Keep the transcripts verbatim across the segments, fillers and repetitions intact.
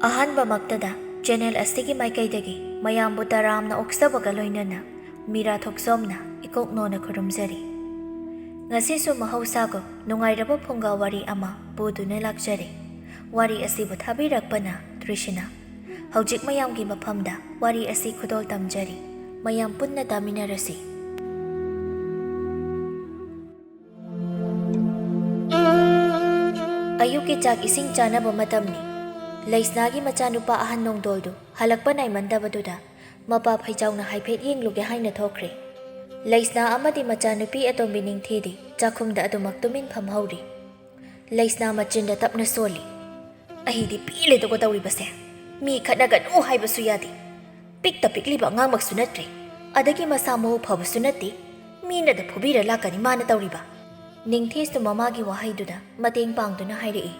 ꯑꯍꯥꯟꯕꯃꯛꯇꯗ channel ꯑꯁꯤꯒꯤ ꯃꯥꯏꯀꯩꯗꯒꯤ ꯃꯌꯥꯝꯕꯨ ꯇꯔꯥꯝꯅ ꯑꯣꯛꯆꯕꯒ ꯂꯣꯏꯅꯅ ꯃꯤꯔꯥ ꯊꯣꯛꯆꯣꯝꯅ ꯏꯀꯣꯛ ꯅꯣꯟꯅ ꯈꯨꯔꯨꯝꯖꯔꯤ꯫ ꯉꯁꯤꯁꯨ ꯃꯍꯧꯁꯥꯒꯨꯝ ꯅꯨꯡꯉꯥꯏꯔꯕ ꯐꯨꯡꯒꯥ ꯋꯥꯔꯤ ꯑꯃ ꯄꯨꯗꯨꯅ ꯂꯥꯛꯆꯔꯤ꯫ ꯋꯥꯔꯤ ꯑꯁꯤꯕꯨ ꯊꯥꯕꯤꯔꯛꯄꯅ ꯇ꯭ꯔꯤꯁꯤꯅ꯫ ꯍꯧꯖꯤꯛ ꯃꯌꯥꯝꯒꯤ ꯃꯐꯝꯗ ꯋꯥꯔꯤ ꯑꯁꯤ ꯈꯨꯗꯣꯜ ꯇꯝꯖꯔꯤ꯫ ꯃꯌꯥꯝ ꯄꯨꯟꯅ ꯇꯥꯃꯤꯟꯅꯔꯁꯤ꯫ ꯑꯌꯨꯛꯀꯤ ꯆꯥꯛ ꯏꯁꯤꯡ ꯆꯥꯅꯕ ꯃꯇꯝꯅꯤ꯫ ꯂꯩꯁꯅꯥꯒꯤ ꯃꯆꯥꯅꯨꯄꯥ ꯑꯍꯟ ꯅꯣꯡꯗꯣꯜꯗꯨ ꯍꯜꯂꯛꯄ ꯅꯥꯏꯃꯟꯗꯕꯗꯨꯗ ꯃꯄꯥ ꯐꯩꯖꯥꯎꯅ ꯍꯥꯏꯐꯦꯠ ꯌꯦꯡꯂꯨꯒꯦ ꯍꯥꯏꯅ ꯊꯣꯛꯈ꯭ꯔꯦ꯫ ꯂꯩꯁꯅꯥ ꯑꯃꯗꯤ ꯃꯆꯥꯅꯨꯄꯤ ꯑꯇꯣꯝꯕꯤ ꯅꯤꯡꯊꯤꯗꯤ ꯆꯥꯛꯈꯨꯝꯗ ꯑꯗꯨꯃꯛ ꯇꯨꯃꯤꯟ ꯐꯝꯍꯧꯔꯤ꯫ ꯂꯩꯁꯅꯥ ꯃꯆꯤꯟꯗ ꯇꯞꯅ ꯁꯣꯜꯂꯤ꯫ "ꯑꯩꯗꯤ ꯄꯦꯜꯂꯦꯗꯀꯣ ꯇꯧꯔꯤꯕꯁꯦ꯫ ꯃꯤ ꯈꯠꯅꯒꯅꯨ ꯍꯥꯏꯕꯁꯨ ꯌꯥꯗꯦ꯫ ꯄꯤꯛꯇ ꯄꯤꯛꯂꯤꯕ ꯑꯉꯥꯡꯃꯛꯁꯨ ꯅꯠꯇ꯭ꯔꯦ꯫ ꯑꯗꯒꯤ ꯃꯁꯥ ꯃꯎ ꯐꯕꯁꯨ ꯅꯠꯇꯦ꯫ ꯃꯤꯅꯗ ꯐꯨꯕꯤꯔ ꯂꯥꯛꯀꯅꯤ ꯃꯥꯅ ꯇꯧꯔꯤꯕ꯫" ꯅꯤꯡꯊꯤꯁꯨ ꯃꯃꯥꯒꯤ ꯋꯥꯍꯩꯗꯨꯗ ꯃꯇꯦꯡ ꯄꯥꯡꯗꯨꯅ ꯍꯥꯏꯔꯛꯏ꯫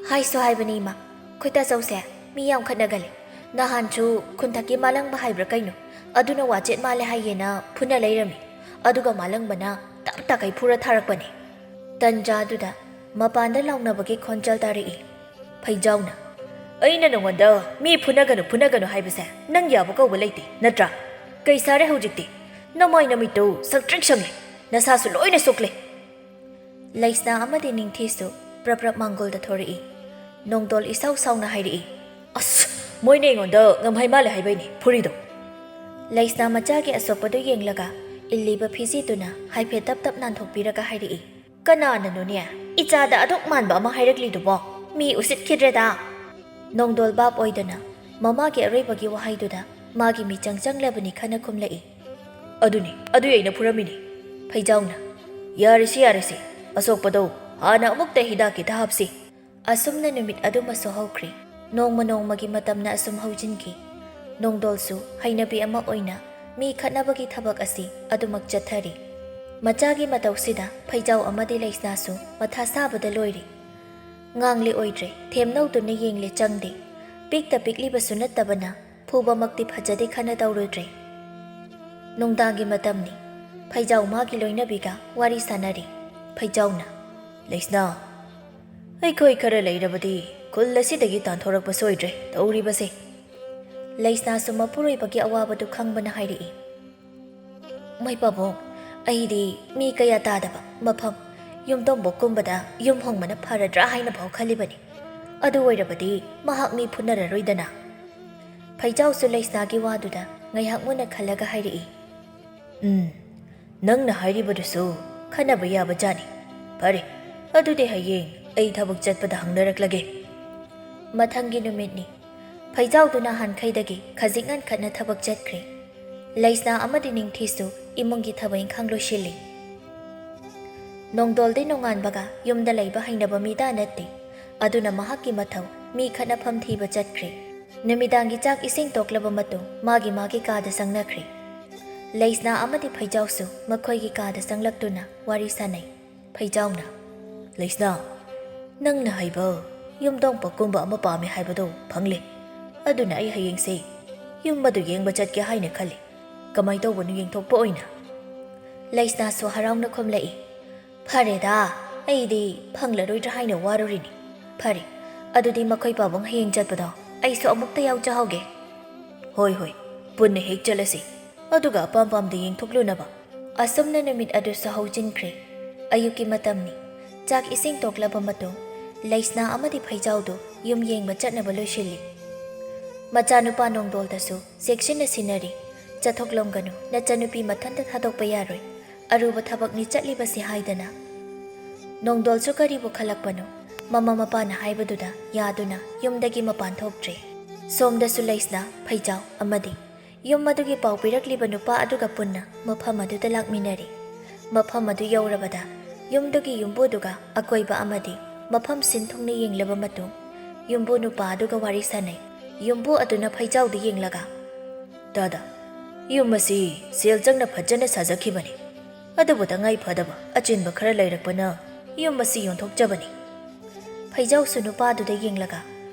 "ꯍꯥꯏꯁꯨ ꯍꯥꯏꯕꯅꯤ ꯏꯃꯥ, ꯈꯣꯏꯇꯥꯆꯧꯁꯦ ꯃꯤ ꯌꯥꯝ ꯈꯠꯅꯒꯜꯂꯤ꯫ ꯅꯍꯥꯟꯁꯨ ꯈꯨꯟꯊꯛꯀꯤ ꯃꯥꯂꯪꯕ ꯍꯥꯏꯕ꯭ꯔꯥ ꯀꯩꯅꯣ, ꯑꯗꯨꯅ ꯋꯥꯆꯦꯠ ꯃꯥꯜꯂꯦ ꯍꯥꯏꯌꯦꯅ ꯐꯨꯅ ꯂꯩꯔꯝꯃꯤ꯫ ꯑꯗꯨꯒ ꯃꯥꯂꯪꯕꯅ ꯇꯞ ꯇꯥꯈꯩ ꯐꯨꯔ ꯊꯥꯔꯛꯄꯅꯦ꯫" ꯇꯟꯖꯥꯗꯨꯗ ꯃꯄꯥꯟꯗ ꯂꯥꯎꯅꯕꯒꯤ ꯈꯣꯟꯖꯦꯜ ꯇꯥꯔꯛꯏ꯫ ꯐꯩꯖꯥꯎꯅ, "ꯑꯩꯅ ꯅꯉꯣꯟꯗ ꯃꯤ ꯐꯨꯅꯒꯅꯨ, ꯐꯨꯅꯒꯅꯨ ꯍꯥꯏꯕꯁꯦ ꯅꯪ ꯌꯥꯕ ꯀꯧꯕ ꯂꯩꯇꯦ, ꯅꯠꯇ꯭ꯔꯥ? ꯀꯩ ꯁꯥꯔꯦ ꯍꯧꯖꯤꯛꯇꯤ? ꯅꯃꯥꯏ ꯅꯃꯤꯠꯇꯨ ꯁꯪꯇ꯭ꯔꯤꯛ ꯁꯪꯂꯦ, ꯅꯁꯥꯁꯨ ꯂꯣꯏꯅ ꯁꯣꯛꯂꯦ꯫" ꯂꯩꯁꯅꯥ ꯑꯃꯗꯤ ꯅꯤꯡꯊꯤꯁꯨ ꯄ꯭ꯔꯞ ꯄ꯭ꯔꯞ ꯃꯥꯡꯒꯣꯜꯗ ꯊꯣꯔꯛꯏ꯫ ꯅꯣꯡꯗꯣꯜ ꯏꯁꯥꯎ ꯁꯥꯎꯅ ꯍꯥꯏꯔꯛꯏ꯫ "ꯑꯁ, ꯃꯣꯏꯅ ꯑꯩꯉꯣꯟꯗ ꯉꯝꯍꯩ ꯃꯥꯜꯂꯦ ꯍꯥꯏꯕꯩꯅꯦ ꯐꯨꯔꯤꯗꯣ꯫" ꯂꯩꯁꯅꯥ ꯃꯆꯥꯒꯤ ꯑꯁꯣꯛꯄꯗꯨ ꯌꯦꯡꯂꯒ ꯏꯜꯂꯤꯕ ꯐꯤꯖꯤꯗꯨꯅ ꯍꯥꯏꯐꯦꯠ ꯇꯞ ꯇꯞ ꯅꯥꯟꯊꯣꯛꯄꯤꯔꯒ ꯍꯥꯏꯔꯛꯏ꯫ "ꯀꯅꯥꯅꯅꯣꯅꯦ ꯏꯆꯥꯗ ꯑꯗꯨꯛ ꯃꯥꯟꯕ ꯑꯃ ꯍꯥꯏꯔꯛꯂꯤꯗꯨꯕꯣ? ꯃꯤ ꯎꯁꯤꯠꯈꯤꯗ꯭ꯔꯦꯗ!" ꯅꯣꯡꯗꯣꯜ ꯚꯥꯞ ꯑꯣꯏꯗꯅ ꯃꯃꯥꯒꯤ ꯑꯔꯣꯏꯕꯒꯤ ꯋꯥꯍꯩꯗꯨꯗ ꯃꯥꯒꯤ ꯃꯤꯆꯪ ꯆꯪꯂꯕꯅꯤ ꯈꯟꯅ ꯈꯨꯝꯂꯛꯏ꯫ "ꯑꯗꯨꯅꯤ, ꯑꯗꯨꯏ ꯑꯩꯅ ꯐꯨꯔꯝꯃꯤꯅꯤ꯫" ꯐꯩꯖꯥꯎꯅ, "ꯌꯥꯔꯦꯁꯤ, ꯌꯥꯔꯦꯁꯤ, ꯑꯁꯣꯛꯄꯗꯣ ꯍꯥꯟꯅ ꯑꯃꯨꯛꯇ ꯍꯤꯗꯥꯛꯀꯤꯗ ꯍꯥꯞꯁꯤ꯫" ꯑꯁꯨꯝꯅ ꯅꯨꯃꯤꯠ ꯑꯗꯨꯃꯁꯨ ꯍꯧꯈ꯭ꯔꯦ꯫ ꯅꯣꯡꯃ ꯅꯣꯡꯃꯒꯤ ꯃꯇꯝꯅ ꯑꯁꯨꯝ ꯍꯧꯖꯤꯟꯈꯤ꯫ ꯅꯣꯡꯗꯣꯜꯁꯨ ꯍꯩꯅꯕꯤ ꯑꯃ ꯑꯣꯏꯅ ꯃꯤ ꯈꯠꯅꯕꯒꯤ ꯊꯕꯛ ꯑꯁꯤ ꯑꯗꯨꯃꯛ ꯆꯠꯊꯔꯤ꯫ ꯃꯆꯥꯒꯤ ꯃꯇꯧꯁꯤꯗ ꯐꯩꯖꯥꯎ ꯑꯃꯗꯤ ꯂꯩꯁꯅꯥꯁꯨ ꯃꯊꯥ ꯁꯥꯕꯗ ꯂꯣꯏꯔꯦ꯫ ꯉꯥꯡꯂꯦ ꯑꯣꯏꯗ꯭ꯔꯦ, ꯊꯦꯝꯅꯧꯗꯨꯅ ꯌꯦꯡꯂꯦ ꯆꯪꯗꯦ꯫ ꯄꯤꯛꯇ ꯄꯤꯛꯂꯤꯕꯁꯨ ꯅꯠꯇꯕꯅ ꯐꯨꯕꯃꯛꯇꯤ ꯐꯖꯗꯦ ꯈꯟꯅ ꯇꯧꯔꯨꯗ꯭ꯔꯦ꯫ ꯅꯨꯡꯗꯥꯡꯒꯤ ꯃꯇꯝꯅꯤ꯫ ꯐꯩꯖꯥꯎ ꯃꯥꯒꯤ ꯂꯣꯏꯅꯕꯤꯒ ꯋꯥꯔꯤ ꯁꯥꯟꯅꯔꯤ꯫ ꯐꯩꯖꯥꯎꯅ, "ꯂꯩꯁꯅꯥ, ꯑꯩꯈꯣꯏ ꯈꯔ ꯂꯩꯔꯕꯗꯤ ꯈꯨꯜ ꯑꯁꯤꯗꯒꯤ ꯇꯥꯟꯊꯣꯔꯛꯄ ꯁꯣꯏꯗ꯭ꯔꯦ ꯇꯧꯔꯤꯕꯁꯦ꯫ ꯂꯩꯁꯅꯥꯁꯨ ꯃꯄꯨꯔꯣꯏꯕꯒꯤ ꯑꯋꯥꯕꯗꯨ ꯈꯪꯕꯅ ꯍꯥꯏꯔꯛꯏ, "ꯃꯩ ꯄꯥꯕꯨꯡ, ꯑꯩꯗꯤ ꯃꯤ ꯀꯌꯥ ꯇꯥꯗꯕ ꯃꯐꯝ ꯌꯨꯝꯊꯣꯡꯕ ꯀꯨꯝꯕꯗ ꯌꯨꯝ ꯍꯣꯡꯕꯅ ꯐꯔꯗ꯭ꯔꯥ ꯍꯥꯏꯅ ꯐꯥꯎ ꯈꯜꯂꯤꯕꯅꯤ꯫ ꯑꯗꯨ ꯑꯣꯏꯔꯕꯗꯤ ꯃꯍꯥꯛ ꯃꯤ ꯐꯨꯅꯔꯔꯣꯏꯗꯅ?" ꯐꯩꯖꯥꯎꯁꯨ ꯂꯩꯁꯅꯥꯒꯤ ꯋꯥꯗꯨꯗ ꯉꯥꯏꯍꯥꯛ ꯃꯨꯟꯅ ꯈꯜꯂꯒ ꯍꯥꯏꯔꯛꯏ, "ꯎꯝ, ꯅꯪꯅ ꯍꯥꯏꯔꯤꯕꯗꯨꯁꯨ ꯈꯟꯅꯕ ꯌꯥꯕ ꯖꯥꯠꯅꯤ꯫ ꯐꯔꯦ, ꯑꯗꯨꯗꯤ ꯍꯌꯦꯡ ꯑꯩ ꯊꯕꯛ ꯆꯠꯄꯗ ꯍꯪꯅꯔꯛꯂꯒꯦ꯫" ꯃꯊꯪꯒꯤ ꯅꯨꯃꯤꯠꯅꯤ꯫ ꯐꯩꯖꯥꯎꯗꯨ ꯅꯍꯥꯟꯈꯩꯗꯒꯤ ꯈꯖꯤꯛ ꯉꯟꯈꯠꯅ ꯊꯕꯛ ꯆꯠꯈ꯭ꯔꯦ꯫ ꯂꯩꯁꯅꯥ ꯑꯃꯗꯤ ꯅꯤꯡꯊꯤꯁꯨ ꯏꯃꯨꯡꯒꯤ ꯊꯕꯛ ꯏꯪꯈꯥꯡ ꯂꯣꯏꯁꯤꯜꯂꯤ꯫ ꯅꯣꯡꯗꯣꯜꯗꯤ ꯅꯣꯡꯉꯥꯟꯕꯒ ꯌꯨꯝꯗ ꯂꯩꯕ ꯍꯩꯅꯕ ꯃꯤꯗꯥ ꯅꯠꯇꯦ꯫ ꯑꯗꯨꯅ ꯃꯍꯥꯛꯀꯤ ꯃꯊꯧ ꯃꯤ ꯈꯠꯅꯐꯝ ꯊꯤꯕ ꯆꯠꯈ꯭ꯔꯦ꯫ ꯅꯨꯃꯤꯗꯥꯡꯒꯤ ꯆꯥꯛ ꯏꯁꯤꯡ ꯇꯣꯛꯂꯕ ꯃꯇꯨꯡ ꯃꯥꯒꯤ ꯃꯥꯒꯤ ꯀꯥꯗ ꯆꯪꯅꯈ꯭ꯔꯦ꯫ ꯂꯩꯁꯅꯥ ꯑꯃꯗꯤ ꯐꯩꯖꯥꯎꯁꯨ ꯃꯈꯣꯏꯒꯤ ꯀꯥꯗ ꯆꯪꯂꯛꯇꯨꯅ ꯋꯥꯔꯤ ꯁꯥꯅꯩ꯫ ꯐꯩꯖꯥꯎꯅ, "ꯂꯩꯁꯅꯥ, ꯅꯪꯅ ꯍꯩꯕ ꯌꯨꯝꯗꯣꯡ ꯄꯣꯛꯀꯨꯝꯕ ꯑꯃ ꯄꯥꯝꯃꯦ ꯍꯥꯏꯕꯗꯣ ꯐꯪꯂꯦ꯫ ꯑꯗꯨꯅ ꯑꯩ ꯍꯌꯦꯡꯁꯦ ꯌꯨꯝ ꯑꯗꯨ ꯌꯦꯡꯕ ꯆꯠꯀꯦ ꯍꯥꯏꯅ ꯈꯜꯂꯤ꯫ ꯀꯃꯥꯏ ꯇꯧꯕꯅꯣ ꯌꯦꯡꯊꯣꯛꯄ ꯑꯣꯏꯅ?" ꯂꯩꯁꯅꯥꯁꯨ ꯍꯔꯥꯎꯅ ꯈꯨꯝꯂꯛꯏ, "ꯐꯔꯦꯗ, ꯑꯩꯗꯤ ꯐꯪꯂꯔꯣꯏꯗ꯭ꯔꯥ ꯍꯥꯏꯅ ꯋꯥꯔꯨꯔꯤꯅꯤ꯫ ꯐꯔꯦ, ꯑꯗꯨꯗꯤ ꯃꯈꯣꯏ ꯄꯥꯕꯨꯡ ꯍꯌꯦꯡ ꯆꯠꯄꯗꯣ ꯑꯩꯁꯨ ꯑꯃꯨꯛꯇ ꯌꯥꯎꯖꯍꯧꯒꯦ꯫" "ꯍꯣꯏ, ꯍꯣꯏ, ꯄꯨꯟꯅ ꯍꯦꯛ ꯆꯠꯂꯁꯤ꯫ ꯑꯗꯨꯒ ꯑꯄꯥꯝ ꯄꯥꯝꯗ ꯌꯦꯡꯊꯣꯛꯂꯨꯅꯕ꯫" ꯑꯁꯨꯝꯅ ꯅꯨꯃꯤꯠ ꯑꯗꯨꯁꯨ ꯍꯧꯖꯤꯟꯈ꯭ꯔꯦ꯫ ꯑꯌꯨꯛꯀꯤ ꯃꯇꯝꯅꯤ꯫ ꯆꯥꯛ ꯏꯁꯤꯡ ꯇꯣꯛꯂꯕ ꯃꯇꯨꯡ ꯂꯩꯁꯅꯥ ꯑꯃꯗꯤ ꯐꯩꯖꯥꯎꯗꯨ ꯌꯨꯝ ꯌꯦꯡꯕ ꯆꯠꯅꯕ ꯂꯣꯏꯁꯤꯜꯂꯤ꯫ ꯃꯆꯥꯅꯨꯄꯥ ꯅꯣꯡꯗꯣꯜꯗꯁꯨ ꯆꯦꯛꯁꯤꯟꯅ ꯁꯤꯟꯅꯔꯤ꯫ "ꯆꯠꯊꯣꯛꯂꯝꯒꯅꯨ, ꯅꯆꯟꯅꯨꯄꯤ ꯃꯊꯟꯇ ꯊꯥꯗꯣꯛꯄ ꯌꯥꯔꯣꯏ꯫ ꯑꯔꯨꯕ ꯊꯕꯛꯅꯤ ꯆꯠꯂꯤꯕꯁꯤ" ꯍꯥꯏꯗꯅ꯫ ꯅꯣꯡꯗꯣꯜꯁꯨ ꯀꯔꯤꯕꯨ ꯈꯜꯂꯛꯄꯅꯣ, ꯃꯃꯥ ꯃꯄꯥꯅ ꯍꯥꯏꯕꯗꯨꯗ ꯌꯥꯗꯨꯅ ꯌꯨꯝꯗꯒꯤ ꯃꯄꯥꯟ ꯊꯣꯛꯇ꯭ꯔꯦ꯫ ꯁꯣꯝꯗꯁꯨ ꯂꯩꯁꯅꯥ, ꯐꯩꯖꯥꯎ ꯑꯃꯗꯤ ꯌꯨꯝ ꯑꯗꯨꯒꯤ ꯄꯥꯎ ꯄꯤꯔꯛꯂꯤꯕ ꯅꯨꯄꯥ ꯑꯗꯨꯒ ꯄꯨꯟꯅ ꯃꯐꯝ ꯑꯗꯨꯗ ꯂꯥꯛꯃꯤꯟꯅꯔꯤ꯫ ꯃꯐꯝ ꯑꯗꯨ ꯌꯧꯔꯕꯗ ꯌꯨꯝꯗꯨꯒꯤ ꯌꯨꯝꯕꯨꯗꯨꯒ ꯑꯀꯣꯏꯕ ꯑꯃꯗꯤ ꯃꯐꯝ ꯁꯤꯟ ꯊꯨꯡꯅ ꯌꯦꯡꯂꯕ ꯃꯇꯨꯡ ꯌꯨꯝꯕꯨ ꯅꯨꯄꯥ ꯑꯗꯨꯒ ꯋꯥꯔꯤ ꯁꯥꯅꯩ꯫ ꯌꯨꯝꯕꯨ ꯑꯗꯨꯅ ꯐꯩꯖꯥꯎꯗ ꯌꯦꯡꯂꯒ, "ꯗꯥꯗꯥ, ꯌꯨꯝ ꯑꯁꯤ ꯁꯦꯜ ꯆꯪꯅ ꯐꯖꯅ ꯁꯥꯖꯈꯤꯕꯅꯤ꯫ ꯑꯗꯨꯕꯨ ꯇꯉꯥꯏ ꯐꯗꯕ ꯑꯆꯤꯟꯕ ꯈꯔ ꯂꯩꯔꯛꯄꯅ ꯌꯨꯝ ꯑꯁꯤ ꯌꯣꯟꯊꯣꯛꯆꯕꯅꯤ꯫" ꯐꯩꯖꯥꯎꯁꯨ ꯅꯨꯄꯥꯗꯨꯗ ꯌꯦꯡꯂꯒ,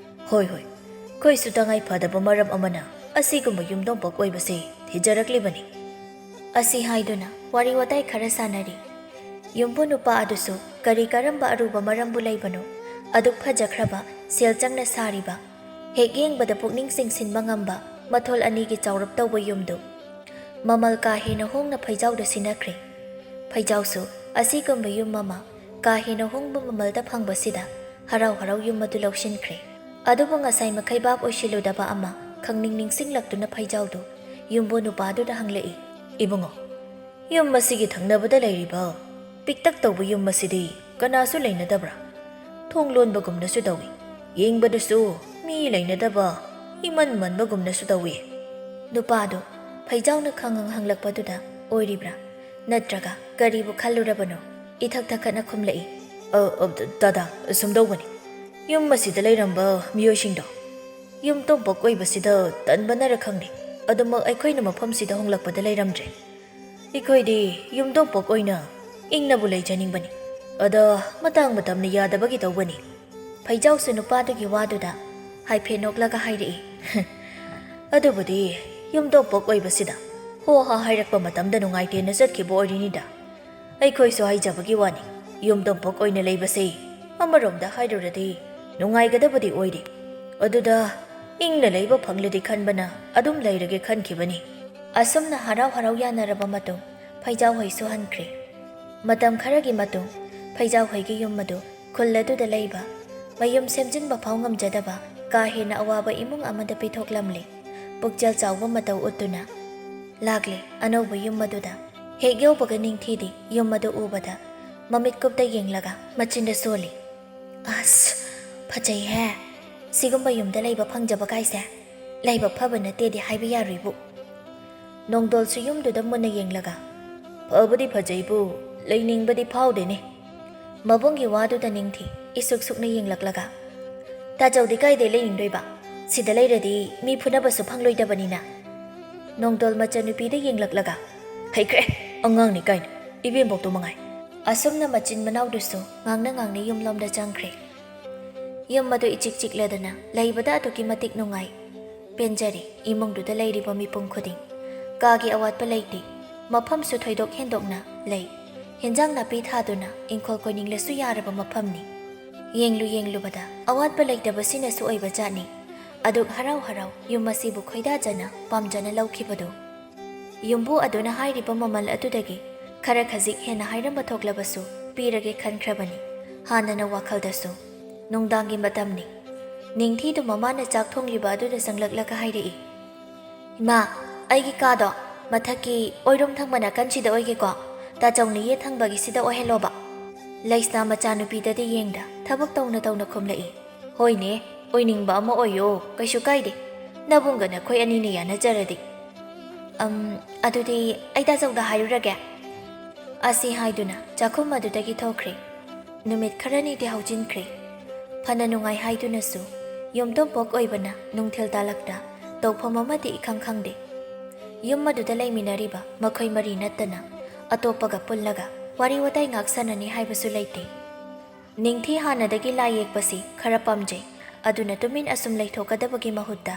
"ꯍꯣꯏ, ꯍꯣꯏ, ꯑꯩꯈꯣꯏꯁꯨ ꯇꯉꯥꯏ ꯐꯗꯕ ꯃꯔꯝ ꯑꯃꯅ ꯑꯁꯤꯒꯨꯝꯕ ꯌꯨꯝꯗꯣꯡꯄꯣꯛ ꯑꯣꯏꯕꯁꯦ ꯊꯤꯖꯔꯛꯂꯤꯕꯅꯤ" ꯑꯁꯤ ꯍꯥꯏꯗꯨꯅ ꯋꯥꯔꯤ ꯋꯥꯇꯥꯏ ꯈꯔ ꯁꯥꯟꯅꯔꯤ꯫ ꯌꯨꯝꯕꯨ ꯅꯨꯄꯥ ꯑꯗꯨꯁꯨ ꯀꯔꯤ ꯀꯔꯝꯕ ꯑꯔꯨꯕ ꯃꯔꯝꯕꯨ ꯂꯩꯕꯅꯣ, ꯑꯗꯨꯛ ꯐꯖꯈ꯭ꯔꯕ ꯁꯦꯜ ꯆꯪꯅ ꯁꯥꯔꯤꯕ, ꯍꯦꯛ ꯌꯦꯡꯕꯗ ꯄꯨꯛꯅꯤꯡ ꯆꯤꯡꯁꯤꯟꯕ ꯉꯝꯕ ꯃꯊꯣꯜ ꯑꯅꯤꯒꯤ ꯆꯥꯎꯔꯞ ꯇꯧꯕ ꯌꯨꯝꯗꯨ ꯃꯃꯜ ꯀꯥ ꯍꯦꯟꯅ ꯍꯣꯡꯅ ꯐꯩꯖꯥꯎꯗ ꯁꯤꯟꯅꯈ꯭ꯔꯦ꯫ ꯐꯩꯖꯥꯎꯁꯨ ꯑꯁꯤꯒꯨꯝꯕ ꯌꯨꯝ ꯑꯃ ꯀꯥ ꯍꯦꯟꯅ ꯍꯣꯡꯕ ꯃꯃꯜꯗ ꯐꯪꯕꯁꯤꯗ ꯍꯔꯥꯎ ꯍꯔꯥꯎ ꯌꯨꯝ ꯑꯗꯨ ꯂꯧꯁꯤꯟꯈ꯭ꯔꯦ꯫ ꯑꯗꯨꯕꯨ ꯉꯁꯥꯏ ꯃꯈꯩ ꯚꯥꯞ ꯑꯣꯏꯁꯤꯜꯂꯨꯗꯕ ꯑꯃ ꯈꯪꯅꯤꯡ ꯅꯤꯡꯁꯤꯡꯂꯛꯇꯨꯅ ꯐꯩꯖꯥꯎꯗꯨ ꯌꯨꯝꯕꯨ ꯅꯨꯄꯥꯗꯨꯗ ꯍꯪꯂꯛꯏ꯫ "ꯏꯕꯨꯡꯉꯣ, ꯌꯨꯝ ꯑꯁꯤꯒꯤ ꯊꯪꯅꯕꯗ ꯂꯩꯔꯤꯕ ꯄꯤꯛꯇꯛ ꯇꯧꯕ ꯌꯨꯝ ꯑꯁꯤꯗꯤ ꯀꯅꯥꯁꯨ ꯂꯩꯅꯗꯕ꯭ꯔꯥ? ꯊꯣꯡ ꯂꯣꯟꯕꯒꯨꯝꯅꯁꯨ ꯇꯧꯏ, ꯌꯦꯡꯕꯗꯁꯨ ꯃꯤ ꯂꯩꯅꯗꯕ ꯏꯃꯟ ꯃꯟꯕꯒꯨꯝꯅꯁꯨ ꯇꯧꯏ꯫" ꯅꯨꯄꯥꯗꯨ ꯐꯩꯖꯥꯎꯅ ꯈꯪꯍꯪ ꯍꯪꯂꯛꯄꯗꯨꯗ ꯑꯣꯏꯔꯤꯕ꯭ꯔꯥ, ꯅꯠꯇ꯭ꯔꯒ ꯀꯔꯤꯕꯨ ꯈꯜꯂꯨꯔꯕꯅꯣ ꯏꯊꯛ ꯊꯛꯀꯠꯅ ꯈꯨꯝꯂꯛꯏ꯫ "ꯑ, ꯑ, ꯗ-, ꯗꯥꯗꯥ, ꯁꯨꯝꯗꯧꯕꯅꯤ꯫ ꯌꯨꯝ ꯑꯁꯤꯗ ꯂꯩꯔꯝꯕ ꯃꯤꯑꯣꯏꯁꯤꯡꯗꯣ ꯌꯨꯝ ꯇꯣꯝꯄꯣꯛ ꯑꯣꯏꯕꯁꯤꯗ ꯇꯟꯕꯅꯔ ꯈꯪꯗꯦ, ꯑꯗꯨꯃꯛ ꯑꯩꯈꯣꯏꯅ ꯃꯐꯝꯁꯤꯗ ꯍꯣꯡꯂꯛꯄꯗ ꯂꯩꯔꯝꯗ꯭ꯔꯦ꯫ ꯑꯩꯈꯣꯏꯗꯤ ꯌꯨꯝ ꯇꯣꯝꯄꯣꯛ ꯑꯣꯏꯅ ꯏꯪꯅꯕꯨ ꯂꯩꯖꯅꯤꯡꯕꯅꯤ, ꯑꯗ ꯃꯇꯥꯡ ꯃꯇꯝꯅ ꯌꯥꯗꯕꯒꯤ ꯇꯧꯕꯅꯤ꯫" ꯐꯩꯖꯥꯎꯁꯨ ꯅꯨꯄꯥꯗꯨꯒꯤ ꯋꯥꯗꯨꯗ ꯍꯥꯏꯐꯦꯠ ꯅꯣꯛꯂꯒ ꯍꯥꯏꯔꯛꯏ꯫ "ꯑꯗꯨꯕꯨꯗꯤ ꯌꯨꯝ ꯇꯣꯝꯄꯣꯛ ꯑꯣꯏꯕꯁꯤꯗ ꯍꯣ ꯍꯥ ꯍꯥꯏꯔꯛꯄ ꯃꯇꯝꯗ ꯅꯨꯡꯉꯥꯏꯇꯦꯅ ꯆꯠꯈꯤꯕ ꯑꯣꯏꯔꯤꯅꯤꯗ꯫ ꯑꯩꯈꯣꯏꯁꯨ ꯍꯥꯏꯖꯕꯒꯤ ꯋꯥꯅꯤ, ꯌꯨꯝ ꯇꯣꯝꯄꯣꯛ ꯑꯣꯏꯅ ꯂꯩꯕꯁꯦ ꯑꯃꯔꯣꯝꯗ ꯍꯥꯏꯔꯨꯔꯗꯤ ꯅꯨꯡꯉꯥꯏꯒꯗꯕꯗꯤ ꯑꯣꯏꯔꯤ꯫ ꯑꯗꯨꯗ ꯏꯪꯅ ꯂꯩꯕ ꯐꯪꯂꯗꯤ ꯈꯟꯕꯅ ꯑꯗꯨꯝ ꯂꯩꯔꯒꯦ ꯈꯟꯈꯤꯕꯅꯤ꯫" ꯑꯁꯨꯝꯅ ꯍꯔꯥꯎ ꯍꯔꯥꯎ ꯌꯥꯅꯔꯕ ꯃꯇꯨꯡ ꯐꯩꯖꯥꯎ ꯍꯣꯏꯁꯨ ꯍꯟꯈ꯭ꯔꯦ꯫ ꯃꯇꯝ ꯈꯔꯒꯤ ꯃꯇꯨꯡ ꯐꯩꯖꯥꯎ ꯍꯣꯏꯒꯤ ꯌꯨꯝ ꯑꯗꯨ ꯈꯨꯜ ꯑꯗꯨꯗ ꯂꯩꯕ ꯃꯌꯨꯝ ꯁꯦꯝꯖꯤꯟꯕ ꯐꯥꯎ ꯉꯝꯖꯗꯕ ꯀꯥ ꯍꯦꯟꯅ ꯑꯋꯥꯕ ꯏꯃꯨꯡ ꯑꯃꯗ ꯄꯤꯊꯣꯛꯂꯝꯂꯦ꯫ ꯄꯨꯛꯆꯦꯜ ꯆꯥꯎꯕ ꯃꯇꯧ ꯎꯠꯇꯨꯅ ꯂꯥꯛꯂꯦ ꯑꯅꯧꯕ ꯌꯨꯝ ꯑꯗꯨꯗ꯫ ꯍꯦꯛ ꯌꯧꯕꯒ ꯅꯤꯡꯊꯤꯗꯤ ꯌꯨꯝ ꯑꯗꯨ ꯎꯕꯗ ꯃꯃꯤꯠ ꯀꯨꯞꯇ ꯌꯦꯡꯂꯒ ꯃꯆꯤꯟꯗ ꯁꯣꯜꯂꯤ꯫ "ꯑꯁ, ꯐꯖꯩꯍꯦ꯫ ꯁꯤꯒꯨꯝꯕ ꯌꯨꯝꯗ ꯂꯩꯕ ꯐꯪꯖꯕ ꯀꯥꯏꯁꯦ ꯂꯥꯏꯕꯛ ꯐꯕ ꯅꯠꯇꯦꯗꯤ ꯍꯥꯏꯕ ꯌꯥꯔꯣꯏꯕꯨ꯫" ꯅꯣꯡꯗꯣꯜꯁꯨ ꯌꯨꯝꯗꯨꯗ ꯃꯨꯟꯅ ꯌꯦꯡꯂꯒ, "ꯐꯕꯨꯗꯤ ꯐꯖꯩꯕꯨ, ꯂꯩꯅꯤꯡꯕꯗꯤ ꯐꯥꯎꯗꯦꯅꯦ꯫" ꯃꯕꯨꯡꯒꯤ ꯋꯥꯗꯨꯗ ꯅꯤꯡꯊꯤ ꯏꯁꯨꯛ ꯁꯨꯛꯅ ꯌꯦꯡꯂꯛꯂꯒ, "ꯇꯥꯖꯧꯗꯤ ꯀꯥꯏꯗꯩ ꯂꯩꯅꯤꯡꯗꯣꯏꯕ? ꯁꯤꯗ ꯂꯩꯔꯗꯤ ꯃꯤ ꯐꯨꯅꯕꯁꯨ ꯐꯪꯂꯣꯏꯗꯕꯅꯤꯅ꯫" ꯅꯣꯡꯗꯣꯜ ꯃꯆꯟꯅꯨꯄꯤꯗ ꯌꯦꯡꯂꯛꯂꯒ, "ꯍꯩꯈ꯭ꯔꯦ, ꯑꯉꯥꯡꯅꯤ ꯀꯥꯏꯅ, ꯏꯕꯦꯝꯕꯣꯛꯇꯣ ꯃꯉꯥꯏ꯫" ꯑꯁꯨꯝꯅ ꯃꯆꯤꯟ ꯃꯅꯥꯎꯗꯨꯁꯨ ꯉꯥꯡꯅ ꯉꯥꯡꯅ ꯌꯨꯝꯂꯣꯝꯗ ꯆꯪꯈ꯭ꯔꯦ꯫ ꯌꯨꯝ ꯑꯗꯨ ꯏꯆꯤꯛ ꯆꯤꯛꯂꯗꯅ ꯂꯩꯕꯗ ꯑꯗꯨꯛꯀꯤ ꯃꯇꯤꯛ ꯅꯨꯡꯉꯥꯏ꯫ ꯄꯦꯟꯖꯔꯦ ꯏꯃꯨꯡꯗꯨꯗ ꯂꯩꯔꯤꯕ ꯃꯤꯄꯨꯝ ꯈꯨꯗꯤꯡ꯫ ꯀꯥꯒꯤ ꯑꯋꯥꯠꯄ ꯂꯩꯇꯦ꯫ ꯃꯐꯝꯁꯨ ꯊꯣꯏꯗꯣꯛ ꯍꯦꯟꯗꯣꯛꯅ ꯂꯩ꯫ ꯍꯦꯟꯖꯥꯡ ꯅꯥꯄꯤ ꯊꯥꯗꯨꯅ ꯏꯪꯈꯣꯜ ꯀꯣꯏꯅꯤꯡꯂꯁꯨ ꯌꯥꯔꯕ ꯃꯐꯝꯅꯤ꯫ ꯌꯦꯡꯂꯨ ꯌꯦꯡꯂꯨꯕꯗ ꯑꯋꯥꯠꯄ ꯂꯩꯇꯕꯁꯤꯅꯁꯨ ꯑꯣꯏꯕ ꯖꯥꯠꯅꯤ꯫ ꯑꯗꯨꯛ ꯍꯔꯥꯎ ꯍꯔꯥꯎ ꯌꯨꯝ ꯑꯁꯤꯕꯨ ꯈꯣꯏꯗꯥꯖꯅ ꯄꯥꯝꯖꯅ ꯂꯧꯈꯤꯕꯗꯨ꯫ ꯌꯨꯝꯕꯨ ꯑꯗꯨꯅ ꯍꯥꯏꯔꯤꯕ ꯃꯃꯜ ꯑꯗꯨꯗꯒꯤ ꯈꯔ ꯈꯖꯤꯛ ꯍꯦꯟꯅ ꯍꯥꯏꯔꯝꯕ ꯊꯣꯛꯂꯕꯁꯨ ꯄꯤꯔꯒꯦ ꯈꯟꯈ꯭ꯔꯕꯅꯤ꯫ ꯍꯥꯟꯅꯅ ꯋꯥꯈꯜꯗꯁꯨ ꯅꯨꯡꯗꯥꯡꯒꯤ ꯃꯇꯝꯅꯤ꯫ ꯅꯤꯡꯊꯤꯗꯨ ꯃꯃꯥꯅ ꯆꯥꯛ ꯊꯣꯡꯂꯤꯕ ꯑꯗꯨꯗ ꯆꯪꯂꯛꯂꯒ ꯍꯥꯏꯔꯛꯏ, "ꯏꯃꯥ, ꯑꯩꯒꯤ ꯀꯥꯗꯣ ꯃꯊꯛꯀꯤ ꯑꯣꯏꯔꯣꯝ ꯊꯪꯕ ꯅꯥꯀꯟꯁꯤꯗ ꯑꯣꯏꯒꯦꯀꯣ꯫ ꯇꯥꯆꯧꯅ ꯌꯦꯠ ꯊꯪꯕꯒꯤꯁꯤꯗ ꯑꯣꯏꯍꯜꯂꯣꯕ꯫" ꯂꯩꯁꯅꯥ ꯃꯆꯥꯅꯨꯄꯤꯗꯗꯤ ꯌꯦꯡꯗ ꯊꯕꯛ ꯇꯧꯅ ꯇꯧꯅ ꯈꯨꯝꯂꯛꯏ, "ꯍꯣꯏꯅꯦ, ꯑꯣꯏꯅꯤꯡꯕ ꯑꯃ ꯑꯣꯏꯌꯣ, ꯀꯩꯁꯨ ꯀꯥꯏꯗꯦ꯫ ꯅꯕꯨꯡꯒ ꯅꯈꯣꯏ ꯑꯅꯤꯅ ꯌꯥꯅꯖꯔꯗꯤ꯫ ꯑꯝ, ꯑꯗꯨꯗꯤ ꯑꯩ ꯇꯥꯆꯧꯗ ꯍꯥꯏꯔꯨꯔꯒꯦ꯫" ꯑꯁꯤ ꯍꯥꯏꯗꯨꯅ ꯆꯥꯛꯈꯨꯝ ꯑꯗꯨꯗꯒꯤ ꯊꯣꯛꯈ꯭ꯔꯦ꯫ ꯅꯨꯃꯤꯠ ꯈꯔꯅꯤꯗꯤ ꯍꯧꯖꯤꯟꯈ꯭ꯔꯦ꯫ ꯐꯅ ꯅꯨꯡꯉꯥꯏ ꯍꯥꯏꯗꯨꯅꯁꯨ ꯌꯨꯝꯊꯣꯡ ꯄꯣꯛ ꯑꯣꯏꯕꯅ ꯅꯨꯡꯊꯤꯜ ꯇꯥꯂꯛꯇ ꯇꯧꯐꯝ ꯑꯃꯗꯤ ꯏꯈꯪ ꯈꯪꯗꯦ꯫ ꯌꯨꯝ ꯑꯗꯨꯗ ꯂꯩꯃꯤꯟꯅꯔꯤꯕ ꯃꯈꯣꯏ ꯃꯔꯤ ꯅꯠꯇꯅ ꯑꯇꯣꯞꯄꯒ ꯄꯨꯜꯂꯒ ꯋꯥꯔꯤ ꯋꯥꯇꯥꯏ ꯉꯥꯛ ꯁꯥꯟꯅꯅꯤ ꯍꯥꯏꯕꯁꯨ ꯂꯩꯇꯦ꯫ ꯅꯤꯡꯊꯤ ꯍꯥꯟꯅꯗꯒꯤ ꯂꯥꯏ ꯌꯦꯛꯄꯁꯤ ꯈꯔ ꯄꯥꯝꯖꯩ꯫ ꯑꯗꯨꯅ ꯇꯨꯃꯤꯟ ꯑꯁꯨꯝ ꯂꯩꯊꯣꯛꯀꯗꯕꯒꯤ ꯃꯍꯨꯠꯇ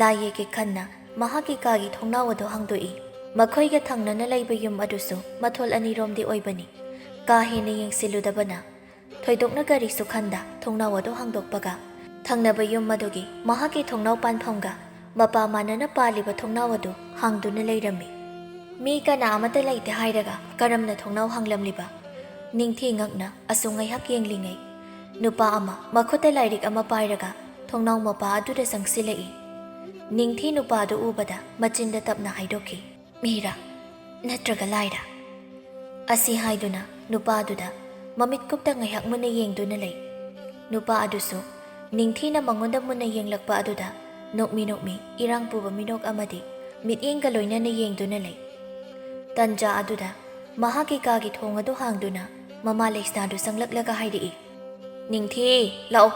ꯂꯥꯏ ꯌꯦꯛꯀꯦ ꯈꯟꯅ ꯃꯍꯥꯛꯀꯤ ꯀꯥꯒꯤ ꯊꯣꯡꯅꯥꯎ ꯑꯗꯨ ꯍꯥꯡꯗꯣꯛꯏ꯫ ꯃꯈꯣꯏꯒ ꯊꯪꯅꯅ ꯂꯩꯕ ꯌꯨꯝ ꯑꯗꯨꯁꯨ ꯃꯊꯣꯜ ꯑꯅꯤꯔꯣꯝꯗꯤ ꯑꯣꯏꯕꯅꯤ꯫ ꯀꯥ ꯍꯦꯟꯅ ꯌꯦꯡꯁꯤꯜꯂꯨꯗꯕꯅ ꯊꯣꯏꯗꯣꯛꯅ ꯀꯔꯤꯁꯨ ꯈꯟꯗ ꯊꯣꯡꯅꯥꯎ ꯑꯗꯨ ꯍꯥꯡꯗꯣꯛꯄꯒ ꯊꯪꯅꯕ ꯌꯨꯝ ꯑꯗꯨꯒꯤ ꯃꯍꯥꯛꯀꯤ ꯊꯣꯡꯅꯥꯎ ꯄꯥꯟꯐꯝꯒ ꯃꯄꯥ ꯃꯥꯟꯅꯅ ꯄꯥꯜꯂꯤꯕ ꯊꯣꯡꯅꯥꯎ ꯑꯗꯨ ꯍꯥꯡꯗꯨꯅ ꯂꯩꯔꯝꯃꯤ꯫ ꯃꯤ ꯀꯅꯥ ꯑꯃꯠꯇ ꯂꯩꯇꯦ ꯍꯥꯏꯔꯒ ꯀꯔꯝꯅ ꯊꯣꯡꯅꯥꯎ ꯍꯥꯡꯂꯝꯂꯤꯕ? ꯅꯤꯡꯊꯤ ꯉꯛꯅ ꯑꯁꯨꯝ ꯉꯥꯏꯍꯥꯛ ꯌꯦꯡꯂꯤꯉꯩ, ꯅꯨꯄꯥ ꯑꯃ ꯃꯈꯨꯠꯇ ꯂꯥꯏꯔꯤꯛ ꯑꯃ ꯄꯥꯏꯔꯒ ꯊꯣꯡꯅꯥꯎ ꯃꯄꯥ ꯑꯗꯨꯗ ꯆꯪꯁꯤꯜꯂꯛꯏ꯫ ꯅꯤꯡꯊꯤ ꯅꯨꯄꯥ ꯑꯗꯨ ꯎꯕꯗ ꯃꯆꯤꯟꯗ ꯇꯞꯅ ꯍꯥꯏꯗꯣꯛꯈꯤ, "ꯃꯤꯔꯥ ꯅꯠꯇ꯭ꯔꯒ ꯂꯥꯏꯔꯥ?" ꯑꯁꯤ ꯍꯥꯏꯗꯨꯅ ꯅꯨꯄꯥ ꯑꯗꯨꯗ ꯃꯃꯤꯠ ꯀꯨꯞꯇ ꯉꯥꯏꯍꯥꯛ ꯃꯨꯟꯅ ꯌꯦꯡꯗꯨꯅ ꯂꯩ꯫ ꯅꯨꯄꯥ ꯑꯗꯨꯁꯨ ꯅꯤꯡꯊꯤꯅ ꯃꯉꯣꯟꯗ ꯃꯨꯟꯅ ꯌꯦꯡꯂꯛꯄ ꯑꯗꯨꯗ ꯅꯣꯛꯃꯤ ꯅꯣꯛꯃꯤ ꯏꯔꯥꯡ ꯄꯨꯕ ꯃꯤꯅꯣꯛ ꯑꯃꯗꯤ ꯃꯤꯠꯌꯦꯡꯒ ꯂꯣꯏꯅꯅ ꯌꯦꯡꯗꯨꯅ ꯂꯩ꯫ ꯇꯟꯖꯥ ꯑꯗꯨꯗ ꯃꯍꯥꯛꯀꯤ ꯀꯥꯒꯤ ꯊꯣꯡ ꯑꯗꯨ ꯍꯥꯡꯗꯨꯅ ꯃꯃꯥ ꯂꯩꯁꯅꯥꯗꯨ ꯆꯪꯂꯛꯂꯒ ꯍꯥꯏꯔꯛꯏ, "ꯅꯤꯡꯊꯤ, ꯂꯥꯛꯑꯣ,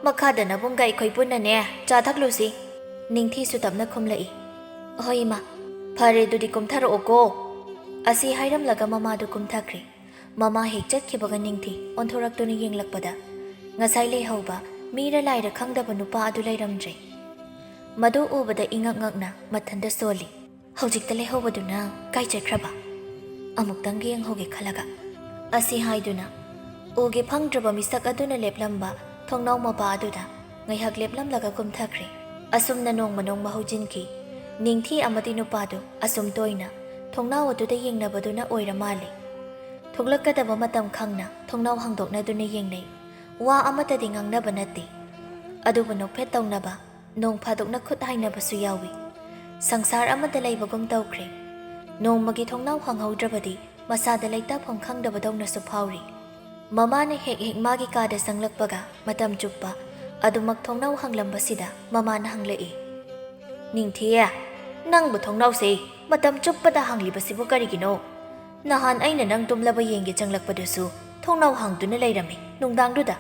ꯃꯈꯥꯗ ꯅꯕꯨꯡꯒ ꯑꯩꯈꯣꯏ ꯄꯨꯟꯅꯅꯦ ꯆꯥ ꯊꯛꯂꯨꯁꯤ꯫" ꯅꯤꯡꯊꯤꯁꯨ ꯇꯞꯅ ꯈꯨꯝꯂꯛꯏ, "ꯍꯣꯏ ꯏꯃꯥ, ꯐꯔꯦ ꯑꯗꯨꯗꯤ ꯀꯨꯝꯊꯔꯛꯑꯣꯀꯣ꯫" ꯑꯁꯤ ꯍꯥꯏꯔꯝꯂꯒ ꯃꯃꯥꯗꯨ ꯀꯨꯝꯊꯈ꯭ꯔꯦ꯫ ꯃꯃꯥ ꯍꯦꯛ ꯆꯠꯈꯤꯕꯒ ꯅꯤꯡꯊꯤ ꯑꯣꯟꯊꯣꯔꯛꯇꯨꯅ ꯌꯦꯡꯂꯛꯄꯗ ꯉꯁꯥꯏ ꯂꯩꯍꯧꯕ ꯃꯤꯔ ꯂꯥꯏꯔ ꯈꯪꯗꯕ ꯅꯨꯄꯥ ꯑꯗꯨ ꯂꯩꯔꯝꯗ꯭ꯔꯦ꯫ ꯃꯗꯨ ꯎꯕꯗ ꯏꯉꯛ ꯉꯛꯅ ꯃꯊꯟꯇ ꯁꯣꯜꯂꯤ꯫ "ꯍꯧꯖꯤꯛꯇ ꯂꯩꯍꯧꯕꯗꯨꯅ ꯀꯥꯏ ꯆꯠꯈ꯭ꯔꯕ? ꯑꯃꯨꯛꯇꯪ ꯌꯦꯡꯍꯧꯒꯦ ꯈꯜꯂꯒ꯫" ꯑꯁꯤ ꯍꯥꯏꯗꯨꯅ ꯎꯒꯦ ꯐꯪꯗ꯭ꯔꯕ ꯃꯤꯁꯛ ꯑꯗꯨꯅ ꯂꯦꯞꯂꯝꯕ ꯊꯣꯡꯅꯥꯎ ꯃꯄꯥ ꯑꯗꯨꯗ ꯉꯥꯏꯍꯥꯛ ꯂꯦꯞꯂꯝꯂꯒ ꯀꯨꯝꯊꯈ꯭ꯔꯦ꯫ ꯑꯁꯨꯝꯅ ꯅꯣꯡꯃ ꯅꯣꯡꯃ ꯍꯧꯖꯤꯟꯈꯤ꯫ ꯅꯤꯡꯊꯤ ꯑꯃꯗꯤ ꯅꯨꯄꯥꯗꯨ ꯑꯁꯨꯝ ꯇꯣꯏꯅ ꯊꯣꯡꯅꯥꯎ ꯑꯗꯨꯗ ꯌꯦꯡꯅꯕꯗꯨꯅ ꯑꯣꯏꯔ ꯃꯥꯜꯂꯦ꯫ ꯊꯣꯛꯂꯛꯀꯗꯕ ꯃꯇꯝ ꯈꯪꯅ ꯊꯣꯡꯅꯥꯎ ꯍꯥꯡꯗꯣꯛꯅꯗꯨꯅ ꯌꯦꯡꯅꯩ꯫ ꯋꯥ ꯑꯃꯠꯇꯗꯤ ꯉꯥꯡꯅꯕ ꯅꯠꯇꯦ꯫ ꯑꯗꯨꯕꯨ ꯅꯣꯛꯐꯦꯠ ꯇꯧꯅꯕ, ꯅꯣꯡ ꯐꯥꯗꯣꯛꯅ ꯈꯨꯠ ꯍꯥꯏꯅꯕꯁꯨ ꯌꯥꯎꯏ꯫ ꯁꯪꯁꯥꯔ ꯑꯃꯗ ꯂꯩꯕꯒꯨꯝ ꯇꯧꯈ꯭ꯔꯦ꯫ ꯅꯣꯡꯃꯒꯤ ꯊꯣꯡꯅꯥꯎ ꯍꯥꯡꯍꯧꯗ꯭ꯔꯕꯗꯤ ꯃꯁꯥꯗ ꯂꯩꯇꯥꯐꯝ ꯈꯪꯗꯕꯗꯧꯅꯁꯨ ꯐꯥꯎꯔꯤ꯫ ꯃꯃꯥꯅ ꯍꯦꯛ ꯍꯦꯛ ꯃꯥꯒꯤ ꯀꯥꯗ ꯆꯪꯂꯛꯄꯒ ꯃꯇꯝ ꯆꯨꯞꯄ ꯑꯗꯨꯃꯛ ꯊꯣꯡꯅꯥꯎ ꯍꯥꯡꯂꯝꯕꯁꯤꯗ ꯃꯃꯥꯅ ꯍꯪꯂꯛꯏ, "ꯅꯤꯡꯊꯤꯌꯦ, ꯅꯪꯕꯨ ꯊꯣꯡꯅꯥꯎꯁꯦ ꯃꯇꯝ ꯆꯨꯞꯄꯗ ꯍꯥꯡꯂꯤꯕꯁꯤꯕꯨ ꯀꯔꯤꯒꯤꯅꯣ? ꯅꯍꯥꯟ ꯑꯩꯅ ꯅꯪ ꯇꯨꯝꯂꯕ ꯌꯦꯡꯒꯦ ꯆꯪꯂꯛꯄꯗꯨꯁꯨ ꯊꯣꯡꯅꯥꯎ ꯍꯥꯡꯗꯨꯅ ꯂꯩꯔꯝꯃꯤ ꯅꯨꯡꯗꯥꯡꯗꯨꯗ?"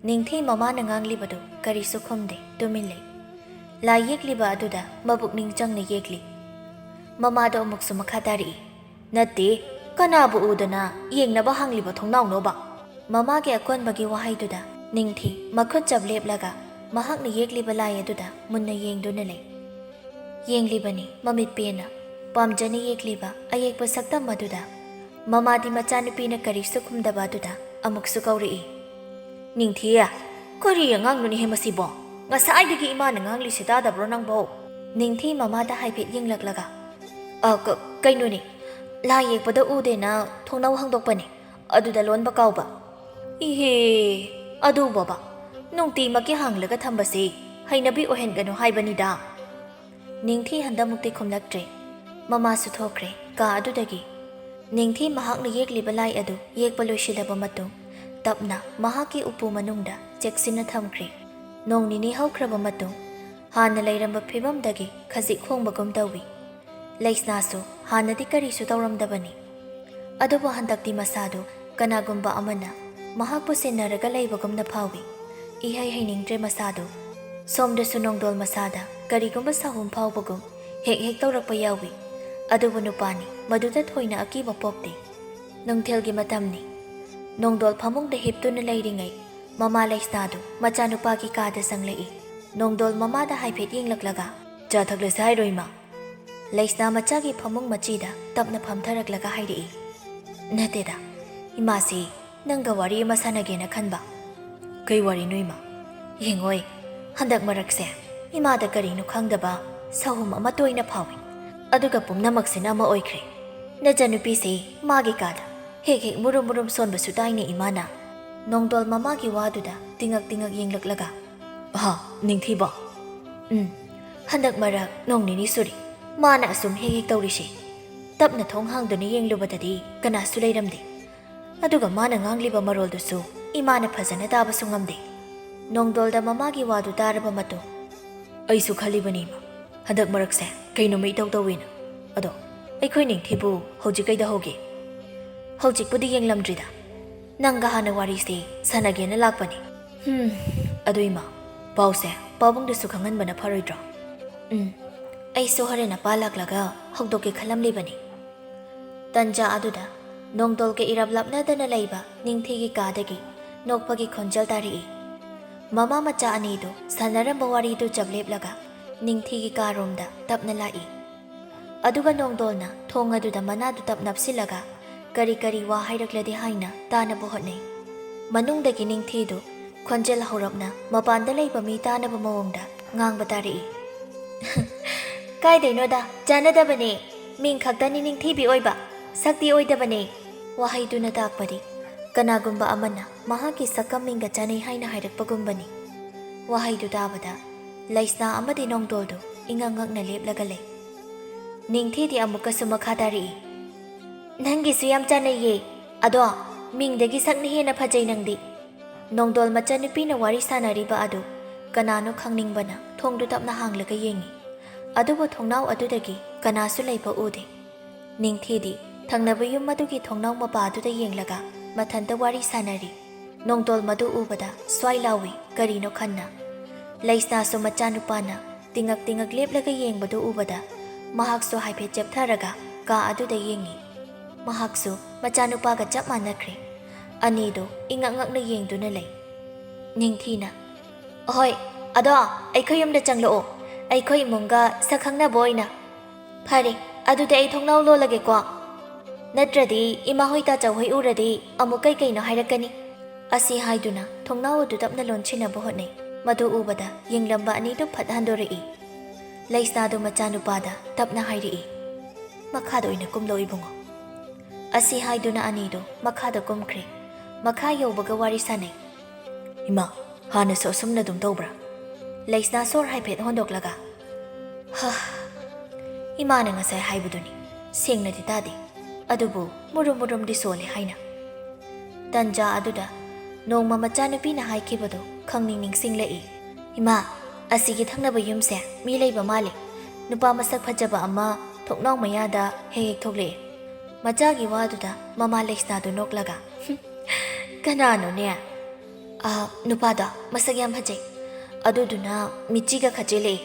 ꯅꯤꯡꯊꯤ ꯃꯃꯥꯅ ꯉꯥꯡꯂꯤꯕꯗꯨ ꯀꯔꯤꯁꯨ ꯈꯨꯝꯗꯦ, ꯇꯨꯃꯤꯟ ꯂꯩ꯫ ꯂꯥꯏ ꯌꯦꯛꯂꯤꯕ ꯑꯗꯨꯗ ꯃꯕꯨꯛꯅꯤꯡ ꯆꯪꯅ ꯌꯦꯛꯂꯤ꯫ ꯃꯃꯥꯗꯣ ꯑꯃꯨꯛꯁꯨ ꯃꯈꯥ ꯇꯥꯔꯛꯏ, "ꯅꯠꯇꯦ, ꯀꯅꯥꯕꯨ ꯎꯗꯅ ꯌꯦꯡꯅꯕ ꯍꯥꯡꯂꯤꯕ ꯊꯣꯡꯅꯥꯎꯅꯣꯕ?" ꯃꯃꯥꯒꯤ ꯑꯀꯣꯟꯕꯒꯤ ꯋꯥꯍꯩꯗꯨꯗ ꯅꯤꯡꯊꯤ ꯃꯈꯨꯠ ꯆꯞ ꯂꯦꯞꯂꯒ ꯃꯍꯥꯛꯅ ꯌꯦꯛꯂꯤꯕ ꯂꯥꯏ ꯑꯗꯨꯗ ꯃꯨꯟꯅ ꯌꯦꯡꯗꯨꯅ ꯂꯩ꯫ ꯌꯦꯡꯂꯤꯕꯅꯤ ꯃꯃꯤꯠ ꯄꯦꯟꯅ꯫ ꯄꯥꯝꯖꯅ ꯌꯦꯛꯂꯤꯕ ꯑꯌꯦꯛꯄ ꯁꯛꯇꯝ ꯑꯗꯨꯗ ꯃꯃꯥꯗꯤ ꯃꯆꯥꯅꯨꯄꯤꯅ ꯀꯔꯤꯁꯨ ꯈꯨꯝꯗꯕ ꯑꯗꯨꯗ ꯑꯃꯨꯛꯁꯨ ꯀꯧꯔꯛꯏ, "ꯅꯤꯡꯊꯤꯌꯦ, ꯀꯔꯤ ꯑꯉꯥꯡꯅꯣꯅꯦꯍꯦ ꯃꯁꯤꯕꯣ? ꯉꯁꯥꯏꯗꯒꯤ ꯏꯃꯥꯅ ꯉꯥꯡꯂꯤꯁꯦ ꯇꯥꯗꯕ꯭ꯔꯣ ꯅꯪꯕꯣ?" ꯅꯤꯡꯊꯤ ꯃꯃꯥꯗ ꯍꯥꯏꯐꯦꯠ ꯌꯦꯡꯂꯛꯂꯒ, "ꯑ, ꯀ-, ꯀꯩꯅꯣꯅꯦ, ꯂꯥꯏ ꯌꯦꯛꯄꯗ ꯎꯗꯦꯅ ꯊꯣꯡꯅꯥꯎ ꯍꯥꯡꯗꯣꯛꯄꯅꯦ, ꯑꯗꯨꯗ ꯂꯣꯟꯕ ꯀꯥꯎꯕ꯫ ꯏꯍꯦ, ꯑꯗꯨꯕꯣꯕ, ꯅꯨꯡꯇꯤꯃꯛꯀꯤ ꯍꯥꯡꯂꯒ ꯊꯝꯕꯁꯦ ꯍꯩꯅꯕꯤ ꯑꯣꯏꯍꯟꯒꯅꯨ ꯍꯥꯏꯕꯅꯤꯗ꯫" ꯅꯤꯡꯊꯤ ꯍꯟꯗꯛꯃꯨꯛꯇꯤ ꯈꯨꯝꯂꯛꯇ꯭ꯔꯦ꯫ ꯃꯃꯥꯁꯨ ꯊꯣꯛꯈ꯭ꯔꯦ ꯀꯥ ꯑꯗꯨꯗꯒꯤ꯫ ꯅꯤꯡꯊꯤ ꯃꯍꯥꯛꯅ ꯌꯦꯛꯂꯤꯕ ꯂꯥꯏ ꯑꯗꯨ ꯌꯦꯛꯄ ꯂꯣꯏꯁꯤꯜꯂꯕ ꯃꯇꯨꯡ ꯇꯞꯅ ꯃꯍꯥꯛꯀꯤ ꯎꯄꯨ ꯃꯅꯨꯡꯗ ꯆꯦꯛꯁꯤꯟꯅ ꯊꯝꯈ꯭ꯔꯦ꯫ ꯅꯣꯡ ꯅꯤꯅꯤ ꯍꯧꯈ꯭ꯔꯕ ꯃꯇꯨꯡ ꯍꯥꯟꯅ ꯂꯩꯔꯝꯕ ꯐꯤꯕꯝꯗꯒꯤ ꯈꯖꯤꯛ ꯍꯣꯡꯕꯒꯨꯝ ꯇꯧꯏ꯫ ꯂꯩꯁꯅꯥꯁꯨ ꯍꯥꯟꯅꯗꯤ ꯀꯔꯤꯁꯨ ꯇꯧꯔꯝꯗꯕꯅꯤ꯫ ꯑꯗꯨꯕꯨ ꯍꯟꯗꯛꯇꯤ ꯃꯁꯥꯗꯨ ꯀꯅꯥꯒꯨꯝꯕ ꯑꯃꯅ ꯃꯍꯥꯛꯄꯨ ꯁꯦꯟꯅꯔꯒ ꯂꯩꯕꯒꯨꯝꯅ ꯐꯥꯎꯏ꯫ ꯏꯍꯩ ꯍꯩꯅꯤꯡꯗ꯭ꯔꯦ ꯃꯁꯥꯗꯨ꯫ ꯁꯣꯝꯗꯁꯨ ꯅꯣꯡꯗꯣꯜ ꯃꯁꯥꯗ ꯀꯔꯤꯒꯨꯝꯕ ꯁꯥꯍꯨꯝ ꯐꯥꯎꯕꯒꯨꯝ ꯍꯦꯛ ꯍꯦꯛ ꯇꯧꯔꯛꯄ ꯌꯥꯎꯏ꯫ ꯑꯗꯨꯕꯨ ꯅꯨꯄꯥꯅꯤ, ꯃꯗꯨꯗ ꯊꯣꯏꯅ ꯑꯀꯤꯕ ꯄꯣꯛꯇꯦ꯫ ꯅꯨꯡꯊꯤꯜꯒꯤ ꯃꯇꯝꯅꯤ꯫ ꯅꯣꯡꯗꯣꯜ ꯐꯃꯨꯡꯗ ꯍꯤꯞꯇꯨꯅ ꯂꯩꯔꯤꯉꯩ ꯃꯃꯥ ꯂꯩꯁꯅꯥꯗꯨ ꯃꯆꯥꯅꯨꯄꯥꯒꯤ ꯀꯥꯗ ꯆꯪꯂꯛꯏ꯫ ꯅꯣꯡꯗꯣꯜ ꯃꯃꯥꯗ ꯍꯥꯏꯐꯦꯠ ꯌꯦꯡꯂꯛꯂꯒ, "ꯆꯥ ꯊꯛꯂꯁꯤ ꯍꯥꯏꯔꯣ, ꯏꯃꯥ?" ꯂꯩꯁꯅꯥ ꯃꯆꯥꯒꯤ ꯐꯃꯨꯡ ꯃꯆꯤꯗ ꯇꯞꯅ ꯐꯝꯊꯔꯛꯂꯒ ꯍꯥꯏꯔꯛꯏ, "ꯅꯠꯇꯦꯗ, ꯏꯃꯥꯁꯤ ꯅꯪꯒ ꯋꯥꯔꯤ ꯑꯃ ꯁꯥꯟꯅꯒꯦꯅ ꯈꯟꯕ꯫ "ꯀꯩ ꯋꯥꯔꯤꯅꯣ, ꯏꯃꯥ?" "ꯌꯦꯡꯉꯣꯏ, ꯍꯟꯗꯛ ꯃꯔꯛꯁꯦ ꯏꯃꯥꯗ ꯀꯔꯤꯅꯣ ꯈꯪꯗꯕ ꯁꯍꯨꯝ ꯑꯃ ꯇꯣꯏꯅ ꯐꯥꯎꯏ꯫ ꯑꯗꯨꯒ ꯄꯨꯝꯅꯃꯛꯁꯤꯅ ꯑꯃ ꯑꯣꯏꯈ꯭ꯔꯦ꯫ ꯅꯆꯟꯅꯨꯄꯤꯁꯦ ꯃꯥꯒꯤ ꯀꯥꯗ ꯍꯦꯛ ꯍꯦꯛ ꯃꯨꯔꯨꯝ ꯃꯨꯔꯨꯝ ꯁꯣꯟꯕꯁꯨ ꯇꯥꯏꯅꯦ ꯏꯃꯥꯅ꯫" ꯅꯣꯡꯗꯣꯜ ꯃꯃꯥꯒꯤ ꯋꯥꯗꯨꯗ ꯇꯤꯡꯉꯛ ꯇꯤꯡꯉꯛ ꯌꯦꯡꯂꯛꯂꯒ, "ꯑꯍꯥ, ꯅꯤꯡꯊꯤꯕ?" "ꯎꯝ, ꯍꯟꯗꯛ ꯃꯔꯛ ꯅꯣꯡ ꯅꯤꯅꯤ ꯁꯨꯔꯦ ꯃꯥꯅ ꯑꯁꯨꯝ ꯍꯦꯛ ꯍꯦꯛ ꯇꯧꯔꯤꯁꯦ꯫ ꯇꯞꯅ ꯊꯣꯡ ꯍꯥꯡꯗꯨꯅ ꯌꯦꯡꯂꯨꯕꯗꯗꯤ ꯀꯅꯥꯁꯨ ꯂꯩꯔꯝꯗꯦ꯫ ꯑꯗꯨꯒ ꯃꯥꯅ ꯉꯥꯡꯂꯤꯕ ꯃꯔꯣꯜꯗꯨꯁꯨ ꯏꯃꯥꯅ ꯐꯖꯅ ꯇꯥꯕꯁꯨ ꯉꯝꯗꯦ꯫" ꯅꯣꯡꯗꯣꯜꯗ ꯃꯃꯥꯒꯤ ꯋꯥꯗꯨ ꯇꯥꯔꯕ ꯃꯇꯨꯡ, "ꯑꯩꯁꯨ ꯈꯜꯂꯤꯕꯅꯤ, ꯏꯃꯥ, ꯍꯟꯗꯛ ꯃꯔꯛꯁꯦ ꯀꯩꯅꯣꯝꯃ ꯏꯇꯧ ꯇꯧꯋꯦꯅ꯫ ꯑꯗꯣ ꯑꯩꯈꯣꯏ ꯅꯤꯡꯊꯤꯕꯨ ꯍꯧꯖꯤꯛ ꯀꯩꯗ ꯍꯧꯒꯦ?" "ꯍꯧꯖꯤꯛꯄꯨꯗꯤ ꯌꯦꯡꯂꯝꯗ꯭ꯔꯤꯗ꯫ ꯅꯪꯒ ꯍꯥꯟꯅ ꯋꯥꯔꯤꯁꯦ ꯁꯥꯟꯅꯒꯦꯅ ꯂꯥꯛꯄꯅꯤ꯫" "ꯍꯝ, ꯑꯗꯨ ꯏꯃꯥ, ꯄꯥꯎꯁꯦ ꯄꯥꯕꯨꯡꯗꯁꯨ ꯈꯪꯍꯟꯕꯅ ꯐꯔꯣꯏꯗ꯭ꯔꯣ?" "ꯎꯝ, ꯑꯩꯁꯨ ꯍꯣꯔꯦꯟ ꯑꯄꯥ ꯂꯥꯛꯂꯒ ꯍꯧꯗꯣꯛꯀꯦ ꯈꯜꯂꯝꯂꯤꯕꯅꯤ꯫" ꯇꯟꯖꯥ ꯑꯗꯨꯗ ꯅꯣꯡꯗꯣꯜꯒ ꯏꯔꯞ ꯂꯥꯞꯅꯗꯅ ꯂꯩꯕ ꯅꯤꯡꯊꯤꯒꯤ ꯀꯥꯗꯒꯤ ꯅꯣꯛꯄꯒꯤ ꯈꯣꯟꯖꯦꯜ ꯇꯥꯔꯛꯏ꯫ ꯃꯃꯥ ꯃꯆꯥ ꯑꯅꯤꯗꯨ ꯁꯥꯟꯅꯔꯝꯕ ꯋꯥꯔꯤꯗꯨ ꯆꯞ ꯂꯦꯞꯂꯒ ꯅꯤꯡꯊꯤꯒꯤ ꯀꯥꯔꯣꯝꯗ ꯇꯞꯅ ꯂꯥꯛꯏ꯫ ꯑꯗꯨꯒ ꯅꯣꯡꯗꯣꯜꯅ ꯊꯣꯡ ꯑꯗꯨꯗ ꯃꯅꯥꯗꯨ ꯇꯞ ꯅꯞꯁꯤꯜꯂꯒ ꯀꯔꯤ ꯀꯔꯤ ꯋꯥ ꯍꯥꯏꯔꯛꯂꯗꯤ ꯍꯥꯏꯅ ꯇꯥꯅꯕ ꯍꯣꯠꯅꯩ꯫ ꯃꯅꯨꯡꯗꯒꯤ ꯅꯤꯡꯊꯤꯗꯨ ꯈꯣꯟꯖꯦꯜ ꯍꯧꯔꯞꯅ ꯃꯄꯥꯟꯗ ꯂꯩꯕ ꯃꯤ ꯇꯥꯅꯕ ꯃꯑꯣꯡꯗ ꯉꯥꯡꯕ ꯇꯥꯔꯛꯏ꯫ "ꯀꯥꯏꯗꯩꯅꯣꯗ, ꯆꯥꯟꯅꯗꯕꯅꯦ꯫ ꯃꯤꯡ ꯈꯛꯇꯅꯤ ꯅꯤꯡꯊꯤꯕꯤ ꯑꯣꯏꯕ, ꯁꯛꯇꯤ ꯑꯣꯏꯗꯕꯅꯦ꯫" ꯋꯥꯍꯩꯗꯨꯅ ꯇꯥꯛꯄꯗꯤ ꯀꯅꯥꯒꯨꯝꯕ ꯑꯃꯅ ꯃꯍꯥꯛꯀꯤ ꯁꯛꯀꯝ ꯃꯤꯡꯒ ꯆꯥꯟꯅꯩ ꯍꯥꯏꯅ ꯍꯥꯏꯔꯛꯄꯒꯨꯝꯕꯅꯤ꯫ ꯋꯥꯍꯩꯗꯨ ꯇꯥꯕꯗ ꯂꯩꯁꯅꯥ ꯑꯃꯗꯤ ꯅꯣꯡꯗꯣꯜꯗꯨ ꯏꯉꯛ ꯉꯛꯅ ꯂꯦꯞꯂꯒ ꯂꯩ꯫ ꯅꯤꯡꯊꯤꯗꯤ ꯑꯃꯨꯛꯀꯁꯨ ꯃꯈꯥ ꯇꯥꯔꯛꯏ, "ꯅꯪꯒꯤꯁꯨ ꯌꯥꯝ ꯆꯥꯟꯅꯩꯌꯦ꯫ ꯑꯗꯣ ꯃꯤꯡꯗꯒꯤ ꯁꯛꯅ ꯍꯦꯟꯅ ꯐꯖꯩ ꯅꯪꯗꯤ꯫" ꯅꯣꯡꯗꯣꯜ ꯃꯆꯟꯅꯨꯄꯤꯅ ꯋꯥꯔꯤ ꯁꯥꯟꯅꯔꯤꯕ ꯑꯗꯨ ꯀꯅꯥꯅꯣ ꯈꯪꯅꯤꯡꯕꯅ ꯊꯣꯡꯗꯨ ꯇꯞꯅ ꯍꯥꯡꯂꯒ ꯌꯦꯡꯉꯤ꯫ ꯑꯗꯨꯕꯨ ꯊꯣꯡꯅꯥꯎ ꯑꯗꯨꯗꯒꯤ ꯀꯅꯥꯁꯨ ꯂꯩꯕ ꯎꯗꯦ꯫ ꯅꯤꯡꯊꯤꯗꯤ ꯊꯪꯅꯕ ꯌꯨꯝ ꯑꯗꯨꯒꯤ ꯊꯣꯡꯅꯥꯎ ꯃꯄꯥ ꯑꯗꯨꯗ ꯌꯦꯡꯂꯒ ꯃꯊꯟꯇ ꯋꯥꯔꯤ ꯁꯥꯟꯅꯔꯤ꯫ ꯅꯣꯡꯗꯣꯜ ꯃꯗꯨ ꯎꯕꯗ ꯁ꯭ꯋꯥꯏ ꯂꯥꯎꯏ, ꯀꯔꯤꯅꯣ ꯈꯟꯅ꯫ ꯂꯩꯁꯅꯥꯁꯨ ꯃꯆꯥꯅꯨꯄꯥꯅ ꯇꯤꯡꯉꯛ ꯇꯤꯡꯉꯛ ꯂꯦꯞꯂꯒ ꯌꯦꯡꯕꯗꯨ ꯎꯕꯗ ꯃꯍꯥꯛꯁꯨ ꯍꯥꯏꯐꯦꯠ ꯆꯦꯞꯊꯔꯒ ꯀꯥ ꯑꯗꯨꯗ ꯌꯦꯡꯉꯤ꯫ ꯃꯍꯥꯛꯁꯨ ꯃꯆꯥꯅꯨꯄꯥꯒ ꯆꯞ ꯃꯥꯟꯅꯈ꯭ꯔꯦ꯫ ꯑꯅꯤꯗꯨ ꯏꯉꯛ ꯉꯛꯅ ꯌꯦꯡꯗꯨꯅ ꯂꯩ꯫ ꯅꯤꯡꯊꯤꯅ, "ꯑꯍꯣꯏ, ꯑꯗꯣ ꯑꯩꯈꯣꯏ ꯌꯨꯝꯗ ꯆꯪꯂꯛꯑꯣ, ꯑꯩꯈꯣꯏ ꯏꯃꯨꯡꯒ ꯁꯛ ꯈꯪꯅꯕ ꯑꯣꯏꯅ꯫" "ꯐꯔꯦ, ꯑꯗꯨꯗꯤ ꯑꯩ ꯊꯣꯡꯅꯥꯎ ꯂꯣꯜꯂꯒꯦꯀꯣ꯫" "ꯅꯠꯇ꯭ꯔꯗꯤ ꯏꯃꯥ ꯍꯣꯏ ꯇꯥꯆꯧ ꯍꯣꯏ ꯎꯔꯗꯤ ꯑꯃꯨꯛ ꯀꯩ ꯀꯩꯅꯣ ꯍꯥꯏꯔꯛꯀꯅꯤ?" ꯑꯁꯤ ꯍꯥꯏꯗꯨꯅ ꯊꯣꯡꯅꯥꯎ ꯑꯗꯨ ꯇꯞꯅ ꯂꯣꯟꯁꯤꯟꯅꯕ ꯍꯣꯠꯅꯩ꯫ ꯃꯗꯨ ꯎꯕꯗ ꯌꯦꯡꯂꯝꯕ ꯑꯅꯤꯗꯨ ꯐꯠ ꯍꯟꯗꯣꯔꯛꯏ꯫ ꯂꯩꯁꯅꯥꯗꯨ ꯃꯆꯥꯅꯨꯄꯥꯗ ꯇꯞꯅ ꯍꯥꯏꯔꯛꯏ, "ꯃꯈꯥꯗ ꯑꯣꯏꯅ ꯀꯨꯝꯂꯣ ꯏꯕꯨꯡꯉꯣ꯫" ꯑꯁꯤ ꯍꯥꯏꯗꯨꯅ ꯑꯅꯤꯗꯨ ꯃꯈꯥꯗ ꯀꯨꯝꯈ꯭ꯔꯦ꯫ ꯃꯈꯥ ꯌꯧꯕꯒ ꯋꯥꯔꯤ ꯁꯥꯟꯅꯩ꯫ "ꯏꯃꯥ, ꯍꯥꯟꯅꯁꯨ ꯑꯁꯨꯝꯅ ꯑꯗꯨꯝ ꯇꯧꯕ꯭ꯔꯥ?" ꯂꯩꯁꯅꯥ ꯁꯣꯔ ꯍꯥꯏꯐꯦꯠ ꯍꯣꯟꯗꯣꯛꯂꯒ, "ꯍ, ꯏꯃꯥꯅ ꯉꯁꯥꯏ ꯍꯥꯏꯕꯗꯨꯅꯤ, ꯁꯦꯡꯅꯗꯤ ꯇꯥꯗꯦ, ꯑꯗꯨꯕꯨ ꯃꯨꯔꯨꯝ ꯃꯨꯔꯨꯝꯗꯤ ꯁꯣꯜꯂꯦ" ꯍꯥꯏꯅ꯫ ꯇꯟꯖꯥ ꯑꯗꯨꯗ ꯅꯣꯡꯃ ꯃꯆꯥꯅꯨꯄꯤꯅ ꯍꯥꯏꯈꯤꯕꯗꯨ ꯈꯪꯅꯤꯡ ꯅꯤꯡꯁꯤꯡꯂꯛꯏ꯫ "ꯏꯃꯥ, ꯑꯁꯤꯒꯤ ꯊꯪꯅꯕ ꯌꯨꯝꯁꯦ ꯃꯤ ꯂꯩꯕ ꯃꯥꯜꯂꯦ꯫ ꯅꯨꯄꯥ ꯃꯁꯛ ꯐꯖꯕ ꯑꯃ ꯊꯣꯡꯅꯥꯎ ꯃꯌꯥꯗ ꯍꯦꯛ ꯍꯦꯛ ꯊꯣꯛꯂꯛꯑꯦ꯫" ꯃꯆꯥꯒꯤ ꯋꯥꯗꯨꯗ ꯃꯃꯥ ꯂꯩꯁꯅꯥꯗꯨ ꯅꯣꯛꯂꯒ, "ꯀꯅꯥꯅꯣꯅꯦ?" "ꯑ, ꯅꯨꯄꯥꯗꯣ ꯃꯁꯛ ꯌꯥꯝ ꯐꯖꯩ, ꯑꯗꯨꯗꯨꯅ ꯃꯤꯆꯤꯒ ꯈꯠꯆꯤꯜꯂꯛꯑꯦ꯫"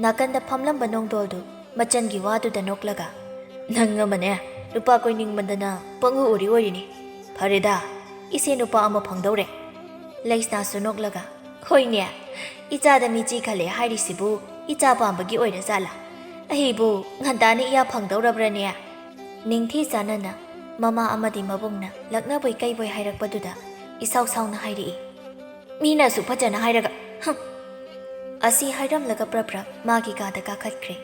ꯅꯥꯀꯟꯗ ꯐꯝꯂꯝꯕ ꯅꯣꯡꯗꯣꯜꯗꯨ ꯃꯆꯟꯒꯤ ꯋꯥꯗꯨꯗ ꯅꯣꯛꯂꯒ, "ꯅꯪ ꯑꯃꯅꯦ, ꯅꯨꯄꯥ ꯀꯣꯏꯅꯤꯡꯃꯟꯗꯅ ꯄꯪꯎ ꯎꯔꯤ ꯑꯣꯏꯔꯤꯅꯤ꯫ ꯐꯔꯦꯗ, ꯏꯆꯦ ꯅꯨꯄꯥ ꯑꯃ ꯐꯪꯗꯧꯔꯦ꯫" ꯂꯩꯁꯅꯥꯁꯨ ꯅꯣꯛꯂꯒ, "ꯍꯣꯏꯅꯦ, ꯏꯆꯥꯗ ꯃꯤꯆꯤ ꯈꯜꯂꯦ ꯍꯥꯏꯔꯤꯁꯤꯕꯨ ꯏꯆꯥ ꯄꯥꯝꯕꯒꯤ ꯑꯣꯏꯔ ꯖꯥꯠꯂꯥ? ꯑꯩꯕꯨ ꯉꯟꯇꯥꯅ ꯏꯌꯥ ꯐꯪꯗꯧꯔꯕ꯭ꯔꯅꯦ?" ꯅꯤꯡꯊꯤ ꯆꯥꯟꯅꯅ ꯃꯃꯥ ꯑꯃꯗꯤ ꯃꯕꯨꯡꯅ ꯂꯛꯅꯕꯣꯏ ꯀꯩꯕꯣꯏ ꯍꯥꯏꯔꯛꯄꯗꯨꯗ ꯏꯁꯥꯎ ꯁꯥꯎꯅ ꯍꯥꯏꯔꯛꯏ, "ꯃꯤꯅ ꯑꯁꯨꯛ ꯐꯖꯅ ꯍꯥꯏꯔꯒ, ꯍꯝ!" ꯑꯁꯤ ꯍꯥꯏꯔꯝꯂꯒ ꯄ꯭ꯔꯞ ꯄ꯭ꯔꯞ ꯃꯥꯒꯤ ꯀꯥꯗ ꯀꯥꯈꯠꯈ꯭ꯔꯦ꯫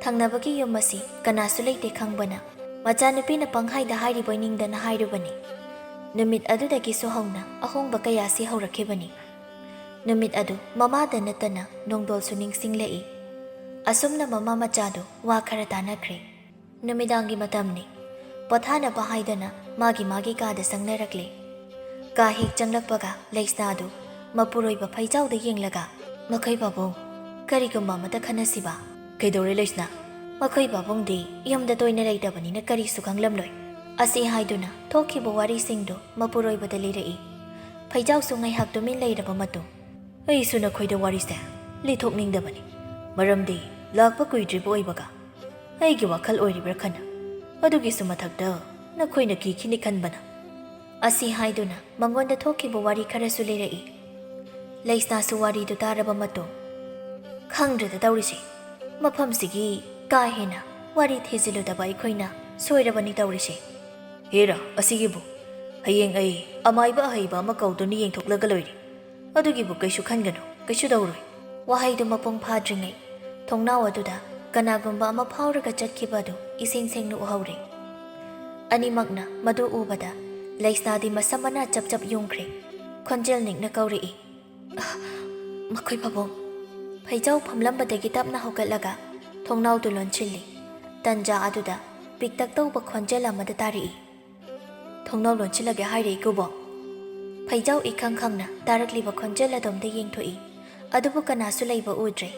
ꯊꯪꯅꯕꯒꯤ ꯌꯨꯝ ꯑꯁꯤ ꯀꯅꯥꯁꯨ ꯂꯩꯇꯦ ꯈꯪꯕꯅ ꯃꯆꯥꯅꯨꯄꯤꯅ ꯄꯪꯍꯥꯏꯗ ꯍꯥꯏꯔꯤꯕꯣꯏ ꯅꯤꯡꯗꯅ ꯍꯥꯏꯔꯨꯕꯅꯤ꯫ ꯅꯨꯃꯤꯠ ꯑꯗꯨꯗꯒꯤꯁꯨ ꯍꯧꯅ ꯑꯍꯣꯡꯕ ꯀꯌꯥꯁꯤ ꯍꯧꯔꯛꯈꯤꯕꯅꯤ꯫ ꯅꯨꯃꯤꯠ ꯑꯗꯨ ꯃꯃꯥꯗ ꯅꯠꯇꯅ ꯅꯣꯡꯗꯣꯜꯁꯨ ꯅꯤꯡꯁꯤꯡꯂꯛꯏ꯫ ꯑꯁꯨꯝꯅ ꯃꯃꯥ ꯃꯆꯥꯗꯨ ꯋꯥ ꯈꯔ ꯇꯥꯅꯈ꯭ꯔꯦ꯫ ꯅꯨꯃꯤꯗꯥꯡꯒꯤ ꯃꯇꯝꯅꯤ꯫ ꯄꯣꯊꯥꯅꯕ ꯍꯥꯏꯗꯅ ꯃꯥꯒꯤ ꯃꯥꯒꯤ ꯀꯥꯗ ꯆꯪꯅꯔꯛꯂꯦ꯫ ꯀꯥ ꯍꯦꯛ ꯆꯪꯂꯛꯄꯒ ꯂꯩꯁꯅꯥꯗꯨ ꯃꯄꯨꯔꯣꯏꯕ ꯐꯩꯖꯥꯎꯗ ꯌꯦꯡꯂꯒ, "ꯃꯈꯣꯏ ꯄꯥꯕꯨꯡ, ꯀꯔꯤꯒꯨꯝꯕ ꯑꯃꯇ ꯈꯟꯅꯁꯤꯕ?" "ꯀꯩꯗꯧꯔꯦ ꯂꯩꯁꯅꯥ?" "ꯃꯈꯣꯏ ꯄꯥꯕꯨꯡꯗꯤ ꯌꯨꯝꯗ ꯇꯣꯏꯅ ꯂꯩꯇꯕꯅꯤꯅ ꯀꯔꯤꯁꯨ ꯈꯪꯂꯝꯂꯣꯏ꯫" ꯑꯁꯤ ꯍꯥꯏꯗꯨꯅ ꯊꯣꯛꯈꯤꯕ ꯋꯥꯔꯤꯁꯤꯡꯗꯨ ꯃꯄꯨꯔꯣꯏꯕꯗ ꯂꯤꯔꯛꯏ꯫ ꯐꯩꯖꯥꯎꯁꯨ ꯉꯥꯏꯍꯥꯛ ꯇꯨꯃꯤꯟ ꯂꯩꯔꯕ ꯃꯇꯨꯡ, "ꯑꯩꯁꯨ ꯅꯈꯣꯏꯗ ꯋꯥꯔꯤꯁꯦ ꯂꯤꯊꯣꯛꯅꯤꯡꯗꯕꯅꯤ, ꯃꯔꯝꯗꯤ ꯂꯥꯛꯄ ꯀꯨꯏꯗ꯭ꯔꯤꯕ ꯑꯣꯏꯕꯒ ꯑꯩꯒꯤ ꯋꯥꯈꯜ ꯑꯣꯏꯔꯤꯕ꯭ꯔꯥ ꯈꯟꯅ, ꯑꯗꯨꯒꯤꯁꯨ ꯃꯊꯛꯇ ꯅꯈꯣꯏꯅ ꯀꯤꯈꯤꯅꯤ ꯈꯟꯕꯅ꯫" ꯑꯁꯤ ꯍꯥꯏꯗꯨꯅ ꯃꯉꯣꯟꯗ ꯊꯣꯛꯈꯤꯕ ꯋꯥꯔꯤ ꯈꯔꯁꯨ ꯂꯤꯔꯛꯏ꯫ ꯂꯩꯁꯅꯥꯁꯨ ꯋꯥꯔꯤꯗꯨ ꯇꯥꯔꯕ ꯃꯇꯨꯡ, "ꯈꯪꯗ꯭ꯔꯦꯗ ꯇꯧꯔꯤꯁꯦ, ꯃꯐꯝꯁꯤꯒꯤ ꯀꯥ ꯍꯦꯟꯅ ꯋꯥꯔꯤ ꯊꯤꯖꯤꯜꯂꯨꯗꯕ ꯑꯩꯈꯣꯏꯅ ꯁꯣꯏꯔꯕꯅꯤ ꯇꯧꯔꯤꯁꯦ꯫ ꯍꯦꯔꯥ, ꯑꯁꯤꯒꯤꯕꯨ ꯍꯌꯦꯡ ꯑꯩ ꯑꯃꯥꯏꯕ ꯑꯍꯩꯕ ꯑꯃ ꯀꯧꯗꯨꯅ ꯌꯦꯡꯊꯣꯛꯂꯒ ꯂꯣꯏꯔꯦ꯫ ꯑꯗꯨꯒꯤꯕꯨ ꯀꯩꯁꯨ ꯈꯟꯒꯅꯨ, ꯀꯩꯁꯨ ꯇꯧꯔꯣꯏ꯫ ꯋꯥꯍꯩꯗꯨ ꯃꯄꯨꯡ ꯐꯥꯗ꯭ꯔꯤꯉꯩ ꯊꯣꯡꯅꯥꯎ ꯑꯗꯨꯗ ꯀꯅꯥꯒꯨꯝꯕ ꯑꯃ ꯐꯥꯎꯔꯒ ꯆꯠꯈꯤꯕ ꯑꯗꯨ ꯏꯁꯦꯡ ꯁꯦꯡꯅ ꯎꯍꯧꯔꯦ꯫ ꯑꯅꯤꯃꯛꯅ ꯃꯗꯨ ꯎꯕꯗ ꯂꯩꯁꯅꯥꯗꯤ ꯃꯁꯝ ꯃꯅꯥ ꯆꯞ ꯆꯞ ꯌꯨꯡꯈ꯭ꯔꯦ꯫ ꯈꯣꯟꯖꯦꯜ ꯅꯤꯛꯅ ꯀꯧꯔꯛꯏ, "ꯑ, ꯃꯈꯣꯏ ꯄꯥꯕꯨꯡ!" ꯐꯩꯖꯥꯎ ꯐꯝꯂꯝꯕꯗꯒꯤ ꯇꯞꯅ ꯍꯧꯒꯠꯂꯒ ꯊꯣꯡꯅꯥꯎꯗꯨ ꯂꯣꯟꯁꯤꯜꯂꯤ꯫ ꯇꯟꯖꯥ ꯑꯗꯨꯗ ꯄꯤꯛꯇꯛ ꯇꯧꯕ ꯈꯣꯟꯖꯦꯜ ꯑꯃꯗ ꯇꯥꯔꯛꯏ, "ꯊꯣꯡꯅꯥꯎ ꯂꯣꯟꯁꯤꯜꯂꯒꯦ ꯍꯥꯏꯔꯦ, ꯏꯀꯨꯕꯣꯛ!" ꯐꯩꯖꯥꯎ ꯏꯈꯪ ꯈꯪꯅ ꯇꯥꯔꯛꯂꯤꯕ ꯈꯣꯟꯖꯦꯜ ꯑꯗꯣꯝꯗ ꯌꯦꯡꯊꯣꯛꯏ꯫ ꯑꯗꯨꯕꯨ ꯀꯅꯥꯁꯨ ꯂꯩꯕ ꯎꯗ꯭ꯔꯦ꯫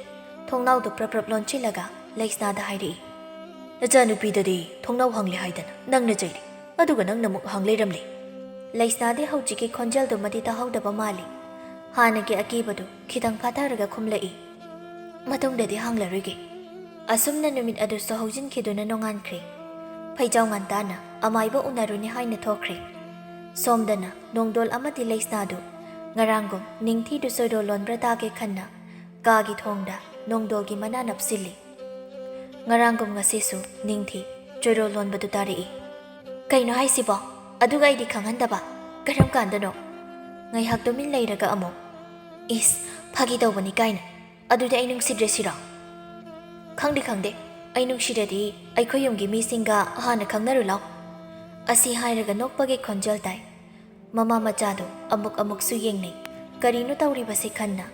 ꯊꯣꯡꯅꯥꯎꯗꯨ ꯄ꯭ꯔꯞ ꯄ꯭ꯔꯞ ꯂꯣꯟꯁꯤꯜꯂꯒ ꯂꯩꯁꯅꯥꯗ ꯍꯥꯏꯔꯛꯏ, "ꯅꯆꯥꯅꯨꯄꯤꯗꯗꯤ ꯊꯣꯡꯅꯥꯎ ꯍꯥꯡꯂꯦ ꯍꯥꯏꯗꯅ ꯅꯪꯅ ꯆꯩꯔꯤ, ꯑꯗꯨꯒ ꯅꯪꯅ ꯑꯃꯨꯛ ꯍꯥꯡ ꯂꯩꯔꯝꯂꯦ!" ꯂꯩꯁꯅꯥꯗꯤ ꯍꯧꯖꯤꯛꯀꯤ ꯈꯣꯟꯖꯦꯜꯗꯨꯃꯗꯤ ꯇꯥꯍꯧꯗꯕ ꯃꯥꯜꯂꯤ꯫ ꯍꯥꯟꯅꯒꯤ ꯑꯀꯤꯕꯗꯨ ꯈꯤꯇꯪ ꯐꯥꯊꯔꯒ ꯈꯨꯝꯂꯛꯏ, "ꯃꯇꯨꯡꯗꯗꯤ ꯍꯥꯡꯂꯔꯣꯏꯒꯦ꯫" ꯑꯁꯨꯝꯅ ꯅꯨꯃꯤꯠ ꯑꯗꯨꯁꯨ ꯍꯧꯖꯤꯟꯈꯤꯗꯨꯅ ꯅꯣꯡꯉꯥꯟꯈ꯭ꯔꯦ꯫ ꯐꯩꯖꯥꯎ ꯉꯟꯇꯥꯅ ꯑꯃꯥꯏꯕ ꯎꯅꯔꯨꯅꯤ ꯍꯥꯏꯅ ꯊꯣꯛꯈ꯭ꯔꯦ꯫ ꯁꯣꯝꯗꯅ ꯅꯣꯡꯗꯣꯜ ꯑꯃꯗꯤ ꯂꯩꯁꯅꯥꯗꯨ ꯉꯔꯥꯡꯒꯨꯝ ꯅꯤꯡꯊꯤꯗꯨ ꯆꯣꯏꯔꯣꯜ ꯂꯣꯟꯕ꯭ꯔꯥ ꯇꯥꯒꯦ ꯈꯟꯅ ꯀꯥꯒꯤ ꯊꯣꯡꯗ ꯅꯣꯡꯗꯣꯜꯒꯤ ꯃꯅꯥ ꯅꯞꯁꯤꯜꯂꯤ꯫ ꯉꯔꯥꯡꯒꯨꯝ ꯉꯁꯤꯁꯨ ꯅꯤꯡꯊꯤ ꯆꯣꯏꯔꯣꯜ ꯂꯣꯟꯕꯗꯨ ꯇꯥꯔꯛꯏ꯫ "ꯀꯩꯅꯣ ꯍꯥꯏꯁꯤꯕꯣ? ꯑꯗꯨꯒ ꯑꯩꯗꯤ ꯈꯪꯍꯟꯗꯕ? ꯀꯔꯝ ꯀꯥꯟꯗꯅꯣ?" ꯉꯥꯏꯍꯥꯛ ꯇꯨꯃꯤꯟ ꯂꯩꯔꯒ ꯑꯃꯨꯛ, "ꯏꯁ, ꯐꯥꯒꯤ ꯇꯧꯕꯅꯤ ꯀꯥꯏꯅ꯫ ꯑꯗꯨꯗꯤ ꯑꯩ ꯅꯨꯡꯁꯤꯗ꯭ꯔꯦ ꯁꯤꯔꯣ?" "ꯈꯪꯗꯦ, ꯈꯪꯗꯦ꯫ ꯑꯩ ꯅꯨꯡꯁꯤꯔꯗꯤ ꯑꯩꯈꯣꯏ ꯌꯨꯝꯒꯤ ꯃꯤꯁꯤꯡꯒ ꯍꯥꯟꯅ ꯈꯪꯅꯔꯨ ꯂꯥꯎ꯫" ꯑꯁꯤ ꯍꯥꯏꯔꯒ ꯅꯣꯛꯄꯒꯤ ꯈꯣꯟꯖꯦꯜ ꯇꯥꯏ꯫ ꯃꯃꯥ ꯃꯆꯥꯗꯨ ꯑꯃꯨꯛ ꯑꯃꯨꯛꯁꯨ ꯌꯦꯡꯅꯩ꯫ ꯀꯔꯤꯅꯣ ꯇꯧꯔꯤꯕꯁꯤ ꯈꯟꯅ꯫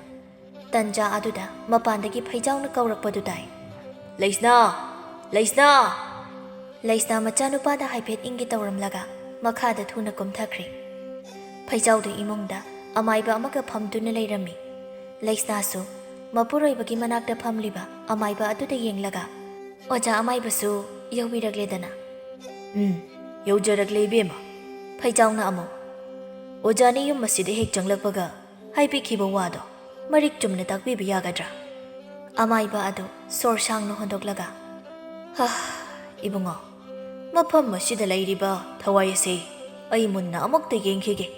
ꯇꯟꯖꯥ ꯑꯗꯨꯗ ꯃꯄꯥꯟꯗꯒꯤ ꯐꯩꯖꯥꯎꯅ ꯀꯧꯔꯛꯄꯗꯨ ꯇꯥꯏ, "ꯂꯩꯁꯅꯥ! ꯂꯩꯁꯅꯥ!" ꯂꯩꯁꯅꯥ ꯃꯆꯥꯅꯨꯄꯥꯗ ꯍꯥꯏꯐꯦꯠ ꯏꯪꯒꯦ ꯇꯧꯔꯝꯂꯒ ꯃꯈꯥꯗ ꯊꯨꯅ ꯀꯨꯝꯊꯈ꯭ꯔꯦ꯫ ꯐꯩꯖꯥꯎꯗꯨ ꯏꯃꯨꯡꯗ ꯑꯃꯥꯏꯕ ꯑꯃꯒ ꯐꯝꯗꯨꯅ ꯂꯩꯔꯝꯃꯤ꯫ ꯂꯩꯁꯅꯥꯁꯨ ꯃꯄꯨꯔꯣꯏꯕꯒꯤ ꯃꯅꯥꯛꯇ ꯐꯝꯂꯤꯕ ꯑꯃꯥꯏꯕ ꯑꯗꯨꯗ ꯌꯦꯡꯂꯒ, "ꯑꯣꯖꯥ ꯑꯃꯥꯏꯕꯁꯨ ꯌꯧꯕꯤꯔꯛꯂꯦꯗꯅ?" "ꯎꯝ, ꯌꯧꯖꯔꯛꯂꯦ ꯏꯕꯦꯝꯃ꯫" ꯐꯩꯖꯥꯎꯅ ꯑꯃꯨꯛ, "ꯑꯣꯖꯥꯅ ꯌꯨꯝ ꯑꯁꯤꯗ ꯍꯦꯛ ꯆꯪꯂꯛꯄꯒ ꯍꯥꯏꯕꯤꯈꯤꯕ ꯋꯥꯗꯣ ꯃꯔꯤꯛ ꯆꯨꯝꯅ ꯇꯥꯛꯄꯤꯕ ꯌꯥꯒꯗ꯭ꯔꯥ?" ꯑꯃꯥꯏꯕ ꯑꯗꯨ ꯁꯣꯔ ꯁꯥꯡꯅ ꯍꯣꯟꯗꯣꯛꯂꯒ, "ꯍꯥ, ꯏꯕꯨꯡꯉꯣ, ꯃꯐꯝ ꯑꯁꯤꯗ ꯂꯩꯔꯤꯕ ꯊꯋꯥꯏ ꯑꯁꯤ ꯑꯩ ꯃꯨꯟꯅ ꯑꯃꯨꯛꯇ ꯌꯦꯡꯈꯤꯒꯦ꯫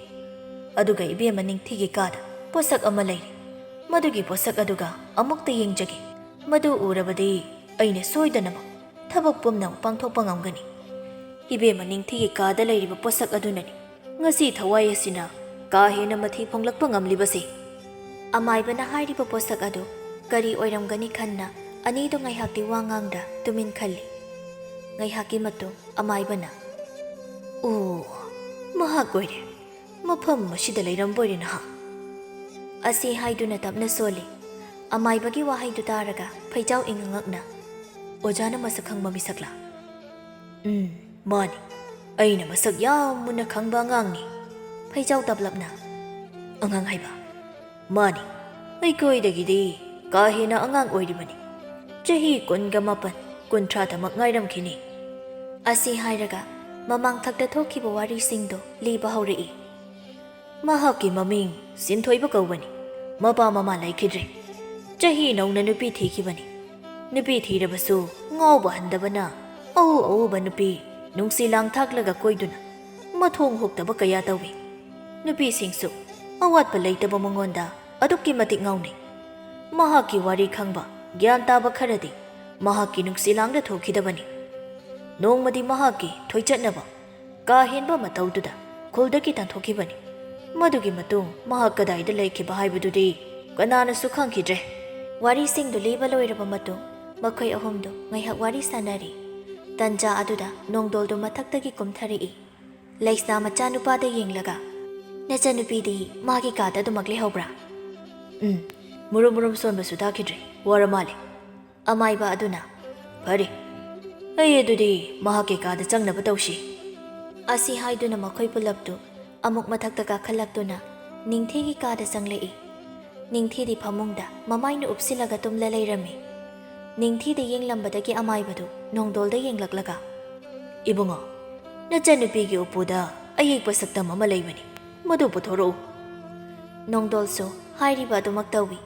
ꯑꯗꯨꯒ ꯏꯕꯦꯝꯃ ꯅꯤꯡꯊꯤꯒꯤ ꯀꯥꯗ ꯄꯣꯠꯁꯛ ꯑꯃ ꯂꯩꯔꯤ꯫ ꯃꯗꯨꯒꯤ ꯄꯣꯠꯁꯛ ꯑꯗꯨꯒ ꯑꯃꯨꯛꯇ ꯌꯦꯡꯖꯒꯦ꯫ ꯃꯗꯨ ꯎꯔꯕꯗꯤ ꯑꯩꯅ ꯁꯣꯏꯗꯅꯃꯛ ꯊꯕꯛ ꯄꯨꯝꯅꯃꯛ ꯄꯥꯡꯊꯣꯛꯄ ꯉꯝꯒꯅꯤ꯫" ꯏꯕꯦꯝꯃ ꯅꯤꯡꯊꯤꯒꯤ ꯀꯥꯗ ꯂꯩꯔꯤꯕ ꯄꯣꯠꯁꯛ ꯑꯗꯨꯅꯅꯤ ꯉꯁꯤ ꯊꯋꯥꯏ ꯑꯁꯤꯅ ꯀꯥ ꯍꯦꯟꯅ ꯃꯊꯤ ꯐꯣꯡꯂꯛꯄ ꯉꯝꯂꯤꯕꯁꯤ꯫ ꯑꯃꯥꯏꯕꯅ ꯍꯥꯏꯔꯤꯕ ꯄꯣꯠꯁꯛ ꯑꯗꯨ ꯀꯔꯤ ꯑꯣꯏꯔꯝꯒꯅꯤ ꯈꯟꯅ ꯑꯅꯤꯗꯣ ꯉꯥꯏꯍꯥꯛꯇꯤ ꯋꯥ ꯉꯥꯡꯗ ꯇꯨꯃꯤꯟ ꯈꯜꯂꯤ꯫ ꯉꯥꯏꯍꯥꯛꯀꯤ ꯃꯇꯨꯡ ꯑꯃꯥꯏꯕꯅ, "ꯑꯣ, ꯃꯍꯥꯛ ꯑꯣꯏꯔꯦ꯫ ꯃꯐꯝ ꯑꯁꯤꯗ ꯂꯩꯔꯝꯕꯣꯏꯔꯦ ꯅꯍꯥꯛ?" ꯑꯁꯤ ꯍꯥꯏꯗꯨꯅ ꯇꯞꯅ ꯁꯣꯜꯂꯤ꯫ ꯑꯃꯥꯏꯕꯒꯤ ꯋꯥꯍꯩꯗꯨ ꯇꯥꯔꯒ ꯐꯩꯖꯥꯎ ꯏꯉꯉꯛꯅ, "ꯑꯣꯖꯥꯅ ꯃꯁꯛ ꯈꯪꯕ ꯃꯤꯁꯛꯂꯥ?" "ꯎꯝ, ꯃꯥꯅꯤ꯫ ꯑꯩꯅ ꯃꯁꯛ ꯌꯥꯝ ꯃꯨꯟꯅ ꯈꯪꯕ ꯑꯉꯥꯡꯅꯤ꯫" ꯐꯩꯖꯥꯎ ꯇꯞꯂꯞꯅ, "ꯑꯉꯥꯡ ꯍꯥꯏꯕ?" "ꯃꯥꯅꯤ, ꯑꯩꯈꯣꯏꯗꯒꯤꯗꯤ ꯀꯥ ꯍꯦꯟꯅ ꯑꯉꯥꯡ ꯑꯣꯏꯔꯤꯕꯅꯤ꯫ ꯆꯍꯤ ꯀꯨꯟꯒ ꯃꯥꯄꯟ, ꯀꯨꯟꯊ꯭ꯔꯥꯗꯃꯛ ꯉꯥꯏꯔꯝꯈꯤꯅꯤ꯫" ꯑꯁꯤ ꯍꯥꯏꯔꯒ ꯃꯃꯥꯡꯊꯛꯇ ꯊꯣꯛꯈꯤꯕ ꯋꯥꯔꯤꯁꯤꯡꯗꯨ ꯂꯤꯕ ꯍꯧꯔꯛꯏ꯫ "ꯃꯍꯥꯛꯀꯤ ꯃꯃꯤꯡ ꯁꯤꯟꯊꯣꯏꯕ ꯀꯧꯕꯅꯤ꯫ ꯃꯄꯥ ꯃꯃꯥ ꯂꯩꯈꯤꯗ꯭ꯔꯦ꯫ ꯆꯍꯤ ꯅꯧꯅ ꯅꯨꯄꯤ ꯊꯤꯈꯤꯕꯅꯤ꯫ ꯅꯨꯄꯤ ꯊꯤꯔꯕꯁꯨ ꯉꯥꯎꯕ ꯍꯟꯗꯕꯅ ꯑꯎ ꯑꯎꯕ ꯅꯨꯄꯤ ꯅꯨꯡꯁꯤ ꯂꯥꯡ ꯊꯥꯛꯂꯒ ꯀꯣꯏꯗꯨꯅ ꯃꯊꯣꯡ ꯍꯨꯛꯇꯕ ꯀꯌꯥ ꯇꯧꯏ꯫ ꯅꯨꯄꯤꯁꯤꯡꯁꯨ ꯑꯋꯥꯠꯄ ꯂꯩꯇꯕ ꯃꯉꯣꯟꯗ ꯑꯗꯨꯛꯀꯤ ꯃꯇꯤꯛ ꯉꯥꯎꯅꯩ꯫ ꯃꯍꯥꯛꯀꯤ ꯋꯥꯔꯤ ꯈꯪꯕ, ꯒ꯭ꯌꯥꯟ ꯇꯥꯕ ꯈꯔꯗꯤ ꯃꯍꯥꯛꯀꯤ ꯅꯨꯡꯁꯤ ꯂꯥꯡꯗ ꯊꯣꯛꯈꯤꯗꯕꯅꯤ꯫ ꯅꯣꯡꯃꯗꯤ ꯃꯍꯥꯛꯀꯤ ꯊꯣꯏꯆꯠꯅꯕ ꯀꯥ ꯍꯦꯟꯕ ꯃꯇꯧꯗꯨꯗ ꯈꯨꯜꯗꯒꯤ ꯇꯥꯟꯊꯣꯛꯈꯤꯕꯅꯤ꯫ ꯃꯗꯨꯒꯤ ꯃꯇꯨꯡ ꯃꯍꯥꯛ ꯀꯗꯥꯏꯗ ꯂꯩꯈꯤꯕ ꯍꯥꯏꯕꯗꯨꯗꯤ ꯀꯅꯥꯅꯁꯨ ꯈꯪꯈꯤꯗ꯭ꯔꯦ꯫" ꯋꯥꯔꯤꯁꯤꯡꯗꯨ ꯂꯤꯕ ꯂꯣꯏꯔꯕ ꯃꯇꯨꯡ ꯃꯈꯣꯏ ꯑꯍꯨꯝꯗꯨ ꯉꯥꯏꯍꯥꯛ ꯋꯥꯔꯤ ꯁꯥꯟꯅꯔꯤ꯫ ꯇꯟꯖꯥ ꯑꯗꯨꯗ ꯅꯣꯡꯗꯣꯜꯗꯨ ꯃꯊꯛꯇꯒꯤ ꯀꯨꯝꯊꯔꯛꯏ꯫ ꯂꯩꯁꯅꯥ ꯃꯆꯥꯅꯨꯄꯥꯗ ꯌꯦꯡꯂꯒ, "ꯅꯆꯟꯅꯨꯄꯤꯗꯤ ꯃꯥꯒꯤ ꯀꯥꯗ ꯑꯗꯨꯃꯛ ꯂꯩꯍꯧꯕ꯭ꯔꯥ?" "ꯎꯝ, ꯃꯨꯔꯨꯝ ꯃꯨꯔꯨꯝ ꯁꯣꯟꯕꯁꯨ ꯇꯥꯈꯤꯗ꯭ꯔꯦ, ꯋꯥꯔ ꯃꯥꯜꯂꯦ꯫" ꯑꯃꯥꯏꯕ ꯑꯗꯨꯅ, "ꯐꯔꯦ, ꯑꯩ ꯑꯗꯨꯗꯤ ꯃꯍꯥꯛꯀꯤ ꯀꯥꯗ ꯆꯪꯅꯕ ꯇꯧꯁꯤ꯫" ꯑꯁꯤ ꯍꯥꯏꯗꯨꯅ ꯃꯈꯣꯏ ꯄꯨꯂꯞꯇꯨ ꯑꯃꯨꯛ ꯃꯊꯛꯇ ꯀꯥꯈꯠꯂꯛꯇꯨꯅ ꯅꯤꯡꯊꯤꯒꯤ ꯀꯥꯗ ꯆꯪꯂꯛꯏ꯫ ꯅꯤꯡꯊꯤꯗꯤ ꯐꯃꯨꯡꯗ ꯃꯃꯥꯏꯅ ꯎꯞꯁꯤꯜꯂꯒ ꯇꯨꯝꯂ ꯂꯩꯔꯝꯃꯤ꯫ ꯅꯤꯡꯊꯤꯗ ꯌꯦꯡꯂꯝꯕꯗꯒꯤ ꯑꯃꯥꯏꯕꯗꯨ ꯅꯣꯡꯗꯣꯜꯗ ꯌꯦꯡꯂꯛꯂꯒ, "ꯏꯕꯨꯡꯉꯣ, ꯅꯆꯟꯅꯨꯄꯤꯒꯤ ꯎꯄꯨꯗ ꯑꯌꯦꯛꯄ ꯁꯛꯇꯝ ꯑꯃ ꯂꯩꯕꯅꯤ, ꯃꯗꯨ ꯄꯨꯊꯣꯔꯛꯎ꯫" ꯅꯣꯡꯗꯣꯜꯁꯨ ꯍꯥꯏꯔꯤꯕ ꯑꯗꯨꯃꯛ ꯇꯧꯏ꯫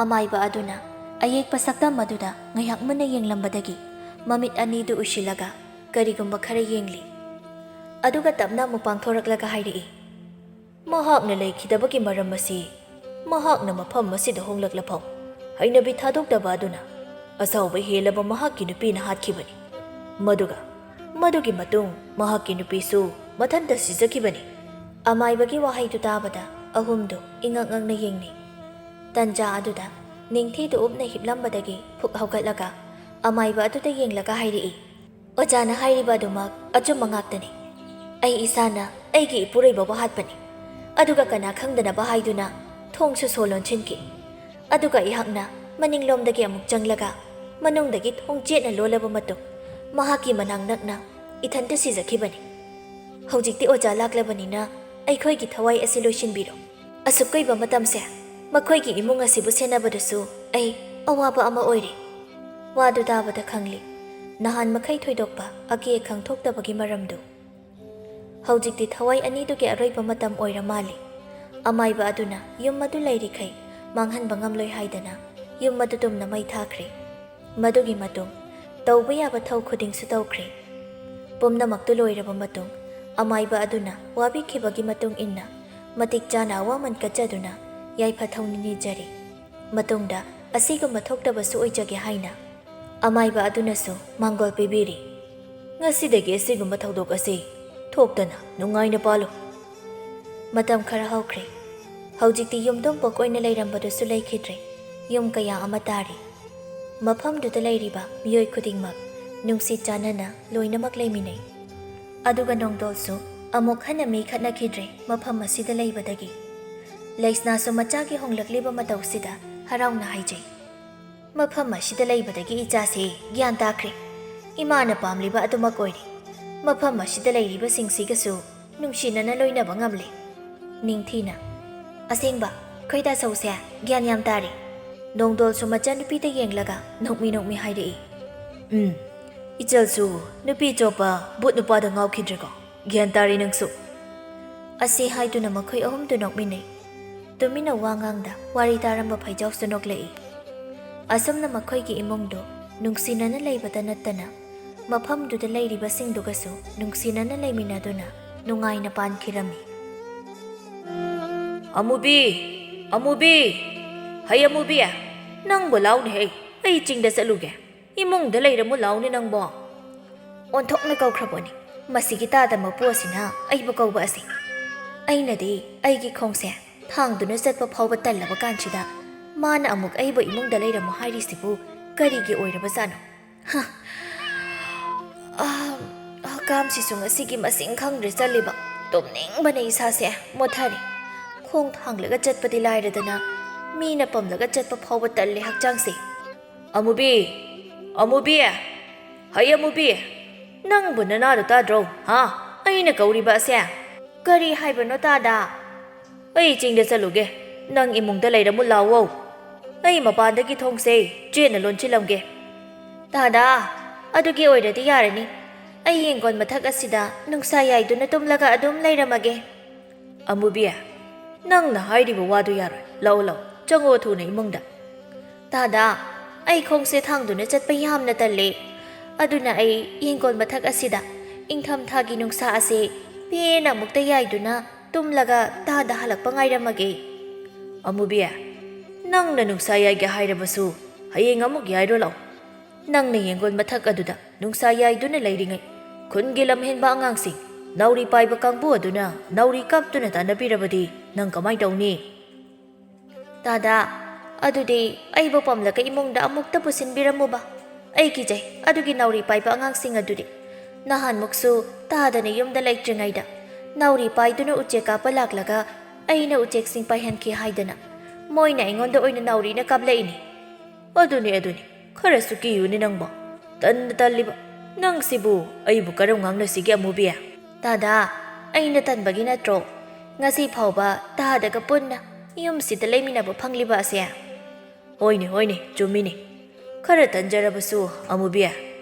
ꯑꯃꯥꯏꯕ ꯑꯗꯨꯅ ꯑꯌꯦꯛꯄ ꯁꯛꯇꯝ ꯑꯗꯨꯗ ꯉꯥꯏꯍꯥꯛ ꯃꯨꯟꯅ ꯌꯦꯡꯂꯝꯕꯗꯒꯤ ꯃꯃꯤꯠ ꯑꯅꯤꯗꯨ ꯎꯏꯁꯤꯜꯂꯒ ꯀꯔꯤꯒꯨꯝꯕ ꯈꯔ ꯌꯦꯡꯂꯤ꯫ ꯑꯗꯨꯒ ꯇꯞꯅ ꯑꯃꯨꯛ ꯄꯥꯡꯊꯣꯔꯛꯂꯒ ꯍꯥꯏꯔꯛꯏ, "ꯃꯍꯥꯛꯅ ꯂꯩꯈꯤꯗꯕꯒꯤ ꯃꯔꯝ ꯑꯁꯤ ꯃꯍꯥꯛꯅ ꯃꯐꯝ ꯑꯁꯤꯗ ꯍꯣꯡꯂꯛꯂꯐꯥꯎ ꯍꯩꯅꯕꯤ ꯊꯥꯗꯣꯛꯇꯕ ꯑꯗꯨꯅ ꯑꯁꯥꯎꯕ ꯍꯦꯜꯂꯕ ꯃꯍꯥꯛꯀꯤ ꯅꯨꯄꯤꯅ ꯍꯥꯠꯈꯤꯕꯅꯤ꯫ ꯃꯗꯨꯒ ꯃꯗꯨꯒꯤ ꯃꯇꯨꯡ ꯃꯍꯥꯛꯀꯤ ꯅꯨꯄꯤꯁꯨ ꯃꯊꯟꯇ ꯁꯤꯖꯈꯤꯕꯅꯤ꯫ ꯑꯃꯥꯏꯕꯒꯤ ꯋꯥꯍꯩꯗꯨ ꯇꯥꯕꯗ ꯑꯍꯨꯝꯗꯨ ꯏꯉꯛ ꯉꯛꯅ ꯌꯦꯡꯅꯩ꯫ ꯇꯟꯖꯥ ꯑꯗꯨꯗ ꯅꯤꯡꯊꯤꯗꯨ ꯎꯞꯅ ꯍꯤꯞꯂꯝꯕꯗꯒꯤ ꯐꯨꯛ ꯍꯧꯒꯠꯂꯒ ꯑꯃꯥꯏꯕ ꯑꯗꯨꯗ ꯌꯦꯡꯂꯒ ꯍꯥꯏꯔꯛꯏ, "ꯑꯣꯖꯥꯅ ꯍꯥꯏꯔꯤꯕ ꯑꯗꯨꯃꯛ ꯑꯆꯨꯝꯕ ꯉꯥꯛꯇꯅꯤ꯫ ꯑꯩ ꯏꯁꯥꯅ ꯑꯩꯒꯤ ꯏꯄꯨꯔꯣꯏꯕꯕꯨ ꯍꯥꯠꯄꯅꯤ꯫ ꯑꯗꯨꯒ ꯀꯅꯥ ꯈꯪꯗꯅꯕ ꯍꯥꯏꯗꯨꯅ ꯊꯣꯡꯁꯨ ꯁꯣ ꯂꯣꯟꯁꯤꯟꯈꯤ꯫ ꯑꯗꯨꯒ ꯑꯩꯍꯥꯛꯅ ꯃꯅꯤꯡꯂꯣꯝꯗꯒꯤ ꯑꯃꯨꯛ ꯆꯪꯂꯒ ꯃꯅꯨꯡꯗꯒꯤ ꯊꯣꯡ ꯆꯦꯠꯅ ꯂꯣꯜꯂꯕ ꯃꯇꯨꯡ ꯃꯍꯥꯛꯀꯤ ꯃꯅꯥꯛ ꯅꯛꯅ ꯏꯊꯟꯇ ꯁꯤꯖꯈꯤꯕꯅꯤ꯫ ꯍꯧꯖꯤꯛꯇꯤ ꯑꯣꯖꯥ ꯂꯥꯛꯂꯕꯅꯤꯅ ꯑꯩꯈꯣꯏꯒꯤ ꯊꯋꯥꯏ ꯑꯁꯤ ꯂꯣꯏꯁꯤꯟꯕꯤꯔꯣ꯫ ꯑꯁꯨꯛ ꯀꯨꯏꯕ ꯃꯇꯝꯁꯦ ꯃꯈꯣꯏꯒꯤ ꯏꯃꯨꯡ ꯑꯁꯤꯕꯨ ꯁꯦꯟꯅꯕꯗꯁꯨ ꯑꯩ ꯑꯋꯥꯕ ꯑꯃ ꯑꯣꯏꯔꯦ꯫" ꯋꯥꯗꯨ ꯇꯥꯕꯗ ꯈꯪꯂꯤ ꯅꯍꯥꯟ ꯃꯈꯩ ꯊꯣꯏꯗꯣꯛꯄ ꯑꯀꯤ ꯑꯈꯪ ꯊꯣꯛꯇꯕꯒꯤ ꯃꯔꯝꯗꯨ꯫ ꯍꯧꯖꯤꯛꯇꯤ ꯊꯋꯥꯏ ꯑꯅꯤꯗꯨꯒꯤ ꯑꯔꯣꯏꯕ ꯃꯇꯝ ꯑꯣꯏꯔ ꯃꯥꯜꯂꯤ꯫ ꯑꯃꯥꯏꯕ ꯑꯗꯨꯅ ꯌꯨꯝ ꯑꯗꯨ ꯂꯩꯔꯤꯈꯩ ꯃꯥꯡꯍꯟꯕ ꯉꯝꯂꯣꯏ ꯍꯥꯏꯗꯅ ꯌꯨꯝ ꯑꯗꯨ ꯇꯨꯝꯅ ꯃꯩ ꯊꯥꯈ꯭ꯔꯦ꯫ ꯃꯗꯨꯒꯤ ꯃꯇꯨꯡ ꯇꯧꯕ ꯌꯥꯕ ꯊꯧ ꯈꯨꯗꯤꯡꯁꯨ ꯇꯧꯈ꯭ꯔꯦ꯫ ꯄꯨꯝꯅꯃꯛꯇꯨ ꯂꯣꯏꯔꯕ ꯃꯇꯨꯡ ꯑꯃꯥꯏꯕ ꯑꯗꯨꯅ ꯋꯥꯕꯤꯈꯤꯕꯒꯤ ꯃꯇꯨꯡ ꯏꯟꯅ ꯃꯇꯤꯛ ꯆꯥꯅ ꯑꯋꯥꯃꯟ ꯀꯠꯆꯗꯨꯅ ꯌꯥꯏꯐ ꯊꯧꯅꯤ ꯅꯤꯖꯔꯤ꯫ ꯃꯇꯨꯡꯗ ꯑꯁꯤꯒꯨꯝꯕ ꯊꯣꯛꯇꯕꯁꯨ ꯑꯣꯏꯖꯒꯦ ꯍꯥꯏꯅ ꯑꯃꯥꯏꯕ ꯑꯗꯨꯅꯁꯨ ꯃꯥꯡꯒꯣꯜ ꯄꯤꯕꯤꯔꯤ꯫ ꯉꯁꯤꯗꯒꯤ ꯑꯁꯤꯒꯨꯝꯕ ꯊꯧꯗꯣꯛ ꯑꯁꯤ ꯊꯣꯛꯇꯅ ꯅꯨꯡꯉꯥꯏꯅ ꯄꯥꯜꯂꯨ꯫ ꯃꯇꯝ ꯈꯔ ꯍꯧꯈ꯭ꯔꯦ꯫ ꯍꯧꯖꯤꯛꯇꯤ ꯌꯨꯝꯊꯣꯡ ꯄꯣꯛ ꯑꯣꯏꯅ ꯂꯩꯔꯝꯕꯗꯨꯁꯨ ꯂꯩꯈꯤꯗ꯭ꯔꯦ꯫ ꯌꯨꯝ ꯀꯌꯥ ꯑꯃ ꯇꯥꯔꯤ꯫ ꯃꯐꯝꯗꯨꯗ ꯂꯩꯔꯤꯕ ꯃꯤꯑꯣꯏ ꯈꯨꯗꯤꯡꯃꯛ ꯅꯨꯡꯁꯤ ꯆꯥꯟꯅꯅ ꯂꯣꯏꯅꯃꯛ ꯂꯩꯃꯤꯟꯅꯩ꯫ ꯑꯗꯨꯒ ꯅꯣꯡꯗꯣꯜꯁꯨ ꯑꯃꯨꯛ ꯍꯟꯅ ꯃꯤ ꯈꯠꯅꯈꯤꯗ꯭ꯔꯦ ꯃꯐꯝ ꯑꯁꯤꯗ ꯂꯩꯕꯗꯒꯤ꯫ ꯂꯩꯁꯅꯥꯁꯨ ꯃꯆꯥꯒꯤ ꯍꯣꯡꯂꯛꯂꯤꯕ ꯃꯇꯧꯁꯤꯗ ꯍꯔꯥꯎꯅ ꯍꯥꯏꯖꯩ, "ꯃꯐꯝ ꯑꯁꯤꯗ ꯂꯩꯕꯗꯒꯤ ꯏꯆꯥꯁꯦ ꯒ꯭ꯌꯥꯟ ꯇꯥꯈ꯭ꯔꯦ꯫ ꯏꯃꯥꯅ ꯄꯥꯝꯂꯤꯕ ꯑꯗꯨꯃꯛ ꯑꯣꯏꯔꯦ꯫ ꯃꯐꯝ ꯑꯁꯤꯗ ꯂꯩꯔꯤꯕꯁꯤꯡꯁꯤꯒꯁꯨ ꯅꯨꯡꯁꯤꯅꯅ ꯂꯣꯏꯅꯕ ꯉꯝꯂꯦ꯫" ꯅꯤꯡꯊꯤꯅ, "ꯑꯁꯦꯡꯕ, ꯈꯣꯏꯗꯥ ꯁꯧꯁꯦ ꯒ꯭ꯌꯥꯟ ꯌꯥꯝ ꯇꯥꯔꯦ꯫" ꯅꯣꯡꯗꯣꯜꯁꯨ ꯃꯆꯥꯅꯨꯄꯤꯗ ꯌꯦꯡꯂꯒ ꯅꯣꯛꯃꯤ ꯅꯣꯛꯃꯤ ꯍꯥꯏꯔꯛꯏ, "ꯎꯝ, ꯏꯆꯜꯁꯨ ꯅꯨꯄꯤ ꯆꯣꯞꯄ ꯚꯨꯠ ꯅꯨꯄꯥꯗ ꯉꯥꯎꯈꯤꯗ꯭ꯔꯦꯀꯣ꯫ ꯒ꯭ꯌꯥꯟ ꯇꯥꯔꯦ ꯅꯪꯁꯨ꯫" ꯑꯁꯤ ꯍꯥꯏꯗꯨꯅ ꯃꯈꯣꯏ ꯑꯍꯨꯝꯗꯨ ꯅꯣꯛꯃꯤꯟꯅꯩ꯫ ꯇꯨꯃꯤꯟꯅ ꯋꯥ ꯉꯥꯡꯗ ꯋꯥꯔꯤ ꯇꯥꯔꯝꯕ ꯐꯩꯖꯥꯎꯁꯨ ꯅꯣꯛꯂꯛꯏ꯫ ꯑꯁꯨꯝꯅ ꯃꯈꯣꯏꯒꯤ ꯏꯃꯨꯡꯗꯨ ꯅꯨꯡꯁꯤꯅꯅ ꯂꯩꯕꯇ ꯅꯠꯇꯅ ꯃꯐꯝꯗꯨꯗ ꯂꯩꯔꯤꯕꯁꯤꯡꯗꯨꯒꯁꯨ ꯅꯨꯡꯁꯤꯅꯅ ꯂꯩꯃꯤꯟꯅꯗꯨꯅ ꯅꯨꯡꯉꯥꯏꯅ ꯄꯥꯟꯈꯤꯔꯝꯃꯤ꯫ "ꯑꯃꯨꯕꯤ! ꯑꯃꯨꯕꯤ! ꯍꯩ ꯑꯃꯨꯕꯤ! ꯅꯪꯕꯨ ꯂꯥꯎꯅꯦ ꯍꯩ, ꯑꯩ ꯆꯤꯡꯗ ꯆꯠꯂꯨꯒꯦ꯫ ꯏꯃꯨꯡꯗ ꯂꯩꯔꯝꯃꯨ ꯂꯥꯎꯅꯦ ꯅꯪꯕꯣ꯫" ꯑꯣꯟꯊꯣꯛꯅ ꯀꯧꯈ꯭ꯔꯕꯣꯅꯤ꯫ ꯃꯁꯤꯒꯤ ꯇꯥꯗ ꯃꯄꯨ ꯑꯁꯤꯅ ꯑꯩꯕꯨ ꯀꯧꯕ ꯑꯁꯤ꯫ ꯑꯩꯅꯗꯤ ꯑꯩꯒꯤ ꯈꯣꯡꯁꯦ ꯊꯥꯡꯗꯨꯅ ꯆꯠꯄ ꯐꯥꯎꯕ ꯇꯜꯂꯕ ꯀꯥꯟꯁꯤꯗ, ꯃꯥꯅ ꯑꯃꯨꯛ ꯑꯩꯕꯨ ꯏꯃꯨꯡꯗ ꯂꯩꯔꯝꯃꯨ ꯍꯥꯏꯔꯤꯁꯤꯕꯨ ꯀꯔꯤꯒꯤ ꯑꯣꯏꯔꯕꯖꯥꯠꯅꯣ? ꯍ꯫ ꯑꯥ, ꯍꯀꯥꯝꯁꯤꯁꯨ ꯉꯁꯤꯒꯤ ꯃꯁꯤꯡ ꯈꯪꯗ꯭ꯔꯦ ꯆꯠꯂꯤꯕ꯫ ꯇꯨꯝꯅꯤꯡꯕꯅ ꯏꯁꯥꯁꯦ ꯃꯣꯠꯊꯔꯦ꯫ ꯈꯣꯡ ꯊꯥꯡꯂꯒ ꯆꯠꯄꯗꯤ ꯂꯥꯏꯔꯗꯅ, ꯃꯤꯅ ꯄꯝꯂꯒ ꯆꯠꯄ ꯐꯥꯎꯕ ꯇꯜꯂꯦ ꯍꯛꯆꯥꯡꯁꯦ꯫ "ꯑꯃꯨꯕꯤ! ꯑꯃꯨꯕꯤ! ꯍꯩ ꯑꯃꯨꯕꯤ! ꯅꯪꯕꯨ ꯅꯅꯥꯗꯣ ꯇꯥꯗ꯭ꯔꯣ? ꯍꯥ? ꯑꯩꯅ ꯀꯧꯔꯤꯕ ꯑꯁꯦ?" "ꯀꯔꯤ ꯍꯥꯏꯕꯅꯣ ꯇꯥꯗ?" "ꯑꯩ ꯆꯤꯡꯗ ꯆꯠꯂꯨꯒꯦ꯫ ꯅꯪ ꯏꯃꯨꯡꯗ ꯂꯩꯔꯝꯃꯨ ꯂꯥꯎꯋꯣ꯫ ꯑꯩ ꯃꯄꯥꯟꯗꯒꯤ ꯊꯣꯡꯁꯦ ꯆꯦꯠꯅ ꯂꯣꯟꯁꯤꯜꯂꯝꯒꯦ꯫" "ꯇꯥꯗ, ꯑꯗꯨꯒꯤ ꯑꯣꯏꯔꯗꯤ ꯌꯥꯔꯅꯤ꯫ ꯑꯩ ꯌꯦꯡꯒꯣꯟ ꯃꯊꯛ ꯑꯁꯤꯗ ꯅꯨꯡꯁꯥ ꯌꯥꯏꯗꯨꯅ ꯇꯨꯝꯂꯒ ꯑꯗꯨꯝ ꯂꯩꯔꯝꯃꯒꯦ꯫" "ꯑꯃꯨꯕꯤ, ꯅꯪꯅ ꯍꯥꯏꯔꯤꯕ ꯋꯥꯗꯨ ꯌꯥꯔꯣꯏ꯫ ꯂꯥꯛꯑꯣ, ꯂꯥꯛꯑꯣ, ꯆꯪꯉꯛꯑꯣ ꯊꯨꯅ ꯏꯃꯨꯡꯗ꯫" "ꯇꯥꯗ, ꯑꯩ ꯈꯣꯡꯁꯦ ꯊꯥꯡꯗꯨꯅ ꯆꯠꯄ ꯌꯥꯝꯅ ꯇꯜꯂꯦ꯫ ꯑꯗꯨꯅ ꯑꯩ ꯌꯦꯡꯒꯣꯟ ꯃꯊꯛ ꯑꯁꯤꯗ ꯏꯪꯊꯝꯊꯥꯒꯤ ꯅꯨꯡꯁꯥ ꯑꯁꯦ ꯄꯦꯟꯅ ꯑꯃꯨꯛꯇ ꯌꯥꯏꯗꯨꯅ ꯇꯨꯝꯂꯒ ꯇꯥꯗ ꯍꯜꯂꯛꯄ ꯉꯥꯏꯔꯝꯃꯒꯦ꯫" "ꯑꯃꯨꯕꯤ, ꯅꯪꯅ ꯅꯨꯡꯁꯥ ꯌꯥꯏꯒꯦ ꯍꯥꯏꯔꯕꯁꯨ ꯍꯌꯦꯡ ꯑꯃꯨꯛ ꯌꯥꯏꯔꯣ ꯂꯥꯛꯑꯣ꯫ ꯅꯪꯅ ꯌꯦꯡꯒꯣꯟ ꯃꯊꯛ ꯑꯗꯨꯗ ꯅꯨꯡꯁꯥ ꯌꯥꯏꯗꯨꯅ ꯂꯩꯔꯤꯉꯩ, ꯈꯨꯟꯒꯤ ꯂꯝꯍꯦꯟꯕ ꯑꯉꯥꯡꯁꯤꯡ, ꯅꯥꯎꯔꯤ ꯄꯥꯏꯕ ꯀꯥꯡꯕꯨ ꯑꯗꯨꯅ ꯅꯥꯎꯔꯤ ꯀꯥꯞꯇꯨꯅ ꯇꯥꯟꯅꯕꯤꯔꯕꯗꯤ ꯅꯪ ꯀꯃꯥꯏ ꯇꯧꯅꯤ?" "ꯇꯥꯗ, ꯑꯗꯨꯗꯤ ꯑꯩꯕꯨ ꯄꯝꯂꯒ ꯏꯃꯨꯡꯗ ꯑꯃꯨꯛꯇ ꯄꯨꯁꯤꯟꯕꯤꯔꯝꯃꯨꯕ꯫ ꯑꯩ ꯀꯤꯖꯩ ꯑꯗꯨꯒꯤ ꯅꯥꯎꯔꯤ ꯄꯥꯏꯕ ꯑꯉꯥꯡꯁꯤꯡ ꯑꯗꯨꯗꯤ꯫ ꯅꯍꯥꯟꯃꯨꯛꯁꯨ ꯇꯥꯗꯅ ꯌꯨꯝꯗ ꯂꯩꯇ꯭ꯔꯤꯉꯩꯗ ꯅꯥꯎꯔꯤ ꯄꯥꯏꯗꯨꯅ ꯎꯆꯦꯛ ꯀꯥꯞꯄ ꯂꯥꯛꯂꯒ ꯑꯩꯅ ꯎꯆꯦꯛꯁꯤꯡ ꯄꯥꯏꯍꯟꯈꯤ ꯍꯥꯏꯗꯅ ꯃꯣꯏꯅ ꯑꯩꯉꯣꯟꯗ ꯑꯣꯏꯅ ꯅꯥꯎꯔꯤꯅ ꯀꯥꯞꯂꯛꯏꯅꯤ꯫" "ꯑꯗꯨꯅꯤ, ꯑꯗꯨꯅꯤ꯫ ꯈꯔꯁꯨ ꯀꯤꯌꯨꯅꯦ ꯅꯪꯕꯣ꯫ ꯇꯟꯗ ꯇꯜꯂꯤꯕ꯫ ꯅꯪꯁꯤꯕꯨ ꯑꯩꯕꯨ ꯀꯔꯝ ꯉꯥꯡꯅꯁꯤꯒꯦ ꯑꯃꯨꯕꯤ?" "ꯇꯥꯗ, ꯑꯩꯅ ꯇꯟꯕꯒꯤ ꯅꯠꯇ꯭ꯔꯣ? ꯉꯁꯤ ꯐꯥꯎꯕ ꯇꯥꯗꯒ ꯄꯨꯟꯅ ꯌꯨꯝꯁꯤꯗ ꯂꯩꯃꯤꯟꯅꯕ ꯐꯪꯂꯤꯕ ꯑꯁꯦ꯫" "ꯍꯣꯏꯅꯦ, ꯍꯣꯏꯅꯦ, ꯆꯨꯝꯃꯤꯅꯦ꯫ ꯈꯔ ꯇꯟꯖꯔꯕꯁꯨ ꯑꯃꯨꯕꯤ,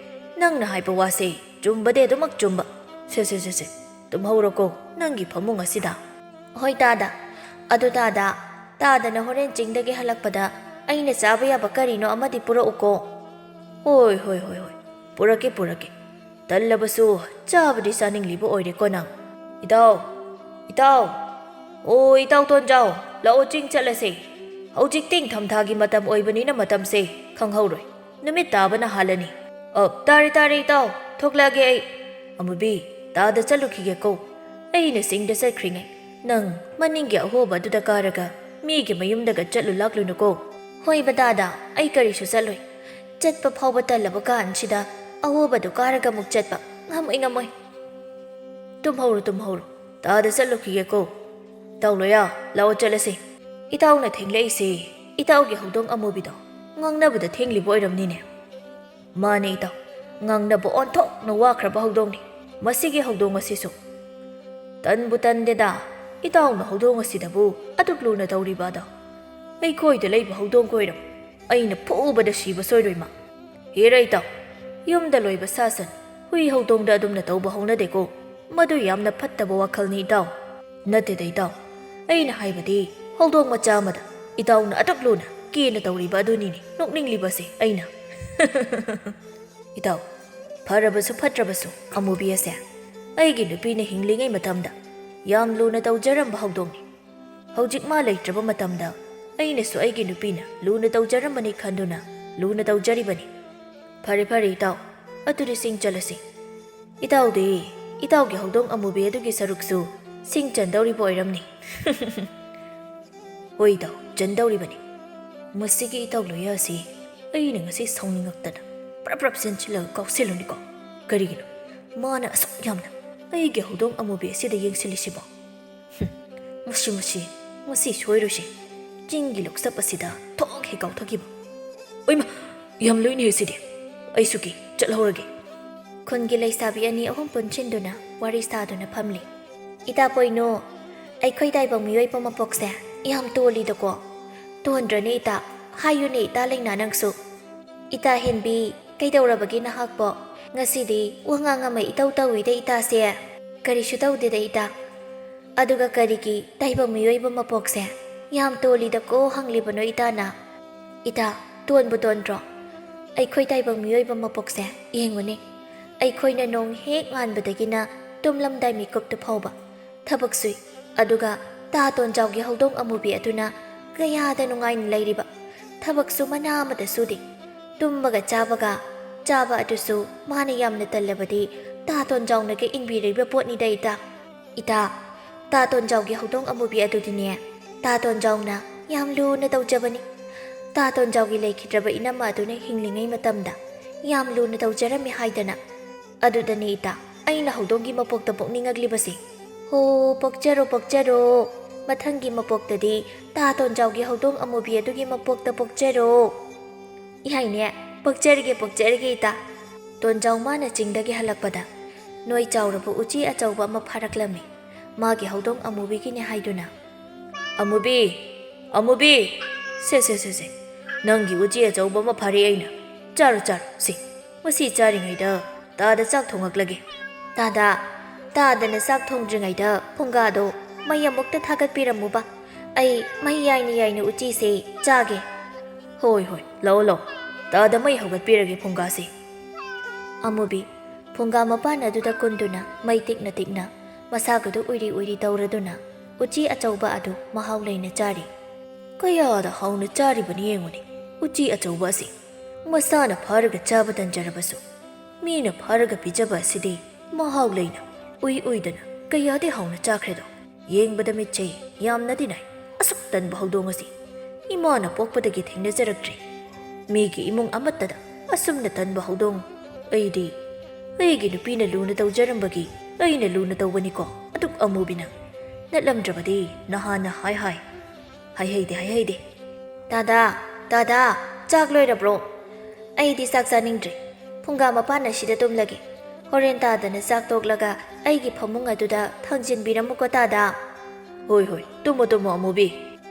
ꯅꯪꯅ ꯍꯥꯏꯕ ꯋꯥꯁꯦ ꯆꯨꯝꯕꯗꯤ ꯑꯗꯨꯃꯛ ꯆꯨꯝꯕ꯫ ꯁꯦ, ꯁꯦ, ꯁꯦ, ꯁꯦ, ꯇꯨꯝꯍꯧꯔꯣꯀꯣ ꯅꯪꯒꯤ ꯐꯃꯨꯡ ꯑꯁꯤꯗ꯫" "ꯍꯣꯏ ꯇꯥꯗ꯫ ꯑꯗꯨ ꯇꯥꯗ, ꯇꯥꯗꯅ ꯍꯣꯔꯦꯟ ꯆꯤꯡꯗꯒꯤ ꯍꯜꯂꯛꯄꯗ ꯑꯩꯅ ꯆꯥꯕ ꯌꯥꯕ ꯀꯔꯤꯅꯣ ꯑꯃꯗꯤ ꯄꯨꯔꯛꯎꯀꯣ꯫" "ꯍꯣꯏ, ꯍꯣꯏ, ꯍꯣꯏ, ꯍꯣꯏ, ꯄꯨꯔꯛꯀꯦ, ꯄꯨꯔꯛꯀꯦ꯫ ꯇꯜꯂꯕꯁꯨ ꯆꯥꯕꯗꯤ ꯆꯥꯅꯤꯡꯂꯤꯕ ꯑꯣꯏꯔꯦꯀꯣ ꯅꯪ꯫ ꯏꯇꯥꯎ, ꯏꯇꯥꯎ, ꯑꯣ ꯏꯇꯥꯎ ꯇꯣꯟꯖꯥꯎ, ꯂꯥꯛꯑꯣ ꯆꯤꯡ ꯆꯠꯂꯁꯦ꯫ ꯍꯧꯖꯤꯛꯇꯤ ꯏꯪꯊꯝꯊꯥꯒꯤ ꯃꯇꯝ ꯑꯣꯏꯕꯅꯤꯅ ꯃꯇꯝꯁꯦ ꯈꯪꯍꯧꯔꯣꯏ꯫ ꯅꯨꯃꯤꯠ ꯇꯥꯕꯅ ꯍꯥꯜꯂꯅꯤ꯫ ꯑ, ꯇꯥꯔꯦ, ꯇꯥꯔꯦ ꯏꯇꯥꯎ꯫ "ꯊꯣꯛꯂꯛꯑꯒꯦ ꯑꯩ꯫ ꯑꯃꯨꯕꯤ, ꯇꯥꯗ ꯆꯠꯂꯨꯈꯤꯒꯦꯀꯣ꯫ ꯑꯩꯅ ꯆꯤꯡꯗ ꯆꯠꯈ꯭ꯔꯤꯉꯩ ꯅꯪ ꯃꯅꯤꯡꯒꯤ ꯑꯍꯣꯕ ꯑꯗꯨꯗ ꯀꯥꯔꯒ ꯃꯤꯒꯤ ꯃꯌꯨꯝꯗꯒ ꯆꯠꯂꯨ ꯂꯥꯛꯂꯨꯅꯨꯀꯣ꯫" "ꯍꯣꯏꯕ ꯇꯥꯗ, ꯑꯩ ꯀꯔꯤꯁꯨ ꯆꯠꯂꯣꯏ꯫ ꯆꯠꯄ ꯐꯥꯎꯕ ꯇꯜꯂꯕ ꯀꯥꯟꯁꯤꯗ ꯑꯍꯣꯕꯗꯨ ꯀꯥꯔꯒ ꯑꯃꯨꯛ ꯆꯠꯄ ꯉꯝꯃꯣꯏ, ꯉꯝꯃꯣꯏ꯫" "ꯇꯨꯝꯍꯧꯔꯣ, ꯇꯨꯝꯍꯧꯔꯣ꯫ ꯇꯥꯗ ꯆꯠꯂꯨꯈꯤꯒꯦꯀꯣ꯫ ꯏꯇꯥꯎ ꯂꯣꯌꯥ, ꯂꯥꯛꯑꯣ ꯆꯠꯂꯁꯤ꯫" "ꯏꯇꯥꯎꯅ ꯊꯦꯡꯂꯛꯏꯁꯦ ꯏꯇꯥꯎꯒꯤ ꯍꯧꯗꯣꯡ ꯑꯃꯨꯕꯤꯗꯣ ꯉꯥꯡꯅꯕꯗ ꯊꯦꯡꯂꯤꯕ ꯑꯣꯏꯔꯝꯅꯤꯅꯦ?" "ꯃꯥꯅꯦ ꯏꯇꯥꯎ, ꯉꯥꯡꯅꯕ ꯑꯣꯟꯊꯣꯛꯅ ꯋꯥꯈ꯭ꯔꯕ ꯍꯧꯗꯣꯡꯅꯤ ꯃꯁꯤꯒꯤ ꯍꯧꯗꯣꯡ ꯑꯁꯤꯁꯨ꯫" "ꯇꯟꯕꯨ ꯇꯟꯗꯦꯗ, ꯏꯇꯥꯎꯅ ꯍꯧꯗꯣꯡ ꯑꯁꯤꯗꯕꯨ ꯑꯗꯨꯛ ꯂꯨꯅ ꯇꯧꯔꯤꯕ ꯑꯗꯣ꯫ ꯑꯩꯈꯣꯏꯗ ꯂꯩꯕ ꯍꯧꯗꯣꯡꯒ ꯑꯣꯏꯔꯝ ꯑꯩꯅ ꯐꯨꯕꯗ ꯁꯤꯕ ꯁꯣꯏꯔꯣꯏ ꯃꯥ꯫" "ꯍꯦꯔꯥ ꯏꯇꯥꯎ, ꯌꯨꯝꯗ ꯂꯣꯏꯕ ꯁꯥ ꯁꯟ, ꯍꯨꯏ ꯍꯧꯗꯣꯡꯗ ꯑꯗꯨꯝꯅ ꯇꯧꯕ ꯍꯧꯅꯗꯦꯀꯣ꯫ ꯃꯗꯨ ꯌꯥꯝꯅ ꯐꯠꯇꯕ ꯋꯥꯈꯜꯅꯤ ꯏꯇꯥꯎ꯫" "ꯅꯠꯇꯦꯗ ꯏꯇꯥꯎ, ꯑꯩꯅ ꯍꯥꯏꯕꯗꯤ ꯍꯧꯗꯣꯡ ꯃꯆꯥ ꯑꯃꯗ ꯏꯇꯥꯎꯅ ꯑꯗꯨꯛ ꯂꯨꯅ ꯀꯦꯅ ꯇꯧꯔꯤꯕ ꯑꯗꯨꯅꯤꯅꯦ ꯅꯣꯛꯅꯤꯡꯂꯤꯕꯁꯦ ꯑꯩꯅ꯫" "ꯏꯇꯥꯎ, ꯐꯔꯕꯁꯨ ꯐꯠꯇ꯭ꯔꯕꯁꯨ ꯑꯃꯨꯕꯤ ꯑꯁꯦ ꯑꯩꯒꯤ ꯅꯨꯄꯤꯅ ꯍꯤꯡꯂꯤꯉꯩ ꯃꯇꯝꯗ ꯌꯥꯝ ꯂꯨꯅ ꯇꯧꯖꯔꯝꯕ ꯍꯧꯗꯣꯡꯅꯤ꯫ ꯍꯧꯖꯤꯛ ꯃꯥ ꯂꯩꯇ꯭ꯔꯕ ꯃꯇꯝꯗ ꯑꯩꯅꯁꯨ ꯑꯩꯒꯤ ꯅꯨꯄꯤꯅ ꯂꯨꯅ ꯇꯧꯖꯔꯝꯕꯅꯤ ꯈꯟꯗꯨꯅ ꯂꯨꯅ ꯇꯧꯖꯔꯤꯕꯅꯤ꯫ ꯐꯔꯦ, ꯐꯔꯦ ꯏꯇꯥꯎ, ꯑꯗꯨꯗꯤ ꯆꯤꯡ ꯆꯠꯂꯁꯤ꯫ ꯏꯇꯥꯎꯗꯤ ꯏꯇꯥꯎꯒꯤ ꯍꯧꯗꯣꯡ ꯑꯃꯨꯕꯤ ꯑꯗꯨꯒꯤ ꯁꯔꯨꯛꯁꯨ ꯁꯤꯡ ꯆꯟꯗꯧꯔꯤꯕ ꯑꯣꯏꯔꯝꯅꯤ꯫" "ꯍꯣꯏ ꯏꯇꯥꯎ, ꯆꯟꯗꯧꯔꯤꯕꯅꯤ꯫ ꯃꯁꯤꯒꯤ ꯏꯇꯥꯎ ꯂꯣꯌꯥ ꯑꯁꯤ ꯑꯩꯅ ꯉꯁꯤ ꯁꯥꯎꯅꯤꯡꯉꯛꯇꯅ ꯄ꯭ꯔꯞ ꯄ꯭ꯔꯞ ꯆꯦꯟꯁꯤꯜꯂꯒ ꯀꯥꯎꯁꯤꯜꯂꯨꯅꯤꯀꯣ꯫ ꯀꯔꯤꯒꯤꯅꯣ ꯃꯥꯅ ꯑꯁꯨꯛ ꯌꯥꯝꯅ ꯑꯩꯒꯤ ꯍꯧꯗꯣꯡ ꯑꯃꯨꯕꯤ ꯑꯁꯤꯗ ꯌꯦꯡꯁꯤꯜꯂꯤꯁꯤꯕꯣ? ꯍꯨꯝ, ꯃꯁꯤ, ꯃꯁꯤ, ꯃꯁꯤ ꯁꯣꯏꯔꯣꯏꯁꯦ꯫ ꯆꯤꯡꯒꯤ ꯂꯣꯛꯆꯞ ꯑꯁꯤꯗ ꯊꯣꯛ ꯍꯦꯛ ꯀꯥꯎꯊꯈꯤꯕ꯫ ꯑꯣꯏꯃ, ꯌꯥꯝ ꯂꯨꯏꯅꯦ ꯁꯤꯗꯤ꯫ ꯑꯩꯁꯨ ꯀꯤ, ꯆꯠꯍꯧꯔꯒꯦ꯫" ꯈꯨꯟꯒꯤ ꯂꯩꯁꯥꯕꯤ ꯑꯅꯤ ꯑꯍꯨꯝ ꯄꯨꯟꯁꯤꯟꯗꯨꯅ ꯋꯥꯔꯤ ꯁꯥꯗꯨꯅ ꯐꯝꯂꯤ꯫ "ꯏꯇꯥ ꯄꯣꯏꯅꯨ, ꯑꯩꯈꯣꯏ ꯇꯥꯏꯕꯪ ꯃꯤꯑꯣꯏꯕ ꯃꯄꯣꯛꯁꯦ ꯌꯥꯝ ꯇꯣꯜꯂꯤꯗꯀꯣ꯫ ꯇꯣꯟꯗ꯭ꯔꯅꯦ ꯏꯇꯥ? ꯍꯥꯏꯌꯨꯅꯦ ꯏꯇꯥ ꯂꯩꯅꯥ ꯅꯪꯁꯨ꯫ ꯏꯇꯥ ꯍꯦꯟꯕꯤ, ꯀꯩꯗꯧꯔꯕꯒꯦ ꯅꯍꯥꯛꯄꯣ? ꯉꯁꯤꯗꯤ ꯋꯥꯉꯥꯡ ꯑꯃ ꯏꯇꯧ ꯇꯧꯏꯗ ꯏꯇꯥꯁꯦ꯫" "ꯀꯔꯤꯁꯨ ꯇꯧꯗꯦꯗ ꯏꯇꯥ꯫ ꯑꯗꯨꯒ ꯀꯔꯤꯒꯤ ꯇꯥꯏꯕꯪ ꯃꯤꯑꯣꯏꯕ ꯃꯄꯣꯛꯁꯦ ꯌꯥꯝ ꯇꯣꯜꯂꯤꯗꯀꯣ ꯍꯪꯂꯤꯕꯅꯣ ꯏꯇꯥꯅ?" "ꯏꯇꯥ, ꯇꯣꯟꯕꯨ ꯇꯣꯟꯗ꯭ꯔꯣ? ꯑꯩꯈꯣꯏ ꯇꯥꯏꯕꯪ ꯃꯤꯑꯣꯏꯕ ꯃꯄꯣꯛꯁꯦ ꯌꯦꯡꯉꯨꯅꯦ꯫ ꯑꯩꯈꯣꯏꯅ ꯅꯣꯡ ꯍꯦꯛ ꯉꯥꯟꯕꯗꯒꯤꯅ ꯇꯨꯝꯂꯝꯗꯥꯏ ꯃꯤꯀꯨꯞꯇ ꯐꯥꯎꯕ ꯊꯕꯛ ꯁꯨꯏ꯫ ꯑꯗꯨꯒ ꯇꯥ ꯇꯣꯟꯖꯥꯎꯒꯤ ꯍꯧꯗꯣꯡ ꯑꯃꯨꯕꯤ ꯑꯗꯨꯅ ꯀꯌꯥꯗ ꯅꯨꯡꯉꯥꯏꯅ ꯂꯩꯔꯤꯕ꯫ ꯊꯕꯛꯁꯨ ꯃꯅꯥ ꯑꯃꯠꯇ ꯁꯨꯗꯦ꯫ ꯇꯨꯝꯕꯒ ꯆꯥꯕꯒ ꯆꯥꯕ ꯑꯗꯨꯁꯨ ꯃꯥꯅ ꯌꯥꯝꯅ ꯇꯜꯂꯕꯗꯤ ꯇꯥ ꯇꯣꯟꯖꯥꯎꯅꯒ ꯏꯟꯕꯤꯔꯤꯕ ꯄꯣꯠꯅꯤꯗ ꯏꯇꯥ꯫ ꯏꯇꯥ, ꯇꯥ ꯇꯣꯟꯖꯥꯎꯒꯤ ꯍꯧꯗꯣꯡ ꯑꯃꯨꯕꯤ ꯑꯗꯨꯗꯤꯅꯦ, ꯇꯥ ꯇꯣꯟꯖꯥꯎꯅ ꯌꯥꯝ ꯂꯨꯅ ꯇꯧꯖꯕꯅꯤ꯫ ꯇꯥ ꯇꯣꯟꯖꯥꯎꯒꯤ ꯂꯩꯈꯤꯗ꯭ꯔꯕ ꯏꯅꯝꯃ ꯑꯗꯨꯅ ꯍꯤꯡꯂꯤꯉꯩ ꯃꯇꯝꯗ ꯌꯥꯝ ꯂꯨꯅ ꯇꯧꯖꯔꯝꯃꯤ ꯍꯥꯏꯗꯅ꯫ ꯑꯗꯨꯗꯅꯦ ꯏꯇꯥ, ꯑꯩꯅ ꯍꯧꯗꯣꯡꯒꯤ ꯃꯄꯣꯛꯇ ꯄꯣꯛꯅꯤꯡꯉꯛꯂꯤꯕꯁꯦ꯫ ꯍꯣ, ꯄꯣꯛꯆꯔꯣ, ꯄꯣꯛꯆꯔꯣ꯫ ꯃꯊꯪꯒꯤ ꯃꯄꯣꯛꯇꯗꯤ ꯇꯥ ꯇꯣꯟꯖꯥꯎꯒꯤ ꯍꯧꯗꯣꯡ ꯑꯃꯨꯕꯤ ꯑꯗꯨꯒꯤ ꯃꯄꯣꯛꯇ ꯄꯣꯛꯆꯔꯣ꯫ ꯏꯍꯥꯏꯅꯦ, ꯄꯣꯛꯆꯔꯒꯦ, ꯄꯣꯛꯆꯔꯒꯦ ꯏꯇꯥ꯫ ꯇꯣꯟꯖꯥꯎ ꯃꯥꯅ ꯆꯤꯡꯗꯒꯤ ꯍꯜꯂꯛꯄꯗ ꯅꯣꯏ ꯆꯥꯎꯔꯕ ꯎꯆꯤ ꯑꯆꯧꯕ ꯑꯃ ꯐꯥꯔꯛꯂꯝꯃꯤ, ꯃꯥꯒꯤ ꯍꯧꯗꯣꯡ ꯑꯃꯨꯕꯤꯒꯤꯅꯦ ꯍꯥꯏꯗꯨꯅ꯫ "ꯑꯃꯨꯕꯤ, ꯑꯃꯨꯕꯤ, ꯁꯦ, ꯁꯦ, ꯁꯦ, ꯁꯦ, ꯅꯪꯒꯤ ꯎꯆꯤ ꯑꯆꯧꯕ ꯑꯃ ꯐꯥꯔꯦ ꯑꯩꯅ꯫ ꯆꯥꯔꯣ, ꯆꯥꯔꯣ, ꯁꯤ, ꯃꯁꯤ ꯆꯥꯔꯤꯉꯩꯗ ꯇꯥꯗ ꯆꯥꯛ ꯊꯣꯡꯉꯛꯂꯒꯦ꯫" "ꯇꯥꯗ, ꯇꯥꯗꯅ ꯆꯥꯛ ꯊꯣꯡꯗ꯭ꯔꯤꯉꯩꯗ ꯐꯨꯡꯒꯥꯗꯣ ꯃꯩ ꯑꯃꯨꯛꯇ ꯊꯥꯒꯠꯄꯤꯔꯝꯃꯨꯕ꯫ ꯑꯩ ꯃꯩ ꯌꯥꯏꯅ ꯌꯥꯏꯅ ꯎꯆꯤꯁꯦ ꯆꯥꯒꯦ꯫" "ꯍꯣꯏ, ꯍꯣꯏ, ꯂꯥꯛꯑꯣ, ꯂꯥꯛꯑꯣ꯫ ꯇꯥꯗ ꯃꯩ ꯍꯧꯒꯠꯄꯤꯔꯒꯦ ꯐꯨꯡꯒꯥꯁꯦ꯫" ꯑꯃꯨꯕꯤ ꯐꯨꯡꯒꯥ ꯃꯄꯥꯟ ꯑꯗꯨꯗ ꯀꯨꯟꯗꯨꯅ ꯃꯩ ꯇꯤꯛꯅ ꯇꯤꯛꯅ ꯃꯁꯥꯒꯗꯨ ꯎꯏꯔꯤ ꯎꯏꯔꯤ ꯇꯧꯔꯗꯨꯅ ꯎꯆꯤ ꯑꯆꯧꯕ ꯑꯗꯨ ꯃꯍꯥꯎ ꯂꯩꯅ ꯆꯥꯔꯤ꯫ "ꯀꯌꯥꯗ ꯍꯥꯎꯅ ꯆꯥꯔꯤꯕꯅꯤ ꯌꯦꯡꯉꯨꯅꯦ, ꯎꯆꯤ ꯑꯆꯧꯕ ꯑꯁꯤ꯫ ꯃꯁꯥꯅ ꯐꯥꯔꯒ ꯆꯥꯕ ꯇꯟꯖꯔꯕꯁꯨ, ꯃꯤꯅ ꯐꯥꯔꯒ ꯄꯤꯖꯕ ꯑꯁꯤꯗꯤ ꯃꯍꯥꯎ ꯂꯩꯅ, ꯎꯏ ꯎꯏꯗꯅ ꯀꯌꯥꯗꯤ ꯍꯥꯎꯅ ꯆꯥꯈ꯭ꯔꯦꯗꯣ꯫ ꯌꯦꯡꯕꯗ ꯃꯤꯠꯆꯩ, ꯌꯥꯝꯅꯗꯤ ꯅꯥꯏ꯫ ꯑꯁꯨꯛ ꯇꯟꯕ ꯍꯧꯗꯣꯡ ꯑꯁꯤ ꯏꯃꯥꯅ ꯄꯣꯛꯄꯗꯒꯤ ꯊꯦꯡꯅꯖꯔꯛꯇ꯭ꯔꯤ꯫ ꯃꯤꯒꯤ ꯏꯃꯨꯡ ꯑꯃꯠꯇꯗ ꯑꯁꯨꯝꯅ ꯇꯟꯕ ꯍꯧꯗꯣꯡ꯫ ꯑꯩꯗꯤ ꯑꯩꯒꯤ ꯅꯨꯄꯤꯅ ꯂꯨꯅ ꯇꯧꯖꯔꯝꯕꯒꯤ ꯑꯩꯅ ꯂꯨꯅ ꯇꯧꯕꯅꯤꯀꯣ ꯑꯗꯨꯛ ꯑꯃꯨꯕꯤꯅ꯫ ꯅꯠꯂꯝꯗ꯭ꯔꯕꯗꯤ ꯅꯍꯥꯟꯅ ꯍꯥꯏ ꯍꯥꯏ꯫ ꯍꯥꯏꯍꯩꯗꯦ, ꯍꯥꯏꯍꯩꯗꯦ꯫" "ꯇꯥꯗꯥ, ꯇꯥꯗꯥ, ꯆꯥꯛ ꯂꯣꯏꯔꯕ꯭ꯔꯣ?" "ꯑꯩꯗꯤ ꯆꯥꯛ ꯆꯥꯅꯤꯡꯗ꯭ꯔꯦ꯫ ꯐꯨꯡꯒꯥ ꯃꯄꯥꯟ ꯑꯁꯤꯗ ꯇꯨꯝꯂꯒꯦ꯫ ꯍꯣꯔꯦꯟ ꯇꯥꯗꯅ ꯆꯥꯛ ꯇꯣꯛꯂꯒ ꯑꯩꯒꯤ ꯐꯃꯨꯡ ꯑꯗꯨꯗ ꯊꯥꯡꯖꯤꯟꯕꯤꯔꯝꯃꯨꯀꯣ ꯇꯥꯗꯥ꯫" "ꯍꯣꯏ, ꯍꯣꯏ, ꯇꯨꯝꯃꯣ, ꯇꯨꯝꯃꯣ ꯑꯃꯨꯕꯤ꯫"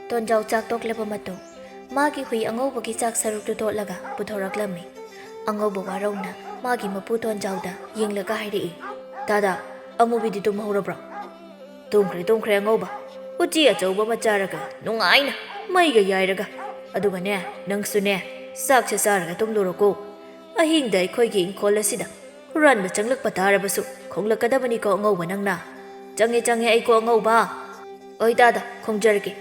ꯇꯣꯟꯖꯥꯎ ꯆꯥꯛ ꯇꯣꯛꯂꯕ ꯃꯇꯨꯡ ꯃꯥꯒꯤ ꯍꯨꯏ ꯑꯉꯧꯕꯒꯤ ꯆꯥꯛ ꯁꯔꯨꯛꯇꯨ ꯇꯣꯠꯂꯒ ꯄꯨꯊꯣꯔꯛꯂꯝꯃꯤ꯫ ꯑꯉꯧꯕ ꯋꯥꯔꯧꯅ ꯃꯥꯒꯤ ꯃꯄꯨ ꯇꯣꯟꯖꯥꯎꯗ ꯌꯦꯡꯂꯒ ꯍꯥꯏꯔꯛꯏ, "ꯇꯥꯗꯥ, ꯑꯃꯨꯕꯤꯗꯤ ꯇꯨꯝꯍꯧꯔꯕ꯭ꯔꯣ?" "ꯇꯨꯝꯈ꯭ꯔꯦ, ꯇꯨꯝꯈ꯭ꯔꯦ ꯑꯉꯧꯕ꯫ ꯎꯆꯤ ꯑꯆꯧꯕ ꯑꯃ ꯆꯥꯔꯒ ꯅꯨꯡꯉꯥꯏꯅ ꯃꯩꯒ ꯌꯥꯏꯔꯒ꯫ ꯑꯗꯨꯒꯅꯦ, ꯅꯪꯁꯨꯅꯦ, ꯆꯥꯛꯁꯦ ꯆꯥꯔꯒ ꯇꯨꯝꯂꯨꯔꯣꯀꯣ꯫ ꯑꯍꯤꯡꯗ ꯑꯩꯈꯣꯏꯒꯤ ꯏꯪꯈꯣꯜ ꯑꯁꯤꯗ ꯍꯨꯔꯥꯟꯕ ꯆꯪꯂꯛꯄ ꯇꯥꯔꯕꯁꯨ ꯈꯣꯡꯂꯛꯀꯗꯕꯅꯤꯀꯣ ꯑꯉꯧꯕ ꯅꯪꯅ꯫ ꯆꯪꯉꯦ, ꯆꯪꯉꯦ ꯑꯩꯀꯣ ꯑꯉꯧꯕ꯫" "ꯑꯣꯏ ꯇꯥꯗ, ꯈꯣꯡꯖꯔꯒꯦ꯫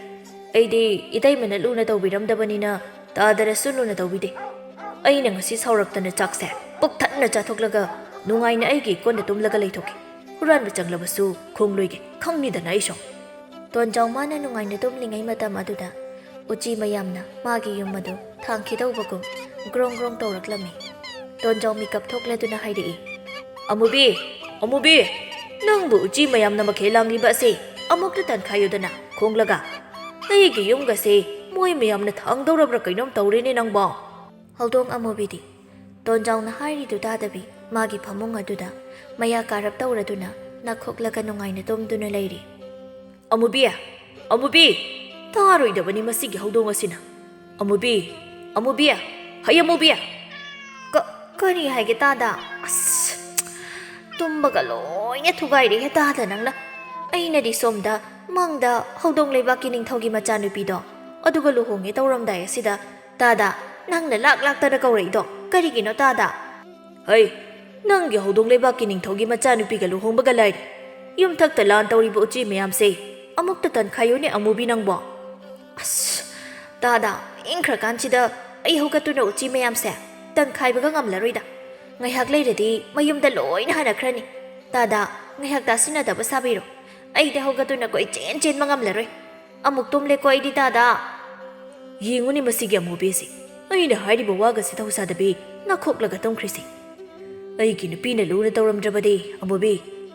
ꯑꯩꯗꯤ ꯏꯇꯩꯃꯅ ꯂꯨꯅ ꯇꯧꯕꯤꯔꯝꯗꯕꯅꯤꯅ ꯇꯥꯗꯔꯁꯨ ꯂꯨꯅ ꯇꯧꯕꯤꯗꯦ꯫ ꯑꯩꯅ ꯉꯁꯤ ꯁꯥꯎꯔꯛꯇꯅ ꯆꯥꯛꯁꯦ ꯄꯨꯛ ꯊꯟꯅ ꯆꯥꯊꯣꯛꯂꯒ ꯅꯨꯡꯉꯥꯏꯅ ꯑꯩꯒꯤ ꯏꯀꯣꯟꯗ ꯇꯨꯝꯂꯒ ꯂꯩꯊꯣꯛꯀꯦ꯫ ꯍꯨꯔꯥꯟꯕ ꯆꯪꯂꯕꯁꯨ ꯈꯣꯡꯂꯣꯏꯒꯦ, ꯈꯪꯅꯤꯗꯅ ꯑꯩꯁꯨ꯫ ꯇꯣꯟꯖꯥꯎ ꯃꯥꯅ ꯅꯨꯡꯉꯥꯏꯅ ꯇꯨꯝꯂꯤꯉꯩ ꯃꯇꯝ ꯑꯗꯨꯗ ꯎꯆꯤ ꯃꯌꯥꯝꯅ ꯃꯥꯒꯤ ꯌꯨꯝ ꯑꯗꯨ ꯊꯥꯡꯈꯤꯗꯧꯕꯒꯨꯝ ꯒ꯭ꯔꯣꯡ ꯒ꯭ꯔꯣꯡ ꯇꯧꯔꯛꯂꯝꯃꯤ꯫ ꯇꯣꯟꯖꯥꯎ ꯃꯤꯀꯞ ꯊꯣꯛꯂꯗꯨꯅ ꯍꯥꯏꯔꯛꯏ, "ꯑꯃꯨꯕꯤ, ꯑꯃꯨꯕꯤ, ꯅꯪꯕꯨ ꯎꯆꯤ ꯃꯌꯥꯝꯅ ꯃꯈꯦꯜ ꯂꯥꯡꯂꯤꯕ ꯑꯁꯤ ꯑꯃꯨꯛꯇ ꯇꯟꯈꯥꯏꯌꯨꯗꯅ ꯈꯣꯡꯂꯒ꯫ ꯑꯩꯒꯤ ꯌꯨꯝꯒꯁꯦ ꯃꯣꯏ ꯃꯌꯥꯝꯅ ꯊꯥꯡꯗꯧꯔꯕ꯭ꯔꯥ ꯀꯩꯅꯣꯝ ꯇꯧꯔꯦꯅꯦ ꯅꯪꯕꯣ?" ꯍꯧꯗꯣꯡ ꯑꯃꯨꯕꯤꯗꯤ ꯇꯣꯟꯖꯥꯎꯅ ꯍꯥꯏꯔꯤꯗꯨ ꯇꯥꯗꯕꯤ ꯃꯥꯒꯤ ꯐꯃꯨꯡ ꯑꯗꯨꯗ ꯃꯌꯥ ꯀꯥꯔꯞ ꯇꯧꯔꯗꯨꯅ ꯅꯥꯈꯣꯛꯂꯒ ꯅꯨꯡꯉꯥꯏꯅ ꯇꯨꯝꯗꯨꯅ ꯂꯩꯔꯤ꯫ "ꯑꯃꯨꯕꯤ! ꯑꯃꯨꯕꯤ! ꯇꯥꯔꯣꯏꯗꯕꯅꯤ ꯃꯁꯤꯒꯤ ꯍꯧꯗꯣꯡ ꯑꯁꯤꯅ꯫ ꯑꯃꯨꯕꯤ! ꯑꯃꯨꯕꯤ! ꯍꯩ ꯑꯃꯨꯕꯤ!" "ꯀ-, ꯀꯔꯤ ꯍꯥꯏꯒꯦ ꯇꯥꯗ? ꯑꯁ, ꯇꯨꯝꯕꯒ ꯂꯣꯏꯅ ꯊꯨꯒꯥꯏꯔꯦꯍꯦ ꯇꯥꯗ ꯅꯪꯅ꯫ ꯑꯩꯅꯗꯤ ꯁꯣꯝꯗ ꯃꯪꯗ ꯍꯧꯗꯣꯡ ꯂꯩꯕꯥꯛꯀꯤ ꯅꯤꯡꯊꯧꯒꯤ ꯃꯆꯥꯅꯨꯄꯤꯗꯣ ꯑꯗꯨꯒ ꯂꯨꯍꯣꯡꯉꯦ ꯇꯧꯔꯝꯗꯥꯏ ꯑꯁꯤꯗ ꯇꯥꯗ, ꯅꯪꯅ ꯂꯥꯛ ꯂꯥꯛꯇꯅ ꯀꯧꯔꯛꯏꯗꯣ ꯀꯔꯤꯒꯤꯅꯣ ꯇꯥꯗ?" "ꯍꯩ, ꯅꯪꯒꯤ ꯍꯧꯗꯣꯡ ꯂꯩꯕꯥꯛꯀꯤ ꯅꯤꯡꯊꯧꯒꯤ ꯃꯆꯥꯅꯨꯄꯤꯒ ꯂꯨꯍꯣꯡꯕꯒ ꯂꯥꯏꯔꯤ꯫ ꯌꯨꯝꯊꯛꯇ ꯂꯥꯟ ꯇꯧꯔꯤꯕ ꯎꯆꯤ ꯃꯌꯥꯝꯁꯦ ꯑꯃꯨꯛꯇ ꯇꯟꯈꯥꯏꯌꯨꯅꯦ ꯑꯃꯨꯕꯤ ꯅꯪꯕꯣ?" "ꯑꯁ, ꯇꯥꯗ, ꯏꯪꯈ꯭ꯔꯀꯥꯟꯁꯤꯗ ꯑꯩ ꯍꯧꯒꯠꯇꯨꯅ ꯎꯆꯤ ꯃꯌꯥꯝꯁꯦ ꯇꯟꯈꯥꯏꯕꯒ ꯉꯝꯂꯔꯣꯏꯗ꯫ ꯉꯥꯏꯍꯥꯛ ꯂꯩꯔꯗꯤ ꯃꯌꯨꯝꯗ ꯂꯣꯏꯅ ꯍꯟꯅꯈ꯭ꯔꯅꯤ꯫ ꯇꯥꯗ, ꯉꯥꯏꯍꯥꯛ ꯇꯥꯁꯤꯟꯅꯗꯕ ꯁꯥꯕꯤꯔꯣ꯫ ꯑꯩꯗꯤ ꯍꯧꯒꯠꯇꯨꯅ ꯀꯣꯏꯆꯦꯟ ꯆꯦꯟꯕ ꯉꯝꯂꯔꯣꯏ꯫ ꯑꯃꯨꯛ ꯇꯨꯝꯂꯦꯀꯣ ꯑꯩꯗꯤ ꯇꯥꯗ꯫" ꯌꯦꯡꯉꯨꯅꯦ ꯃꯁꯤꯒꯤ ꯑꯃꯨꯕꯤꯁꯤ, ꯑꯩꯅ ꯍꯥꯏꯔꯤꯕ ꯋꯥꯒꯁꯤ ꯇꯧꯁꯥꯗꯕꯤ ꯅꯥꯈꯣꯛꯂꯒ ꯇꯨꯝꯈ꯭ꯔꯤꯁꯤ꯫ ꯑꯩꯒꯤ ꯅꯨꯄꯤꯅ ꯂꯨꯅ ꯇꯧꯔꯝꯗ꯭ꯔꯕꯗꯤ ꯑꯃꯨꯕꯤ,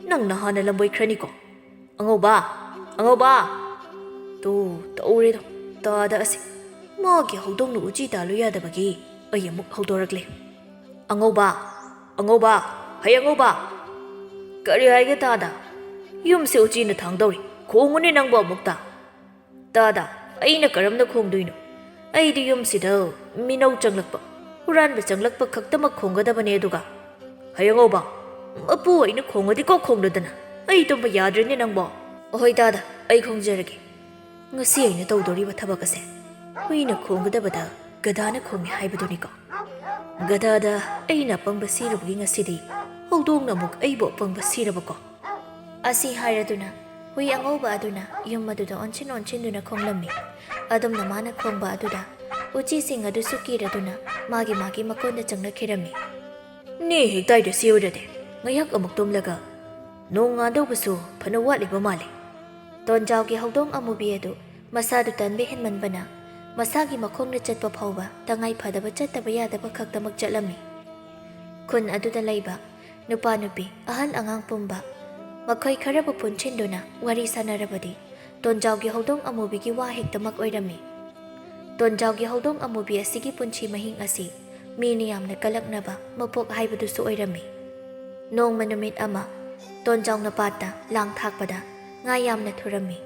ꯅꯪꯅ ꯍꯥꯟꯅ ꯂꯝꯕꯣꯏꯈ꯭ꯔꯅꯤꯀꯣ꯫ "ꯑꯉꯧꯕ! ꯑꯉꯧꯕ!" ꯇꯨ, ꯇꯧꯔꯦꯗꯣ, ꯇꯥꯗ ꯑꯁꯤ꯫ ꯃꯥꯒꯤ ꯍꯧꯗꯣꯡꯅ ꯎꯆꯤ ꯇꯥꯜꯂꯨ ꯌꯥꯗꯕꯒꯤ ꯑꯩ ꯑꯃꯨꯛ ꯍꯧꯗꯣꯔꯛꯂꯦ꯫ "ꯑꯉꯧꯕ! ꯑꯉꯧꯕ! ꯍꯩ ꯑꯉꯧꯕ!" "ꯀꯔꯤ ꯍꯥꯏꯒꯦ ꯇꯥꯗ? ꯌꯨꯝꯁꯦ ꯎꯆꯤꯅ ꯊꯥꯡꯗꯧꯔꯤ꯫ ꯈꯣꯡꯉꯨꯅꯦ ꯅꯪꯕꯨ ꯑꯃꯨꯛꯇ!" "ꯇꯥꯗ, ꯑꯩꯅ ꯀꯔꯝꯅ ꯈꯣꯡꯗꯣꯏꯅꯣ? ꯑꯩꯗꯤ ꯌꯨꯝꯁꯤꯗ ꯃꯤꯅꯧ ꯆꯪꯂꯛꯄ, ꯍꯨꯔꯥꯟꯕ ꯆꯪꯂꯛꯄ ꯈꯛꯇꯃꯛ ꯈꯣꯡꯒꯗꯕꯅꯦ ꯑꯗꯨꯒ꯫" "ꯍꯩ ꯑꯉꯧꯕ, ꯃꯄꯨ ꯑꯩꯅ ꯈꯣꯡꯉꯗꯤꯀꯣ ꯈꯣꯡꯂꯗꯅ, ꯑꯩ ꯇꯨꯝꯕ ꯌꯥꯗ꯭ꯔꯦꯅꯦ ꯅꯪꯕꯣ!" "ꯑꯍꯣꯏ ꯇꯥꯗ, ꯑꯩ ꯈꯣꯡꯖꯔꯒꯦ꯫ ꯉꯁꯤ ꯑꯩꯅ ꯇꯧꯗꯣꯔꯤꯕ ꯊꯕꯛ ꯑꯁꯦ ꯍꯨꯏꯅ ꯈꯣꯡꯒꯗꯕꯗ ꯒꯙꯥꯅ ꯈꯣꯡꯉꯦ ꯍꯥꯏꯕꯗꯨꯅꯤꯀꯣ꯫ ꯒꯙꯥꯗ ꯑꯩꯅ ꯑꯄꯪꯕ ꯁꯤꯔꯨꯕꯒꯤ ꯉꯁꯤꯗꯤ ꯍꯧꯗꯣꯡꯅ ꯑꯃꯨꯛ ꯑꯩꯕꯨ ꯑꯄꯪꯕ ꯁꯤꯔꯕꯀꯣ꯫" ꯑꯁꯤ ꯍꯥꯏꯔꯗꯨꯅ ꯍꯨꯏ ꯑꯉꯧꯕ ꯑꯗꯨꯅ ꯌꯨꯝ ꯑꯗꯨꯗ ꯑꯣꯟꯁꯤꯟ ꯑꯣꯟꯁꯤꯟꯗꯨꯅ ꯈꯣꯡꯂꯝꯃꯤ꯫ ꯑꯗꯨꯝꯅ ꯃꯥꯅ ꯈꯣꯡꯕ ꯑꯗꯨꯗ ꯎꯆꯤꯁꯤꯡ ꯑꯗꯨꯁꯨ ꯀꯤꯔꯗꯨꯅ ꯃꯥꯒꯤ ꯃꯥꯒꯤ ꯃꯀꯣꯟꯗ ꯆꯪꯅꯈꯤꯔꯝꯃꯤ꯫ "ꯅꯦ ꯍꯦꯛꯇꯥꯏꯗ ꯁꯤꯌꯨꯔꯗꯦ, ꯉꯥꯏꯍꯥꯛ ꯑꯃꯨꯛ ꯇꯨꯝꯂꯒ ꯅꯣꯡ ꯉꯥꯗꯧꯕꯁꯨ ꯐꯅ ꯋꯥꯠꯂꯤꯕ ꯃꯥꯜꯂꯤ꯫" ꯇꯣꯟꯖꯥꯎꯒꯤ ꯍꯧꯗꯣꯡ ꯑꯃꯨꯕꯤ ꯑꯗꯨ ꯃꯁꯥꯗꯨ ꯇꯟꯕ ꯍꯦꯟꯃꯟꯕꯅ ꯃꯁꯥꯒꯤ ꯃꯈꯣꯡꯅ ꯆꯠꯄ ꯐꯥꯎꯕ ꯇꯉꯥꯏ ꯐꯗꯕ ꯆꯠꯇꯕ ꯌꯥꯗꯕ ꯈꯛꯇꯃꯛ ꯆꯠꯂꯝꯃꯤ꯫ ꯈꯨꯟ ꯑꯗꯨꯗ ꯂꯩꯕ ꯅꯨꯄꯥ ꯅꯨꯄꯤ, ꯑꯍꯟ ꯑꯉꯥꯡ ꯄꯨꯝꯕ ꯃꯈꯣꯏ ꯈꯔꯕꯨ ꯄꯨꯟꯁꯤꯟꯗꯨꯅ ꯋꯥꯔꯤ ꯁꯥꯟꯅꯔꯕꯗꯤ ꯇꯣꯟꯖꯥꯎꯒꯤ ꯍꯧꯗꯣꯡ ꯑꯃꯨꯕꯤꯒꯤ ꯋꯥ ꯍꯦꯛꯇꯃꯛ ꯑꯣꯏꯔꯝꯃꯤ꯫ ꯇꯣꯟꯖꯥꯎꯒꯤ ꯍꯧꯗꯣꯡ ꯑꯃꯨꯕꯤ ꯑꯁꯤꯒꯤ ꯄꯨꯟꯁꯤ ꯃꯍꯤꯡ ꯑꯁꯤ ꯃꯤꯅ ꯌꯥꯝꯅ ꯀꯜꯂꯛꯅꯕ ꯃꯄꯣꯛ ꯍꯥꯏꯕꯗꯨꯁꯨ ꯑꯣꯏꯔꯝꯃꯤ꯫ ꯅꯣꯡꯃ ꯅꯨꯃꯤꯠ ꯑꯃ ꯇꯣꯟꯖꯥꯎꯅ ꯄꯥꯠꯇ ꯂꯥꯡ ꯊꯥꯛꯄꯗ ꯉꯥ ꯌꯥꯝꯅ ꯊꯨꯔꯝꯃꯤ꯫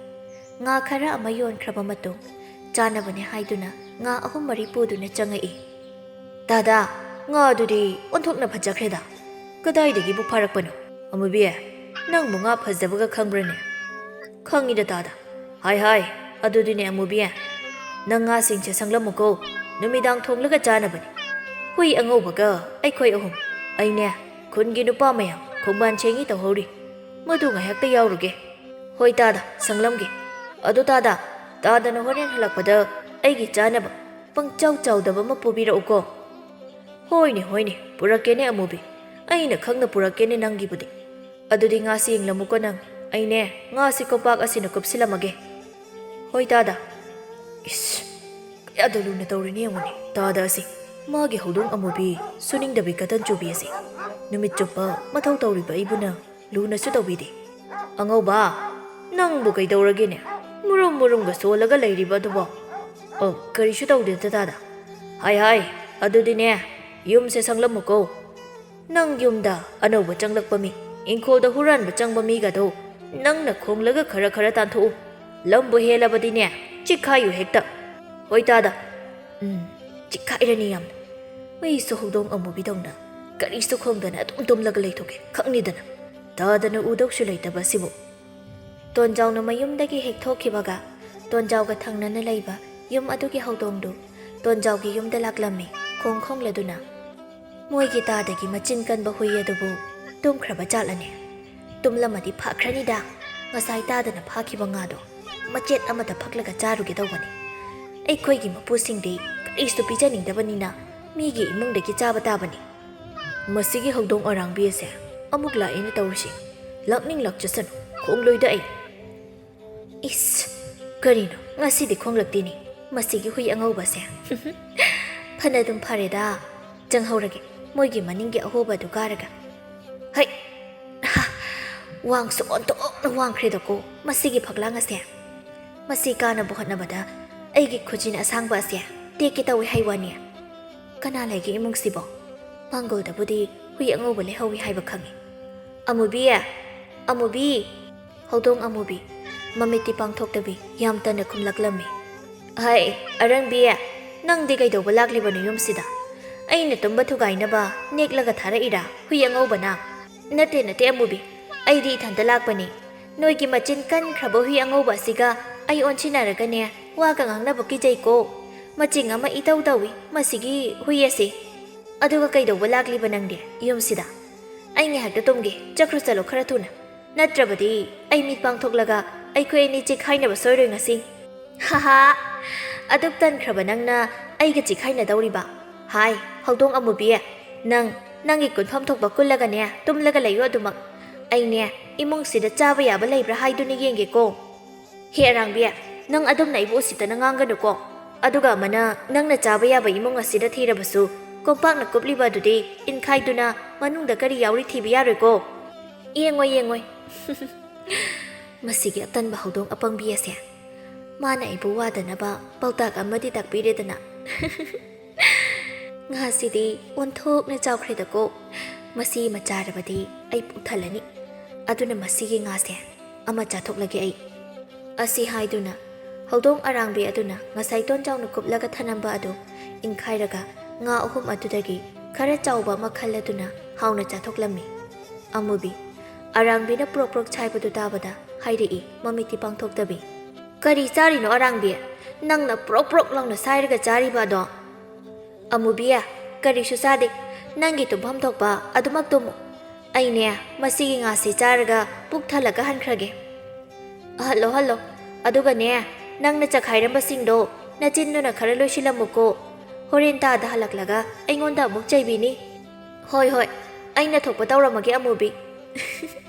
ꯉꯥ ꯈꯔ ꯑꯃ ꯌꯣꯟꯈ꯭ꯔꯕ ꯃꯇꯨꯡ ꯆꯥꯅꯕꯅꯦ ꯍꯥꯏꯗꯨꯅ ꯉꯥ ꯑꯍꯨꯝ ꯃꯔꯤ ꯄꯨꯗꯨꯅ ꯆꯪꯉꯛꯏ꯫ "ꯇꯥꯗꯥ, ꯉꯥ ꯑꯗꯨꯗꯤ ꯑꯣꯟꯊꯣꯛꯅ ꯐꯖꯈ꯭ꯔꯦꯗ꯫ ꯀꯗꯥꯏꯗꯒꯤꯕꯨ ꯐꯥꯔꯛꯄꯅꯣ? ꯑꯃꯨꯕꯤ, ꯅꯪꯕꯨ ꯉꯥ ꯐꯖꯕꯒ ꯈꯪꯕ꯭ꯔꯅꯦ?" "ꯈꯪꯉꯤꯗ ꯇꯥꯗ꯫ ꯍꯥꯏ ꯍꯥꯏ, ꯑꯗꯨꯗꯤꯅꯦ ꯑꯃꯨꯕꯤ, ꯅꯪ ꯉꯥꯁꯤꯡꯁꯦ ꯁꯪꯂꯝꯃꯨꯀꯣ, ꯅꯨꯃꯤꯗꯥꯡ ꯊꯣꯡꯂꯒ ꯆꯥꯅꯕꯅꯤ꯫ ꯍꯨꯏ ꯑꯉꯧꯕꯒ ꯑꯩꯈꯣꯏ ꯑꯍꯨꯝ, ꯑꯩꯅꯦ, ꯈꯨꯟꯒꯤ ꯅꯨꯄꯥ ꯃꯌꯥꯝ ꯈꯣꯡꯕꯥꯟ ꯁꯦꯡꯉꯤ ꯇꯧꯍꯧꯔꯤ꯫ ꯃꯗꯨ ꯉꯥꯏꯍꯥꯛꯇ ꯌꯥꯎꯔꯨꯒꯦ꯫" "ꯍꯣꯏ ꯇꯥꯗ, ꯁꯪꯂꯝꯒꯦ꯫ ꯑꯗꯨ ꯇꯥꯗ, ꯇꯥꯗꯅ ꯍꯣꯔꯦꯟ ꯍꯜꯂꯛꯄꯗ ꯑꯩꯒꯤ ꯆꯥꯅꯕ ꯄꯪꯆꯥꯎ ꯆꯥꯎꯗꯕ ꯑꯃ ꯄꯨꯕꯤꯔꯛꯎꯀꯣ꯫" "ꯍꯣꯏꯅꯦ, ꯍꯣꯏꯅꯦ, ꯄꯨꯔꯛꯀꯦꯅꯦ ꯑꯃꯨꯕꯤ, ꯑꯩꯅ ꯈꯪꯅ ꯄꯨꯔꯛꯀꯦꯅꯦ ꯅꯪꯒꯤꯕꯨꯗꯤ꯫ ꯑꯗꯨꯗꯤ ꯉꯥꯁꯤ ꯌꯦꯡꯂꯝꯃꯨꯀꯣ ꯅꯪ, ꯑꯩꯅꯦ ꯉꯥꯁꯤ ꯀꯣꯝꯄꯥꯛ ꯑꯁꯤꯅ ꯀꯨꯞꯁꯤꯜꯂꯝꯃꯒꯦ꯫" "ꯍꯣꯏ ꯇꯥꯗ꯫" ꯏꯁ, ꯀꯌꯥꯗ ꯂꯨꯅ ꯇꯧꯔꯤꯅꯦ ꯌꯦꯡꯉꯨꯅꯦ ꯇꯥꯗ ꯑꯁꯤ꯫ ꯃꯥꯒꯤ ꯍꯧꯗꯣꯡ ꯑꯃꯨꯕꯤ ꯁꯨꯅꯤꯡꯗꯕꯤ ꯀꯇꯟ ꯆꯨꯕꯤ ꯑꯁꯤ꯫ ꯅꯨꯃꯤꯠ ꯆꯨꯞꯄ ꯃꯊꯧ ꯇꯧꯔꯤꯕ ꯑꯩꯕꯨꯅ ꯂꯨꯅꯁꯨ ꯇꯧꯕꯤꯗꯦ꯫ "ꯑꯉꯧꯕ, ꯅꯪꯕꯨ ꯀꯩꯗꯧꯔꯒꯦꯅꯦ? ꯃꯨꯔꯨꯝ ꯃꯨꯔꯨꯝꯒ ꯁꯣꯜꯂꯒ ꯂꯩꯔꯤꯕ ꯑꯗꯨꯕꯣ?" "ꯑꯣ, ꯀꯔꯤꯁꯨ ꯇꯧꯗꯦꯗ ꯇꯥꯗ꯫ ꯍꯥꯏ ꯍꯥꯏ, ꯑꯗꯨꯗꯤꯅꯦ, ꯌꯨꯝꯁꯦ ꯁꯪꯂꯝꯃꯨꯀꯣ꯫ ꯅꯪ ꯌꯨꯝꯗ ꯑꯅꯧꯕ ꯆꯪꯂꯛꯄ ꯃꯤ, ꯏꯪꯈꯣꯜꯗ ꯍꯨꯔꯥꯟꯕ ꯆꯪꯕ ꯃꯤꯒꯗꯣ ꯅꯪꯅ ꯈꯣꯡꯂꯒ ꯈꯔ ꯈꯔ ꯇꯥꯟꯊꯣꯛꯎ꯫ ꯂꯝꯕꯨ ꯍꯦꯜꯂꯕꯗꯤꯅꯦ, ꯆꯤꯛꯈꯥꯏꯌꯨ ꯍꯦꯛꯇ꯫" "ꯍꯣꯏ ꯇꯥꯗ꯫" "ꯎꯝ, ꯆꯤꯛꯈꯥꯏꯔꯅꯤ ꯌꯥꯝꯅ꯫ ꯃꯩꯁꯨ ꯍꯧꯗꯣꯡ ꯑꯃꯨꯕꯤꯗꯧꯅ ꯀꯔꯤꯁꯨ ꯈꯣꯡꯗꯅ ꯑꯗꯨꯝ ꯇꯨꯝꯂꯒ ꯂꯩꯊꯣꯛꯀꯦ ꯈꯪꯅꯤꯗꯅ꯫ ꯇꯥꯗꯅ ꯎꯗꯧꯁꯨ ꯂꯩꯇꯕ ꯑꯁꯤꯕꯨ꯫" ꯇꯣꯟꯖꯥꯎꯅ ꯃꯌꯨꯝꯗꯒꯤ ꯍꯦꯛ ꯊꯣꯛꯈꯤꯕꯒ ꯇꯣꯟꯖꯥꯎꯒ ꯊꯪꯅꯅ ꯂꯩꯕ ꯌꯨꯝ ꯑꯗꯨꯒꯤ ꯍꯧꯗꯣꯡꯗꯨ ꯇꯣꯟꯖꯥꯎꯒꯤ ꯌꯨꯝꯗ ꯂꯥꯛꯂꯝꯃꯤ, ꯈꯣꯡ ꯈꯣꯡꯂꯗꯨꯅ꯫ "ꯃꯣꯏꯒꯤ ꯇꯥꯗꯒꯤ ꯃꯆꯤꯟ ꯀꯟꯕ ꯍꯨꯏ ꯑꯗꯨꯕꯨ ꯇꯨꯝꯈ꯭ꯔꯕ ꯖꯥꯠꯂꯅꯦ? ꯇꯨꯝꯂꯝꯃꯗꯤ ꯐꯈ꯭ꯔꯅꯤꯗ꯫ ꯉꯁꯥꯏ ꯇꯥꯗꯅ ꯐꯥꯈꯤꯕ ꯉꯥꯗꯣ ꯃꯆꯦꯠ ꯑꯃꯗ ꯐꯛꯂꯒ ꯆꯥꯔꯨꯒꯦ ꯇꯧꯕꯅꯤ꯫ ꯑꯩꯈꯣꯏꯒꯤ ꯃꯄꯨꯁꯤꯡꯗꯤ ꯀꯔꯤꯁꯨ ꯄꯤꯖꯅꯤꯡꯗꯕꯅꯤꯅ ꯃꯤꯒꯤ ꯏꯃꯨꯡꯗꯒꯤ ꯆꯥꯕ ꯇꯥꯕꯅꯤ꯫" "ꯃꯁꯤꯒꯤ ꯍꯧꯗꯣꯡ ꯑꯔꯥꯡꯕꯤ ꯑꯁꯦ ꯑꯃꯨꯛ ꯂꯥꯛꯑꯦꯅ ꯇꯧꯔꯤꯁꯤ꯫ ꯂꯥꯛꯅꯤꯡ ꯂꯥꯛꯆꯁꯅꯨ, ꯈꯣꯡꯂꯣꯏꯗ ꯑꯩ꯫ ꯏꯁ, ꯀꯔꯤꯅꯣ ꯉꯁꯤꯗꯤ ꯈꯣꯡꯂꯛꯇꯦꯅꯦ ꯃꯁꯤꯒꯤ ꯍꯨꯏ ꯑꯉꯧꯕꯁꯦ?" "ꯐꯅ ꯑꯗꯨꯝ ꯐꯔꯦꯗ꯫ ꯆꯪꯍꯧꯔꯒꯦ, ꯃꯣꯏꯒꯤ ꯃꯅꯤꯡꯒꯤ ꯑꯍꯣꯕ ꯑꯗꯨ ꯀꯥꯔꯒ꯫ ꯍꯩ! ꯍꯥ! ꯋꯥꯡꯁꯨ ꯑꯣꯟꯊꯣꯛꯅ ꯋꯥꯡꯈ꯭ꯔꯦꯗꯀꯣ ꯃꯁꯤꯒꯤ ꯐꯛꯂꯥꯡ ꯑꯁꯦ꯫ ꯃꯁꯤ ꯀꯥꯅꯕ ꯍꯣꯠꯅꯕꯗ ꯑꯩꯒꯤ ꯈꯨꯖꯤꯟ ꯑꯁꯥꯡꯕ ꯑꯁꯦ ꯇꯦꯛꯀꯦ ꯇꯧꯏ ꯍꯥꯏ ꯋꯥꯅꯤ꯫ ꯀꯅꯥ ꯂꯩꯒꯦ ꯏꯃꯨꯡꯁꯤꯕꯣ? ꯃꯥꯡꯒꯣꯜꯗꯕꯨꯗꯤ ꯍꯨꯏ ꯑꯉꯧꯕ ꯂꯩꯍꯧꯏ ꯍꯥꯏꯕ ꯈꯪꯏ꯫ "ꯑꯃꯨꯕꯤ! ꯑꯃꯨꯕꯤ!" ꯍꯧꯗꯣꯡ ꯑꯃꯨꯕꯤ ꯃꯃꯤꯠꯇꯤ ꯄꯥꯡꯊꯣꯛꯇꯕꯤ ꯌꯥꯝ ꯇꯟꯅ ꯈꯨꯝꯂꯛꯂꯝꯃꯤ꯫ "ꯍꯥꯏ, ꯑꯔꯪꯕꯤ, ꯅꯪꯗꯤ ꯀꯩꯗꯧꯕ ꯂꯥꯛꯂꯤꯕꯅꯣ ꯌꯨꯝꯁꯤꯗ? ꯑꯩꯅ ꯇꯨꯝꯕ ꯊꯨꯒꯥꯏꯅꯕ ꯅꯦꯛꯂꯒ ꯊꯥꯔꯛꯏꯔꯥ ꯍꯨꯏ ꯑꯉꯧꯕꯅ?" "ꯅꯠꯇꯦ, ꯅꯠꯇꯦ ꯑꯃꯨꯕꯤ, ꯑꯩꯗꯤ ꯏꯊꯟꯇ ꯂꯥꯛꯄꯅꯤ꯫ ꯅꯣꯏꯒꯤ ꯃꯆꯤꯟ ꯀꯟꯈ꯭ꯔꯕ ꯍꯨꯏ ꯑꯉꯧꯕ ꯑꯁꯤꯒ ꯑꯩ ꯑꯣꯟꯁꯤꯟꯅꯔꯒꯅꯦ ꯋꯥꯒ ꯉꯥꯡꯅꯕ ꯀꯤꯖꯩꯀꯣ꯫ ꯃꯆꯤꯡ ꯑꯃ ꯏꯇꯧ ꯇꯧꯏ ꯃꯁꯤꯒꯤ ꯍꯨꯏ ꯑꯁꯤ꯫ ꯑꯗꯨꯒ ꯀꯩꯗꯧꯕ ꯂꯥꯛꯂꯤꯕ ꯅꯪꯗꯤ ꯌꯨꯝꯁꯤꯗ? ꯑꯩ ꯉꯥꯏꯍꯥꯛꯇ ꯇꯨꯝꯒꯦ, ꯆꯠꯈ꯭ꯔꯣ ꯆꯠꯂꯣ ꯈꯔ ꯊꯨꯅ꯫ ꯅꯠꯇ꯭ꯔꯕꯗꯤ ꯑꯩ ꯃꯤꯠ ꯄꯥꯡꯊꯣꯛꯂꯒ ꯑꯩꯈꯣꯏ ꯑꯅꯤ ꯆꯦꯛꯈꯥꯏꯅꯕ ꯁꯣꯏꯔꯣꯏ ꯉꯁꯤ꯫" "ꯍꯥꯍꯥ! ꯑꯗꯨꯛ ꯇꯟꯈ꯭ꯔꯕ ꯅꯪꯅ ꯑꯩꯒ ꯆꯦꯛꯈꯥꯏꯅꯗꯧꯔꯤꯕ? ꯍꯥꯏ, ꯍꯧꯗꯣꯡ ꯑꯃꯨꯕꯤ, ꯅꯪ ꯅꯪꯒꯤ ꯀꯨꯟꯐꯝ ꯊꯣꯛꯄ ꯀꯨꯜꯂꯒꯅꯦ ꯇꯨꯝꯂꯒ ꯂꯩꯌꯨ ꯑꯗꯨꯃꯛ꯫ ꯑꯩꯅꯦ ꯏꯃꯨꯡꯁꯤꯗ ꯆꯥꯕ ꯌꯥꯕ ꯂꯩꯕ꯭ꯔꯥ ꯍꯥꯏꯗꯨꯅ ꯌꯦꯡꯒꯦꯀꯣ꯫" "ꯍꯦ ꯑꯔꯥꯡꯕꯤ, ꯅꯪ ꯑꯗꯨꯝꯅ ꯑꯩꯕꯨ ꯎꯁꯤꯠꯇꯅ ꯉꯥꯡꯒꯅꯨꯀꯣ꯫ ꯑꯗꯨꯒ ꯑꯃꯅ ꯅꯪꯅ ꯆꯥꯕ ꯌꯥꯕ ꯏꯃꯨꯡ ꯑꯁꯤꯗ ꯊꯤꯔꯕꯁꯨ ꯀꯣꯝꯄꯥꯛꯅ ꯀꯨꯞꯂꯤꯕ ꯑꯗꯨꯗꯤ ꯏꯟꯈꯥꯏꯗꯨꯅ ꯃꯅꯨꯡꯗ ꯀꯔꯤ ꯌꯥꯎꯔꯤ ꯊꯤꯕ ꯌꯥꯔꯣꯏꯀꯣ꯫" "ꯌꯦꯡꯉꯣꯏ, ꯌꯦꯡꯉꯣꯏ꯫" ꯃꯁꯤꯒꯤ ꯑꯇꯟꯕ ꯍꯧꯗꯣꯡ ꯑꯄꯪꯕꯤ ꯑꯁꯦ꯫ ꯃꯥꯅ ꯑꯩꯕꯨ ꯋꯥꯗꯅꯕ ꯄꯥꯎꯇꯥꯛ ꯑꯃꯗꯤ ꯇꯥꯛꯄꯤꯔꯦꯗꯅ꯫ "ꯉꯥꯁꯤꯗꯤ ꯑꯣꯟꯊꯣꯛꯅ ꯆꯥꯎꯈ꯭ꯔꯦꯗꯀꯣ꯫ ꯃꯁꯤ ꯑꯃ ꯆꯥꯔꯕꯗꯤ ꯑꯩ ꯄꯨꯛ ꯊꯜꯂꯅꯤ꯫ ꯑꯗꯨꯅ ꯃꯁꯤꯒꯤ ꯉꯥꯁꯦ ꯑꯃ ꯆꯥꯊꯣꯛꯂꯒꯦ ꯑꯩ꯫" ꯑꯁꯤ ꯍꯥꯏꯗꯨꯅ ꯍꯧꯗꯣꯡ ꯑꯔꯥꯡꯕꯤ ꯑꯗꯨꯅ ꯉꯁꯥꯏ ꯇꯣꯟ ꯆꯥꯎꯅ ꯀꯨꯞꯂꯒ ꯊꯅꯝꯕ ꯑꯗꯨ ꯏꯟꯈꯥꯏꯔꯒ ꯉꯥ ꯑꯍꯨꯝ ꯑꯗꯨꯗꯒꯤ ꯈꯔ ꯆꯥꯎꯕ ꯑꯃ ꯈꯜꯂꯗꯨꯅ ꯍꯥꯎꯅ ꯆꯥꯊꯣꯛꯂꯝꯃꯤ꯫ ꯑꯃꯨꯕꯤ ꯑꯔꯥꯡꯕꯤꯅ ꯄ꯭ꯔꯣꯛ ꯄ꯭ꯔꯣꯛ ꯁꯥꯏꯕꯗꯨ ꯇꯥꯕꯗ ꯍꯥꯏꯔꯛꯏ, ꯃꯃꯤꯠꯇꯤ ꯄꯥꯡꯊꯣꯛꯇꯕꯤ꯫ "ꯀꯔꯤ ꯆꯥꯔꯤꯅꯣ ꯑꯔꯥꯡꯕꯤ? ꯅꯪꯅ ꯄ꯭ꯔꯣꯛ ꯄ꯭ꯔꯣꯛ ꯂꯥꯎꯅ ꯁꯥꯏꯔꯒ ꯆꯥꯔꯤꯕ ꯑꯗꯣ?" "ꯑꯃꯨꯕꯤ, ꯀꯔꯤꯁꯨ ꯆꯥꯗꯦ꯫ ꯅꯪꯒꯤ ꯇꯨꯝꯐꯝ ꯊꯣꯛꯄ ꯑꯗꯨꯃꯛ ꯇꯨꯝꯃꯨ꯫ ꯑꯩꯅꯦ ꯃꯁꯤꯒꯤ ꯉꯥꯁꯤ ꯆꯥꯔꯒ ꯄꯨꯛ ꯊꯜꯂꯒ ꯍꯟꯈ꯭ꯔꯒꯦ꯫" "Hello, hello. ꯑꯗꯨꯒꯅꯦ, ꯅꯪꯅ ꯆꯈꯥꯏꯔꯝꯕꯁꯤꯡꯗꯣ ꯅꯆꯤꯟꯗꯨꯅ ꯈꯔ ꯂꯣꯏꯁꯤꯜꯂꯝꯃꯨꯀꯣ꯫ ꯍꯣꯔꯦꯟ ꯇꯥꯗ ꯍꯜꯂꯛꯂꯒ ꯑꯩꯉꯣꯟꯗ ꯑꯃꯨꯛ ꯆꯩꯕꯤꯅꯤ꯫" "ꯍꯣꯏ, ꯍꯣꯏ, ꯑꯩꯅ ꯊꯣꯛꯄ ꯇꯧꯔꯝꯃꯒꯦ, ꯑꯃꯨꯕꯤ꯫"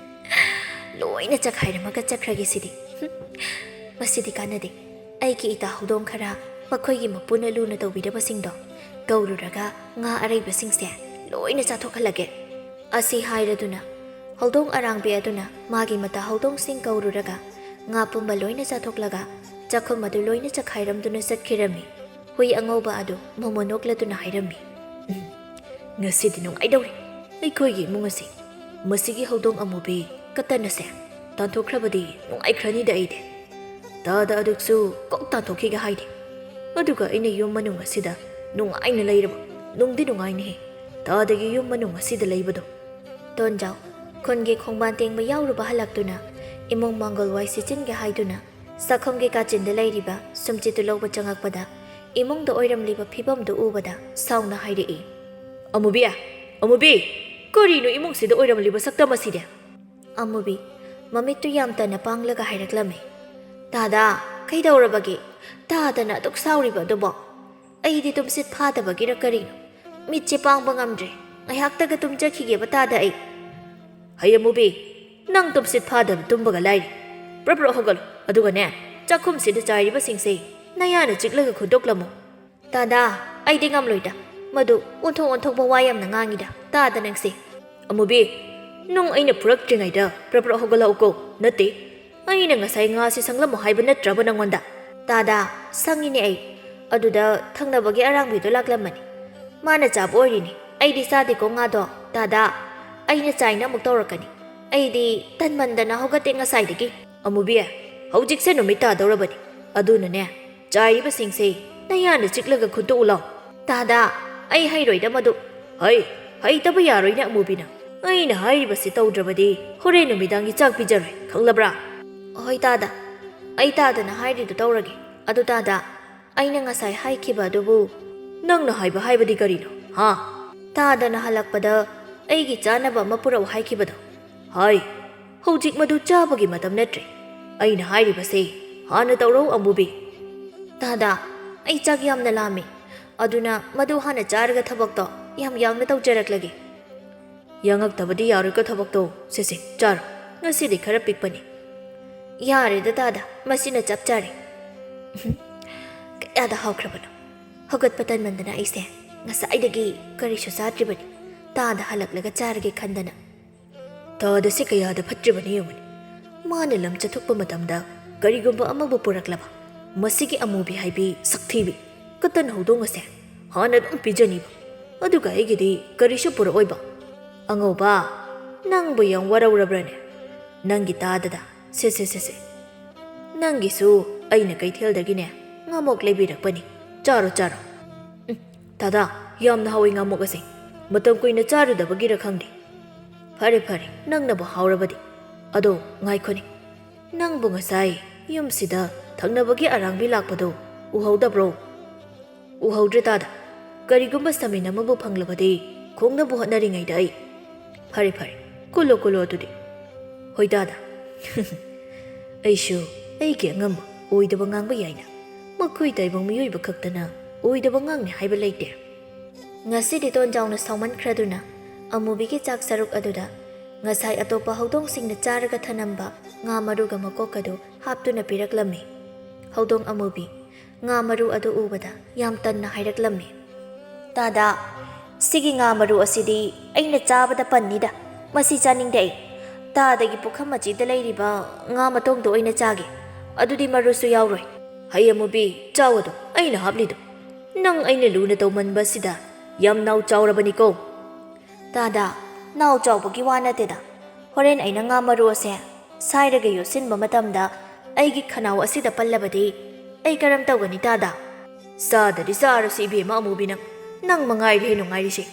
ꯂꯣꯏꯅ ꯆꯈꯥꯏꯔꯝꯃꯒ ꯆꯠꯈ꯭ꯔꯒꯦ ꯁꯤꯗꯤ꯫ ꯃꯁꯤꯗꯤ ꯀꯥꯟꯅꯗꯦ꯫ ꯑꯩꯒꯤ ꯏꯇꯥ ꯍꯧꯗꯣꯡ ꯈꯔ, ꯃꯈꯣꯏꯒꯤ ꯃꯄꯨꯅ ꯂꯨꯅ ꯇꯧꯕꯤꯔꯕꯁꯤꯡꯗꯣ ꯀꯧꯔꯨꯔꯒ ꯉꯥ ꯑꯔꯩꯕꯁꯤꯡꯁꯦ ꯂꯣꯏꯅ ꯆꯥꯊꯣꯛꯍꯜꯂꯒꯦ꯫ ꯑꯁꯤ ꯍꯥꯏꯔꯗꯨꯅ ꯍꯧꯗꯣꯡ ꯑꯔꯥꯡꯕꯤ ꯑꯗꯨꯅ ꯃꯥꯒꯤ ꯃꯇꯥ ꯍꯧꯗꯣꯡꯁꯤꯡ ꯀꯧꯔꯨꯔꯒ ꯉꯥ ꯄꯨꯝꯕ ꯂꯣꯏꯅ ꯆꯥꯊꯣꯛꯂꯒ ꯆꯥꯛꯈꯨꯝ ꯑꯗꯨ ꯂꯣꯏꯅ ꯆꯈꯥꯏꯔꯝꯗꯨꯅ ꯆꯠꯈꯤꯔꯝꯃꯤ꯫ ꯍꯨꯏ ꯑꯉꯧꯕ ꯑꯗꯨ ꯃꯣꯃꯣ ꯅꯣꯛꯂꯗꯨꯅ ꯍꯥꯏꯔꯝꯃꯤ, "ꯎꯝ, ꯉꯁꯤꯗꯤ ꯅꯨꯡꯉꯥꯏꯗꯧꯔꯤ ꯑꯩꯈꯣꯏꯒꯤ ꯏꯃꯨꯡ ꯑꯁꯤ꯫ ꯃꯁꯤꯒꯤ ꯍꯧꯗꯣꯡ ꯑꯃꯨꯕꯤ ꯀꯇꯟ ꯑꯁꯦ ꯇꯥꯟꯊꯣꯛꯈ꯭ꯔꯕꯗꯤ ꯅꯨꯡꯉꯥꯏꯈ꯭ꯔꯅꯤꯗ ꯑꯩꯗꯤ꯫ ꯇꯥꯗ ꯑꯗꯨꯁꯨ ꯀꯣꯛ ꯇꯥꯟꯊꯣꯛꯈꯤꯒꯦ ꯍꯥꯏꯗꯦ꯫ ꯑꯗꯨꯒ ꯑꯩꯅ ꯌꯨꯝ ꯃꯅꯨꯡ ꯑꯁꯤꯗ ꯅꯨꯡꯉꯥꯏꯅ ꯂꯩꯔꯕ꯫ ꯅꯨꯡꯗꯤ ꯅꯨꯡꯉꯥꯏꯅꯤꯍꯦ ꯇꯥꯗꯒꯤ ꯌꯨꯝ ꯃꯅꯨꯡ ꯑꯁꯤꯗ ꯂꯩꯕꯗꯣ꯫" ꯇꯣꯟꯖꯥꯎ ꯈꯨꯟꯒꯤ ꯈꯣꯡꯕꯥꯟ ꯇꯦꯡꯕ ꯌꯥꯎꯔꯨꯕ ꯍꯜꯂꯛꯇꯨꯅ ꯏꯃꯨꯡ ꯃꯥꯡꯒꯣꯜ ꯋꯥꯏ ꯁꯤꯠꯆꯤꯟꯒꯦ ꯍꯥꯏꯗꯨꯅ ꯆꯥꯛꯈꯨꯝꯒꯤ ꯀꯥꯆꯤꯟꯗ ꯂꯩꯔꯤꯕ ꯁꯨꯝꯆꯤꯠꯇꯨ ꯂꯧꯕ ꯆꯪꯉꯛꯄꯗ, ꯏꯃꯨꯡꯗ ꯑꯣꯏꯔꯝꯂꯤꯕ ꯐꯤꯕꯝꯗꯨ ꯎꯕꯗ ꯁꯥꯎꯅ ꯍꯥꯏꯔꯛꯏ, "ꯑꯃꯨꯕꯤ! ꯑꯃꯨꯕꯤ! ꯀꯔꯤꯅꯣ ꯏꯃꯨꯡꯁꯤꯗ ꯑꯣꯏꯔꯝꯂꯤꯕ ꯁꯛꯇꯝ ꯑꯁꯤꯗꯤ?" ꯑꯃꯨꯕꯤ ꯃꯃꯤꯠꯇꯨ ꯌꯥꯝ ꯇꯟꯅ ꯄꯥꯡꯂꯒ ꯍꯥꯏꯔꯛꯂꯝꯃꯤ, "ꯇꯥꯗ, ꯀꯩꯗꯧꯔꯕꯒꯦ? ꯇꯥꯗꯅ ꯑꯗꯨꯛ ꯁꯥꯎꯔꯤꯕ ꯑꯗꯨꯕꯣ? ꯑꯩꯗꯤ ꯇꯨꯝꯁꯤꯠ ꯐꯥꯗꯕꯒꯤꯔ ꯀꯔꯤꯅꯣ? ꯃꯤꯠꯁꯦ ꯄꯥꯡꯕ ꯉꯝꯗ꯭ꯔꯦ꯫ ꯉꯥꯏꯍꯥꯛꯇꯒ ꯇꯨꯝꯖꯈꯤꯒꯦꯕ ꯇꯥꯗ ꯑꯩ꯫" "ꯍꯩ ꯑꯃꯨꯕꯤ, ꯅꯪ ꯇꯨꯝꯁꯤꯠ ꯐꯥꯗꯕ ꯇꯨꯝꯕꯒ ꯂꯥꯏꯔꯤ꯫ ꯄ꯭ꯔꯞ ꯄ꯭ꯔꯞ ꯍꯧꯒꯠꯂꯨ꯫ ꯑꯗꯨꯒꯅꯦ, ꯆꯥꯛꯈꯨꯝꯁꯤꯗ ꯆꯥꯏꯔꯤꯕꯁꯤꯡꯁꯦ ꯅꯌꯥꯅ ꯆꯤꯛꯂꯒ ꯈꯨꯟꯗꯣꯛꯂꯝꯃꯨ꯫" "ꯇꯥꯗ, ꯑꯩꯗꯤ ꯉꯝꯂꯣꯏꯗ꯫ ꯃꯗꯨ ꯑꯣꯟꯊꯣꯛ ꯑꯣꯟꯊꯣꯛꯄ ꯋꯥ ꯌꯥꯝꯅ ꯉꯥꯡꯉꯤꯗ ꯇꯥꯗ ꯅꯪꯁꯦ꯫" "ꯑꯃꯨꯕꯤ, ꯅꯪ ꯑꯩꯅ ꯐꯨꯔꯛꯇ꯭ꯔꯤꯉꯩꯗ ꯄ꯭ꯔꯞ ꯄ꯭ꯔꯞ ꯍꯧꯒꯠꯂꯛꯎꯀꯣ꯫ ꯅꯠꯇꯦ, ꯑꯩꯅ ꯉꯁꯥꯏ ꯉꯥꯁꯤ ꯁꯪꯂꯝꯃꯣ ꯍꯥꯏꯕ ꯅꯠꯇ꯭ꯔꯕ ꯅꯪꯉꯣꯟꯗ?" "ꯇꯥꯗ, ꯁꯪꯉꯤꯅꯦ ꯑꯩ꯫ ꯑꯗꯨꯗ ꯊꯪꯅꯕꯒꯤ ꯑꯔꯥꯡꯕꯤꯗꯣ ꯂꯥꯛꯂꯝꯃꯅꯤ꯫ ꯃꯥꯅ ꯆꯥꯕ ꯑꯣꯏꯔꯤꯅꯤ꯫ ꯑꯩꯗꯤ ꯆꯥꯗꯦꯀꯣ ꯉꯥꯗꯣ꯫ ꯇꯥꯗ, ꯑꯩꯅ ꯆꯥꯏꯅ ꯑꯃꯨꯛ ꯇꯧꯔꯛꯀꯅꯤ꯫ ꯑꯩꯗꯤ ꯇꯟꯃꯟꯗꯅ ꯍꯧꯒꯠꯇꯦ ꯉꯁꯥꯏꯗꯒꯤ꯫" "ꯑꯃꯨꯕꯤ, ꯍꯧꯖꯤꯛꯁꯦ ꯅꯨꯃꯤꯠ ꯇꯥꯗꯧꯔꯕꯅꯤ꯫ ꯑꯗꯨꯅꯅꯦ, ꯆꯥꯏꯔꯤꯕꯁꯤꯡꯁꯦ ꯅꯌꯥꯅ ꯆꯤꯛꯂꯒ ꯈꯨꯟꯇꯣꯛꯎ ꯂꯥꯎ꯫" "ꯇꯥꯗ, ꯑꯩ ꯍꯩꯔꯣꯏꯗ ꯃꯗꯨ꯫" "ꯍꯩ, ꯍꯩꯇꯕ ꯌꯥꯔꯣꯏꯅꯦ ꯑꯃꯨꯕꯤꯅ꯫ ꯑꯩꯅ ꯍꯥꯏꯔꯤꯕꯁꯤ ꯇꯧꯗ꯭ꯔꯕꯗꯤ ꯍꯣꯔꯦꯟ ꯅꯨꯃꯤꯗꯥꯡꯒꯤ ꯆꯥꯛ ꯄꯤꯖꯔꯣꯏ, ꯈꯪꯂꯕ꯭ꯔꯥ?" "ꯍꯣꯏ ꯇꯥꯗ, ꯑꯩ ꯇꯥꯗꯅ ꯍꯥꯏꯔꯤꯗꯨ ꯇꯧꯔꯒꯦ꯫ ꯑꯗꯨ ꯇꯥꯗ, ꯑꯩꯅ ꯉꯁꯥꯏ ꯍꯥꯏꯈꯤꯕ ꯑꯗꯨꯕꯨ?" "ꯅꯪꯅ ꯍꯥꯏꯕ ꯍꯥꯏꯕꯗꯤ ꯀꯔꯤꯅꯣ, ꯍꯥ?" "ꯇꯥꯗꯅ ꯍꯜꯂꯛꯄꯗ ꯑꯩꯒꯤ ꯆꯥꯅꯕ ꯑꯃ ꯄꯨꯔꯛꯎ ꯍꯥꯏꯈꯤꯕꯗꯣ?" "ꯍꯥꯏ, ꯍꯧꯖꯤꯛ ꯃꯗꯨ ꯆꯥꯕꯒꯤ ꯃꯇꯝ ꯅꯠꯇ꯭ꯔꯦ꯫ ꯑꯩꯅ ꯍꯥꯏꯔꯤꯕꯁꯦ ꯍꯥꯟꯅ ꯇꯧꯔꯧ ꯑꯃꯨꯕꯤ꯫" "ꯇꯥꯗ, ꯑꯩ ꯆꯥꯛ ꯌꯥꯝꯅ ꯂꯥꯝꯃꯤ꯫ ꯑꯗꯨꯅ ꯃꯗꯨ ꯍꯥꯟꯅ ꯆꯥꯔꯒ ꯊꯕꯛꯇꯣ ꯌꯥꯝ ꯌꯥꯡꯅ ꯇꯧꯖꯔꯛꯂꯒꯦ꯫ "ꯌꯥꯡꯉꯛꯇꯕꯗꯤ ꯌꯥꯔꯣꯏꯀꯣ ꯊꯕꯛꯇꯣ꯫ ꯁꯦ ꯁꯦ, ꯆꯥꯔꯣ꯫ ꯉꯁꯤꯗꯤ ꯈꯔ ꯄꯤꯛꯄꯅꯤ꯫" "ꯌꯥꯔꯦꯗ ꯇꯥꯗ, ꯃꯁꯤꯅ ꯆꯞ ꯆꯥꯔꯦ꯫" ꯀꯌꯥꯗ ꯍꯥꯎꯈ꯭ꯔꯕꯅꯣ! ꯍꯧꯒꯠꯄ ꯇꯟꯃꯟꯗꯅ ꯑꯩꯁꯦ ꯉꯁꯥꯏꯗꯒꯤ ꯀꯔꯤꯁꯨ ꯆꯥꯗ꯭ꯔꯤꯕꯅꯤ꯫ ꯇꯥꯗ ꯍꯜꯂꯛꯂꯒ ꯆꯥꯔꯒꯦ ꯈꯟꯗꯅ꯫ ꯇꯥꯗꯁꯤ ꯀꯌꯥꯗ ꯐꯠꯇ꯭ꯔꯤꯕꯅꯤ ꯌꯦꯡꯉꯨꯅꯦ꯫ ꯃꯥꯅ ꯂꯝ ꯆꯠꯊꯣꯛꯄ ꯃꯇꯝꯗ ꯀꯔꯤꯒꯨꯝꯕ ꯑꯃꯕꯨ ꯄꯨꯔꯛꯂꯕ, ꯃꯁꯤꯒꯤ ꯑꯃꯨꯕꯤ ꯍꯥꯏꯕꯤ ꯁꯛꯊꯤꯕꯤ ꯀꯇꯟ ꯍꯧꯗꯣꯡ ꯑꯁꯦ ꯍꯥꯟꯅ ꯑꯗꯨꯝ ꯄꯤꯖꯅꯤꯕ, ꯑꯗꯨꯒ ꯑꯩꯒꯤꯗꯤ ꯀꯔꯤꯁꯨ ꯄꯨꯔꯛꯑꯣꯏꯕ꯫ "ꯑꯉꯧꯕ, ꯅꯪꯕꯨ ꯌꯥꯝ ꯋꯥꯔꯧꯔꯕ꯭ꯔꯅꯦ? ꯅꯪꯒꯤ ꯇꯥꯗꯗ, ꯁꯦ ꯁꯦ ꯁꯦ ꯁꯦ, ꯅꯪꯒꯤꯁꯨ ꯑꯩꯅ ꯀꯩꯊꯦꯜꯗꯒꯤꯅꯦ ꯉꯥꯃꯣꯛ ꯂꯩꯕꯤꯔꯛꯄꯅꯤ꯫ ꯆꯥꯔꯣ, ꯆꯥꯔꯣ꯫" "ꯎꯝ, ꯇꯥꯗꯥ, ꯌꯥꯝꯅ ꯍꯥꯎꯏ ꯉꯥꯃꯣꯛ ꯑꯁꯦ꯫ ꯃꯇꯝ ꯀꯨꯏꯅ ꯆꯥꯔꯨꯗꯕꯒꯤꯔ ꯈꯪꯗꯦ꯫" "ꯐꯔꯦ, ꯐꯔꯦ, ꯅꯪꯅꯕꯨ ꯍꯥꯎꯔꯕꯗꯤ꯫ ꯑꯗꯣ ꯉꯥꯏꯈꯣꯅꯦ, ꯅꯪꯕꯨ ꯉꯁꯥꯏ ꯌꯨꯝꯁꯤꯗ ꯊꯪꯅꯕꯒꯤ ꯑꯔꯥꯡꯕꯤ ꯂꯥꯛꯄꯗꯣ ꯎꯍꯧꯗꯕ꯭ꯔꯣ?" "ꯎꯍꯧꯗ꯭ꯔꯦ ꯇꯥꯗ꯫ ꯀꯔꯤꯒꯨꯝꯕ ꯁꯃꯤꯟ ꯑꯃꯕꯨ ꯐꯪꯂꯕꯗꯤ ꯈꯣꯡꯅꯕ ꯍꯣꯠꯅꯔꯤꯉꯩꯗ ꯑꯩ꯫" "ꯐꯔꯦ, ꯐꯔꯦ, ꯀꯨꯜꯂꯣ, ꯀꯨꯜꯂꯣ ꯑꯗꯨꯗꯤ꯫" "ꯍꯣꯏ ꯇꯥꯗ꯫" "ꯑꯩꯁꯨ ꯑꯩꯒꯤ ꯑꯉꯝꯕ ꯑꯣꯏꯗꯕ ꯉꯥꯡꯕ ꯌꯥꯏꯅ꯫ ꯃꯈꯣꯏ ꯇꯥꯏꯕꯪ ꯃꯤꯑꯣꯏꯕ ꯈꯛꯇꯅ ꯑꯣꯏꯗꯕ ꯉꯥꯡꯅꯤ ꯍꯥꯏꯕ ꯂꯩꯇꯦ꯫" ꯉꯁꯤꯗꯤ ꯇꯣꯟꯖꯥꯎꯅ ꯁꯥꯎꯃꯟꯈ꯭ꯔꯗꯨꯅ ꯑꯃꯨꯕꯤꯒꯤ ꯆꯥꯛ ꯁꯔꯨꯛ ꯑꯗꯨꯗ ꯉꯁꯥꯏ ꯑꯇꯣꯞꯄ ꯍꯧꯗꯣꯡꯁꯤꯡꯅ ꯆꯥꯔꯒ ꯊꯅꯝꯕ ꯉꯥ ꯃꯔꯨꯒ ꯃꯀꯣꯛꯀꯗꯨ ꯍꯥꯞꯇꯨꯅ ꯄꯤꯔꯛꯂꯝꯃꯤ꯫ ꯍꯧꯗꯣꯡ ꯑꯃꯨꯕꯤ ꯉꯥ ꯃꯔꯨ ꯑꯗꯨ ꯎꯕꯗ ꯌꯥꯝ ꯇꯟꯅ ꯍꯥꯏꯔꯛꯂꯝꯃꯤ, "ꯇꯥꯗꯥ, ꯁꯤꯒꯤ ꯉꯥ ꯃꯔꯨ ꯑꯁꯤꯗꯤ ꯑꯩꯅ ꯆꯥꯕꯗ ꯄꯟꯅꯤꯗ꯫ ꯃꯁꯤ ꯆꯥꯅꯤꯡꯗꯦ ꯑꯩ꯫ ꯇꯥꯗꯒꯤ ꯄꯨꯈꯝ ꯃꯆꯤꯗ ꯂꯩꯔꯤꯕ ꯉꯥ ꯃꯇꯣꯡꯗꯣ ꯑꯣꯏꯅ ꯆꯥꯒꯦ꯫ ꯑꯗꯨꯗꯤ ꯃꯔꯨꯁꯨ ꯌꯥꯎꯔꯣꯏ꯫" "ꯍꯩ ꯑꯃꯨꯕꯤ, ꯆꯥꯎ ꯑꯗꯣ, ꯑꯩꯅ ꯍꯥꯞꯂꯤꯗꯣ꯫ ꯅꯪ ꯑꯩꯅ ꯂꯨꯅ ꯇꯧꯃꯟꯕꯁꯤꯗ ꯌꯥꯝ ꯅꯥꯎ ꯆꯥꯎꯔꯕꯅꯤꯀꯣ꯫" "ꯇꯥꯗꯥ, ꯅꯥꯎ ꯆꯥꯎꯕꯒꯤ ꯋꯥ ꯅꯠꯇꯦꯗ꯫ ꯍꯣꯔꯦꯟ ꯑꯩꯅ ꯉꯥ ꯃꯔꯨ ꯑꯁꯦ ꯁꯥꯏꯔꯒ ꯌꯣꯠꯁꯤꯟꯕ ꯃꯇꯝꯗ ꯑꯩꯒꯤ ꯈꯅꯥꯎ ꯑꯁꯤꯗ ꯄꯜꯂꯕꯗꯤ ꯑꯩ ꯀꯔꯝ ꯇꯧꯒꯅꯤ ꯇꯥꯗꯥ?" "ꯆꯥꯗꯗꯤ ꯆꯥꯔꯁꯤ ꯏꯕꯦꯝꯃ ꯑꯃꯨꯕꯤ ꯅꯪ꯫ ꯅꯪ ꯃꯉꯥꯏꯔꯦ ꯅꯨꯡꯉꯥꯏꯔꯤꯁꯦ꯫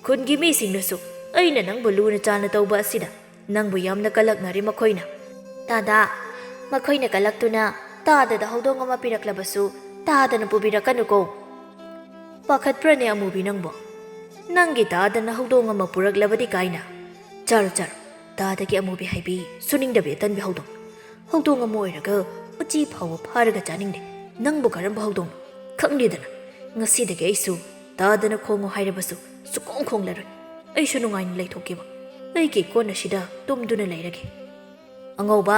ꯈꯨꯟꯒꯤ ꯃꯤꯁꯤꯡꯅꯁꯨ ꯑꯩꯅ ꯅꯪꯕꯨ ꯂꯨꯅ ꯆꯥꯟꯅ ꯇꯧꯕ ꯑꯁꯤꯗ ꯅꯪꯕꯨ ꯌꯥꯝꯅ ꯀꯜꯂꯛꯅꯔꯦ ꯃꯈꯣꯏꯅ꯫" "ꯇꯥꯗꯥ, ꯃꯈꯣꯏꯅ ꯀꯜꯂꯛꯇꯨꯅ ꯇꯥꯗꯗ ꯍꯧꯗꯣꯡ ꯑꯃ ꯄꯤꯔꯛꯂꯕꯁꯨ ꯇꯥꯗꯅ ꯄꯨꯕꯤꯔꯛꯀꯅꯨꯀꯣ꯫" "ꯄꯥꯈꯠꯄ꯭ꯔꯅꯦ ꯑꯃꯨꯕꯤ ꯅꯪꯕꯣ? ꯅꯪꯒꯤ ꯇꯥꯗꯅ ꯍꯧꯗꯣꯡ ꯑꯃ ꯄꯨꯔꯛꯂꯕꯗꯤ ꯀꯥꯏꯅ? ꯆꯥꯔꯣ, ꯆꯥꯔꯣ, ꯇꯥꯗꯒꯤ ꯑꯃꯨꯕꯤ ꯍꯥꯏꯕꯤ ꯁꯨꯅꯤꯡꯗꯕꯤ ꯑꯇꯟꯕꯤ ꯍꯧꯗꯣꯡ꯫ ꯍꯧꯗꯣꯡ ꯑꯃ ꯑꯣꯏꯔꯒ ꯎꯆꯤ ꯐꯥꯎꯕ ꯐꯥꯔꯒ ꯆꯥꯅꯤꯡꯗꯦ꯫ ꯅꯪꯕꯨ ꯀꯔꯝꯕ ꯍꯧꯗꯣꯡꯅꯣ? ꯈꯪꯂꯦꯗꯅ, ꯉꯁꯤꯗꯒꯤ ꯑꯩꯁꯨ ꯇꯥꯗꯅ ꯈꯣꯡꯉꯨ ꯍꯥꯏꯔꯕꯁꯨ ꯁꯨꯛꯈꯣꯡ ꯈꯣꯡꯂꯔꯣꯏ꯫" ꯑꯩꯁꯨ ꯅꯨꯡꯉꯥꯏꯅ ꯂꯩꯊꯣꯛꯀꯦꯕ꯫ ꯑꯩꯒꯤ ꯀꯣꯟ ꯑꯁꯤꯗ ꯇꯨꯝꯗꯨꯅ ꯂꯩꯔꯒꯦ꯫ ꯑꯉꯧꯕ,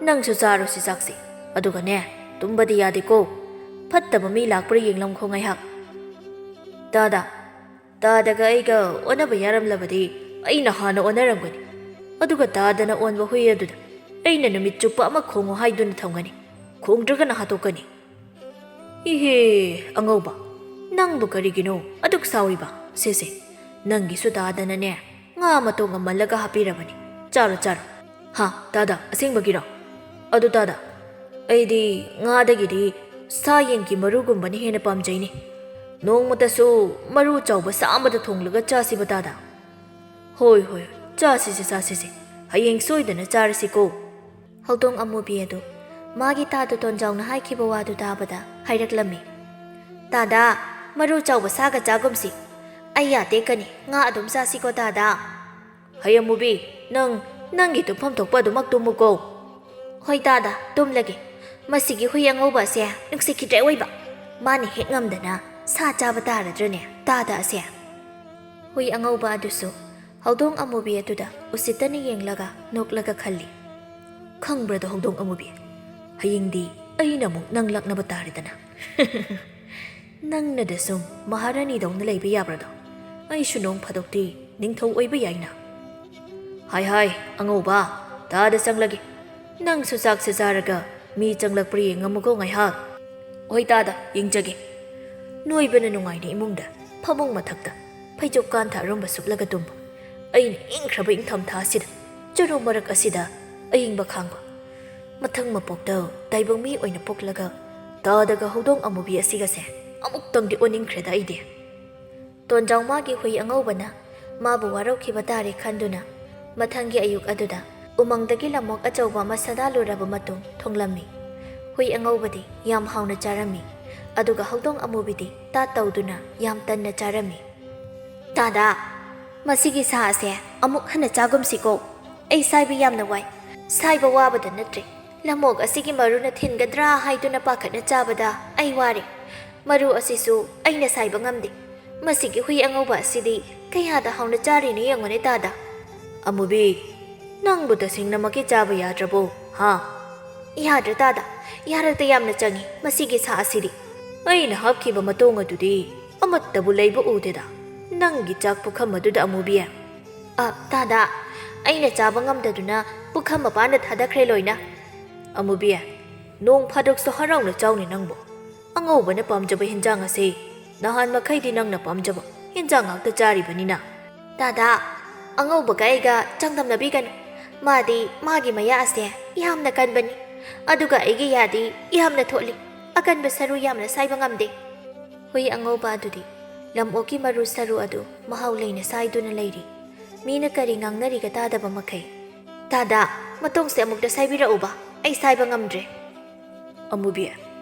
ꯅꯪꯁꯨ ꯆꯥꯔꯣꯁꯤ ꯆꯥꯛꯁꯤ꯫ ꯑꯗꯨꯒꯅꯦ, ꯇꯨꯝꯕꯗꯤ ꯌꯥꯗꯦꯀꯣ꯫ ꯐꯠꯇꯕ ꯃꯤ ꯂꯥꯛꯄ꯭ꯔꯥ ꯌꯦꯡꯂꯝꯈꯣ ꯉꯥꯏꯍꯥꯛ꯫ ꯇꯥꯗ, ꯇꯥꯗꯒ ꯑꯩꯒ ꯑꯣꯟꯅꯕ ꯌꯥꯔꯝꯂꯕꯗꯤ ꯑꯩꯅ ꯍꯥꯟꯅ ꯑꯣꯟꯅꯔꯝꯒꯅꯤ꯫ ꯑꯗꯨꯒ ꯇꯥꯗꯅ ꯑꯣꯟꯕ ꯍꯨꯏ ꯑꯗꯨꯗ ꯑꯩꯅ ꯅꯨꯃꯤꯠ ꯆꯨꯞꯄ ꯑꯃ ꯈꯣꯡꯉꯨ ꯍꯥꯏꯗꯨꯅ ꯊꯝꯒꯅꯤ꯫ ꯈꯣꯡꯗ꯭ꯔꯒꯅ ꯍꯥꯠꯇꯣꯛꯀꯅꯤ꯫ ꯏꯍꯦ, ꯑꯉꯧꯕ, ꯅꯪꯕꯨ ꯀꯔꯤꯒꯤꯅꯣ ꯑꯗꯨꯛ ꯁꯥꯎꯔꯤꯕ? ꯁꯦ, ꯁꯦ, ꯅꯪꯒꯤꯁꯨ ꯇꯥꯗꯅꯅꯦ, ꯉꯥ ꯃꯇꯣꯡ ꯑꯃꯜꯂꯒ ꯍꯥꯞꯄꯤꯔꯕꯅꯤ꯫ ꯆꯥꯔꯣ, ꯆꯥꯔꯣ꯫ ꯍꯥ, ꯇꯥꯗ, ꯑꯁꯦꯡꯕꯒꯤꯔꯣ? ꯑꯗꯨ ꯇꯥꯗ, ꯑꯩꯗꯤ ꯉꯥꯗꯒꯤꯗꯤ ꯁꯥ ꯌꯦꯟꯒꯤ ꯃꯔꯨꯒꯨꯝꯕꯅ ꯍꯦꯟꯅ ꯄꯥꯝꯖꯩꯅꯦ꯫ ꯅꯣꯡꯃꯇꯁꯨ ꯃꯔꯨ ꯆꯥꯎꯕ ꯁꯥ ꯑꯃꯗ ꯊꯣꯡꯂꯒ ꯆꯥꯁꯤꯕ ꯇꯥꯗ꯫ ꯍꯣꯏ, ꯍꯣꯏ, ꯆꯥꯁꯤꯁꯦ, ꯆꯥꯁꯤꯁꯦ꯫ ꯍꯌꯦꯡ ꯁꯣꯏꯗꯅ ꯆꯥꯔꯁꯤꯀꯣ꯫ ꯍꯧꯗꯣꯡ ꯑꯃꯨꯕꯤ ꯑꯗꯨ ꯃꯥꯒꯤ ꯇꯥꯗ ꯇꯣꯟꯖꯥꯎꯅ ꯍꯥꯏꯈꯤꯕ ꯋꯥꯗꯨ ꯇꯥꯕꯗ ꯍꯥꯏꯔꯛꯂꯝꯃꯤ, "ꯇꯥꯗ, ꯃꯔꯨ ꯆꯥꯎꯕ ꯁꯥꯒ ꯆꯥꯒꯨꯝꯁꯤ꯫ ꯑꯩ ꯌꯥ ꯇꯦꯛꯀꯅꯤ, ꯉꯥ ꯑꯗꯨꯝ ꯆꯥꯁꯤꯀꯣ ꯇꯥꯗ꯫" ꯍꯩ ꯑꯃꯨꯕꯤ, ꯅꯪ ꯅꯪꯒꯤ ꯇꯨꯝꯐꯝ ꯊꯣꯛꯄ ꯑꯗꯨꯃꯛ ꯇꯨꯝꯃꯨꯀꯣ꯫ "ꯍꯣꯏ ꯇꯥꯗ, ꯇꯨꯝꯂꯒꯦ꯫ ꯃꯁꯤꯒꯤ ꯍꯨꯏ ꯑꯉꯧꯕ ꯑꯁꯦ ꯅꯨꯡꯁꯤꯈꯤꯗ꯭ꯔꯦ ꯑꯣꯏꯕ꯫ ꯃꯥꯅ ꯍꯦꯛ ꯉꯝꯗꯅ ꯁꯥ ꯆꯥꯕ ꯇꯥꯔꯗ꯭ꯔꯅꯦ ꯇꯥꯗ ꯑꯁꯦ?" ꯍꯨꯏ ꯑꯉꯧꯕ ꯑꯗꯨꯁꯨ ꯍꯧꯗꯣꯡ ꯑꯃꯨꯕꯤ ꯑꯗꯨꯗ ꯎꯁꯤꯠꯇꯅ ꯌꯦꯡꯂꯒ ꯅꯣꯛꯂꯒ ꯈꯜꯂꯤ, "ꯈꯪꯕ꯭ꯔꯗꯣ ꯍꯧꯗꯣꯡ ꯑꯃꯨꯕꯤ, ꯍꯌꯦꯡꯗꯤ ꯑꯩꯅ ꯑꯃꯨꯛ ꯅꯪ ꯂꯛꯅꯕ ꯇꯥꯔꯦꯗꯅ꯫" "ꯅꯪꯅꯗ ꯁꯨꯝ ꯃꯍꯥꯔꯥꯅꯤꯗꯧꯅ ꯂꯩꯕ ꯌꯥꯕ꯭ꯔꯗꯣ? ꯑꯩꯁꯨ ꯅꯣꯡ ꯐꯥꯗꯣꯛꯇꯤ ꯅꯤꯡꯊꯧ ꯑꯣꯏꯕ ꯌꯥꯏꯅ꯫" "ꯍꯥꯏ ꯍꯥꯏ, ꯑꯉꯧꯕ, ꯇꯥꯗ ꯆꯪꯂꯒꯦ꯫ ꯅꯪꯁꯨ ꯆꯥꯛꯁꯦ ꯆꯥꯔꯒ ꯃꯤ ꯆꯪꯂꯛꯄ꯭ꯔꯥ ꯌꯦꯡꯉꯝꯃꯨꯀꯣ ꯉꯥꯏꯍꯥꯛ꯫" "ꯍꯣꯏ ꯇꯥꯗ, ꯌꯦꯡꯖꯒꯦ꯫" ꯅꯣꯏꯕꯅ ꯅꯨꯡꯉꯥꯏꯅ ꯏꯃꯨꯡꯗ ꯐꯃꯨꯡ ꯃꯊꯛꯇ ꯐꯩꯖꯨꯞ ꯀꯥꯟꯊ ꯑꯔꯨꯝꯕ ꯁꯨꯞꯂꯒ ꯇꯨꯝꯕ꯫ ꯑꯩꯅ ꯏꯪꯈ꯭ꯔꯕ ꯏꯪꯊꯝꯊꯥ ꯑꯁꯤꯗ ꯆꯔꯨ ꯃꯔꯛ ꯑꯁꯤꯗ ꯑꯏꯪꯕ ꯈꯥꯡꯕ꯫ ꯃꯊꯪ ꯃꯄꯣꯛꯇ ꯇꯥꯏꯕꯪ ꯃꯤ ꯑꯣꯏꯅ ꯄꯣꯛꯂꯒ ꯇꯥꯗꯒ ꯍꯧꯗꯣꯡ ꯑꯃꯨꯕꯤ ꯑꯁꯤꯒꯁꯦ ꯑꯃꯨꯛꯇꯪꯗꯤ ꯑꯣꯟꯅꯤꯡꯈ꯭ꯔꯦꯗ ꯑꯩꯗꯤ꯫ ꯇꯣꯟꯖꯥꯎ ꯃꯥꯒꯤ ꯍꯨꯏ ꯑꯉꯧꯕꯅ ꯃꯥꯕꯨ ꯋꯥꯔꯧꯈꯤꯕ ꯇꯥꯔꯦ ꯈꯟꯗꯨꯅ ꯃꯊꯪꯒꯤ ꯑꯌꯨꯛ ꯑꯗꯨꯗ ꯎꯃꯪꯗꯒꯤ ꯂꯝꯑꯣꯛ ꯑꯆꯧꯕ ꯑꯃ ꯁꯥꯗꯥꯜꯂꯨꯔꯕ ꯃꯇꯨꯡ ꯊꯣꯡꯂꯝꯃꯤ꯫ ꯍꯨꯏ ꯑꯉꯧꯕꯗꯤ ꯌꯥꯝ ꯍꯥꯎꯅ ꯆꯥꯔꯝꯃꯤ, ꯑꯗꯨꯒ ꯍꯧꯗꯣꯡ ꯑꯃꯨꯕꯤꯗꯤ ꯇꯥꯠ ꯇꯧꯗꯨꯅ ꯌꯥꯝ ꯇꯟꯅ ꯆꯥꯔꯝꯃꯤ꯫ "ꯇꯥꯗ, ꯃꯁꯤꯒꯤ ꯁꯥ ꯑꯁꯦ ꯑꯃꯨꯛ ꯍꯟꯅ ꯆꯥꯒꯨꯝꯁꯤꯀꯣ꯫ ꯑꯩ ꯁꯥꯏꯕ ꯌꯥꯝꯅ ꯋꯥꯏ꯫ ꯁꯥꯏꯕ ꯋꯥꯕꯗ ꯅꯠꯇ꯭ꯔꯦ, ꯂꯝꯑꯣꯛ ꯑꯁꯤꯒꯤ ꯃꯔꯨꯅ ꯊꯤꯟꯒꯗ꯭ꯔꯥ ꯍꯥꯏꯗꯨꯅ ꯄꯥꯈꯠꯅ ꯆꯥꯕꯗ ꯑꯩ ꯋꯥꯔꯦ꯫ ꯃꯔꯨ ꯑꯁꯤꯁꯨ ꯑꯩꯅ ꯁꯥꯏꯕ ꯉꯝꯗꯦ꯫ ꯃꯁꯤꯒꯤ ꯍꯨꯏ ꯑꯉꯧꯕ ꯑꯁꯤꯗꯤ ꯀꯌꯥꯗ ꯍꯥꯎꯅ ꯆꯥꯔꯤꯅꯣ ꯌꯦꯡꯉꯨꯅꯦ ꯇꯥꯗ꯫ ꯑꯃꯨꯕꯤ, ꯅꯪꯕꯨ ꯇꯁꯦꯡꯅꯃꯛꯀꯤ ꯆꯥꯕ ꯌꯥꯗ꯭ꯔꯕꯣ? ꯍꯥ? ꯌꯥꯗ꯭ꯔꯦ ꯇꯥꯗ, ꯌꯥꯔꯛꯇ ꯌꯥꯝꯅ ꯆꯪꯉꯤ ꯃꯁꯤꯒꯤ ꯁꯥ ꯑꯁꯤꯗꯤ꯫ ꯑꯩꯅ ꯍꯥꯞꯈꯤꯕ ꯃꯇꯣꯡ ꯑꯗꯨꯗꯤ ꯑꯃꯠꯇꯕꯨ ꯂꯩꯕ ꯎꯗꯦꯗ꯫ ꯅꯪꯒꯤ ꯆꯥꯛ ꯄꯨꯈꯝ ꯑꯗꯨꯗ ꯑꯃꯨꯕꯤ꯫ ꯑ, ꯇꯥꯗ, ꯑꯩꯅ ꯆꯥꯕ ꯉꯝꯗꯗꯨꯅ ꯄꯨꯈꯝ ꯃꯄꯥꯟꯗ ꯊꯥꯗꯈ꯭ꯔꯦ ꯂꯣꯏꯅ꯫ ꯑꯃꯨꯕꯤ, ꯅꯣꯡ ꯐꯥꯗꯣꯛꯁꯨ ꯍꯔꯥꯎꯅ ꯆꯥꯎꯅꯦ ꯅꯪꯕꯨ꯫ ꯑꯉꯧꯕꯅ ꯄꯥꯝꯖꯕ ꯍꯤꯟꯖꯥꯡ ꯑꯁꯦ ꯅꯍꯥꯟ ꯃꯈꯩꯗꯤ ꯅꯪꯅ ꯄꯥꯝꯖꯕ ꯍꯤꯟꯖꯥꯡ ꯉꯥꯛꯇ ꯆꯥꯔꯤꯕꯅꯤꯅ꯫ ꯇꯥꯗ, ꯑꯉꯧꯕꯒ ꯑꯩꯒ ꯆꯥꯡꯗꯝꯅꯕꯤꯒꯅꯨ꯫ ꯃꯥꯗꯤ ꯃꯥꯒꯤ ꯃꯌꯥ ꯑꯁꯦ ꯌꯥꯝꯅ ꯀꯟꯕꯅꯤ, ꯑꯗꯨꯒ ꯑꯩꯒꯤ ꯌꯥꯗꯤ ꯌꯥꯝꯅ ꯊꯣꯠꯂꯤ꯫ ꯑꯀꯟꯕ ꯁꯔꯨ ꯌꯥꯝꯅ ꯁꯥꯏꯕ ꯉꯝꯗꯦ꯫ ꯍꯨꯏ ꯑꯉꯧꯕ ꯑꯗꯨꯗꯤ ꯂꯝꯑꯣꯛꯀꯤ ꯃꯔꯨ ꯁꯔꯨ ꯑꯗꯨ ꯃꯍꯥꯎ ꯂꯩꯅ ꯁꯥꯏꯗꯨꯅ ꯂꯩꯔꯤ꯫ ꯃꯤꯅ ꯀꯔꯤ ꯉꯥꯡꯅꯔꯤꯒ ꯇꯥꯗꯕ ꯃꯈꯩ꯫ ꯇꯥꯗ, ꯃꯇꯣꯡꯁꯦ ꯑꯃꯨꯛꯇ ꯁꯥꯏꯕꯤꯔꯛꯎꯕ, ꯑꯩ ꯁꯥꯏꯕ ꯉꯝꯗ꯭ꯔꯦ꯫ ꯑꯃꯨꯕꯤ,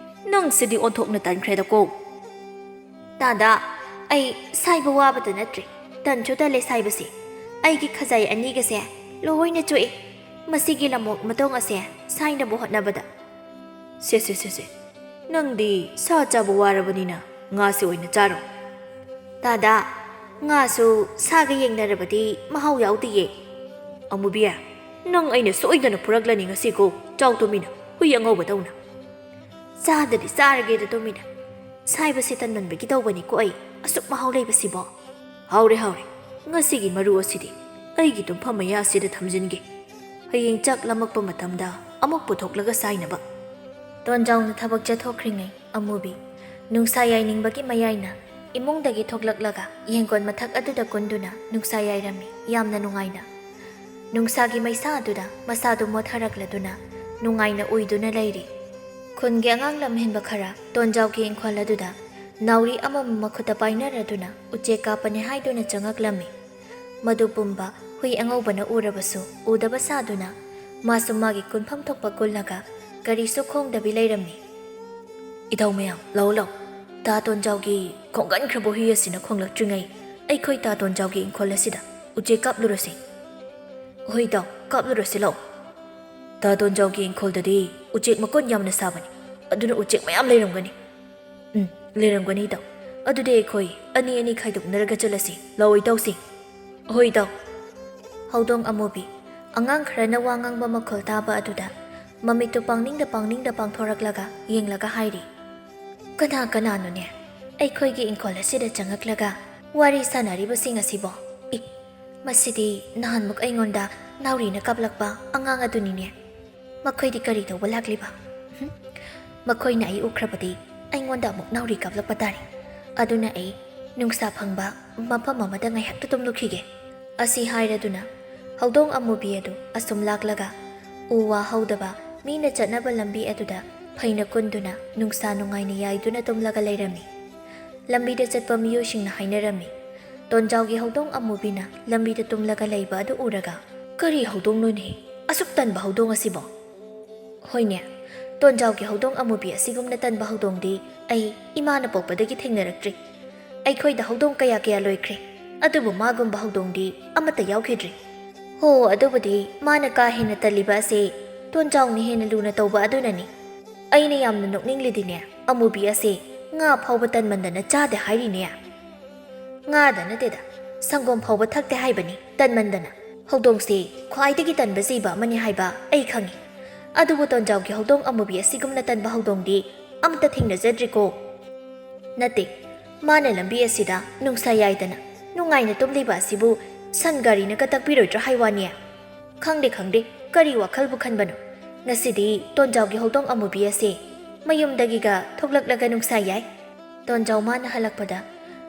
ꯅꯪꯁꯤꯗꯤ ꯑꯣꯟꯊꯣꯛꯅ ꯇꯟꯈ꯭ꯔꯦꯗꯀꯣ꯫ ꯇꯥꯗ, ꯑꯩ ꯁꯥꯏꯕ ꯋꯥꯕꯇ ꯅꯠꯇ꯭ꯔꯦ, ꯇꯟꯁꯨ ꯇꯜꯂꯦ ꯁꯥꯏꯕꯁꯦ꯫ ꯑꯩꯒꯤ ꯈꯖꯥꯏ ꯑꯅꯤꯒꯁꯦ ꯂꯣꯏꯅ ꯆꯣꯛꯑꯦ ꯃꯁꯤꯒꯤ ꯂꯝꯑꯣꯛ ꯃꯇꯣꯡ ꯑꯁꯦ ꯁꯥꯏꯅꯕ ꯍꯣꯠꯅꯕꯗ꯫ ꯁꯦ, ꯁꯦ, ꯁꯦ, ꯁꯦ꯫ ꯅꯪꯗꯤ ꯁꯥ ꯆꯥꯕ ꯋꯥꯔꯕꯅꯤꯅ ꯉꯥꯁꯦ ꯑꯣꯏꯅ ꯆꯥꯔꯣ꯫ ꯇꯥꯗ, ꯉꯥꯁꯨ ꯁꯥꯒ ꯌꯦꯡꯅꯔꯕꯗꯤ ꯃꯍꯥꯎ ꯌꯥꯎꯗꯤꯌꯦ꯫ ꯑꯃꯨꯕꯤ, ꯅꯪ ꯑꯩꯅ ꯁꯣꯏꯗꯅ ꯐꯨꯔꯛꯂꯅꯤ ꯉꯁꯤꯀꯣ꯫ ꯆꯥꯎ ꯇꯨꯃꯤꯟꯅ, ꯍꯨꯏ ꯑꯉꯧꯕꯗꯧꯅ꯫ ꯆꯥꯗꯗꯤ ꯆꯥꯔꯒꯦꯗ ꯇꯨꯃꯤꯟꯅ꯫ ꯁꯥꯏꯕꯁꯦ ꯇꯟꯃꯟꯕꯒꯤ ꯇꯧꯕꯅꯤꯀꯣ ꯑꯩ꯫ ꯑꯁꯨꯛ ꯃꯍꯥꯎ ꯂꯩꯕꯁꯤꯕꯣ꯫ ꯍꯥꯎꯔꯦ, ꯍꯥꯎꯔꯦ꯫ ꯉꯁꯤꯒꯤ ꯃꯔꯨ ꯑꯁꯤꯗꯤ ꯑꯩꯒꯤ ꯇꯨꯝꯐꯝ ꯃꯌꯥ ꯑꯁꯤꯗ ꯊꯝꯖꯤꯟꯒꯦ꯫ ꯍꯌꯦꯡ ꯆꯥꯛ ꯂꯥꯝꯃꯛꯄ ꯃꯇꯝꯗ ꯑꯃꯨꯛ ꯄꯨꯊꯣꯛꯂꯒ ꯁꯥꯏꯅꯕ꯫ ꯇꯣꯟꯖꯥꯎꯅ ꯊꯕꯛ ꯆꯠꯊꯣꯛꯈ꯭ꯔꯤꯉꯩ ꯑꯃꯨꯕꯤ ꯅꯨꯡꯁꯥ ꯌꯥꯏꯅꯤꯡꯕꯒꯤ ꯃꯌꯥꯏꯅ ꯏꯃꯨꯡꯗꯒꯤ ꯊꯣꯛꯂꯛꯂꯒ ꯌꯦꯡꯒꯣꯟ ꯃꯊꯛ ꯑꯗꯨꯗ ꯀꯨꯟꯗꯨꯅ ꯅꯨꯡꯁꯥ ꯌꯥꯏꯔꯝꯃꯤ ꯌꯥꯝꯅ ꯅꯨꯡꯉꯥꯏꯅ꯫ ꯅꯨꯡꯁꯥꯒꯤ ꯃꯩꯁꯥ ꯑꯗꯨꯗ ꯃꯁꯥꯗꯨ ꯃꯣꯠꯊꯔꯛꯂꯗꯨꯅ ꯅꯨꯡꯉꯥꯏꯅ ꯎꯏꯗꯨꯅ ꯂꯩꯔꯤ꯫ ꯈꯨꯟꯒꯤ ꯑꯉꯥꯡ ꯂꯝꯍꯦꯟꯕ ꯈꯔ ꯇꯣꯟꯖꯥꯎꯒꯤ ꯏꯪꯈꯣꯜ ꯑꯗꯨꯗ ꯅꯥꯎꯔꯤ ꯑꯃꯃꯝ ꯃꯈꯨꯠꯇ ꯄꯥꯏꯅꯔꯗꯨꯅ ꯎꯆꯦꯛ ꯀꯥꯞꯄꯅꯤ ꯍꯥꯏꯗꯨꯅ ꯆꯪꯉꯛꯂꯝꯃꯤ꯫ ꯃꯗꯨ ꯄꯨꯝꯕ ꯍꯨꯏ ꯑꯉꯧꯕꯅ ꯎꯔꯕꯁꯨ ꯎꯗꯕ ꯁꯥꯗꯨꯅ ꯃꯥꯁꯨ ꯃꯥꯒꯤ ꯀꯨꯟꯐꯝ ꯊꯣꯛꯄ ꯀꯨꯜꯂꯒ ꯀꯔꯤꯁꯨ ꯈꯣꯡꯗꯕꯤ ꯂꯩꯔꯝꯃꯤ꯫ ꯏꯙꯧ ꯃꯌꯥꯝ, ꯂꯥꯛꯎ ꯂꯥꯛꯎ꯫ ꯇꯥ ꯇꯣꯟꯖꯥꯎꯒꯤ ꯈꯣꯡꯒꯟꯈ꯭ꯔꯕ ꯍꯨꯏ ꯑꯁꯤꯅ ꯈꯣꯡꯂꯛꯇ꯭ꯔꯤꯉꯩ ꯑꯩꯈꯣꯏ ꯇꯥ ꯇꯣꯟꯖꯥꯎꯒꯤ ꯏꯪꯈꯣꯜ ꯑꯁꯤꯗ ꯎꯆꯦꯛ ꯀꯥꯞꯂꯨꯔꯁꯤ꯫ ꯍꯣꯏ ꯏꯇꯥꯎ, ꯀꯥꯞꯂꯨꯔꯁꯤ ꯂꯥꯛꯑꯣ꯫ ꯇꯥ ꯇꯣꯟꯖꯥꯎꯒꯤ ꯏꯪꯈꯣꯜꯗꯗꯤ ꯎꯆꯦꯛ ꯃꯀꯣꯟ ꯌꯥꯝꯅ ꯁꯥꯕꯅꯤ, ꯑꯗꯨꯅ ꯎꯆꯦꯛ ꯃꯌꯥꯝ ꯂꯩꯔꯝꯒꯅꯤ꯫ ꯎꯝ, ꯂꯩꯔꯝꯒꯅꯤ ꯏꯇꯥꯎ꯫ "ꯑꯗꯨꯗꯤ ꯑꯩꯈꯣꯏ ꯑꯅꯤ ꯑꯅꯤ ꯈꯥꯏꯗꯣꯛꯅꯔꯒ ꯆꯠꯂꯁꯤ꯫ ꯂꯥꯛꯑꯣ, ꯏꯇꯥꯎꯁꯤꯡ꯫" "ꯍꯣꯏ, ꯏꯇꯥꯎ꯫" ꯍꯧꯗꯣꯡ ꯑꯃꯨꯕꯤ ꯑꯉꯥꯡ ꯈꯔꯅ ꯋꯥ ꯉꯥꯡꯕ ꯃꯈꯣꯜ ꯇꯥꯕ ꯑꯗꯨꯗ ꯃꯃꯤꯠꯇꯨ ꯄꯥꯡꯅꯤꯡꯗ ꯄꯥꯡꯅꯤꯡꯗ ꯄꯥꯡꯊꯣꯔꯛꯂꯒ ꯌꯦꯡꯂꯒ ꯍꯥꯏꯔꯤ, "ꯀꯅꯥ ꯀꯅꯥꯅꯣꯅꯦ ꯑꯩꯈꯣꯏꯒꯤ ꯏꯪꯈꯣꯜ ꯑꯁꯤꯗ ꯆꯪꯉꯛꯂꯒ ꯋꯥꯔꯤ ꯁꯥꯟꯅꯔꯤꯕꯁꯤꯡ ꯑꯁꯤꯕꯣ? ꯏ, ꯃꯁꯤꯗꯤ ꯅꯍꯥꯟꯃꯨꯛ ꯑꯩꯉꯣꯟꯗ ꯅꯥꯎꯔꯤꯅ ꯀꯥꯞꯂꯛꯄ ꯑꯉꯥꯡ ꯑꯗꯨꯅꯤꯅꯦ꯫ ꯃꯈꯣꯏꯗꯤ ꯀꯔꯤ ꯇꯧꯕ ꯂꯥꯛꯂꯤꯕ? ꯍꯨꯝ? ꯃꯈꯣꯏꯅ ꯑꯩ ꯎꯈ꯭ꯔꯕꯗꯤ ꯑꯩꯉꯣꯟꯗ ꯑꯃꯨꯛ ꯅꯥꯎꯔꯤ ꯀꯥꯞꯂꯛꯄ ꯇꯥꯔꯦ꯫" ꯑꯗꯨꯅ ꯑꯩ ꯅꯨꯡꯁꯥ ꯐꯪꯕ ꯃꯐꯝ ꯑꯃꯗ ꯉꯥꯏꯍꯥꯛꯇ ꯇꯨꯝꯂꯨꯈꯤꯒꯦ꯫ ꯑꯁꯤ ꯍꯥꯏꯔꯗꯨꯅ ꯍꯧꯗꯣꯡ ꯑꯃꯨꯕꯤ ꯑꯗꯨ ꯑꯁꯨꯝ ꯂꯥꯛꯂꯒ ꯎ ꯋꯥ ꯍꯧꯗꯕ, ꯃꯤꯅ ꯆꯠꯅꯕ ꯂꯝꯕꯤ ꯑꯗꯨꯗ ꯐꯩꯅ ꯀꯨꯟꯗꯨꯅ ꯅꯨꯡꯁꯥ ꯅꯨꯡꯉꯥꯏꯅ ꯌꯥꯏꯗꯨꯅ ꯇꯨꯝꯂꯒ ꯂꯩꯔꯝꯃꯤ꯫ ꯂꯝꯕꯤꯗ ꯆꯠꯄ ꯃꯤꯑꯣꯏꯁꯤꯡꯅ ꯍꯥꯏꯅꯔꯝꯃꯤ, "ꯇꯣꯟꯖꯥꯎꯒꯤ ꯍꯧꯗꯣꯡ ꯑꯃꯨꯕꯤꯅ ꯂꯝꯕꯤꯗ ꯇꯨꯝꯂꯒ ꯂꯩꯕ ꯑꯗꯨ ꯎꯔꯒ, ꯀꯔꯤ ꯍꯧꯗꯣꯡꯅꯣꯅꯦ? ꯑꯁꯨꯛ ꯇꯟꯕ ꯍꯧꯗꯣꯡ ꯑꯁꯤꯕꯣ?" ꯍꯣꯏꯅꯦ, ꯇꯣꯟꯖꯥꯎꯒꯤ ꯍꯧꯗꯣꯡ ꯑꯃꯨꯕꯤ ꯑꯁꯤꯒꯨꯝꯅ ꯇꯟꯕ ꯍꯧꯗꯣꯡꯗꯤ ꯑꯩ ꯏꯃꯥꯅ ꯄꯣꯛꯄꯗꯒꯤ ꯊꯦꯡꯅꯔꯛꯇ꯭ꯔꯤ꯫ ꯑꯩꯈꯣꯏꯗ ꯍꯧꯗꯣꯡ ꯀꯌꯥ ꯀꯌꯥ ꯂꯣꯏꯈ꯭ꯔꯦ, ꯑꯗꯨꯕꯨ ꯃꯥꯒꯨꯝꯕ ꯍꯧꯗꯣꯡꯗꯤ ꯑꯃꯠꯇ ꯌꯥꯎꯈꯤꯗ꯭ꯔꯤ꯫ ꯍꯣ, ꯑꯗꯨꯕꯨꯗꯤ ꯃꯥꯅ ꯀꯥ ꯍꯦꯟꯅ ꯇꯜꯂꯤꯕ ꯑꯁꯤ ꯇꯣꯟꯖꯥꯎꯅ ꯍꯦꯟꯅ ꯂꯨꯅ ꯇꯧꯕ ꯑꯗꯨꯅꯅꯤ꯫ ꯑꯩꯅ ꯌꯥꯝꯅ ꯅꯣꯛꯅꯤꯡꯂꯤꯗꯤꯅꯦ, ꯑꯃꯨꯕꯤ ꯑꯁꯤ ꯉꯥ ꯐꯥꯎꯕ ꯇꯟꯃꯟꯗꯅ ꯆꯥꯗꯦ ꯍꯥꯏꯔꯤꯅꯦ꯫ ꯉꯥꯗ ꯅꯠꯇꯦꯗ, ꯁꯪꯒꯣꯝ ꯐꯥꯎꯕ ꯊꯛꯇꯦ ꯍꯥꯏꯕꯅꯤ ꯇꯟꯃꯟꯗꯅ꯫ ꯍꯧꯗꯣꯡꯁꯤ ꯈ꯭ꯋꯥꯏꯗꯒꯤ ꯇꯟꯕ ꯖꯤꯕ ꯑꯃꯅꯤ ꯍꯥꯏꯕ ꯑꯩ ꯈꯪꯏ꯫ ꯑꯗꯨꯕꯨ ꯇꯣꯟꯖꯥꯎꯒꯤ ꯍꯧꯗꯣꯡ ꯑꯃꯨꯕꯤ ꯑꯁꯤꯒꯨꯝꯅ ꯇꯟꯕ ꯍꯧꯗꯣꯡꯗꯤ ꯑꯃꯠꯇ ꯊꯦꯡꯅꯖꯗ꯭ꯔꯤꯀꯣ꯫ ꯅꯠꯇꯦ, ꯃꯥꯅ ꯂꯝꯕꯤ ꯑꯁꯤꯗ ꯅꯨꯡꯁꯥ ꯌꯥꯏꯗꯅ ꯅꯨꯡꯉꯥꯏꯅ ꯇꯨꯝꯂꯤꯕ ꯑꯁꯤꯕꯨ ꯁꯟ ꯒꯥꯔꯤꯅꯒ ꯇꯛꯄꯤꯔꯣꯏꯗ꯭ꯔꯥ ꯍꯥꯏ ꯋꯥꯅꯤ꯫ ꯈꯪꯗꯦ, ꯈꯪꯗꯦ, ꯀꯔꯤ ꯋꯥꯈꯜꯕꯨ ꯈꯟꯕꯅꯣ? ꯉꯁꯤꯗꯤ ꯇꯣꯟꯖꯥꯎꯒꯤ ꯍꯧꯗꯣꯡ ꯑꯃꯨꯕꯤ ꯑꯁꯤ ꯃꯌꯨꯝꯗꯒꯤꯒ ꯊꯣꯛꯂꯛꯂꯒ ꯅꯨꯡꯁꯥ ꯌꯥꯏ꯫ ꯇꯣꯟꯖꯥꯎ ꯃꯥꯅ ꯍꯜꯂꯛꯄꯗ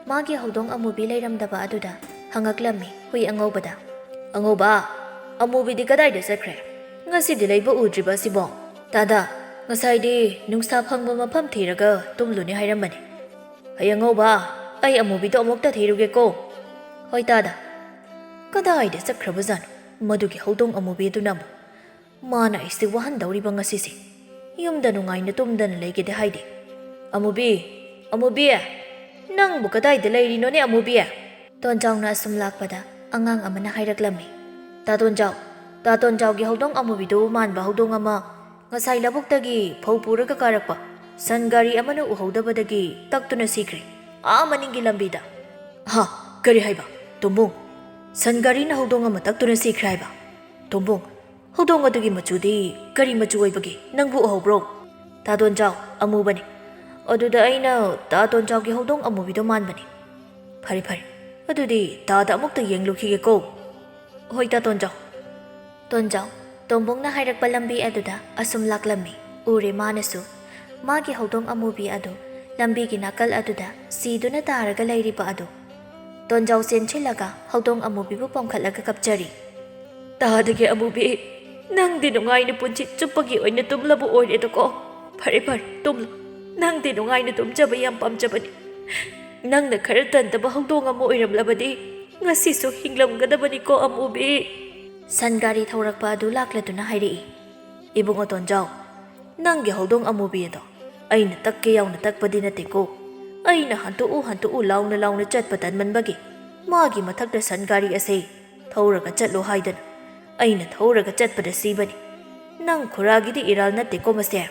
ꯃꯥꯒꯤ ꯍꯧꯗꯣꯡ ꯑꯃꯨꯕꯤ ꯂꯩꯔꯝꯗꯕ ꯑꯗꯨꯗ ꯍꯪꯉꯛꯂꯝꯃꯤ ꯍꯨꯏ ꯑꯉꯧꯕꯗ꯫ "ꯑꯉꯧꯕ, ꯑꯃꯨꯕꯤꯗꯤ ꯀꯗꯥꯏꯗ ꯆꯠꯈ꯭ꯔꯦ? ꯉꯁꯤꯗꯤ ꯂꯩꯕ ꯎꯗ꯭ꯔꯤꯕ ꯑꯁꯤꯕꯣ?" "ꯇꯥꯗ, ꯉꯁꯥꯏꯗꯤ ꯅꯨꯡꯁꯥ ꯐꯪꯕ ꯃꯐꯝ ꯊꯤꯔꯒ ꯇꯨꯝꯂꯨꯅꯤ ꯍꯥꯏꯔꯝꯕꯅꯤ꯫ ꯍꯩ ꯑꯉꯧꯕ, ꯑꯩ ꯑꯃꯨꯕꯤꯗꯣ ꯑꯃꯨꯛꯇ ꯊꯤꯔꯨꯒꯦꯀꯣ꯫" "ꯍꯣꯏ ꯇꯥꯗ꯫" ꯀꯗꯥꯏꯗ ꯆꯠꯈ꯭ꯔꯕꯖꯥꯠꯅꯣ ꯃꯗꯨꯒꯤ ꯍꯧꯗꯣꯡ ꯑꯃꯨꯕꯤ ꯑꯗꯨꯅ ꯑꯃꯨꯛ? ꯃꯥꯅ ꯑꯩꯁꯦ ꯋꯥꯍꯟꯗꯧꯔꯤꯕ ꯉꯁꯤꯁꯦ꯫ ꯌꯨꯝꯗ ꯅꯨꯡꯉꯥꯏꯅ ꯇꯨꯝꯗꯅ ꯂꯩꯒꯦꯗꯤ ꯍꯥꯏꯗꯦ꯫ "ꯑꯃꯨꯕꯤ, ꯑꯃꯨꯕꯤ, ꯅꯪꯕꯨ ꯀꯗꯥꯏꯗ ꯂꯩꯔꯤꯅꯣꯅꯦ, ꯑꯃꯨꯕꯤ?" ꯇꯣꯟꯖꯥꯎꯅ ꯑꯁꯨꯝ ꯂꯥꯛꯄꯗ ꯑꯉꯥꯡ ꯑꯃꯅ ꯍꯥꯏꯔꯛꯂꯝꯃꯤ꯫ "ꯇꯥ ꯇꯣꯟꯖꯥꯎ, ꯇꯥ ꯇꯣꯟꯖꯥꯎꯒꯤ ꯍꯧꯗꯣꯡ ꯑꯃꯨꯕꯤꯗꯨ ꯃꯥꯟꯕ ꯍꯧꯗꯣꯡ ꯑꯃ ꯉꯁꯥꯏ ꯂꯧꯕꯨꯛꯇꯒꯤ ꯐꯧ ꯄꯨꯔꯒ ꯀꯥꯔꯛꯄ ꯁꯟ ꯒꯥꯔꯤ ꯑꯃꯅ ꯎꯍꯧꯗꯕꯗꯒꯤ ꯇꯛꯇꯨꯅ ꯁꯤꯈ꯭ꯔꯦ꯫ ꯑꯥ ꯃꯅꯤꯡꯒꯤ ꯂꯝꯕꯤꯗ꯫ ꯍꯥ? ꯀꯔꯤ ꯍꯥꯏꯕ? ꯇꯣꯝꯕꯣꯡ, ꯁꯟ ꯒꯥꯔꯤꯅ ꯍꯧꯗꯣꯡ ꯑꯃ ꯇꯛꯇꯨꯅ ꯁꯤꯈ꯭ꯔꯦ ꯍꯥꯏꯕ? ꯇꯣꯝꯕꯣꯡ, ꯍꯧꯗꯣꯡ ꯑꯗꯨꯒꯤ ꯃꯆꯨꯗꯤ ꯀꯔꯤ ꯃꯆꯨ ꯑꯣꯏꯕꯒꯦ? ꯅꯪꯕꯨ ꯎꯍꯧꯕ꯭ꯔꯣ? ꯇꯥ ꯇꯣꯟꯖꯥꯎ, ꯑꯃꯨꯕꯅꯤ꯫ ꯑꯗꯨꯗ ꯑꯩꯅ ꯇꯥ ꯇꯣꯟꯖꯥꯎꯒꯤ ꯍꯧꯗꯣꯡ ꯑꯃꯨꯕꯤꯗꯣ ꯃꯥꯟꯕꯅꯤ꯫ ꯐꯔꯦ ꯐꯔꯦ, ꯑꯗꯨꯗꯤ ꯇꯥꯗ ꯑꯃꯨꯛꯇ ꯌꯦꯡꯂꯨꯈꯤꯒꯦꯀꯣ꯫ ꯍꯣꯏ ꯇꯥ ꯇꯣꯟꯖꯥꯎ꯫ ꯇꯣꯟꯖꯥꯎ, ꯇꯣꯝꯕꯣꯡꯅ ꯍꯥꯏꯔꯛꯄ ꯂꯝꯕꯤ ꯑꯗꯨꯗ ꯑꯁꯨꯝ ꯂꯥꯛꯂꯝꯃꯤ꯫ ꯎꯔꯦ ꯃꯥꯅꯁꯨ꯫ ꯃꯥꯒꯤ ꯍꯧꯗꯣꯡ ꯑꯃꯨꯕꯤ ꯑꯗꯨ ꯂꯝꯕꯤꯒꯤ ꯅꯥꯀꯜ ꯑꯗꯨꯗ ꯁꯤꯗꯨꯅ ꯇꯥꯔꯒ ꯂꯩꯔꯤꯕ ꯑꯗꯨ꯫ ꯇꯣꯟꯖꯥꯎ ꯆꯦꯟꯁꯤꯜꯂꯒ ꯍꯧꯗꯣꯡ ꯑꯃꯨꯕꯤꯕꯨ ꯄꯣꯝꯈꯠꯂꯒ ꯀꯞꯆꯔꯤ꯫ ꯇꯥꯗꯒꯤ ꯑꯃꯨꯕꯤ, ꯅꯪꯗꯤ ꯅꯨꯡꯉꯥꯏꯅ ꯄꯨꯟꯁꯤ ꯆꯨꯞꯄꯒꯤ ꯑꯣꯏꯅ ꯇꯨꯝꯂꯕ ꯑꯣꯏꯔꯦꯗꯀꯣ꯫ ꯐꯔꯦ ꯐꯔꯦ, ꯇꯨꯝꯂꯣ꯫ ꯅꯪꯗꯤ ꯅꯨꯡꯉꯥꯏꯅ ꯇꯨꯝꯖꯕ ꯌꯥꯝ ꯄꯥꯝꯖꯕꯅꯤ꯫ ꯅꯪꯅ ꯈꯔ ꯇꯟꯗꯕ ꯍꯧꯗꯣꯡ ꯑꯃ ꯑꯣꯏꯔꯝꯂꯕꯗꯤ ꯉꯁꯤꯁꯨ ꯍꯤꯡꯂꯝꯒꯗꯕꯅꯤꯀꯣ ꯑꯃꯨꯕꯤ꯫ ꯁꯟ ꯒꯥꯔꯤ ꯊꯧꯔꯛꯄ ꯑꯗꯨ ꯂꯥꯛꯂꯗꯨꯅ ꯍꯥꯏꯔꯛꯏ꯫ ꯏꯕꯨꯡꯉꯣ ꯇꯣꯟꯖꯥꯎ, ꯅꯪꯒꯤ ꯍꯧꯗꯣꯡ ꯑꯃꯨꯕꯤ ꯑꯗꯣ ꯑꯩꯅ ꯇꯛꯀꯦ ꯌꯥꯎꯅ ꯇꯛꯄꯗꯤ ꯅꯠꯇꯦꯀꯣ꯫ ꯑꯩꯅ ꯍꯟꯇꯣꯛꯎ ꯍꯟꯇꯣꯛꯎ ꯂꯥꯎꯅ ꯂꯥꯎꯅ ꯆꯠꯄ ꯇꯟꯃꯟꯕꯒꯤ ꯃꯥꯒꯤ ꯃꯊꯛꯇ ꯁꯟ ꯒꯥꯔꯤ ꯑꯁꯦ ꯊꯧꯔꯒ ꯆꯠꯂꯣ ꯍꯥꯏꯗꯅ ꯑꯩꯅ ꯊꯧꯔꯒ ꯆꯠꯄꯗ ꯁꯤꯕꯅꯤ꯫ ꯅꯪ ꯈꯨꯔꯥꯒꯤꯗꯤ ꯏꯔꯥꯜ ꯅꯠꯇꯦꯀꯣ ꯃꯁꯦ?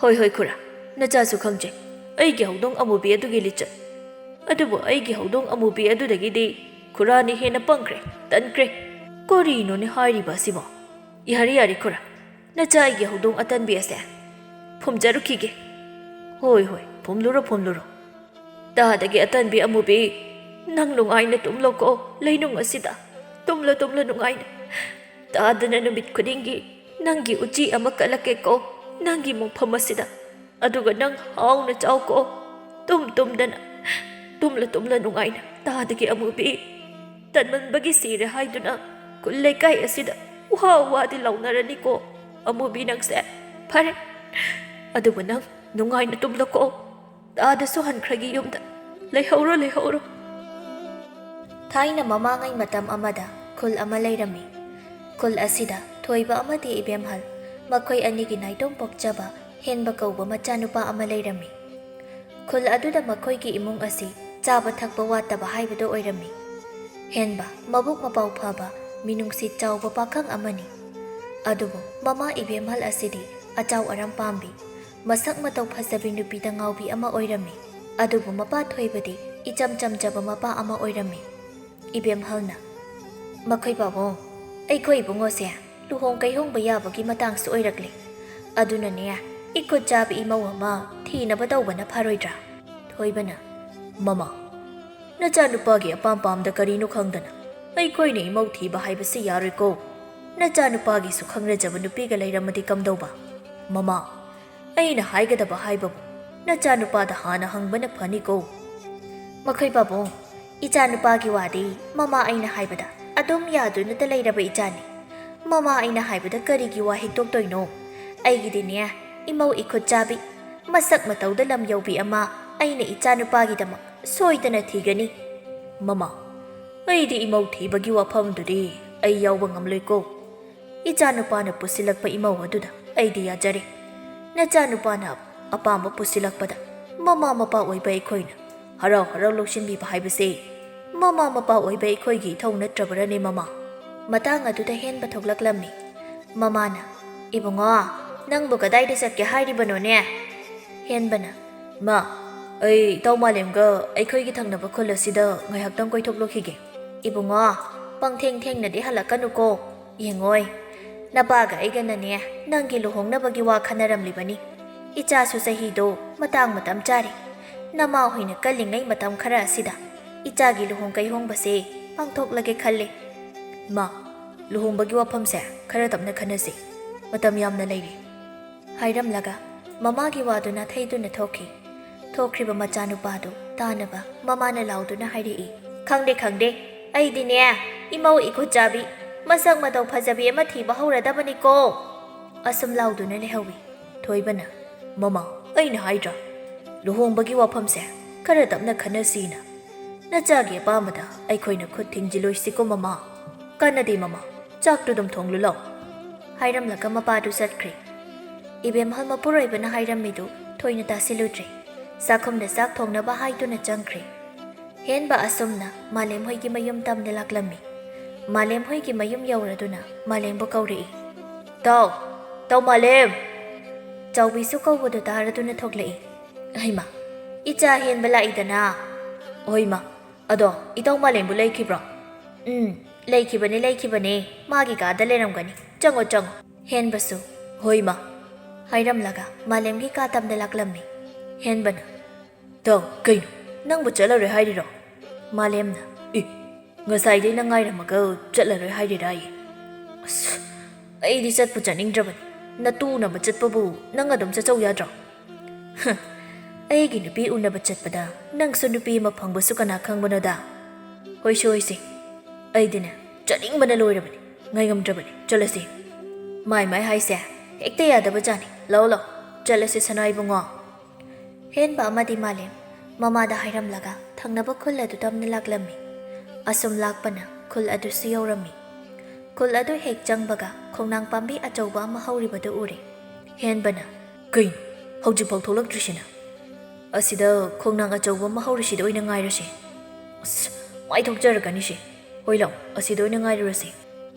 ꯍꯣꯏ ꯍꯣꯏ ꯈꯨꯔꯥ, ꯅꯆꯥꯁꯨ ꯈꯪꯖꯩ ꯑꯩꯒꯤ ꯍꯧꯗꯣꯡ ꯑꯃꯨꯕꯤ ꯑꯗꯨꯒꯤ ꯂꯤꯆꯠ꯫ ꯑꯗꯨꯕꯨ ꯑꯩꯒꯤ ꯍꯧꯗꯣꯡ ꯑꯃꯨꯕꯤ ꯑꯗꯨꯗꯒꯤꯗꯤ ꯈꯨꯔꯥꯅ ꯍꯦꯟꯅ ꯄꯪꯈ꯭ꯔꯦ, ꯇꯟꯈ꯭ꯔꯦ꯫ ꯀꯔꯤꯅꯣꯅꯦ ꯍꯥꯏꯔꯤꯕ ꯑꯁꯤꯕꯣ? ꯌꯥꯔꯦ ꯌꯥꯔꯦ ꯈꯨꯔꯥ, ꯅꯆꯥ ꯑꯩꯒꯤ ꯍꯧꯗꯣꯡ ꯑꯇꯟꯕꯤ ꯑꯁꯦ ꯐꯨꯝꯖꯔꯨꯈꯤꯒꯦ꯫ ꯍꯣꯏ ꯍꯣꯏ, ꯐꯨꯝꯂꯨꯔꯣ ꯐꯨꯝꯂꯨꯔꯣ꯫ ꯇꯥꯗꯒꯤ ꯑꯇꯟꯕꯤ ꯑꯃꯨꯕꯤ, ꯅꯪ ꯅꯨꯡꯉꯥꯏꯅ ꯇꯨꯝꯂꯣꯀꯣ ꯂꯩꯅꯨꯡ ꯑꯁꯤꯗ꯫ ꯇꯨꯝꯂꯣ ꯇꯨꯝꯂꯣ ꯅꯨꯡꯉꯥꯏꯅ꯫ ꯇꯥꯗꯅ ꯅꯨꯃꯤꯠ ꯈꯨꯗꯤꯡꯒꯤ ꯅꯪꯒꯤ ꯎꯆꯤ ꯑꯃ ꯀꯠꯂꯛꯀꯦꯀꯣ ꯅꯪꯒꯤ ꯃꯣꯡꯐꯝ ꯑꯁꯤꯗ꯫ ꯑꯗꯨꯒ ꯅꯪ ꯍꯥꯎꯅ ꯆꯥꯎꯀꯣ꯫ ꯇꯨꯝ ꯇꯨꯝꯗꯅ꯫ ꯇꯨꯝꯂꯣ ꯇꯨꯝꯂꯣ ꯅꯨꯡꯉꯥꯏꯅ꯫ ꯇꯥꯗꯒꯤ ꯑꯃꯨꯕꯤ, ꯇꯟꯃꯟꯕꯒꯤ ꯁꯤꯔꯦ ꯍꯥꯏꯗꯨꯅ ꯈꯨꯜ ꯂꯩꯀꯥꯏ ꯑꯁꯤꯗ ꯋꯥ ꯋꯥꯗꯤ ꯂꯥꯎꯅꯔꯅꯤꯀꯣ ꯑꯃꯨꯕꯤ ꯅꯪꯁꯦ꯫ ꯐꯔꯦ, ꯑꯗꯨꯕꯨ ꯅꯪ ꯅꯨꯡꯉꯥꯏꯅ ꯇꯨꯝꯂꯣꯀꯣ꯫ ꯇꯥꯗꯁꯨ ꯍꯟꯈ꯭ꯔꯒꯦ ꯌꯨꯝꯗ꯫ ꯂꯩꯍꯧꯔꯣ, ꯂꯩꯍꯧꯔꯣ꯫ ꯊꯥꯏꯅ ꯃꯃꯥꯡꯉꯩ ꯃꯇꯝ ꯑꯃꯗ ꯈꯨꯜ ꯑꯃ ꯂꯩꯔꯝꯃꯤ꯫ ꯈꯨꯜ ꯑꯁꯤꯗ ꯊꯣꯏꯕ ꯑꯃꯗꯤ ꯏꯕꯦꯝꯍꯜ, ꯃꯈꯣꯏ ꯑꯅꯤꯒꯤ ꯅꯥꯏꯇꯣꯝ ꯄꯣꯛꯆꯕ ꯍꯦꯟꯕ ꯀꯧꯕ ꯃꯆꯥꯅꯨꯄꯥ ꯑꯃ ꯂꯩꯔꯝꯃꯤ꯫ ꯈꯨꯜ ꯑꯗꯨꯗ ꯃꯈꯣꯏꯒꯤ ꯏꯃꯨꯡ ꯑꯁꯤ ꯆꯥꯕ ꯊꯛꯄ ꯋꯥꯠꯇꯕ ꯍꯥꯏꯕꯗꯨ ꯑꯣꯏꯔꯝꯃꯤ꯫ ꯍꯦꯟꯕ, ꯃꯕꯨꯛ ꯃꯄꯥꯎ ꯐꯕ, ꯃꯤꯅꯨꯡꯁꯤ ꯆꯥꯎꯕ ꯄꯥꯈꯪ ꯑꯃꯅꯤ꯫ ꯑꯗꯨꯕꯨ ꯃꯃꯥ ꯏꯕꯦꯝꯍꯜ ꯑꯁꯤꯗꯤ ꯑꯆꯥꯎ ꯑꯔꯝ ꯄꯥꯝꯕꯤ, ꯃꯁꯛ ꯃꯇꯧ ꯐꯖꯕꯤ ꯅꯨꯄꯤꯗ ꯉꯥꯎꯕꯤ ꯑꯃ ꯑꯣꯏꯔꯝꯃꯤ꯫ ꯑꯗꯨꯕꯨ ꯃꯄꯥ ꯊꯣꯏꯕꯗꯤ ꯏꯆꯝ ꯆꯝꯖꯕ ꯃꯄꯥ ꯑꯃ ꯑꯣꯏꯔꯝꯃꯤ꯫ ꯏꯕꯦꯝꯍꯜꯅ, "ꯃꯈꯣꯏ ꯄꯥꯕꯨꯡ, ꯑꯩꯈꯣꯏ ꯏꯕꯨꯡꯉꯣꯁꯦ ꯂꯨꯍꯣꯡ ꯀꯩꯍꯣꯡꯕ ꯌꯥꯕꯒꯤ ꯃꯇꯥꯡꯁꯨ ꯑꯣꯏꯔꯛꯂꯦ꯫ ꯑꯗꯨꯅꯅꯦ, ꯏꯈꯨꯠ ꯆꯥꯕꯤ ꯏꯃꯧ ꯑꯃ ꯊꯤꯅꯕ ꯇꯧꯕꯅ ꯐꯔꯣꯏꯗ꯭ꯔꯥ?" ꯊꯣꯏꯕꯅ, "ꯃꯃꯥ, ꯅꯆꯥꯅꯨꯄꯥꯒꯤ ꯑꯄꯥꯝ ꯄꯥꯝꯗ ꯀꯔꯤꯅꯣ ꯈꯪꯗꯅ ꯑꯩꯈꯣꯏꯅ ꯏꯃꯧ ꯊꯤꯕ ꯍꯥꯏꯕꯁꯤ ꯌꯥꯔꯣꯏꯀꯣ꯫ ꯅꯆꯥꯅꯨꯄꯥꯒꯤꯁꯨ ꯈꯪꯅꯖꯕ ꯅꯨꯄꯤꯒ ꯂꯩꯔꯝꯃꯗꯤ ꯀꯝꯗꯧꯕ? ꯃꯃꯥ, ꯑꯩꯅ ꯍꯥꯏꯒꯗꯕ ꯍꯥꯏꯕꯕꯨ ꯅꯆꯥꯅꯨꯄꯥꯗ ꯍꯥꯟꯅ ꯍꯪꯕꯅ ꯐꯅꯤꯀꯣ꯫" "ꯃꯈꯣꯏ ꯄꯥꯕꯨꯡ, ꯏꯆꯥꯅꯨꯄꯥꯒꯤ ꯋꯥꯗꯤ ꯃꯃꯥ ꯑꯩꯅ ꯍꯥꯏꯕꯗ ꯑꯗꯨꯝ ꯌꯥꯗꯨꯅꯇ ꯂꯩꯔꯕ ꯏꯆꯥꯅꯤ꯫ ꯃꯃꯥ ꯑꯩꯅ ꯍꯥꯏꯕꯗ ꯀꯔꯤꯒꯤ ꯋꯥ ꯍꯤꯛꯇꯣꯛꯇꯣꯏꯅꯣ? ꯑꯩꯒꯤꯗꯤꯅꯦ, ꯏꯃꯧ ꯏꯈꯨꯠ ꯆꯥꯕꯤ, ꯃꯁꯛ ꯃꯇꯧꯗ ꯂꯝ ꯌꯧꯕꯤ ꯑꯃ ꯑꯩꯅ ꯏꯆꯥꯅꯨꯄꯥꯒꯤꯗꯃꯛ ꯁꯣꯏꯗꯅ ꯊꯤꯒꯅꯤ꯫" "ꯃꯃꯥ, ꯑꯩꯗꯤ ꯏꯃꯧ ꯊꯤꯕꯒꯤ ꯋꯥꯐꯝꯗꯨꯗꯤ ꯑꯩ ꯌꯥꯎꯕ ꯉꯝꯂꯣꯏꯀꯣ꯫ ꯏꯆꯥꯅꯨꯄꯥꯅ ꯄꯨꯁꯤꯜꯂꯛꯄ ꯏꯃꯧ ꯑꯗꯨꯗ ꯑꯩꯗꯤ ꯌꯥꯖꯔꯦ꯫ ꯅꯆꯥꯅꯨꯄꯥꯅ ꯑꯄꯥꯝꯕ ꯄꯨꯁꯤꯜꯂꯛꯄꯗ ꯃꯃꯥ ꯃꯄꯥ ꯑꯣꯏꯕ ꯑꯩꯈꯣꯏꯅ ꯍꯔꯥꯎ ꯍꯔꯥꯎ ꯂꯧꯁꯤꯟꯕꯤꯕ ꯍꯥꯏꯕꯁꯦ ꯃꯃꯥ ꯃꯄꯥ ꯑꯣꯏꯕ ꯑꯩꯈꯣꯏꯒꯤ ꯏꯊꯧ ꯅꯠꯇ꯭ꯔꯕꯔꯅꯦ, ꯃꯃꯥ?" ꯃꯇꯥꯡ ꯑꯗꯨꯗ ꯍꯦꯟꯕ ꯊꯣꯛꯂꯛꯂꯝꯃꯤ꯫ ꯃꯃꯥꯅ, "ꯏꯕꯨꯡꯉꯣ, ꯅꯪꯕꯨ ꯀꯗꯥꯏꯗ ꯆꯠꯀꯦ ꯍꯥꯏꯔꯤꯕꯅꯣꯅꯦ?" ꯍꯦꯟꯕꯅ, "ꯃꯥ, ꯑꯩ ꯏꯇꯥꯎ ꯃꯥꯂꯦꯝꯒ ꯑꯩꯈꯣꯏꯒꯤ ꯊꯪꯅꯕ ꯈꯨꯜ ꯑꯁꯤꯗ ꯉꯥꯏꯍꯥꯛꯇꯪ ꯀꯣꯏꯊꯣꯛꯂꯨꯈꯤꯒꯦ꯫ ꯏꯕꯨꯡꯉꯣ, ꯄꯪꯊꯦꯡ ꯊꯦꯡꯅꯗꯤ ꯍꯜꯂꯛꯀꯅꯨꯀꯣ꯫ ꯌꯦꯡꯉꯣꯏ, ꯅꯄꯥꯒ ꯑꯩꯒꯅꯅꯦ ꯅꯪꯒꯤ ꯂꯨꯍꯣꯡꯅꯕꯒꯤ ꯋꯥ ꯈꯟꯅꯔꯝꯂꯤꯕꯅꯤ꯫ ꯏꯆꯥꯁꯨ ꯆꯍꯤꯗꯣ ꯃꯇꯥꯡ ꯃꯇꯝ ꯆꯥꯔꯦ꯫ ꯅꯃꯥ ꯍꯣꯏꯅ ꯀꯜꯂꯤꯉꯩ ꯃꯇꯝ ꯈꯔ ꯑꯁꯤꯗ ꯏꯆꯥꯒꯤ ꯂꯨꯍꯣꯡ ꯀꯩꯍꯣꯡꯕꯁꯦ ꯄꯥꯡꯊꯣꯛꯂꯒꯦ ꯈꯜꯂꯦ꯫" "ꯃꯥ, ꯂꯨꯍꯣꯡꯕꯒꯤ ꯋꯥꯐꯝꯁꯦ ꯈꯔ ꯇꯞꯅ ꯈꯟꯅꯁꯤ꯫ ꯃꯇꯝ ꯌꯥꯝꯅ ꯂꯩꯔꯤ꯫" ꯍꯥꯏꯔꯝꯂꯒ ꯃꯃꯥꯒꯤ ꯋꯥꯗꯨ ꯅꯥꯊꯩꯗꯨꯅ ꯊꯣꯛꯈꯤ꯫ ꯊꯣꯛꯈ꯭ꯔꯤꯕ ꯃꯆꯥꯅꯨꯄꯥꯗꯨ ꯇꯥꯅꯕ ꯃꯃꯥꯅ ꯂꯥꯎꯗꯨꯅ ꯍꯥꯏꯔꯛꯏ, "ꯈꯪꯗꯦ, ꯈꯪꯗꯦ, ꯑꯩꯗꯤꯅꯦ, ꯏꯃꯧ ꯏꯈꯨꯠ ꯆꯥꯕꯤ, ꯃꯁꯛ ꯃꯇꯧ ꯐꯖꯕꯤ ꯑꯃ ꯊꯤꯕ ꯍꯧꯔꯗꯕꯅꯤꯀꯣ!" ꯑꯁꯨꯝ ꯂꯥꯎꯗꯨꯅ ꯂꯩꯍꯧꯏ꯫ ꯊꯣꯏꯕꯅ, "ꯃꯃꯥ, ꯑꯩꯅ ꯍꯥꯏꯗ꯭ꯔꯥ, ꯂꯨꯍꯣꯡꯕꯒꯤ ꯋꯥꯐꯝꯁꯦ ꯈꯔ ꯇꯞꯅ ꯈꯟꯅꯁꯤꯅ꯫ ꯅꯆꯥꯒꯤ ꯑꯄꯥꯝꯕꯗ ꯑꯩꯈꯣꯏꯅ ꯈꯨꯠ ꯊꯤꯡꯖꯤꯜꯂꯣꯏꯁꯤꯀꯣ, ꯃꯃꯥ꯫ ꯀꯥꯟꯅꯗꯦ, ꯃꯃꯥ, ꯆꯥꯛꯇꯨ ꯑꯗꯨꯝ ꯊꯣꯡꯂꯨ ꯂꯥꯎ꯫" ꯍꯥꯏꯔꯝꯂꯒ ꯃꯄꯥꯗꯨ ꯆꯠꯈ꯭ꯔꯦ꯫ ꯏꯕꯦꯝꯍꯜ ꯃꯄꯨꯔꯣꯏꯕꯅ ꯍꯥꯏꯔꯝꯃꯤꯗꯨ ꯊꯣꯏꯅ ꯇꯥꯁꯤꯜꯂꯨꯗ꯭ꯔꯦ꯫ ꯆꯥꯛꯈꯨꯝꯗ ꯆꯥꯛ ꯊꯣꯡꯅꯕ ꯍꯥꯏꯗꯨꯅ ꯆꯪꯈ꯭ꯔꯦ꯫ ꯍꯦꯟꯕ ꯑꯁꯨꯝꯅ ꯃꯥꯂꯦꯝ ꯍꯣꯏꯒꯤ ꯃꯌꯨꯝ ꯇꯝꯅ ꯂꯥꯛꯂꯝꯃꯤ꯫ ꯃꯥꯂꯦꯝ ꯍꯣꯏꯒꯤ ꯃꯌꯨꯝ ꯌꯧꯔꯗꯨꯅ ꯃꯥꯂꯦꯝꯕꯨ ꯀꯧꯔꯛꯏ꯫ "ꯇꯥꯎ, ꯇꯥꯎ ꯃꯥꯂꯦꯝ!" ꯆꯥꯎꯕꯤꯁꯨ ꯀꯧꯕꯗꯨ ꯇꯥꯔꯗꯨꯅ ꯊꯣꯛꯂꯛꯏ꯫ "ꯍꯩꯃꯥ, "ꯏꯆꯥ ꯍꯦꯟꯕ ꯂꯥꯛꯏꯗꯅ?" "ꯍꯣꯏ ꯃꯥ, ꯑꯗꯣ ꯏꯇꯧ ꯃꯥꯂꯦꯝꯕꯨ ꯂꯩꯈꯤꯕ꯭ꯔꯣ?" "ꯎꯝ, ꯂꯩꯈꯤꯕꯅꯦ, ꯂꯩꯈꯤꯕꯅꯦ, ꯃꯥꯒꯤ ꯀꯥꯗ ꯂꯩꯔꯝꯒꯅꯤ, ꯆꯪꯉꯣ, ꯆꯪꯉꯣ꯫" ꯍꯦꯟꯕꯁꯨ "ꯍꯣꯏ ꯃꯥ" ꯍꯥꯏꯔꯝꯂꯒ ꯃꯥꯂꯦꯝꯒꯤ ꯀꯥ ꯇꯝꯗ ꯂꯥꯛꯂꯝꯃꯤ꯫ ꯍꯦꯟꯕꯅ, "ꯇꯧ, ꯀꯩꯅꯣ, ꯅꯪꯕꯨ ꯆꯠꯂꯔꯣꯏ ꯍꯥꯏꯔꯤꯔꯣ?" ꯃꯥꯂꯦꯝꯅ, "ꯑꯦ, ꯉꯁꯥꯏꯗꯩ ꯅꯪ ꯉꯥꯏꯔꯝꯃꯒ ꯆꯠꯂꯔꯣꯏ ꯍꯥꯏꯔꯤꯔꯥꯌꯦ? ꯑꯁ, ꯑꯩꯗꯤ ꯆꯠꯄꯨ ꯆꯠꯅꯤꯡꯗ꯭ꯔꯕꯅꯤ꯫ ꯅꯇꯨ ꯎꯅꯕ ꯆꯠꯄꯕꯨ ꯅꯪ ꯑꯗꯨꯝ ꯆꯠꯆꯧ ꯌꯥꯗ꯭ꯔꯣ?" "ꯍ, ꯑꯩꯒꯤ ꯅꯨꯄꯤ ꯎꯅꯕ ꯆꯠꯄꯗ ꯅꯪꯁꯨ ꯅꯨꯄꯤ ꯑꯃ ꯐꯪꯕꯁꯨ ꯀꯅꯥ ꯈꯪꯕꯅꯣꯗ?" "ꯍꯣꯏꯁꯦ, ꯍꯣꯏꯁꯦ, ꯑꯩꯗꯤꯅꯦ ꯆꯠꯅꯤꯡꯕꯅ ꯂꯣꯏꯔꯕꯅꯤ, ꯉꯥꯏꯉꯝꯗ꯭ꯔꯕꯅꯤ, ꯆꯠꯂꯁꯤ꯫" "ꯃꯥꯏ ꯃꯥꯏ ꯍꯥꯏꯁꯦ ꯍꯦꯛꯇ ꯌꯥꯗꯕ ꯖꯥꯠꯅꯤ꯫ ꯂꯥꯛꯑꯣ, ꯂꯥꯛꯑꯣ, ꯆꯠꯂꯁꯤ ꯁꯅꯥ ꯏꯕꯨꯡꯉꯣ꯫" ꯍꯦꯟꯕ ꯑꯃꯗꯤ ꯃꯥꯂꯦꯝ ꯃꯃꯥꯗ ꯍꯥꯏꯔꯝꯂꯒ ꯊꯪꯅꯕ ꯈꯨꯜ ꯑꯗꯨ ꯇꯝꯅ ꯂꯥꯛꯂꯝꯃꯤ꯫ ꯑꯁꯨꯝ ꯂꯥꯛꯄꯅ ꯈꯨꯜ ꯑꯗꯨꯁꯨ ꯌꯧꯔꯝꯃꯤ꯫ ꯈꯨꯜ ꯑꯗꯨ ꯍꯦꯛ ꯆꯪꯕꯒ ꯈꯣꯡꯅꯥꯡ ꯄꯥꯝꯕꯤ ꯑꯆꯧꯕ ꯑꯃ ꯍꯧꯔꯤꯕꯗꯨ ꯎꯔꯦ꯫ ꯍꯦꯟꯕꯅ, "ꯀꯩꯅꯣ, ꯍꯧꯖꯤꯛꯐꯥꯎ ꯊꯣꯛꯂꯛꯇ꯭ꯔꯤꯁꯤꯅ? ꯑꯁꯤꯗ ꯈꯣꯡꯅꯥꯡ ꯑꯆꯧꯕ ꯑꯃ ꯍꯧꯔꯤꯁꯤꯗ ꯑꯣꯏꯅ ꯉꯥꯏꯔꯁꯤ꯫ ꯑꯁ, ꯃꯥꯏ ꯊꯣꯛꯆꯔꯛꯀꯅꯤꯁꯦ꯫ ꯍꯣꯏ, ꯂꯥꯛꯑꯣ, ꯑꯁꯤꯗ ꯑꯣꯏꯅ ꯉꯥꯏꯔꯨꯔꯁꯤ꯫"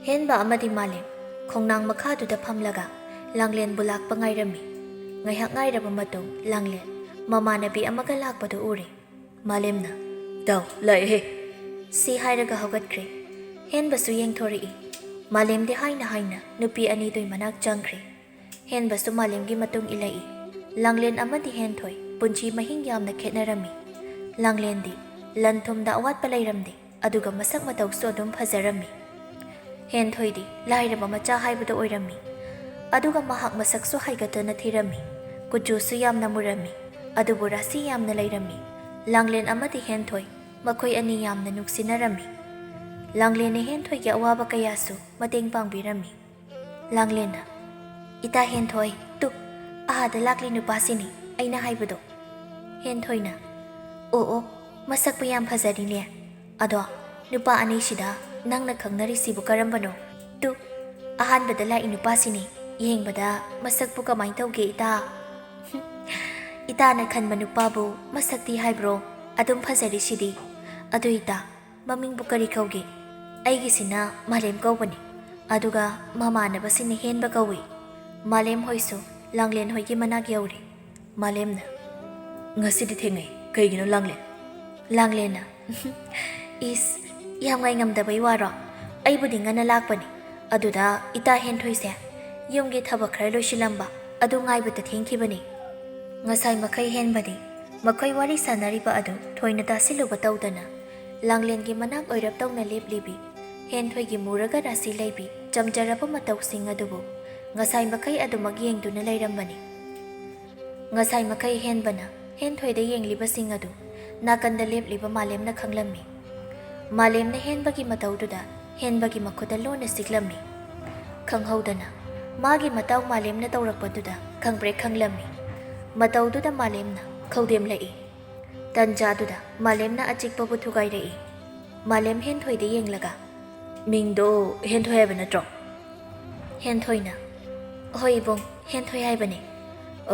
ꯍꯦꯟꯕ ꯑꯃꯗꯤ ꯃꯥꯂꯦꯝ ꯈꯣꯡꯅꯥꯡ ꯃꯈꯥꯗꯨꯗ ꯐꯝꯂꯒ ꯂꯥꯡꯂꯦꯟꯕꯨ ꯂꯥꯛꯄ ꯉꯥꯏꯔꯝꯃꯤ꯫ ꯉꯥꯏꯍꯥꯛ ꯉꯥꯏꯔꯕ ꯃꯇꯨꯡ ꯂꯥꯡꯂꯦꯟ ꯃꯃꯥꯟꯅꯕꯤ ꯑꯃꯒ ꯂꯥꯛꯄꯗꯨ ꯎꯔꯦ꯫ ꯃꯥꯂꯦꯝꯅ, "ꯇꯥꯎ, ꯂꯥꯛꯑꯦꯍꯦ," ꯁꯤ ꯍꯥꯏꯔꯒ ꯍꯧꯒꯠꯈ꯭ꯔꯦ꯫ ꯍꯦꯟꯕꯁꯨ ꯌꯦꯡꯊꯣꯔꯛꯏ꯫ ꯃꯥꯂꯦꯝꯗꯤ ꯍꯥꯏꯅ ꯍꯥꯏꯅ ꯅꯨꯄꯤ ꯑꯅꯤꯗꯨꯏ ꯃꯅꯥꯛ ꯆꯪꯈ꯭ꯔꯦ꯫ ꯍꯦꯟꯕꯁꯨ ꯃꯥꯂꯦꯝꯒꯤ ꯃꯇꯨꯡ ꯏꯜꯂꯛꯏ꯫ ꯂꯥꯡꯂꯦꯟ ꯑꯃꯗꯤ ꯍꯦꯟꯊꯣꯏ ꯄꯨꯟꯁꯤ ꯃꯍꯤꯡ ꯌꯥꯝꯅ ꯈꯦꯠꯅꯔꯝꯃꯤ꯫ ꯂꯥꯡꯂꯦꯟꯗꯤ ꯂꯟ ꯊꯨꯝꯗ ꯑꯋꯥꯠꯄ ꯂꯩꯔꯝꯗꯦ, ꯑꯗꯨꯒ ꯃꯁꯛ ꯃꯇꯧꯁꯨ ꯑꯗꯨꯝ ꯐꯖꯔꯝꯃꯤ꯫ ꯍꯦꯟꯊꯣꯏꯗꯤ ꯂꯥꯏꯔꯕ ꯃꯆꯥ ꯍꯥꯏꯕꯗꯨ ꯑꯣꯏꯔꯝꯃꯤ꯫ ꯑꯗꯨꯒ ꯃꯍꯥꯛ ꯃꯁꯛꯁꯨ ꯍꯥꯏꯒꯠꯇꯅ ꯊꯤꯔꯝꯃꯤ꯫ ꯀꯨꯆꯨꯁꯨ ꯌꯥꯝꯅ ꯃꯨꯔꯝꯃꯤ, ꯑꯗꯨꯕꯨ ꯔꯥꯁꯤ ꯌꯥꯝꯅ ꯂꯩꯔꯝꯃꯤ꯫ ꯂꯥꯡꯂꯦꯟ ꯑꯃꯗꯤ ꯍꯦꯟꯊꯣꯏ ꯃꯈꯣꯏ ꯑꯅꯤ ꯌꯥꯝꯅ ꯅꯨꯡꯁꯤꯅꯔꯝꯃꯤ꯫ ꯂꯥꯡꯂꯦꯟꯅ ꯍꯦꯟꯊꯣꯏꯒꯤ ꯑꯋꯥꯕ ꯀꯌꯥꯁꯨ ꯃꯇꯦꯡ ꯄꯥꯡꯕꯤꯔꯝꯃꯤ꯫ ꯂꯥꯡꯂꯦꯟꯅ, "ꯏꯇꯥ ꯍꯦꯟꯊꯣꯏ, ꯇꯨ, ꯑꯥꯗ ꯂꯥꯛꯂꯤ ꯅꯨꯄꯥꯁꯤꯅꯤ ꯑꯩꯅ ꯍꯥꯏꯕꯗꯣ꯫" ꯍꯦꯟꯊꯣꯏꯅ, "ꯑꯣ ꯑꯣ, ꯃꯁꯛꯄꯨ ꯌꯥꯝ ꯐꯖꯔꯤꯅꯦ꯫ ꯑꯗꯣ ꯅꯨꯄꯥ ꯑꯅꯤꯁꯤꯗ ꯅꯪꯅ ꯈꯪꯅꯔꯤꯁꯤꯕꯨ ꯀꯔꯝꯕꯅꯣ? ꯇꯨ, ꯑꯍꯥꯟꯕꯗ ꯂꯥꯛꯏ ꯅꯨꯄꯥꯁꯤꯅꯤ, ꯌꯦꯡꯕꯗ ꯃꯁꯛꯄꯨ ꯀꯃꯥꯏ ꯇꯧꯒꯦ ꯏꯇꯥ?" "ꯏꯇꯥꯅ ꯈꯟꯕ ꯅꯨꯄꯥꯕꯨ ꯃꯁꯛꯇꯤ ꯍꯥꯏꯕ꯭ꯔꯣ? ꯑꯗꯨꯝ ꯐꯖꯔꯤꯁꯤꯗꯤ꯫ ꯑꯗꯨ ꯏꯇꯥ, ꯃꯃꯤꯡꯕꯨ ꯀꯔꯤ ꯀꯧꯒꯦ?" "ꯑꯩꯒꯤꯁꯤꯅ ꯃꯥꯂꯦꯝ ꯀꯧꯕꯅꯤ, ꯑꯗꯨꯒ ꯃꯃꯥꯟꯅꯕꯁꯤꯅ ꯍꯦꯟꯕ ꯀꯧꯏ꯫" ꯃꯥꯂꯦꯝ ꯍꯣꯏꯁꯨ ꯂꯥꯡꯂꯦꯟ ꯍꯣꯏꯒꯤ ꯃꯅꯥꯛ ꯌꯧꯔꯦ꯫ ꯃꯥꯂꯦꯝꯅ, "ꯉꯁꯤꯗꯤ ꯊꯦꯡꯅꯩ꯫ ꯀꯩꯒꯤꯅꯣ, ꯂꯥꯡꯂꯦꯟ?" ꯂꯥꯡꯂꯦꯟꯅ, "ꯏꯁ, ꯌꯥꯝ ꯉꯥꯏꯉꯝꯗꯕꯩ ꯋꯥꯔꯣ? ꯑꯩꯕꯨꯗꯤ ꯉꯟꯅ ꯂꯥꯛꯄꯅꯤ꯫ ꯑꯗꯨꯗ ꯏꯇꯥ ꯍꯦꯟꯊꯣꯏꯁꯦ ꯌꯨꯝꯒꯤ ꯊꯕꯛ ꯈꯔ ꯂꯣꯏꯁꯤꯜꯂꯝꯕ, ꯑꯗꯨ ꯉꯥꯏꯕꯗ ꯊꯦꯡꯈꯤꯕꯅꯤ꯫" ꯉꯁꯥꯏ ꯃꯈꯩ ꯍꯦꯟꯕꯗꯤ ꯃꯈꯣꯏ ꯋꯥꯔꯤ ꯁꯥꯟꯅꯔꯤꯕ ꯑꯗꯨ ꯊꯣꯏꯅ ꯇꯥꯁꯤꯜꯂꯨꯕ ꯇꯧꯗꯅ ꯂꯥꯡꯂꯦꯟꯒꯤ ꯃꯅꯥꯛ ꯑꯣꯏꯔꯞ ꯇꯧꯅ ꯂꯦꯞꯂꯤꯕꯤ ꯍꯦꯟꯊꯣꯏꯒꯤ ꯃꯨꯔꯒ ꯔꯥꯁꯤ ꯂꯩꯕꯤ ꯆꯝꯖꯔꯕ ꯃꯇꯧꯁꯤꯡ ꯑꯗꯨꯕꯨ ꯉꯁꯥꯏ ꯃꯈꯩ ꯑꯗꯨꯃꯛ ꯌꯦꯡꯗꯨꯅ ꯂꯩꯔꯝꯕꯅꯤ꯫ ꯉꯁꯥꯏ ꯃꯈꯩ ꯍꯦꯟꯕꯅ ꯍꯦꯟꯊꯣꯏꯗ ꯌꯦꯡꯂꯤꯕꯁꯤꯡ ꯑꯗꯨ ꯅꯥꯀꯟꯗ ꯂꯦꯞꯂꯤꯕ ꯃꯥꯂꯦꯝꯅ ꯈꯪꯂꯝꯃꯤ꯫ ꯃꯥꯂꯦꯝꯅ ꯍꯦꯟꯕꯒꯤ ꯃꯇꯧꯗꯨꯗ ꯍꯦꯟꯕꯒꯤ ꯃꯈꯨꯠꯇ ꯂꯣꯟꯅ ꯆꯤꯛꯂꯝꯃꯤ꯫ ꯈꯪꯍꯧꯗꯅ ꯃꯥꯒꯤ ꯃꯇꯧ ꯃꯥꯂꯦꯝꯅ ꯇꯧꯔꯛꯄꯗꯨꯗ ꯈꯪꯄ꯭ꯔꯦꯛ ꯈꯪꯂꯝꯃꯤ꯫ ꯃꯇꯧꯗꯨꯗ ꯃꯥꯂꯦꯝꯅ ꯈꯧꯗꯦꯝꯂꯛꯏ꯫ ꯇꯟꯖꯥꯗꯨꯗ ꯃꯥꯂꯦꯝꯅ ꯑꯆꯤꯛꯄꯕꯨ ꯊꯨꯒꯥꯏꯔꯛꯏ꯫ ꯃꯥꯂꯦꯝ ꯍꯦꯟꯊꯣꯏꯗ ꯌꯦꯡꯂꯒ, "ꯃꯤꯡꯗꯣ ꯍꯦꯟꯊꯣꯏ ꯍꯥꯏꯕ ꯅꯠꯇ꯭ꯔꯣ?" ꯍꯦꯟꯊꯣꯏꯅ, "ꯍꯣꯏ ꯏꯕꯨꯡ, ꯍꯦꯟꯊꯣꯏ ꯍꯥꯏꯕꯅꯦ꯫"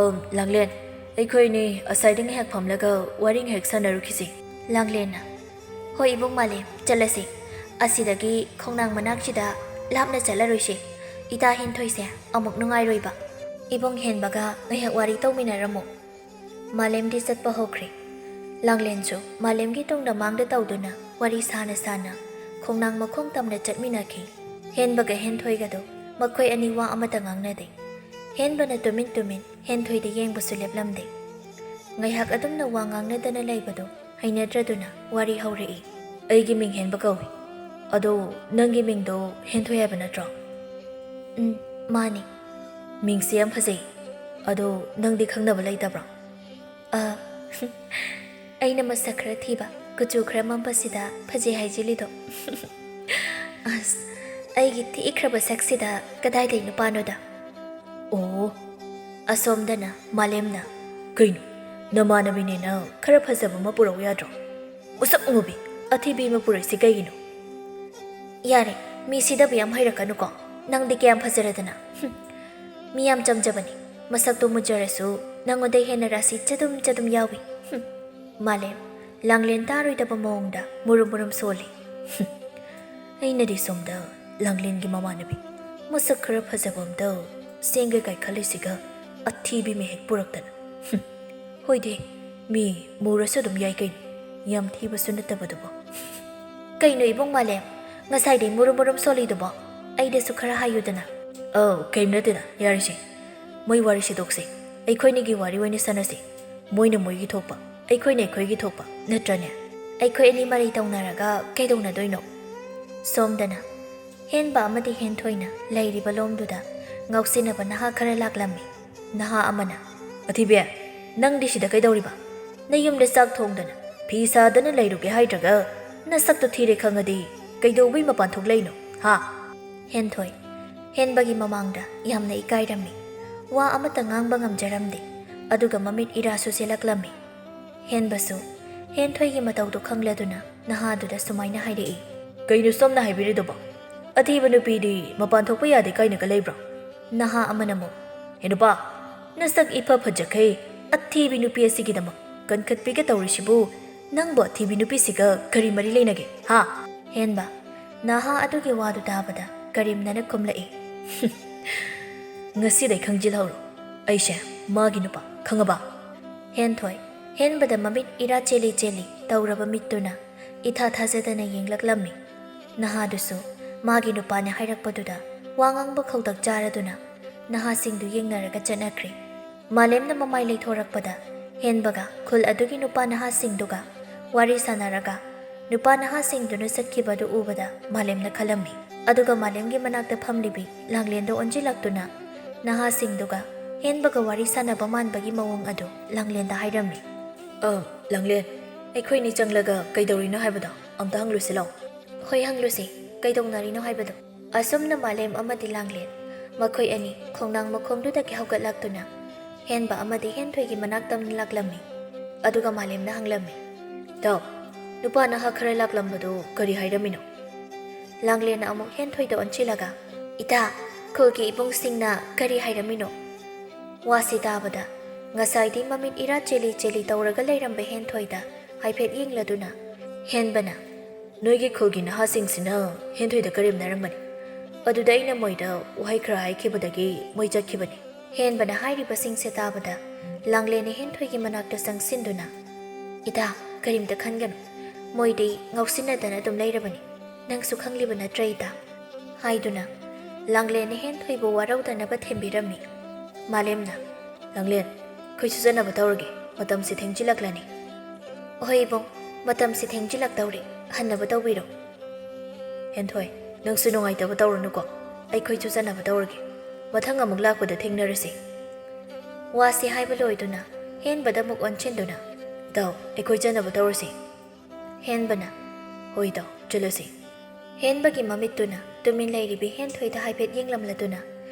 "ꯑꯝ, ꯂꯥꯡꯂꯦꯟ, ꯑꯩꯈꯣꯏꯅꯤ ꯑꯁꯥꯏꯗ ꯉꯥꯏꯍꯥꯛ ꯐꯝꯂꯒ ꯋꯥꯔꯤ ꯉꯥꯏꯍꯥꯛ ꯁꯥꯟꯅꯔꯨꯈꯤꯁꯤ꯫" ꯂꯥꯡꯂꯦꯟꯅ, "ꯍꯣꯏ ꯏꯕꯨꯡ ꯃꯥꯂꯦꯝ, ꯆꯠꯂꯁꯤ꯫ ꯑꯁꯤꯗꯒꯤ ꯈꯣꯡꯅꯥꯡ ꯃꯅꯥꯛꯁꯤꯗ ꯂꯥꯞꯅ ꯆꯠꯂꯔꯣꯏꯁꯤ꯫ ꯏꯇꯥ ꯍꯦꯟꯊꯣꯏꯁꯦ ꯑꯃꯨꯛ ꯅꯨꯡꯉꯥꯏꯔꯣꯏꯕ꯫ ꯏꯕꯨꯡ ꯍꯦꯟꯕꯒ ꯉꯥꯏꯍꯥꯛ ꯋꯥꯔꯤ ꯇꯧꯃꯤꯟꯅꯔꯝꯃꯨ꯫" ꯃꯥꯂꯦꯝꯗꯤ ꯆꯠꯄ ꯍꯧꯈ꯭ꯔꯦ꯫ ꯂꯥꯡꯂꯦꯟꯁꯨ ꯃꯥꯂꯦꯝꯒꯤ ꯇꯨꯡꯗ ꯃꯥꯡꯗ ꯇꯧꯗꯨꯅ ꯋꯥꯔꯤ ꯁꯥꯅ ꯁꯥꯅ ꯈꯣꯡꯅꯥꯡ ꯃꯈꯣꯡ ꯇꯝꯅ ꯆꯠꯃꯤꯟꯅꯈꯤ꯫ ꯍꯦꯟꯕꯒ ꯍꯦꯟꯊꯣꯏꯒꯗꯣ ꯃꯈꯣꯏ ꯑꯅꯤ ꯋꯥ ꯑꯃꯠꯇ ꯉꯥꯡꯅꯗꯦ꯫ ꯍꯦꯟꯕꯅ ꯇꯨꯃꯤꯟ ꯇꯨꯃꯤꯟ ꯍꯦꯟꯊꯣꯏꯗ ꯌꯦꯡꯕꯁꯨ ꯂꯦꯞꯂꯝꯗꯦ꯫ ꯉꯥꯏꯍꯥꯛ ꯑꯗꯨꯝꯅ ꯋꯥ ꯉꯥꯡꯅꯗꯅ ꯂꯩꯕꯗꯣ ꯍꯩꯅꯗ꯭ꯔꯗꯨꯅ ꯋꯥꯔꯤ ꯍꯧꯔꯛꯏ꯫ "ꯑꯩꯒꯤ ꯃꯤꯡ ꯍꯦꯟꯕ ꯀꯧꯏ꯫ ꯑꯗꯣ ꯅꯪꯒꯤ ꯃꯤꯡꯗꯣ ꯍꯦꯟꯊꯣꯏ ꯍꯥꯏꯕ ꯅꯠꯇ꯭ꯔꯣ?" "ꯎꯝ, ꯃꯥꯅꯤ꯫" "ꯃꯤꯡꯁꯦ ꯌꯥꯝ ꯐꯖꯩ꯫ ꯑꯗꯣ ꯅꯪꯗꯤ ꯈꯪꯅꯕ ꯂꯩꯇꯕ꯭ꯔꯣ?" "ꯑ, ꯑꯩꯅ ꯃꯁꯛ ꯈꯔ ꯊꯤꯕ, ꯀꯨꯆꯨ ꯈꯔ ꯃꯝꯕꯁꯤꯗ ꯐꯖꯩ ꯍꯥꯏꯖꯤꯜꯂꯤꯗꯣ꯫" "ꯑꯁ, ꯑꯩꯒꯤ ꯊꯤꯈ꯭ꯔꯕ ꯁꯛꯁꯤꯗ ꯀꯗꯥꯏꯗꯩ ꯅꯨꯄꯥꯅꯣꯗ?" ꯑꯣ꯫ ꯑꯁꯣꯝꯗꯅ ꯃꯥꯂꯦꯝꯅ, "ꯀꯩꯅꯣ, ꯅꯃꯥꯟꯅꯕꯤꯅꯦꯅ ꯈꯔ ꯐꯖꯕ ꯑꯃ ꯄꯨꯔꯛꯎ ꯌꯥꯗ꯭ꯔꯣ? ꯃꯁꯛ ꯃꯨꯕꯤ, ꯑꯊꯤꯕꯤ ꯑꯃ ꯄꯨꯔꯛꯏꯁꯤ ꯀꯩꯒꯤꯅꯣ?" "ꯌꯥꯔꯦ, ꯃꯤ ꯁꯤꯗꯕ ꯌꯥꯝ ꯍꯩꯔꯛꯀꯅꯨꯀꯣ꯫ ꯅꯪꯗꯤ ꯀꯌꯥꯝ ꯐꯖꯔꯗꯅ꯫ ꯍꯨꯝ꯫ ꯃꯤ ꯌꯥꯝ ꯆꯝꯖꯕꯅꯤ꯫ ꯃꯁꯛꯇꯣ ꯃꯨꯖꯔꯁꯨ ꯅꯪꯉꯣꯟꯗ ꯍꯦꯟꯅ ꯔꯥꯁꯤ ꯆꯗꯨꯝ ꯆꯗꯨꯝ ꯌꯥꯎꯏ꯫ ꯍꯨꯝ꯫" ꯃꯥꯂꯦꯝ, ꯂꯥꯡꯂꯦꯟ ꯇꯥꯔꯣꯏꯗꯕ ꯃꯑꯣꯡꯗ ꯃꯨꯔꯨꯝ ꯃꯨꯔꯨꯝ ꯁꯣꯜꯂꯤ꯫ "ꯍꯨꯝ꯫ ꯑꯩꯅꯗꯤ ꯁꯣꯝꯗ ꯂꯥꯡꯂꯦꯟꯒꯤ ꯃꯃꯥꯟꯅꯕꯤ ꯃꯁꯛ ꯈꯔ ꯐꯖꯕ ꯑꯝꯗ ꯆꯦꯡꯒ ꯀꯥꯏꯈꯠꯂꯤꯁꯤꯒ ꯑꯊꯤꯕꯤ ꯑꯃ ꯍꯦꯛ ꯄꯨꯔꯛꯇꯅ꯫ ꯍꯨꯝ꯫ ꯍꯣꯏꯗꯤ, ꯃꯤ ꯃꯨꯔꯁꯨ ꯑꯗꯨꯝ ꯌꯥꯏ ꯀꯩꯅꯣ, ꯌꯥꯝ ꯊꯤꯕꯁꯨ ꯅꯠꯇꯕꯗꯨꯕꯨ꯫ ꯀꯩꯅꯣ ꯏꯕꯨꯡ ꯃꯥꯂꯦꯝ, ꯉꯁꯥꯏꯗꯩ ꯃꯨꯔꯨꯝ ꯃꯨꯔꯨꯝ ꯁꯣꯜꯂꯤꯗꯨꯕꯣ? ꯑꯩꯗꯁꯨ ꯈꯔ ꯍꯥꯏꯌꯨꯗꯅ꯫ ꯑꯧ, ꯀꯩꯝ ꯅꯠꯇꯦꯗ, ꯌꯥꯔꯦꯁꯦ꯫ ꯃꯣꯏ ꯋꯥꯔꯤꯁꯤ ꯇꯣꯛꯁꯤ꯫ ꯑꯩꯈꯣꯏꯅꯤꯒꯤ ꯋꯥꯔꯤ ꯑꯣꯏꯅ ꯁꯥꯟꯅꯁꯤ꯫ ꯃꯣꯏꯅ ꯃꯣꯏꯒꯤ ꯊꯣꯛꯄ, ꯑꯩꯈꯣꯏꯅ ꯑꯩꯈꯣꯏꯒꯤ ꯊꯣꯛꯄ, ꯅꯠꯇ꯭ꯔꯅꯦ? ꯑꯩꯈꯣꯏ ꯑꯅꯤ ꯃꯔꯩ ꯇꯧꯅꯔꯒ ꯀꯩꯗꯧꯅꯗꯣꯏꯅꯣ? ꯁꯣꯝꯗꯅ ꯍꯦꯟꯕ ꯑꯃꯗꯤ ꯍꯦꯟꯊꯣꯏꯅ ꯂꯩꯔꯤꯕ ꯂꯣꯝꯗꯨꯗ ꯉꯥꯎꯁꯤꯟꯅꯕ ꯅꯍꯥ ꯈꯔ ꯂꯥꯛꯂꯝꯃꯤ꯫ ꯅꯍꯥ ꯑꯃꯅ, "ꯑꯊꯤꯕꯤ, ꯅꯪꯗꯤ ꯁꯤꯗ ꯀꯩꯗꯧꯔꯤꯕ? ꯅꯌꯨꯝꯗ ꯆꯥꯛ ꯊꯣꯡꯗꯅ, ꯐꯤ ꯁꯥꯗꯅ ꯂꯩꯔꯨꯒꯦ ꯍꯥꯏꯗ꯭ꯔꯒ, ꯅꯁꯛꯇꯣ ꯊꯤꯔꯦ ꯈꯪꯉꯗꯤ ꯀꯩꯗꯧꯕꯩ ꯃꯄꯥꯟ ꯊꯣꯛꯂꯛꯏꯅꯣ, ꯍꯥ?" ꯍꯦꯟꯊꯣꯏ, ꯍꯦꯟꯕꯒꯤ ꯃꯃꯥꯡꯗ ꯌꯥꯝꯅ ꯏꯀꯥꯏꯔꯝꯃꯤ꯫ ꯋꯥ ꯑꯃꯠꯇ ꯉꯥꯡꯕ ꯉꯝꯖꯔꯝꯗꯦ꯫ ꯑꯗꯨꯒ ꯃꯃꯤꯠ ꯏꯔꯥꯁꯨ ꯆꯦꯜꯂꯛꯂꯝꯃꯤ꯫ ꯍꯦꯟꯕꯁꯨ ꯍꯦꯟꯊꯣꯏꯒꯤ ꯃꯇꯧꯗꯨ ꯈꯪꯂꯗꯨꯅ ꯅꯍꯥꯗꯨꯗ ꯁꯨꯃꯥꯏꯅ ꯍꯥꯏꯔꯛꯏ꯫ "ꯀꯩꯅꯣ ꯁꯣꯝꯅ ꯍꯥꯏꯕꯤꯔꯤꯗꯨꯕꯣ? ꯑꯊꯤꯕ ꯅꯨꯄꯤꯗꯤ ꯃꯄꯥꯟ ꯊꯣꯛꯄ ꯌꯥꯗꯦ ꯀꯥꯏꯅꯒ ꯂꯩꯕ꯭ꯔꯣ?" ꯅꯍꯥ ꯑꯃꯅ ꯑꯃꯨꯛ, "ꯍꯦ ꯅꯨꯄꯥ, ꯅꯁꯛ ꯏꯐ ꯐꯖꯈꯩ ꯑꯊꯤꯕꯤ ꯅꯨꯄꯤ ꯑꯁꯤꯒꯤꯗꯃꯛ ꯀꯟꯈꯠꯄꯤꯒ ꯇꯧꯔꯤꯁꯤꯕꯨ, ꯅꯪꯕꯨ ꯑꯊꯤꯕꯤ ꯅꯨꯄꯤꯁꯤꯒ ꯀꯔꯤ ꯃꯔꯤ ꯂꯩꯅꯒꯦ, ꯍꯥ?" ꯍꯦꯟꯕ, ꯅꯍꯥ ꯑꯗꯨꯒꯤ ꯋꯥꯗꯨ ꯇꯥꯕꯗ ꯀꯔꯦꯝꯅꯅ ꯈꯨꯝꯂꯛꯏ꯫ "ꯉꯁꯤꯗꯩ ꯈꯪꯖꯤꯜꯍꯧꯔꯣ, ꯑꯩꯁꯦ ꯃꯥꯒꯤ ꯅꯨꯄꯥ, ꯈꯪꯉꯕ?" ꯍꯦꯟꯊꯣꯏ, ꯍꯦꯟꯕꯗ ꯃꯃꯤꯠ ꯏꯔꯥ ꯆꯦꯜꯂꯤ ꯆꯦꯜꯂꯤ ꯇꯧꯔꯕ ꯃꯤꯠꯇꯨꯅ ꯏꯊꯥ ꯊꯥꯖꯗꯅ ꯌꯦꯡꯂꯛꯂꯝꯃꯤ꯫ ꯅꯍꯥꯗꯨꯁꯨ ꯃꯥꯒꯤ ꯅꯨꯄꯥꯅꯦ ꯍꯥꯏꯔꯛꯄꯗꯨꯗ ꯋꯥ ꯉꯥꯡꯕ ꯈꯧꯇꯛ ꯆꯥꯔꯗꯨꯅ ꯅꯍꯥꯁꯤꯡꯗꯨ ꯌꯦꯡꯅꯔꯒ ꯆꯠꯅꯈ꯭ꯔꯦ꯫ ꯃꯥꯂꯦꯝꯅ ꯃꯃꯥꯏ ꯂꯩꯊꯣꯔꯛꯄꯗ ꯍꯦꯟꯕꯒ ꯈꯨꯜ ꯑꯗꯨꯒꯤ ꯅꯨꯄꯥ ꯅꯍꯥꯁꯤꯡꯗꯨꯒ ꯋꯥꯔꯤ ꯁꯥꯟꯅꯔꯒ ꯅꯨꯄꯥ ꯅꯍꯥꯁꯤꯡꯗꯨꯅ ꯆꯠꯈꯤꯕꯗꯨ ꯎꯕꯗ ꯃꯥꯂꯦꯝꯅ ꯈꯜꯂꯝꯃꯤ꯫ ꯑꯗꯨꯒ ꯃꯥꯂꯦꯝꯒꯤ ꯃꯅꯥꯛꯇ ꯐꯝꯂꯤꯕꯤ ꯂꯥꯡꯂꯦꯟꯗ ꯑꯣꯟꯁꯤꯜꯂꯛꯇꯨꯅ ꯅꯍꯥꯁꯤꯡꯗꯨꯒ ꯍꯦꯟꯕꯒ ꯋꯥꯔꯤ ꯁꯥꯟꯅꯕ ꯃꯥꯟꯕꯒꯤ ꯃꯑꯣꯡ ꯑꯗꯨ ꯂꯥꯡꯂꯦꯟꯗ ꯍꯥꯏꯔꯝꯃꯤ꯫ "ꯑ, ꯂꯥꯡꯂꯦꯟ, ꯑꯩꯈꯣꯏꯅꯤ ꯆꯪꯂꯒ ꯀꯩꯗꯧꯔꯤꯅꯣ ꯍꯥꯏꯕꯗꯣ ꯑꯝꯇ ꯍꯪꯂꯨꯁꯤ ꯂꯥꯎ꯫" "ꯍꯣꯏ, ꯍꯪꯂꯨꯁꯤ, ꯀꯩꯗꯧꯅꯔꯤꯅꯣ ꯍꯥꯏꯕꯗꯣ꯫" ꯑꯁꯨꯝꯅ ꯃꯥꯂꯦꯝ ꯑꯃꯗꯤ ꯂꯥꯡꯂꯦꯟ ꯃꯈꯣꯏ ꯑꯅꯤ ꯈꯣꯡꯅꯥꯡ ꯃꯈꯣꯡꯗꯨꯗꯒꯤ ꯍꯧꯒꯠꯂꯛꯇꯨꯅ ꯍꯦꯟꯕ ꯑꯃꯗꯤ ꯍꯦꯟꯊꯣꯏꯒꯤ ꯃꯅꯥꯛꯇ ꯂꯥꯛꯂꯝꯃꯤ꯫ ꯑꯗꯨꯒ ꯃꯥꯂꯦꯝꯅ ꯍꯪꯂꯝꯃꯤ, "ꯇꯥꯎ, ꯅꯨꯄꯥ ꯅꯍꯥ ꯈꯔ ꯂꯥꯛꯂꯝꯕꯗꯨ ꯀꯔꯤ ꯍꯥꯏꯔꯝꯃꯤꯅꯣ?" ꯂꯥꯡꯂꯦꯟꯅ ꯑꯃꯨꯛ ꯍꯦꯟꯊꯣꯏꯗ ꯑꯣꯟꯁꯤꯜꯂꯒ, "ꯏꯇꯥ, ꯈꯨꯜꯒꯤ ꯏꯕꯨꯡꯁꯤꯡꯅ ꯀꯔꯤ ꯍꯥꯏꯔꯝꯃꯤꯅꯣ?" ꯋꯥꯁꯤ ꯇꯥꯕꯗ ꯉꯁꯥꯏꯗꯤ ꯃꯃꯤꯠ ꯏꯔꯥ ꯆꯦꯜꯂꯤ ꯆꯦꯜꯂꯤ ꯇꯧꯔꯒ ꯂꯩꯔꯝꯕ ꯍꯦꯟꯊꯣꯏꯗ ꯍꯥꯏꯐꯦꯠ ꯌꯦꯡꯂꯗꯨꯅ ꯍꯦꯟꯕꯅ, "ꯅꯣꯏꯒꯤ ꯈꯨꯜꯒꯤ ꯅꯍꯥꯁꯤꯡꯁꯤꯅ ꯍꯦꯟꯊꯣꯏꯗ ꯀꯔꯦꯝꯅꯔꯝꯕꯅꯤ꯫ ꯑꯗꯨꯗ ꯑꯩꯅ ꯃꯣꯏꯗ ꯋꯥꯍꯩ ꯈꯔ ꯍꯥꯏꯈꯤꯕꯗꯒꯤ ꯃꯣꯏ ꯆꯠꯈꯤꯕꯅꯤ꯫" ꯍꯦꯟꯕꯅ ꯍꯥꯏꯔꯤꯕꯁꯤꯡꯁꯦ ꯇꯥꯕꯗ ꯂꯥꯡꯂꯦꯟꯅ ꯍꯦꯟꯊꯣꯏꯒꯤ ꯃꯅꯥꯛꯇ ꯆꯪꯁꯤꯟꯗꯨꯅ, "ꯏꯇꯥ, ꯀꯔꯤꯝꯇ ꯈꯟꯒꯅꯨ꯫ ꯃꯣꯏꯗꯤ ꯉꯥꯎꯁꯤꯟꯅꯗꯅ ꯑꯗꯨꯝ ꯂꯩꯔꯕꯅꯤ꯫ ꯅꯪꯁꯨ ꯈꯪꯂꯤꯕ ꯅꯠꯇ꯭ꯔꯥ, ꯏꯇꯥ?" ꯍꯥꯏꯗꯨꯅ ꯂꯥꯡꯂꯦꯟꯅ ꯍꯦꯟꯊꯣꯏꯕꯨ ꯋꯥꯔꯧꯗꯅꯕ ꯊꯦꯝꯕꯤꯔꯝꯃꯤ꯫ ꯃꯥꯂꯦꯝꯅ, "ꯂꯥꯡꯂꯦꯟ, ꯑꯩꯈꯣꯏꯁꯨ ꯆꯠꯅꯕ ꯇꯧꯔꯒꯦ꯫ ꯃꯇꯝꯁꯤ ꯊꯦꯡꯖꯤꯜꯂꯛꯂꯅꯤ꯫" "ꯍꯣꯏ ꯏꯕꯨꯡ, ꯃꯇꯝꯁꯤ ꯊꯦꯡꯖꯤꯜꯂꯛꯇꯧꯔꯦ꯫ ꯍꯟꯅꯕ ꯇꯧꯕꯤꯔꯣ꯫" "ꯍꯦꯟꯊꯣꯏ, ꯅꯪꯁꯨ ꯅꯨꯡꯉꯥꯏꯇꯕ ꯇꯧꯔꯅꯨꯀꯣ꯫ ꯑꯩꯈꯣꯏꯁꯨ ꯆꯠꯅꯕ ꯇꯧꯔꯒꯦ꯫ ꯃꯊꯪ ꯑꯃꯨꯛ ꯂꯥꯛꯄꯗ ꯊꯦꯡꯅꯔꯁꯤ꯫" ꯋꯥꯁꯤ ꯍꯥꯏꯕ ꯂꯣꯏꯗꯨꯅ ꯍꯦꯟꯕꯗ ꯑꯃꯨꯛ ꯑꯣꯟꯁꯤꯟꯗꯨꯅ, "ꯏꯇꯥꯎ, ꯑꯩꯈꯣꯏ ꯆꯠꯅꯕ ꯇꯧꯔꯁꯤ꯫" ꯍꯦꯟꯕꯅ, "ꯍꯣꯏ ꯏꯇꯥꯎ, ꯆꯠꯂꯁꯤ꯫" ꯍꯦꯟꯕꯒꯤ ꯃꯃꯤꯠꯇꯨꯅ ꯇꯨꯃꯤꯟ ꯂꯩꯔꯤꯕꯤ ꯍꯦꯟꯊꯣꯏꯗ ꯍꯥꯏꯐꯦꯠ ꯌꯦꯡꯂꯝꯂꯗꯨꯅ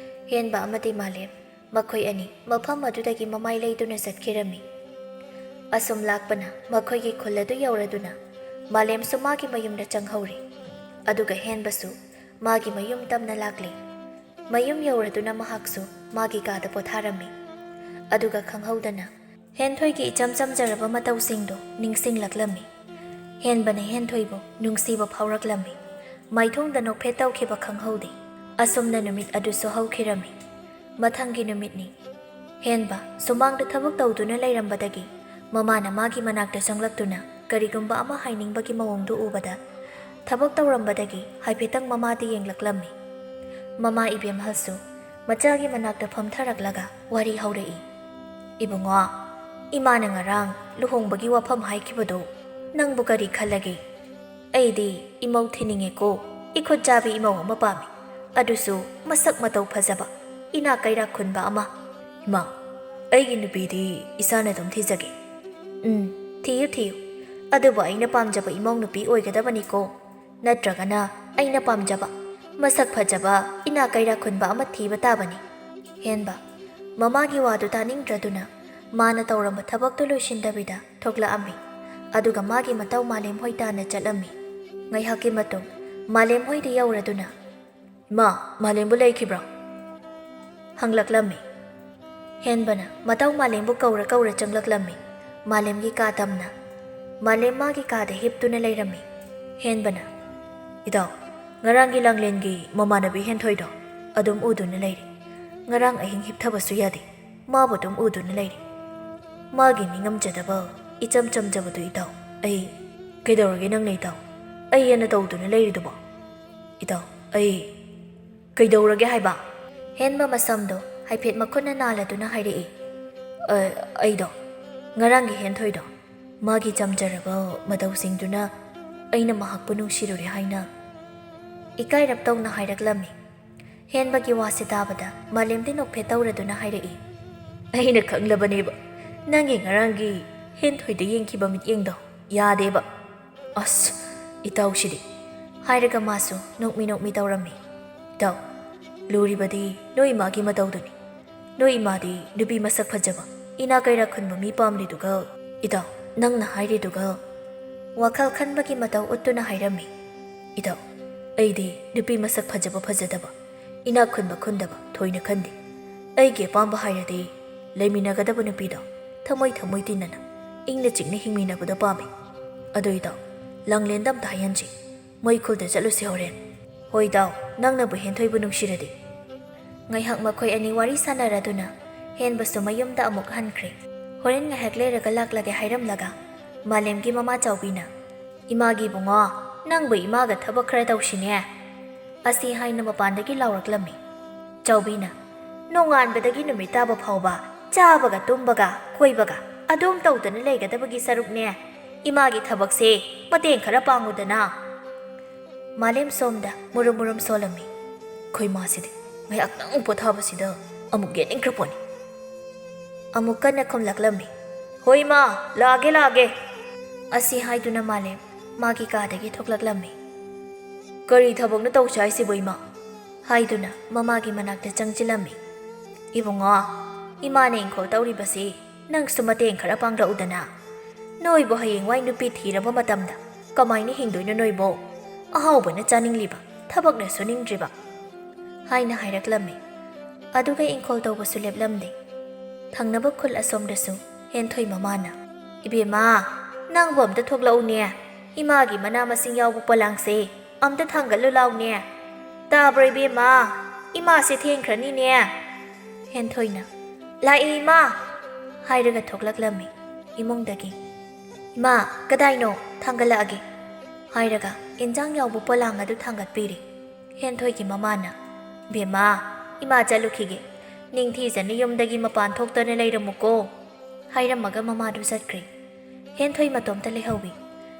ꯍꯦꯟꯕ ꯑꯃꯗꯤ ꯃꯥꯂꯦꯝ ꯃꯈꯣꯏ ꯑꯅꯤ ꯃꯐꯝ ꯑꯗꯨꯗꯒꯤ ꯃꯃꯥꯏ ꯂꯩꯗꯨꯅ ꯆꯠꯈꯤꯔꯝꯃꯤ꯫ ꯑꯁꯨꯝ ꯂꯥꯛꯄꯅ ꯃꯈꯣꯏꯒꯤ ꯈꯨꯜ ꯑꯗꯨ ꯌꯧꯔꯗꯨꯅ ꯃꯥꯂꯦꯝꯁꯨ ꯃꯥꯒꯤ ꯃꯌꯨꯝꯗ ꯆꯪꯍꯧꯔꯤ꯫ ꯑꯗꯨꯒ ꯍꯦꯟꯕꯁꯨ ꯃꯥꯒꯤ ꯃꯌꯨꯝ ꯇꯝꯅ ꯂꯥꯛꯂꯤ꯫ ꯃꯌꯨꯝ ꯌꯧꯔꯗꯨꯅ ꯃꯍꯥꯛꯁꯨ ꯃꯥꯒꯤ ꯀꯥꯗ ꯄꯣꯊꯥꯔꯝꯃꯤ꯫ ꯑꯗꯨꯒ ꯈꯪꯍꯧꯗꯅ ꯍꯦꯟꯊꯣꯏꯒꯤ ꯏꯆꯝ ꯆꯝꯖꯔꯕ ꯃꯇꯧꯁꯤꯡꯗꯨ ꯅꯤꯡꯁꯤꯡꯂꯛꯂꯝꯃꯤ꯫ ꯍꯦꯟꯕꯅ ꯍꯦꯟꯊꯣꯏꯕꯨ ꯅꯨꯡꯁꯤꯕ ꯐꯥꯎꯔꯛꯂꯝꯃꯤ꯫ ꯃꯥꯏꯊꯣꯡꯗ ꯅꯣꯛꯐꯦꯠ ꯇꯧꯈꯤꯕ ꯈꯪꯍꯧꯗꯦ꯫ ꯑꯁꯨꯝꯅ ꯅꯨꯃꯤꯠ ꯑꯗꯨꯁꯨ ꯍꯧꯈꯤꯔꯝꯃꯤ꯫ ꯃꯊꯪꯒꯤ ꯅꯨꯃꯤꯠꯅꯤ꯫ ꯍꯦꯟꯕ ꯁꯨꯃꯥꯡꯗ ꯊꯕꯛ ꯇꯧꯗꯨꯅ ꯂꯩꯔꯝꯕꯗꯒꯤ ꯃꯃꯥꯅ ꯃꯥꯒꯤ ꯃꯅꯥꯛꯇ ꯆꯪꯂꯛꯇꯨꯅ ꯀꯔꯤꯒꯨꯝꯕ ꯑꯃ ꯍꯥꯏꯅꯤꯡꯕꯒꯤ ꯃꯑꯣꯡꯗꯨ ꯎꯕꯗ ꯊꯕꯛ ꯇꯧꯔꯝꯕꯗꯒꯤ ꯍꯥꯏꯐꯦꯠꯇꯪ ꯃꯃꯥꯗ ꯌꯦꯡꯂꯛꯂꯝꯃꯤ꯫ ꯃꯃꯥ ꯏꯕꯦꯝꯍꯜꯁꯨ ꯃꯆꯥꯒꯤ ꯃꯅꯥꯛꯇ ꯐꯝꯊꯔꯛꯂꯒ ꯋꯥꯔꯤ ꯍꯧꯔꯛꯏ꯫ "ꯏꯕꯨꯡꯉꯣ, ꯏꯃꯥꯅ ꯉꯔꯥꯡ ꯂꯨꯍꯣꯡꯕꯒꯤ ꯋꯥꯐꯝ ꯍꯥꯏꯈꯤꯕꯗꯨ ꯅꯪꯕꯨ ꯀꯔꯤ ꯈꯜꯂꯒꯦ? ꯑꯩꯗꯤ ꯏꯃꯧ ꯊꯤꯅꯤꯡꯉꯦꯀꯣ꯫ ꯏꯈꯨꯠ ꯆꯥꯕꯤ ꯏꯃꯧ ꯑꯃ ꯄꯥꯝꯃꯤ꯫ ꯑꯗꯨꯁꯨ ꯃꯁꯛ ꯃꯇꯧ ꯐꯖꯕ, ꯏꯅꯥꯛ ꯀꯩꯔꯥꯛ ꯈꯨꯟꯕ ꯑꯃ꯫" "ꯏꯃꯥ, ꯑꯩꯒꯤ ꯅꯨꯄꯤꯗꯤ ꯏꯁꯥꯅ ꯑꯗꯨꯝ ꯊꯤꯖꯒꯦ꯫" "ꯎꯝ, ꯊꯤꯌꯨ ꯊꯤꯌꯨ꯫ ꯑꯗꯨꯕꯨ ꯑꯩꯅ ꯄꯥꯝꯖꯕ ꯏꯃꯧ ꯅꯨꯄꯤ ꯑꯣꯏꯒꯗꯕꯅꯤꯀꯣ꯫ ꯅꯠꯇ꯭ꯔꯒꯅ ꯑꯩꯅ ꯄꯥꯝꯖꯕ, ꯃꯁꯛ ꯐꯖꯕ, ꯏꯅꯥꯛ ꯀꯩꯔꯥꯛ ꯈꯨꯟꯕ ꯑꯃ ꯊꯤꯕ ꯇꯥꯕꯅꯤ꯫" ꯍꯦꯟꯕ ꯃꯃꯥꯒꯤ ꯋꯥꯗꯨ ꯇꯥꯅꯤꯡꯗ꯭ꯔꯗꯨꯅ ꯃꯥꯅ ꯇꯧꯔꯝꯕ ꯊꯕꯛꯇꯨ ꯂꯣꯏꯁꯤꯟꯗꯕꯤꯗ ꯊꯣꯛꯂꯛꯑꯝꯃꯤ꯫ ꯑꯗꯨꯒ ꯃꯥꯒꯤ ꯃꯇꯧ ꯃꯥꯂꯦꯝ ꯍꯣꯏ ꯇꯥꯅ ꯆꯠꯂꯝꯃꯤ꯫ ꯉꯥꯏꯍꯥꯛꯀꯤ ꯃꯇꯨꯡ ꯃꯥꯂꯦꯝ ꯍꯣꯏꯗ ꯌꯧꯔꯗꯨꯅ, "ꯏꯃꯥ, ꯃꯥꯂꯦꯝꯕꯨ ꯂꯩꯈꯤꯕ꯭ꯔꯣ?" ꯍꯪꯂꯛꯂꯝꯃꯤ꯫ ꯍꯦꯟꯕꯅ ꯃꯇꯧ ꯃꯥꯂꯦꯝꯕꯨ ꯀꯧꯔ ꯀꯧꯔ ꯆꯪꯂꯛꯂꯝꯃꯤ꯫ ꯃꯥꯂꯦꯝꯒꯤ ꯀꯥ ꯇꯝꯅ ꯃꯥꯂꯦꯝ ꯃꯥꯒꯤ ꯀꯥꯗ ꯍꯤꯞꯇꯨꯅ ꯂꯩꯔꯝꯃꯤ꯫ ꯍꯦꯟꯕꯅ, "ꯏꯇꯥꯎ, ꯉꯔꯥꯡꯒꯤ ꯂꯥꯡꯂꯦꯟꯒꯤ ꯃꯃꯥꯟꯅꯕꯤ ꯍꯦꯟꯊꯣꯏꯗꯣ ꯑꯗꯨꯝ ꯎꯗꯨꯅ ꯂꯩꯔꯤ꯫ ꯉꯔꯥꯡ ꯑꯍꯤꯡ ꯍꯤꯞꯊꯕꯁꯨ ꯌꯥꯗꯦ, ꯃꯥꯕꯨ ꯑꯗꯨꯝ ꯎꯗꯨꯅ ꯂꯩꯔꯤ꯫ ꯃꯥꯒꯤ ꯅꯤꯡꯉꯝꯖꯗꯕ ꯏꯆꯝ ꯆꯝꯖꯕꯗꯨ ꯏꯇꯥꯎ꯫ ꯑꯩ, ꯀꯩꯗꯧꯔꯒꯦ ꯅꯪꯅ ꯏꯇꯥꯎ? ꯑꯩ ꯍꯦꯟꯅ ꯇꯧꯗꯨꯅ ꯂꯩꯔꯤꯗꯨꯕꯣ? ꯏꯇꯥꯎ, ꯑꯩ, ꯀꯩꯗꯧꯔꯒꯦ ꯍꯥꯏꯕ? ꯍꯦꯟꯕ ꯃꯁꯝꯗꯣ ꯍꯥꯏꯐꯦꯠ ꯃꯈꯨꯠꯅ ꯅꯥꯜꯂꯗꯨꯅ ꯍꯥꯏꯔꯛꯏ꯫ "ꯑ, ꯑꯩꯗꯣ, ꯉꯔꯥꯡꯒꯤ ꯍꯦꯟꯊꯣꯏꯗꯣ, ꯃꯥꯒꯤ ꯆꯝꯖꯔꯕ ꯃꯇꯧꯁꯤꯡꯗꯨꯅ ꯑꯩꯅ ꯃꯍꯥꯛꯄꯨ ꯅꯨꯡꯁꯤꯔꯨꯔꯦ" ꯍꯥꯏꯅ ꯏꯀꯥꯏꯔꯞ ꯇꯧꯅ ꯍꯥꯏꯔꯛꯂꯝꯃꯤ꯫ ꯍꯦꯟꯕꯒꯤ ꯋꯥꯁꯦ ꯇꯥꯕꯗ ꯃꯥꯂꯦꯝꯗꯤ ꯅꯣꯛꯐꯦꯠ ꯇꯧꯔꯗꯨꯅ ꯍꯥꯏꯔꯛꯏ꯫ "ꯑꯩꯅ ꯈꯪꯂꯕꯅꯦꯕ, ꯅꯪꯒꯤ ꯉꯔꯥꯡꯒꯤ ꯍꯦꯟꯊꯣꯏꯗ ꯌꯦꯡꯈꯤꯕ ꯃꯤꯠꯌꯦꯡꯗꯣ ꯌꯥꯗꯦꯕ꯫ ꯑꯁ, ꯏꯇꯥꯎꯁꯤꯗꯤ" ꯍꯥꯏꯔꯒ ꯃꯥꯁꯨ ꯅꯣꯛꯃꯤ ꯅꯣꯛꯃꯤ ꯇꯧꯔꯝꯃꯤ꯫ "ꯏꯇꯥꯎ, ꯂꯨꯔꯤꯕꯗꯤ ꯅꯣꯏ ꯏꯃꯥꯒꯤ ꯃꯇꯧꯗꯨꯅꯤ꯫ ꯅꯣꯏ ꯏꯃꯥꯗꯤ ꯅꯨꯄꯤ ꯃꯁꯛ ꯐꯖꯕ, ꯏꯅꯥꯛ ꯀꯩꯔꯥꯛ ꯈꯨꯟꯕ ꯃꯤ ꯄꯥꯝꯂꯤꯗꯨꯒ, ꯏꯇꯥꯎ, ꯅꯪꯅ ꯍꯥꯏꯔꯤꯗꯨꯒ" ꯋꯥꯈꯜ ꯈꯟꯕꯒꯤ ꯃꯇꯧ ꯎꯠꯇꯨꯅ ꯍꯥꯏꯔꯝꯃꯤ꯫ "ꯏꯇꯥꯎ, ꯑꯩꯗꯤ ꯅꯨꯄꯤ ꯃꯁꯛ ꯐꯖꯕ ꯐꯖꯗꯕ, ꯏꯅꯥꯛ ꯈꯨꯟꯕ ꯈꯨꯟꯗꯕ ꯊꯣꯏꯅ ꯈꯟꯗꯦ꯫ ꯑꯩꯒꯤ ꯑꯄꯥꯝꯕ ꯍꯥꯏꯔꯗꯤ ꯂꯩꯃꯤꯟꯅꯒꯗꯕ ꯅꯨꯄꯤꯗꯣ ꯊꯃꯣꯏ ꯊꯃꯣꯏ ꯇꯤꯟꯅꯅ, ꯏꯪꯅ ꯆꯤꯛꯅ ꯍꯤꯡꯃꯤꯟꯅꯕꯗꯣ ꯄꯥꯝꯃꯤ꯫ ꯑꯗꯣ ꯏꯇꯥꯎ, ꯂꯥꯡꯂꯦꯟꯗ ꯑꯝꯇ ꯍꯥꯏꯍꯟꯁꯤ꯫ ꯃꯩꯈꯨꯜꯗ ꯆꯠꯂꯨꯁꯤ ꯍꯣꯔꯦꯟ꯫ ꯍꯣꯏ ꯏꯇꯥꯎ, ꯅꯪꯅꯕꯨ ꯍꯦꯟꯊꯣꯏꯕꯨ ꯅꯨꯡꯁꯤꯔꯗꯤ"꯫ ꯉꯥꯏꯍꯥꯛ ꯃꯈꯣꯏ ꯑꯅꯤ ꯋꯥꯔꯤ ꯁꯥꯟꯅꯔꯗꯨꯅ ꯍꯦꯟꯕꯁꯨ ꯃꯌꯨꯝꯗ ꯑꯃꯨꯛ ꯍꯟꯈ꯭ꯔꯦ꯫ ꯍꯣꯔꯦꯟ ꯉꯥꯏꯍꯥꯛ ꯂꯩꯔꯒ ꯂꯥꯛꯂꯒꯦ ꯍꯥꯏꯔꯝꯂꯒ ꯃꯥꯂꯦꯝꯒꯤ ꯃꯃꯥ ꯆꯥꯎꯕꯤꯅ, "ꯏꯃꯥꯒꯤ ꯏꯕꯨꯡꯉꯣ, ꯅꯪꯕꯨ ꯏꯃꯥꯒ ꯊꯕꯛ ꯈꯔ ꯇꯧꯁꯤꯅꯦ" ꯑꯁꯤ ꯍꯥꯏꯅ ꯃꯄꯥꯟꯗꯒꯤ ꯂꯥꯎꯔꯛꯂꯝꯃꯤ꯫ ꯆꯥꯎꯕꯤꯅ, "ꯅꯣꯡꯉꯥꯟꯕꯗꯒꯤ ꯅꯨꯃꯤꯠ ꯇꯥꯕ ꯐꯥꯎꯕ ꯆꯥꯕꯒ ꯇꯨꯝꯕꯒ ꯀꯣꯏꯕꯒ ꯑꯗꯨꯝ ꯇꯧꯗꯨꯅ ꯂꯩꯒꯗꯕꯒꯤ ꯁꯔꯨꯛꯅꯦ, ꯏꯃꯥꯒꯤ ꯊꯕꯛꯁꯦ ꯃꯇꯦꯡ ꯈꯔ ꯄꯥꯡꯉꯨꯗꯅ"꯫ ꯃꯥꯂꯦꯝ ꯁꯣꯝꯗ ꯃꯨꯔꯨꯝ ꯃꯨꯔꯨꯝ ꯁꯣꯜꯂꯝꯃꯤ꯫ "ꯑꯩꯈꯣꯏ ꯃꯥꯁꯤꯗꯤ ꯉꯥꯏꯍꯥꯛꯇꯪ ꯄꯣꯊꯥꯕꯁꯤꯗ ꯑꯃꯨꯛ ꯌꯦꯠꯅꯤꯡꯈ꯭ꯔ ꯄꯣꯠꯅꯤ"꯫ ꯑꯃꯨꯛ ꯀꯟꯅ ꯈꯨꯝꯂꯛꯂꯝꯃꯤ꯫ "ꯍꯣꯏ ꯏꯃꯥ, ꯂꯥꯛꯑꯒꯦ, ꯂꯥꯛꯑꯒꯦ" ꯑꯁꯤ ꯍꯥꯏꯗꯨꯅ ꯃꯥꯂꯦꯝ ꯃꯥꯒꯤ ꯀꯥꯗꯒꯤ ꯊꯣꯛꯂꯛꯂꯝꯃꯤ꯫ "ꯀꯔꯤ ꯊꯕꯛꯅꯣ ꯇꯧꯁꯦ ꯍꯥꯏꯁꯤꯕꯣ ꯏꯃꯥ?" ꯍꯥꯏꯗꯨꯅ ꯃꯃꯥꯒꯤ ꯃꯅꯥꯛꯇ ꯆꯪꯁꯤꯜꯂꯝꯃꯤ꯫ "ꯏꯕꯨꯡꯉꯣ, ꯏꯃꯥꯅ ꯏꯪꯈꯣꯜ ꯇꯧꯔꯤꯕꯁꯤ ꯅꯪꯁꯨ ꯃꯇꯦꯡ ꯈꯔ ꯄꯥꯡꯂꯛꯎꯗꯅ꯫ ꯅꯣꯏꯕꯨ ꯍꯌꯦꯡꯋꯥꯏ ꯅꯨꯄꯤ ꯊꯤꯔꯕ ꯃꯇꯝꯗ ꯀꯃꯥꯏꯅ ꯍꯤꯡꯗꯣꯏꯅꯣ ꯅꯣꯏꯕꯣ? ꯑꯍꯥꯎꯕꯅ ꯆꯥꯅꯤꯡꯂꯤꯕ, ꯊꯕꯛꯅ ꯁꯨꯅꯤꯡꯗ꯭ꯔꯤꯕ" ꯍꯥꯏꯅ ꯍꯥꯏꯔꯛꯂꯝꯃꯤ꯫ ꯑꯗꯨꯒ ꯏꯪꯈꯣꯜ ꯇꯧꯕꯁꯨ ꯂꯦꯞꯂꯝꯗꯦ꯫ ꯊꯪꯅꯕ ꯈꯨꯜ ꯑꯁꯣꯝꯗꯁꯨ ꯍꯦꯟꯊꯣꯏ ꯃꯃꯥꯅ, "ꯏꯕꯦꯝꯃ, ꯅꯪꯕꯨ ꯑꯝꯇ ꯊꯣꯛꯂꯛꯎꯅꯦ, ꯏꯃꯥꯒꯤ ꯃꯅꯥ ꯃꯁꯤꯡ ꯌꯥꯎꯕ ꯄꯣꯂꯥꯡꯁꯦ ꯑꯝꯇ ꯊꯥꯡꯒꯠꯂꯨ ꯂꯥꯎꯅꯦ꯫ ꯇꯥꯕ꯭ꯔꯣ ꯏꯕꯦꯝꯃ? ꯏꯃꯥꯁꯦ ꯊꯦꯡꯈ꯭ꯔꯅꯤꯅꯦ"꯫ ꯍꯦꯟꯊꯣꯏꯅ, "ꯂꯥꯛꯑꯦ ꯏꯃꯥ"꯫ ꯍꯥꯏꯔꯒ ꯊꯣꯛꯂꯛꯂꯝꯃꯤ ꯏꯃꯨꯡꯗꯒꯤ꯫ "ꯏꯃꯥ, ꯀꯗꯥꯏꯅꯣ? ꯊꯥꯡꯒꯠꯂꯛꯑꯒꯦ" ꯍꯥꯏꯔꯒ ꯏꯟꯖꯥꯡ ꯌꯥꯎꯕ ꯄꯣꯂꯥꯡ ꯑꯗꯨ ꯊꯥꯡꯒꯠꯄꯤꯔꯦ ꯍꯦꯟꯊꯣꯏꯒꯤ ꯃꯃꯥꯅ꯫ "ꯕꯦꯝꯃ, ꯏꯃꯥ ꯆꯠꯂꯨꯈꯤꯒꯦ꯫ ꯅꯤꯡꯊꯤꯖꯅ ꯌꯨꯝꯗꯒꯤ ꯃꯄꯥꯟ ꯊꯣꯛꯇꯅ ꯂꯩꯔꯝꯃꯨꯀꯣ" ꯍꯥꯏꯔꯝꯃꯒ ꯃꯃꯥꯗꯨ ꯆꯠꯈ꯭ꯔꯦ꯫ ꯍꯦꯟꯊꯣꯏ ꯃꯇꯣꯝꯇ ꯂꯩꯍꯧꯋꯤ꯫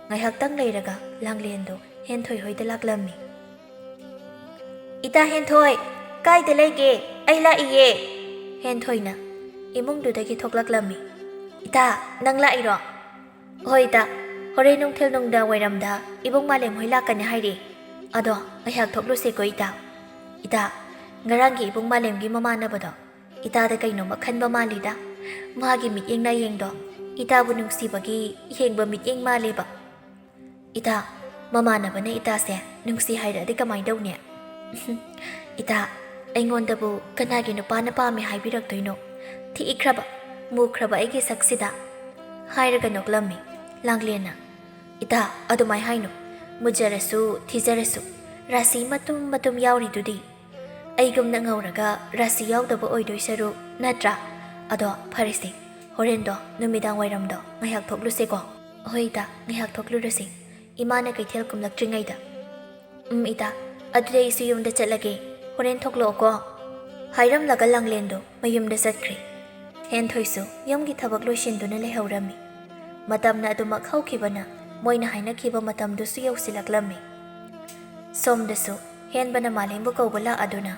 ꯉꯥꯏꯍꯥꯛꯇꯪ ꯂꯩꯔꯒ ꯂꯥꯡꯂꯦꯟꯗꯣ ꯍꯦꯟꯊꯣꯏ ꯍꯣꯏꯗ ꯂꯥꯛꯂꯝꯃꯤ꯫ "ꯏꯇꯥ ꯍꯦꯟꯊꯣꯏ, ꯀꯥꯏꯗ ꯂꯩꯒꯦ? ꯑꯩ ꯂꯥꯛꯏꯌꯦ!" ꯍꯦꯟꯊꯣꯏꯅ ꯏꯃꯨꯡꯗꯨꯗꯒꯤ ꯊꯣꯛꯂꯛꯂꯝꯃꯤ꯫ "ꯏꯇꯥ, ꯅꯪ ꯂꯥꯛꯏꯔꯣ?" "ꯍꯣꯏ ꯏꯇꯥ, ꯍꯣꯔꯦꯟ ꯅꯨꯡꯊꯤꯜ ꯅꯨꯡꯗꯥꯡ ꯋꯥꯏꯔꯝꯗ ꯏꯕꯨꯡ ꯃꯥꯂꯦꯝ ꯍꯣꯏ ꯂꯥꯛꯀꯅꯤ ꯍꯥꯏꯔꯤ꯫ ꯑꯗꯣ ꯉꯥꯏꯍꯥꯛ ꯊꯣꯛꯂꯨꯁꯦꯀꯣ ꯏꯇꯥ꯫ ꯏꯇꯥ, ꯉꯔꯥꯡꯒꯤ ꯏꯕꯨꯡ ꯃꯥꯂꯦꯝꯒꯤ ꯃꯃꯥꯟꯅꯕꯗꯣ ꯏꯇꯥꯗ ꯀꯩꯅꯣꯝꯃ ꯈꯟꯕ ꯃꯥꯜꯂꯤꯗ꯫ ꯃꯥꯒꯤ ꯃꯤꯠꯌꯦꯡ ꯅꯥꯌꯦꯡꯗꯣ ꯏꯇꯥꯕꯨ ꯅꯨꯡꯁꯤꯕꯒꯤ ꯌꯦꯡꯕ ꯃꯤꯠꯌꯦꯡ ꯃꯥꯜꯂꯦꯕ꯫ ꯏꯇꯥ, ꯃꯃꯥꯟꯅꯕꯅ ꯏꯇꯥꯁꯦ ꯅꯨꯡꯁꯤ ꯍꯥꯏꯔꯛꯑꯗꯤ ꯀꯃꯥꯏ ꯇꯧꯅꯤ?" "ꯏꯇꯥ, ꯑꯩꯉꯣꯟꯗꯕꯨ ꯀꯅꯥꯒꯤ ꯅꯨꯄꯥꯅ ꯄꯥꯝꯃꯦ ꯍꯥꯏꯕꯤꯔꯛꯇꯣꯏꯅꯣ? ꯊꯤꯈ꯭ꯔꯕ, ꯃꯨꯈ꯭ꯔꯕ ꯑꯩꯒꯤ ꯁꯛꯁꯤꯗ?" ꯍꯥꯏꯔꯒ ꯅꯣꯛꯂꯝꯃꯤ ꯂꯥꯡꯂꯦꯟꯅ꯫ "ꯏꯇꯥ, ꯑꯗꯨꯃꯥꯏ ꯍꯥꯏꯅꯨ꯫ ꯃꯨꯖꯔꯁꯨ ꯊꯤꯖꯔꯁꯨ ꯔꯥꯁꯤ ꯃꯇꯨꯝ ꯃꯇꯨꯝ ꯌꯥꯎꯔꯤꯗꯨꯗꯤ꯫ ꯑꯩꯒꯨꯝꯅ ꯉꯧꯔꯒ ꯔꯥꯁꯤ ꯌꯥꯎꯗꯕ ꯑꯣꯏꯗꯣꯏ ꯁꯔꯨꯛ, ꯅꯠꯇ꯭ꯔꯥ? ꯑꯗꯣ ꯐꯔꯦꯁꯦ, ꯍꯣꯔꯦꯟꯗꯣ ꯅꯨꯃꯤꯗꯥꯡ ꯋꯥꯏꯔꯝꯗꯣ ꯉꯥꯏꯍꯥꯛ ꯊꯣꯛꯂꯨꯁꯦꯀꯣ?" "ꯍꯣꯏ ꯏꯇꯥ, ꯉꯥꯏꯍꯥꯛ ꯊꯣꯛꯂꯨꯔꯁꯤ꯫ ꯏꯃꯥꯅ ꯀꯩꯊꯦꯜ ꯀꯨꯝꯂꯛꯇ꯭ꯔꯤꯉꯩꯗ꯫" "ꯎꯝ ꯏꯇꯥ, ꯑꯗꯨꯗꯤ ꯑꯩꯁꯨ ꯌꯨꯝꯗ ꯆꯠꯂꯒꯦ꯫ ꯍꯣꯔꯦꯟ ꯊꯣꯛꯂꯛꯑꯣꯀꯣ?" ꯍꯥꯏꯔꯝꯂꯒ ꯂꯥꯡꯂꯦꯟꯗꯣ ꯃꯌꯨꯝꯗ ꯆꯠꯈ꯭ꯔꯦ꯫ ꯍꯦꯟꯊꯣꯏꯁꯨ ꯌꯨꯝꯒꯤ ꯊꯕꯛ ꯂꯣꯏꯁꯤꯟꯗꯨꯅ ꯂꯩꯍꯧꯔꯝꯃꯤ꯫ ꯃꯇꯝꯅ ꯑꯗꯨꯃꯛ ꯍꯧꯈꯤꯕꯅ ꯃꯣꯏꯅ ꯍꯥꯏꯅꯈꯤꯕ ꯃꯇꯝꯗꯨꯁꯨ ꯌꯧꯁꯤꯜꯂꯛꯂꯝꯃꯤ꯫ ꯁꯣꯝꯗꯁꯨ ꯍꯦꯟꯕꯅ ꯃꯥꯂꯦꯝꯕꯨ ꯀꯧꯕ ꯂꯥꯛꯑꯗꯨꯅ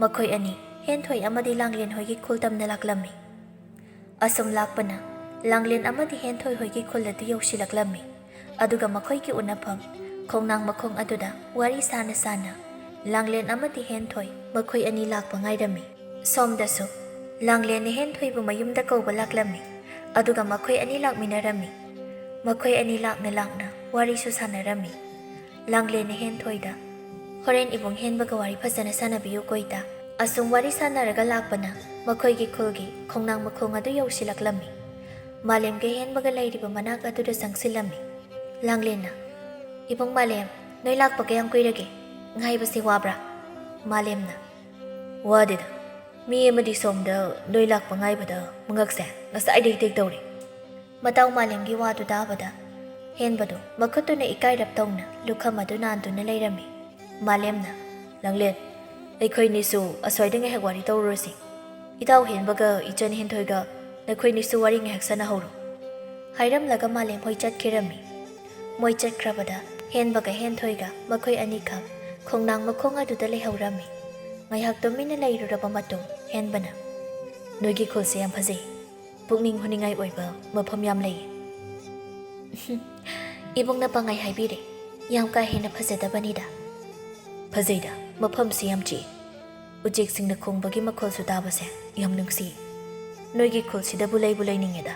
ꯃꯈꯣꯏ ꯑꯅꯤ, ꯍꯦꯟꯊꯣꯏ ꯑꯃꯗꯤ ꯂꯥꯡꯂꯦꯟ ꯍꯣꯏꯒꯤ ꯈꯨꯜ ꯇꯝꯅ ꯂꯥꯛꯂꯝꯃꯤ꯫ ꯑꯁꯨꯝ ꯂꯥꯛꯄꯅ ꯂꯥꯡꯂꯦꯟ ꯑꯃꯗꯤ ꯍꯦꯟꯊꯣꯏ ꯍꯣꯏꯒꯤ ꯈꯨꯜ ꯑꯗꯨ ꯌꯧꯁꯤꯜꯂꯛꯂꯝꯃꯤ꯫ ꯑꯗꯨꯒ ꯃꯈꯣꯏꯒꯤ ꯎꯅꯐꯝ ꯈꯣꯡꯅꯥꯡ ꯃꯈꯣꯡ ꯑꯗꯨꯗ ꯋꯥꯔꯤ ꯁꯥꯅ ꯁꯥꯅ ꯂꯥꯡꯂꯦꯟ ꯑꯃꯗꯤ ꯍꯦꯟꯊꯣꯏ ꯃꯈꯣꯏ ꯑꯅꯤ ꯂꯥꯛꯄ ꯉꯥꯏꯔꯝꯃꯤ꯫ ꯁꯣꯝꯗꯁꯨ ꯂꯥꯡꯂꯦꯟꯅ ꯍꯦꯟꯊꯣꯏꯕꯨ ꯃꯌꯨꯝꯗ ꯀꯧꯕ ꯂꯥꯛꯂꯝꯃꯤ꯫ ꯑꯗꯨꯒ ꯃꯈꯣꯏ ꯑꯅꯤ ꯂꯥꯛꯃꯤꯟꯅꯔꯝꯃꯤ꯫ ꯃꯈꯣꯏ ꯑꯅꯤ ꯂꯥꯛꯅ ꯂꯥꯛꯅ ꯋꯥꯔꯤꯁꯨ ꯁꯥꯟꯅꯔꯝꯃꯤ꯫ ꯂꯥꯡꯂꯦꯟꯅ ꯍꯦꯟꯊꯣꯏꯗ, "ꯍꯣꯔꯦꯟ ꯏꯕꯨꯡ ꯍꯦꯟꯕꯒ ꯋꯥꯔꯤ ꯐꯖꯅ ꯁꯥꯟꯅꯕꯤꯌꯨ ꯀꯣ ꯏꯇꯥ꯫" ꯑꯁꯨꯝ ꯋꯥꯔꯤ ꯁꯥꯟꯅꯔꯒ ꯂꯥꯛꯄꯅ ꯃꯈꯣꯏꯒꯤ ꯈꯨꯜꯒꯤ ꯈꯣꯡꯅꯥꯡ ꯃꯈꯣꯡ ꯑꯗꯨ ꯌꯧꯁꯤꯜꯂꯛꯂꯝꯃꯤ꯫ ꯃꯥꯂꯦꯝꯒ ꯍꯦꯟꯕꯒ ꯂꯩꯔꯤꯕ ꯃꯅꯥꯛ ꯑꯗꯨꯗ ꯆꯪꯁꯤꯜꯂꯝꯃꯤ꯫ ꯂꯥꯡꯂꯦꯟꯅ, "ꯏꯕꯨꯡ ꯃꯥꯂꯦꯝ, ꯅꯣꯏ ꯂꯥꯛꯄ ꯀꯌꯥꯝ ꯀꯨꯏꯔꯒꯦ? ꯉꯥꯏꯕꯁꯦ ꯋꯥꯕ꯭ꯔꯥ?" ꯃꯥꯂꯦꯝꯅ, "ꯋꯥꯗꯦꯗ꯫ "ꯃꯤ ꯑꯃꯗꯤ ꯁꯣꯝꯗ ꯅꯣꯏ ꯂꯥꯛꯄ ꯉꯥꯏꯕꯗ ꯃꯉꯛꯁꯦ ꯉꯁꯥꯏꯗꯩ ꯇꯦꯛ ꯇꯧꯔꯤ꯫" ꯃꯇꯥꯎ ꯃꯥꯂꯦꯝꯒꯤ ꯋꯥꯗꯨ ꯇꯥꯕꯗ ꯍꯦꯟꯕꯗꯨ ꯃꯈꯨꯠꯇꯨꯅ ꯏꯀꯥꯏꯔꯞ ꯇꯧꯅ ꯂꯨꯈꯝ ꯑꯗꯨ ꯅꯥꯟꯗꯨꯅ ꯂꯩꯔꯝꯃꯤ꯫ ꯃꯥꯂꯦꯝꯅ, "ꯂꯥꯡꯂꯦꯟ, ꯑꯩꯈꯣꯏꯅꯤꯁꯨ ꯑꯁ꯭ꯋꯥꯏꯗ ꯉꯥꯏꯍꯥꯛ ꯋꯥꯔꯤ ꯇꯧꯔꯨꯔꯁꯤ꯫ ꯏꯇꯥꯎ ꯍꯦꯟꯕꯒ ꯏꯆꯟ ꯍꯦꯟꯊꯣꯏꯒ ꯅꯈꯣꯏꯅꯤꯁꯨ ꯋꯥꯔꯤ ꯉꯥꯏꯍꯥꯛ ꯁꯥꯟꯅꯍꯧꯔꯣ꯫" ꯍꯥꯏꯔꯝꯂꯒ ꯃꯥꯂꯦꯝ ꯍꯣꯏ ꯆꯠꯈꯤꯔꯝꯃꯤ꯫ ꯃꯣꯏ ꯆꯠꯈ꯭ꯔꯕꯗ ꯍꯦꯟꯕꯒ ꯍꯦꯟꯊꯣꯏꯒ ꯃꯈꯣꯏ ꯑꯅꯤꯈꯛ ꯈꯣꯡꯅꯥꯡ ꯃꯈꯣꯡ ꯑꯗꯨꯗ ꯂꯩꯍꯧꯔꯝꯃꯤ꯫ ꯉꯥꯏꯍꯥꯛ ꯇꯨꯃꯤꯟꯅ ꯂꯩꯔꯨꯔꯕ ꯃꯇꯨꯡ ꯍꯦꯟꯕꯅ, "ꯅꯣꯏꯒꯤ ꯈꯨꯜꯁꯦ ꯌꯥꯝ ꯐꯖꯩ꯫ ꯄꯨꯛꯅꯤꯡ ꯍꯨꯅꯤꯡꯉꯥꯏ ꯑꯣꯏꯕ ꯃꯐꯝ ꯌꯥꯝ ꯂꯩꯌꯦ꯫" "ꯏꯕꯨꯡꯅ ꯄꯪꯍꯥꯏ ꯍꯥꯏꯕꯤꯔꯦ꯫ ꯌꯥꯝ ꯀꯥ ꯍꯦꯟꯅ ꯐꯖꯗꯕꯅꯤꯗ꯫" "ꯐꯖꯩꯗ, ꯃꯐꯝꯁꯤ ꯌꯥꯝ ꯆꯤꯛꯏ꯫ ꯎꯆꯦꯛꯁꯤꯡꯅ ꯈꯣꯡꯕꯒꯤ ꯃꯈꯣꯜꯁꯨ ꯇꯥꯕꯁꯦ ꯌꯥꯝ ꯅꯨꯡꯁꯤ꯫ ꯅꯣꯏꯒꯤ ꯈꯨꯜꯁꯤꯗꯕꯨ ꯂꯩꯕꯨ ꯂꯩꯅꯤꯡꯉꯦꯗ꯫"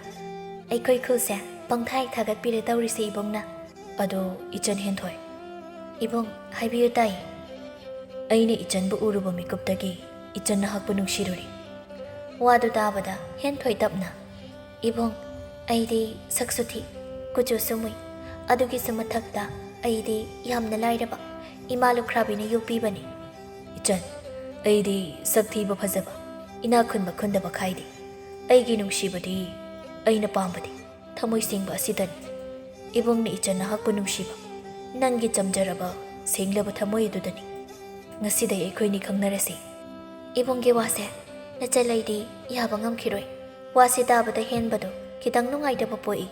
"ꯑꯩꯈꯣꯏ ꯈꯨꯜꯁꯦ ꯄꯪꯊꯥ ꯍꯦꯛ ꯊꯥꯒꯠꯄꯤꯔꯦ ꯇꯧꯔꯤꯁꯦ ꯏꯕꯨꯡꯅ꯫" "ꯑꯗꯣ ꯏꯆꯟ ꯍꯦꯟꯊꯣꯏ꯫" "ꯏꯕꯨꯡ, ꯍꯥꯏꯕꯤꯌꯨ ꯇꯥꯏ꯫" "ꯑꯩꯅ ꯏꯆꯟꯕꯨ ꯎꯔꯨꯕ ꯃꯤꯀꯨꯞꯇꯒꯤ ꯏꯆꯟ ꯅꯍꯥꯛꯄꯨ ꯅꯨꯡꯁꯤꯔꯨꯔꯦ꯫" ꯋꯥꯗꯨ ꯇꯥꯕꯗ ꯍꯦꯟꯊꯣꯏ ꯇꯞꯅ, "ꯏꯕꯨꯡ, ꯑꯩꯗꯤ ꯁꯛꯁꯨ ꯊꯤ, ꯀꯨꯆꯨꯁꯨ ꯃꯨꯏ, ꯑꯗꯨꯒꯤꯁꯨ ꯃꯊꯛꯇ ꯑꯩꯗꯤ ꯌꯥꯝꯅ ꯂꯥꯏꯔꯕ, ꯏꯃꯥ ꯂꯨꯈ꯭ꯔꯥꯕꯤꯅ ꯌꯣꯛꯄꯤꯕꯅꯤ꯫" "ꯏꯆꯟ, ꯑꯩꯗꯤ ꯁꯛ ꯊꯤꯕ ꯐꯖꯕ, ꯏꯅꯥꯛ ꯈꯨꯟꯕ ꯈꯨꯟꯗꯕ ꯈꯥꯏꯗꯦ꯫ ꯑꯩꯒꯤ ꯅꯨꯡꯁꯤꯕꯗꯤ, ꯑꯩꯅ ꯄꯥꯝꯕꯗꯤ ꯊꯃꯣꯏ ꯁꯦꯡꯕ ꯑꯁꯤꯗꯅꯤ꯫ ꯏꯕꯨꯡꯅ ꯏꯆꯟ ꯅꯍꯥꯛꯄꯨ ꯅꯨꯡꯁꯤꯕ, ꯅꯪꯒꯤ ꯆꯝꯖꯔꯕ, ꯁꯦꯡꯂꯕ ꯊꯃꯣꯏ ꯑꯗꯨꯗꯅꯤ꯫ ꯉꯁꯤꯗꯩ ꯑꯩꯈꯣꯏꯅꯤ ꯈꯪꯅꯔꯁꯤ꯫" ꯏꯕꯨꯡꯒꯤ ꯋꯥꯁꯦ ꯅꯆꯜ ꯑꯩꯗꯤ ꯌꯥꯕ ꯉꯝꯈꯤꯔꯣꯏ꯫ ꯋꯥꯁꯤ ꯇꯥꯕꯗ ꯍꯦꯟꯕꯗꯨ ꯈꯤꯇꯪ ꯅꯨꯡꯉꯥꯏꯇꯕ ꯄꯣꯛꯏ꯫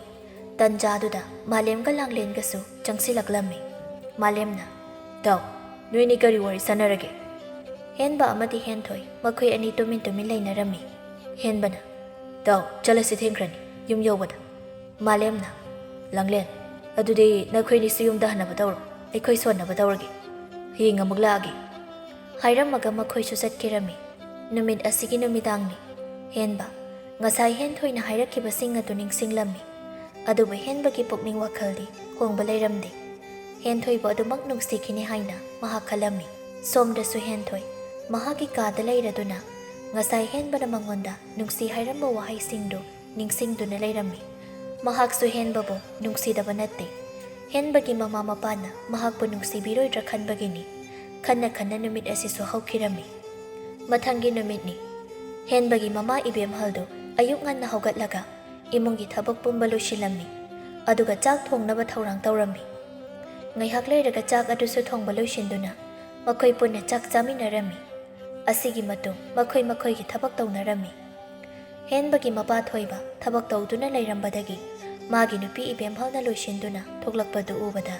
ꯇꯟꯖꯥꯗꯨꯗ ꯃꯥꯂꯦꯝꯒ ꯂꯥꯡꯂꯦꯟꯒꯁꯨ ꯆꯪꯁꯤꯜꯂꯛꯂꯝꯃꯤ꯫ ꯃꯥꯂꯦꯝꯅ, "ꯇꯥꯎ, ꯅꯣꯏꯅꯤ ꯀꯔꯤ ꯋꯥꯔꯤ ꯁꯥꯟꯅꯔꯒꯦ?" ꯍꯦꯟꯕ ꯑꯃꯗꯤ ꯍꯦꯟꯊꯣꯏ ꯃꯈꯣꯏ ꯑꯅꯤ ꯇꯨꯃꯤꯟ ꯇꯨꯃꯤꯟ ꯂꯩꯅꯔꯝꯃꯤ꯫ ꯍꯦꯟꯕꯅ, "ꯇꯥꯎ, ꯆꯠꯂꯁꯤ, ꯊꯦꯡꯈ꯭ꯔꯅꯤ, ꯌꯨꯝ ꯌꯧꯕꯗ꯫" ꯃꯥꯂꯦꯝꯅ, "ꯂꯥꯡꯂꯦꯟ, ꯑꯗꯨꯗꯤ ꯅꯈꯣꯏꯅꯤꯁꯨ ꯌꯨꯝꯗ ꯍꯟꯅꯕ ꯇꯧꯔꯣ, ꯑꯩꯈꯣꯏ ꯁꯣꯟꯅꯕ ꯇꯧꯔꯒꯦ, ꯍꯌꯦꯡ ꯑꯃꯨꯛ ꯂꯥꯛꯑꯒꯦ꯫" ꯍꯥꯏꯔꯝꯃꯒ ꯃꯈꯣꯏꯁꯨ ꯆꯠꯈꯤꯔꯝꯃꯤ꯫ ꯅꯨꯃꯤꯠ ꯑꯁꯤꯒꯤ ꯅꯨꯃꯤꯗꯥꯡꯅꯤ꯫ ꯍꯦꯟꯕ, ꯉꯁꯥꯏ ꯍꯦꯟꯊꯣꯏꯅ ꯍꯥꯏꯔꯛꯈꯤꯕꯁꯤꯡ ꯑꯗꯨ ꯅꯤꯡꯁꯤꯡꯂꯝꯃꯤ꯫ ꯑꯗꯨꯕꯨ ꯍꯦꯟꯕꯒꯤ ꯄꯨꯛꯅꯤꯡ ꯋꯥꯈꯜꯗꯤ ꯍꯣꯡꯕ ꯂꯩꯔꯝꯗꯦ꯫ ꯍꯦꯟꯊꯣꯏꯕꯨ ꯑꯗꯨꯃꯛ ꯅꯨꯡꯁꯤꯈꯤꯅꯤ ꯍꯥꯏꯅ ꯃꯍꯥꯛ ꯈꯜꯂꯝꯃꯤ꯫ ꯁꯣꯝꯗꯁꯨ ꯍꯦꯟꯊꯣꯏ ꯃꯍꯥꯛꯀꯤ ꯀꯥꯗ ꯂꯩꯔꯗꯨꯅ ꯉꯁꯥꯏ ꯍꯦꯟꯕꯅ ꯃꯉꯣꯟꯗ ꯅꯨꯡꯁꯤ ꯍꯥꯏꯔꯝꯕ ꯋꯥꯍꯩꯁꯤꯡꯗꯨ ꯅꯤꯡꯁꯤꯡꯗꯨꯅ ꯂꯩꯔꯝꯃꯤ꯫ ꯃꯍꯥꯛꯁꯨ ꯍꯦꯟꯕꯕꯨ ꯅꯨꯡꯁꯤꯗꯕ ꯅꯠꯇꯦ꯫ ꯍꯦꯟꯕꯒꯤ ꯃꯃꯥ ꯃꯄꯥꯅ ꯃꯍꯥꯛꯄꯨ ꯅꯨꯡꯁꯤꯕꯤꯔꯣꯏꯗ꯭ꯔꯥ ꯈꯟꯕꯒꯤꯅꯤ꯫ ꯈꯟꯅ ꯈꯟꯅ ꯅꯨꯃꯤꯠ ꯑꯁꯤꯁꯨ ꯍꯧꯈꯤꯔꯝꯃꯤ꯫ ꯃꯊꯪꯒꯤ ꯅꯨꯃꯤꯠꯅꯤ꯫ ꯍꯦꯟꯕꯒꯤ ꯃꯃꯥ ꯏꯕꯦꯝꯍꯜꯗꯨ ꯑꯌꯨꯛ ꯉꯟꯅ ꯍꯧꯒꯠꯂꯒ ꯏꯃꯨꯡꯒꯤ ꯊꯕꯛ ꯄꯨꯝꯕ ꯂꯣꯏꯁꯤꯜꯂꯝꯃꯤ, ꯑꯗꯨꯒ ꯆꯥꯛ ꯊꯣꯡꯅꯕ ꯊꯧꯔꯥꯡ ꯇꯧꯔꯝꯃꯤ꯫ ꯉꯥꯏꯍꯥꯛ ꯂꯩꯔꯒ ꯆꯥꯛ ꯑꯗꯨꯁꯨ ꯊꯣꯡꯕ ꯂꯣꯏꯁꯤꯟꯗꯨꯅ ꯃꯈꯣꯏ ꯄꯨꯟꯅ ꯆꯥꯛ ꯆꯥꯃꯤꯟꯅꯔꯝꯃꯤ꯫ ꯑꯁꯤꯒꯤ ꯃꯇꯨꯡ ꯃꯈꯣꯏ ꯃꯈꯣꯏꯒꯤ ꯊꯕꯛ ꯇꯧꯅꯔꯝꯃꯤ꯫ ꯍꯦꯟꯕꯒꯤ ꯃꯄꯥ ꯊꯣꯏꯕ ꯊꯕꯛ ꯇꯧꯗꯨꯅ ꯂꯩꯔꯝꯕꯗꯒꯤ ꯃꯥꯒꯤ ꯅꯨꯄꯤ ꯏꯕꯦꯝꯍꯜꯅ ꯂꯣꯏꯁꯤꯟꯗꯨꯅ ꯊꯣꯛꯂꯛꯄꯗꯨ ꯎꯕꯗ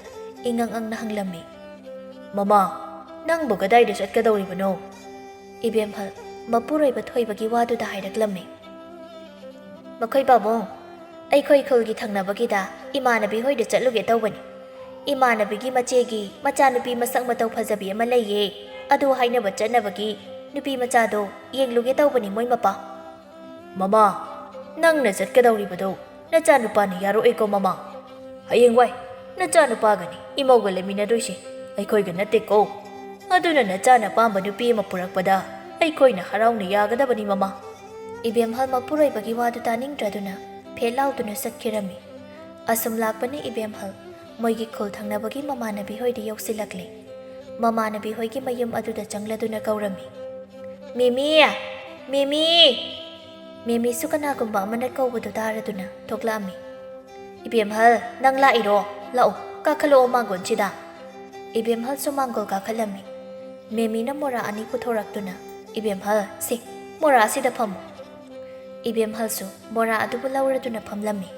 ꯏꯉꯪ ꯉꯪꯅ ꯍꯪꯂꯝꯃꯤ, "ꯃꯃꯥ, ꯅꯪꯕꯨ ꯀꯗꯥꯏꯗ ꯆꯠꯀꯗꯧꯔꯤꯕꯅꯣ?" ꯏꯕꯦꯝꯍꯜ ꯃꯄꯨꯔꯣꯏꯕ ꯊꯣꯏꯕꯒꯤ ꯋꯥꯗꯨꯗ ꯍꯥꯏꯔꯛꯂꯝꯃꯤ, "ꯃꯈꯣꯏ ꯄꯥꯕꯨꯡ, ꯑꯩꯈꯣꯏ ꯈꯨꯜꯒꯤ ꯊꯪꯅꯕꯒꯤꯗ ꯏꯃꯥꯟꯅꯕꯤ ꯍꯣꯏꯗ ꯆꯠꯂꯨꯒꯦ ꯇꯧꯕꯅꯤ꯫ ꯏꯃꯥꯟꯅꯕꯤꯒꯤ ꯃꯆꯦꯒꯤ ꯃꯆꯥꯅꯨꯄꯤ ꯃꯁꯛ ꯃꯇꯧ ꯐꯖꯕꯤ ꯑꯃ ꯂꯩꯌꯦ, ꯑꯗꯨ ꯍꯥꯏꯅꯕ ꯆꯠꯅꯕꯒꯤ ꯅꯨꯄꯤ ꯃꯆꯥꯗꯣ ꯌꯦꯡꯂꯨꯒꯦ ꯇꯧꯕꯅꯤ ꯃꯣꯏ ꯃꯄꯥ꯫" "ꯃꯃꯥ, ꯅꯪꯅ ꯆꯠꯀꯗꯧꯔꯤꯕꯗꯣ ꯅꯆꯥꯅꯨꯄꯥꯅ ꯌꯥꯔꯛꯑꯣꯏꯀꯣ ꯃꯃꯥ꯫ ꯍꯌꯦꯡꯋꯥꯏ ꯅꯆꯥꯅꯨꯄꯥꯒꯅꯤ ꯏꯃꯧꯒ ꯂꯩꯃꯤꯟꯅꯗꯣꯏꯁꯦ, ꯑꯩꯈꯣꯏꯒ ꯅꯠꯇꯦꯀꯣ꯫ ꯑꯗꯨꯅ ꯅꯆꯥꯅ ꯑꯄꯥꯝꯕ ꯅꯨꯄꯤ ꯑꯃ ꯄꯨꯔꯛꯄꯗ ꯑꯩꯈꯣꯏꯅ ꯍꯔꯥꯎꯅ ꯌꯥꯒꯗꯕꯅꯤ ꯃꯃꯥ꯫" ꯏꯕꯦꯝꯍꯜ ꯃꯄꯨꯔꯣꯏꯕꯒꯤ ꯋꯥꯗꯨ ꯇꯥꯅꯤꯡꯗ꯭ꯔꯗꯨꯅ ꯐꯦꯠ ꯂꯥꯎꯗꯨꯅ ꯆꯠꯈꯤꯔꯝꯃꯤ꯫ ꯑꯁꯨꯝ ꯂꯥꯛꯄꯅ ꯏꯕꯦꯝꯍꯜ ꯃꯣꯏꯒꯤ ꯈꯨꯜ ꯊꯪꯅꯕꯒꯤ ꯃꯃꯥꯟꯅꯕꯤ ꯍꯣꯏꯗ ꯌꯧꯁꯤꯜꯂꯛꯂꯦ꯫ ꯃꯃꯥꯟꯅꯕꯤ ꯍꯣꯏꯒꯤ ꯃꯌꯨꯝ ꯑꯗꯨꯗ ꯆꯪꯂꯗꯨꯅ ꯀꯧꯔꯝꯃꯤ, "ꯃꯤꯃꯤ! ꯃꯤꯃꯤ!" ꯃꯤꯃꯤꯁꯨ ꯀꯅꯥꯒꯨꯝꯕ ꯑꯃꯅ ꯀꯧꯕꯗꯨ ꯇꯥꯔꯗꯨꯅ ꯊꯣꯛꯂꯛꯑꯝꯃꯤ꯫ "ꯏꯕꯦꯝꯍꯜ, ꯅꯪ ꯂꯥꯛꯏꯔꯣ? ꯂꯥꯛꯑꯣ, ꯀꯥꯈꯠꯂꯛꯑꯣ ꯃꯥꯡꯒꯣꯟꯁꯤꯗ꯫" ꯏꯕꯦꯝꯍꯜꯁꯨ ꯃꯥꯡꯒꯣꯜ ꯀꯥꯈꯠꯂꯝꯃꯤ꯫ ꯃꯦꯃꯤꯅ ꯃꯣꯔꯥ ꯑꯅꯤ ꯄꯨꯊꯣꯔꯛꯇꯨꯅ, "ꯏꯕꯦꯝꯍꯜ, ꯁꯦ, ꯃꯣꯔꯥ ꯑꯁꯤꯗ ꯐꯝꯃꯨ꯫" ꯏꯕꯦꯝꯍꯜꯁꯨ ꯃꯣꯔꯥ ꯑꯗꯨꯕꯨ ꯂꯧꯔꯗꯨꯅ ꯐꯝꯂꯝꯃꯤ꯫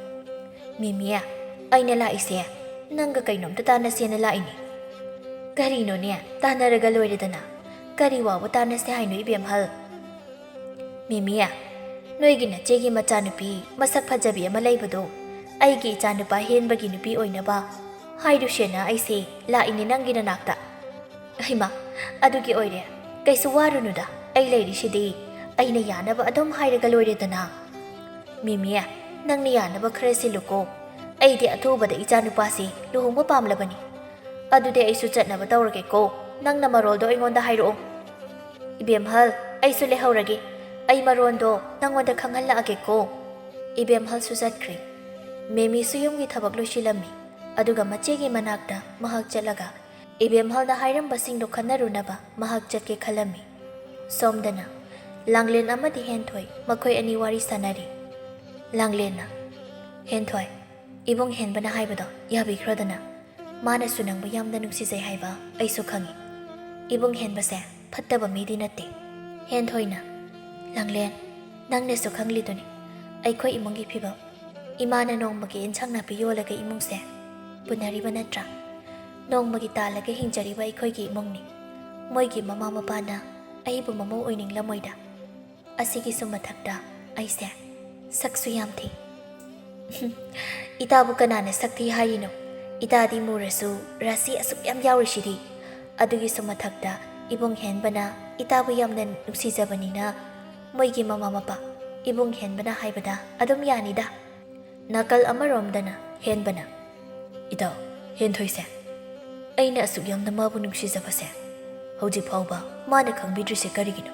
"ꯃꯦꯃꯤ, ꯑꯩꯅ ꯂꯥꯛꯏꯁꯦ ꯅꯪꯒ ꯀꯩꯅꯣꯝꯇ ꯇꯥꯟꯅꯁꯦꯅ ꯂꯥꯛꯏꯅꯤ꯫" "ꯀꯔꯤꯅꯣꯅꯦ, ꯇꯥꯟꯅꯔꯒ ꯂꯣꯏꯔꯦꯗꯅ꯫ ꯀꯔꯤ ꯋꯥꯕꯨ ꯇꯥꯟꯅꯁꯦ ꯍꯥꯏꯅꯣ ꯏꯕꯦꯝꯍꯜ?" "ꯃꯦꯃꯤ, ꯅꯣꯏꯒꯤ ꯅꯆꯦꯒꯤ ꯃꯆꯥꯅꯨꯄꯤ ꯃꯁꯛ ꯐꯖꯕꯤ ꯑꯃ ꯂꯩꯕꯗꯣ, ꯑꯩꯒꯤ ꯏꯆꯥꯅꯨꯄꯥ ꯍꯦꯟꯕꯒꯤ ꯅꯨꯄꯤ ꯑꯣꯏꯅꯕ ꯍꯥꯏꯔꯨꯁꯦꯅ ꯑꯩꯁꯦ ꯂꯥꯛꯏꯅꯦ ꯅꯪꯒꯤ ꯅꯅꯥꯛꯇ꯫" "ꯍꯩꯃꯥ, ꯑꯗꯨꯒꯤ ꯑꯣꯏꯔꯦ꯫ ꯀꯩꯁꯨ ꯋꯥꯔꯨꯅꯨꯗ, ꯑꯩ ꯂꯩꯔꯤꯁꯤꯗꯤ꯫ ꯑꯩꯅ ꯌꯥꯅꯕ ꯑꯗꯨꯝ ꯍꯥꯏꯔꯒ ꯂꯣꯏꯔꯦꯗꯅ꯫" "ꯃꯦꯃꯤ, ꯅꯪꯅ ꯌꯥꯅꯕ ꯈꯔ ꯁꯤꯜꯂꯨꯀꯣ꯫ ꯑꯩꯗꯤ ꯑꯊꯨꯕꯗ ꯏꯆꯥꯅꯨꯄꯥꯁꯤ ꯂꯨꯍꯣꯡꯕ ꯄꯥꯝꯂꯕꯅꯤ꯫ ꯑꯗꯨꯗꯤ ꯑꯩꯁꯨ ꯆꯠꯅꯕ ꯇꯧꯔꯒꯦꯀꯣ꯫ ꯅꯪꯅ ꯃꯔꯣꯜꯗꯣ ꯑꯩꯉꯣꯟꯗ ꯍꯥꯏꯔꯛꯑꯣ꯫" "ꯏꯕꯦꯝꯍꯜ, ꯑꯩꯁꯨ ꯂꯩꯍꯧꯔꯒꯦ꯫ ꯑꯩ ꯃꯔꯣꯟꯗꯣ ꯅꯪꯉꯣꯟꯗ ꯈꯪꯍꯜꯂꯛꯑꯒꯦꯀꯣ꯫" ꯏꯕꯦꯝꯍꯜꯁꯨ ꯆꯠꯈ꯭ꯔꯦ꯫ ꯃꯦꯃꯤꯁꯨ ꯌꯨꯝꯒꯤ ꯊꯕꯛ ꯂꯣꯏꯁꯤꯜꯂꯝꯃꯤ꯫ ꯑꯗꯨꯒ ꯃꯆꯦꯒꯤ ꯃꯅꯥꯛꯇ ꯃꯍꯥꯛ ꯆꯠꯂꯒ ꯏꯕꯦꯝꯍꯜꯅ ꯍꯥꯏꯔꯝꯕꯁꯤꯡꯗꯣ ꯈꯟꯅꯔꯨꯅꯕ ꯃꯍꯥꯛ ꯆꯠꯀꯦ ꯈꯜꯂꯝꯃꯤ꯫ ꯁꯣꯝꯗꯅ ꯂꯥꯡꯂꯦꯟ ꯑꯃꯗꯤ ꯍꯦꯟꯊꯣꯏ ꯃꯈꯣꯏ ꯑꯅꯤ ꯋꯥꯔꯤ ꯁꯥꯟꯅꯔꯤ꯫ ꯂꯥꯡꯂꯦꯟꯅ, "ꯍꯦꯟꯊꯣꯏ, ꯏꯕꯨꯡ ꯍꯦꯟꯕꯅ ꯍꯥꯏꯕꯗꯣ ꯌꯥꯕꯤꯈ꯭ꯔꯣꯗꯅ꯫ ꯃꯥꯅꯁꯨ ꯅꯪꯕꯨ ꯌꯥꯝꯅ ꯅꯨꯡꯁꯤꯖꯩ ꯍꯥꯏꯕ ꯑꯩꯁꯨ ꯈꯪꯏ꯫ ꯏꯕꯨꯡ ꯍꯦꯟꯕꯁꯦ ꯐꯠꯇꯕ ꯃꯤꯗꯤ ꯅꯠꯇꯦ꯫" ꯍꯦꯟꯊꯣꯏꯅ, "ꯂꯥꯡꯂꯦꯟ, ꯅꯪꯅꯁꯨ ꯈꯪꯂꯤꯗꯨꯅꯤ ꯑꯩꯈꯣꯏ ꯏꯃꯨꯡꯒꯤ ꯐꯤꯕꯝ꯫ ꯏꯃꯥꯅ ꯅꯣꯡꯃꯒꯤ ꯏꯟꯁꯥꯡ ꯅꯥꯄꯤ ꯌꯣꯜꯂꯒ ꯏꯃꯨꯡꯁꯦ ꯄꯨꯅꯔꯤꯕ ꯅꯠꯇ꯭ꯔꯥ? ꯅꯣꯡꯃꯒꯤ ꯇꯥꯜꯂꯒ ꯍꯤꯡꯖꯔꯤꯕ ꯑꯩꯈꯣꯏꯒꯤ ꯏꯃꯨꯡꯅꯤ꯫ ꯃꯣꯏꯒꯤ ꯃꯃꯥ ꯃꯄꯥꯅ ꯑꯩꯕꯨ ꯃꯃꯧ ꯑꯣꯏꯅꯤꯡꯂꯝꯃꯣꯏꯗ꯫ ꯑꯁꯤꯒꯤꯁꯨ ꯃꯊꯛꯇ ꯑꯩꯁꯦ ꯁꯛꯁꯨ ꯌꯥꯝ ꯊꯤ꯫" "ꯏꯇꯥꯕꯨ ꯀꯅꯥꯅ ꯁꯛ ꯊꯤ ꯍꯥꯏꯔꯤꯅꯣ? ꯏꯇꯥꯗꯤ ꯃꯨꯔꯁꯨ ꯔꯥꯁꯤ ꯑꯁꯨꯛ ꯌꯥꯝ ꯌꯥꯎꯔꯤꯁꯤꯗꯤ꯫ ꯑꯗꯨꯒꯤꯁꯨ ꯃꯊꯛꯇ ꯏꯕꯨꯡ ꯍꯦꯟꯕꯅ ꯏꯇꯥꯕꯨ ꯌꯥꯝꯅ ꯅꯨꯡꯁꯤꯖꯕꯅꯤꯅ ꯃꯣꯏꯒꯤ ꯃꯃꯥ ꯃꯄꯥ ꯏꯕꯨꯡ ꯍꯦꯟꯕꯅ ꯍꯥꯏꯕꯗ ꯑꯗꯨꯝ ꯌꯥꯅꯤꯗ꯫" ꯅꯥꯀꯜ ꯑꯃꯔꯣꯝꯗꯅ ꯍꯦꯟꯕꯅ, "ꯏꯇꯥꯎ, ꯍꯦꯟꯊꯣꯏꯁꯦ, ꯑꯩꯅ ꯑꯁꯨꯛ ꯌꯥꯝꯅ ꯃꯥꯕꯨ ꯅꯨꯡꯁꯤꯖꯕꯁꯦ ꯍꯧꯖꯤꯛ ꯐꯥꯎꯕ ꯃꯥꯅ ꯈꯪꯕꯤꯗ꯭ꯔꯤꯁꯦ ꯀꯔꯤꯒꯤꯅꯣ?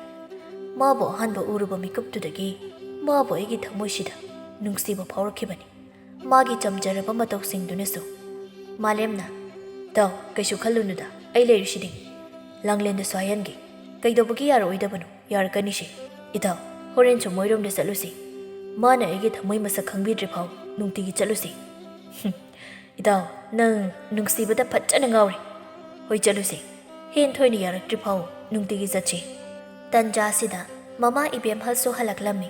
ꯃꯥꯕꯨ ꯑꯍꯥꯟꯕ ꯎꯔꯨꯕ ꯃꯤꯀꯨꯞꯇꯨꯗꯒꯤ ꯃꯥꯕꯨ ꯑꯩꯒꯤ ꯊꯃꯣꯏꯁꯤꯗ ꯅꯨꯡꯁꯤꯕ ꯐꯥꯎꯔꯛꯈꯤꯕꯅꯤ꯫ ꯃꯥꯒꯤ ꯆꯝꯖꯔꯕ ꯃꯇꯧꯁꯤꯡꯗꯨꯅꯁꯨ꯫" ꯃꯥꯂꯦꯝꯅ, "ꯏꯇꯥꯎ, ꯀꯩꯁꯨ ꯈꯜꯂꯨꯅꯨꯗ, ꯑꯩ ꯂꯩꯔꯤꯁꯤꯗꯤ꯫ ꯂꯥꯡꯂꯦꯟꯗꯁꯨ ꯍꯥꯏꯍꯟꯒꯦ꯫ ꯀꯩꯗꯧꯕꯒꯤ ꯌꯥꯔꯛꯑꯣꯏꯗꯕꯅꯣ? ꯌꯥꯔꯛꯀꯅꯤꯁꯦ꯫ ꯏꯇꯥꯎ, ꯍꯣꯔꯦꯟꯁꯨ ꯃꯣꯏꯔꯣꯝꯗ ꯆꯠꯂꯨꯁꯤ꯫ ꯃꯥꯅ ꯑꯩꯒꯤ ꯊꯃꯣꯏ ꯃꯁꯛ ꯈꯪꯕꯤꯗ꯭ꯔꯤ ꯐꯥꯎ ꯅꯨꯡꯇꯤꯒꯤ ꯆꯠꯂꯨꯁꯤ꯫" "ꯍꯨꯝ, ꯏꯇꯥꯎ, ꯅꯪ ꯅꯨꯡꯁꯤꯕꯗ ꯐꯖꯅ ꯉꯥꯎꯔꯦ꯫ ꯍꯣꯏ, ꯆꯠꯂꯨꯁꯤ꯫ ꯍꯦꯟꯊꯣꯏꯅ ꯌꯥꯔꯛꯇ꯭ꯔꯤ ꯐꯥꯎ ꯅꯨꯡꯇꯤꯒꯤ ꯆꯠꯁꯤ꯫" ꯇꯟꯖꯥꯁꯤꯗ ꯃꯃꯥ ꯏꯕꯦꯝꯍꯜꯁꯨ ꯍꯜꯂꯛꯂꯝꯃꯤ꯫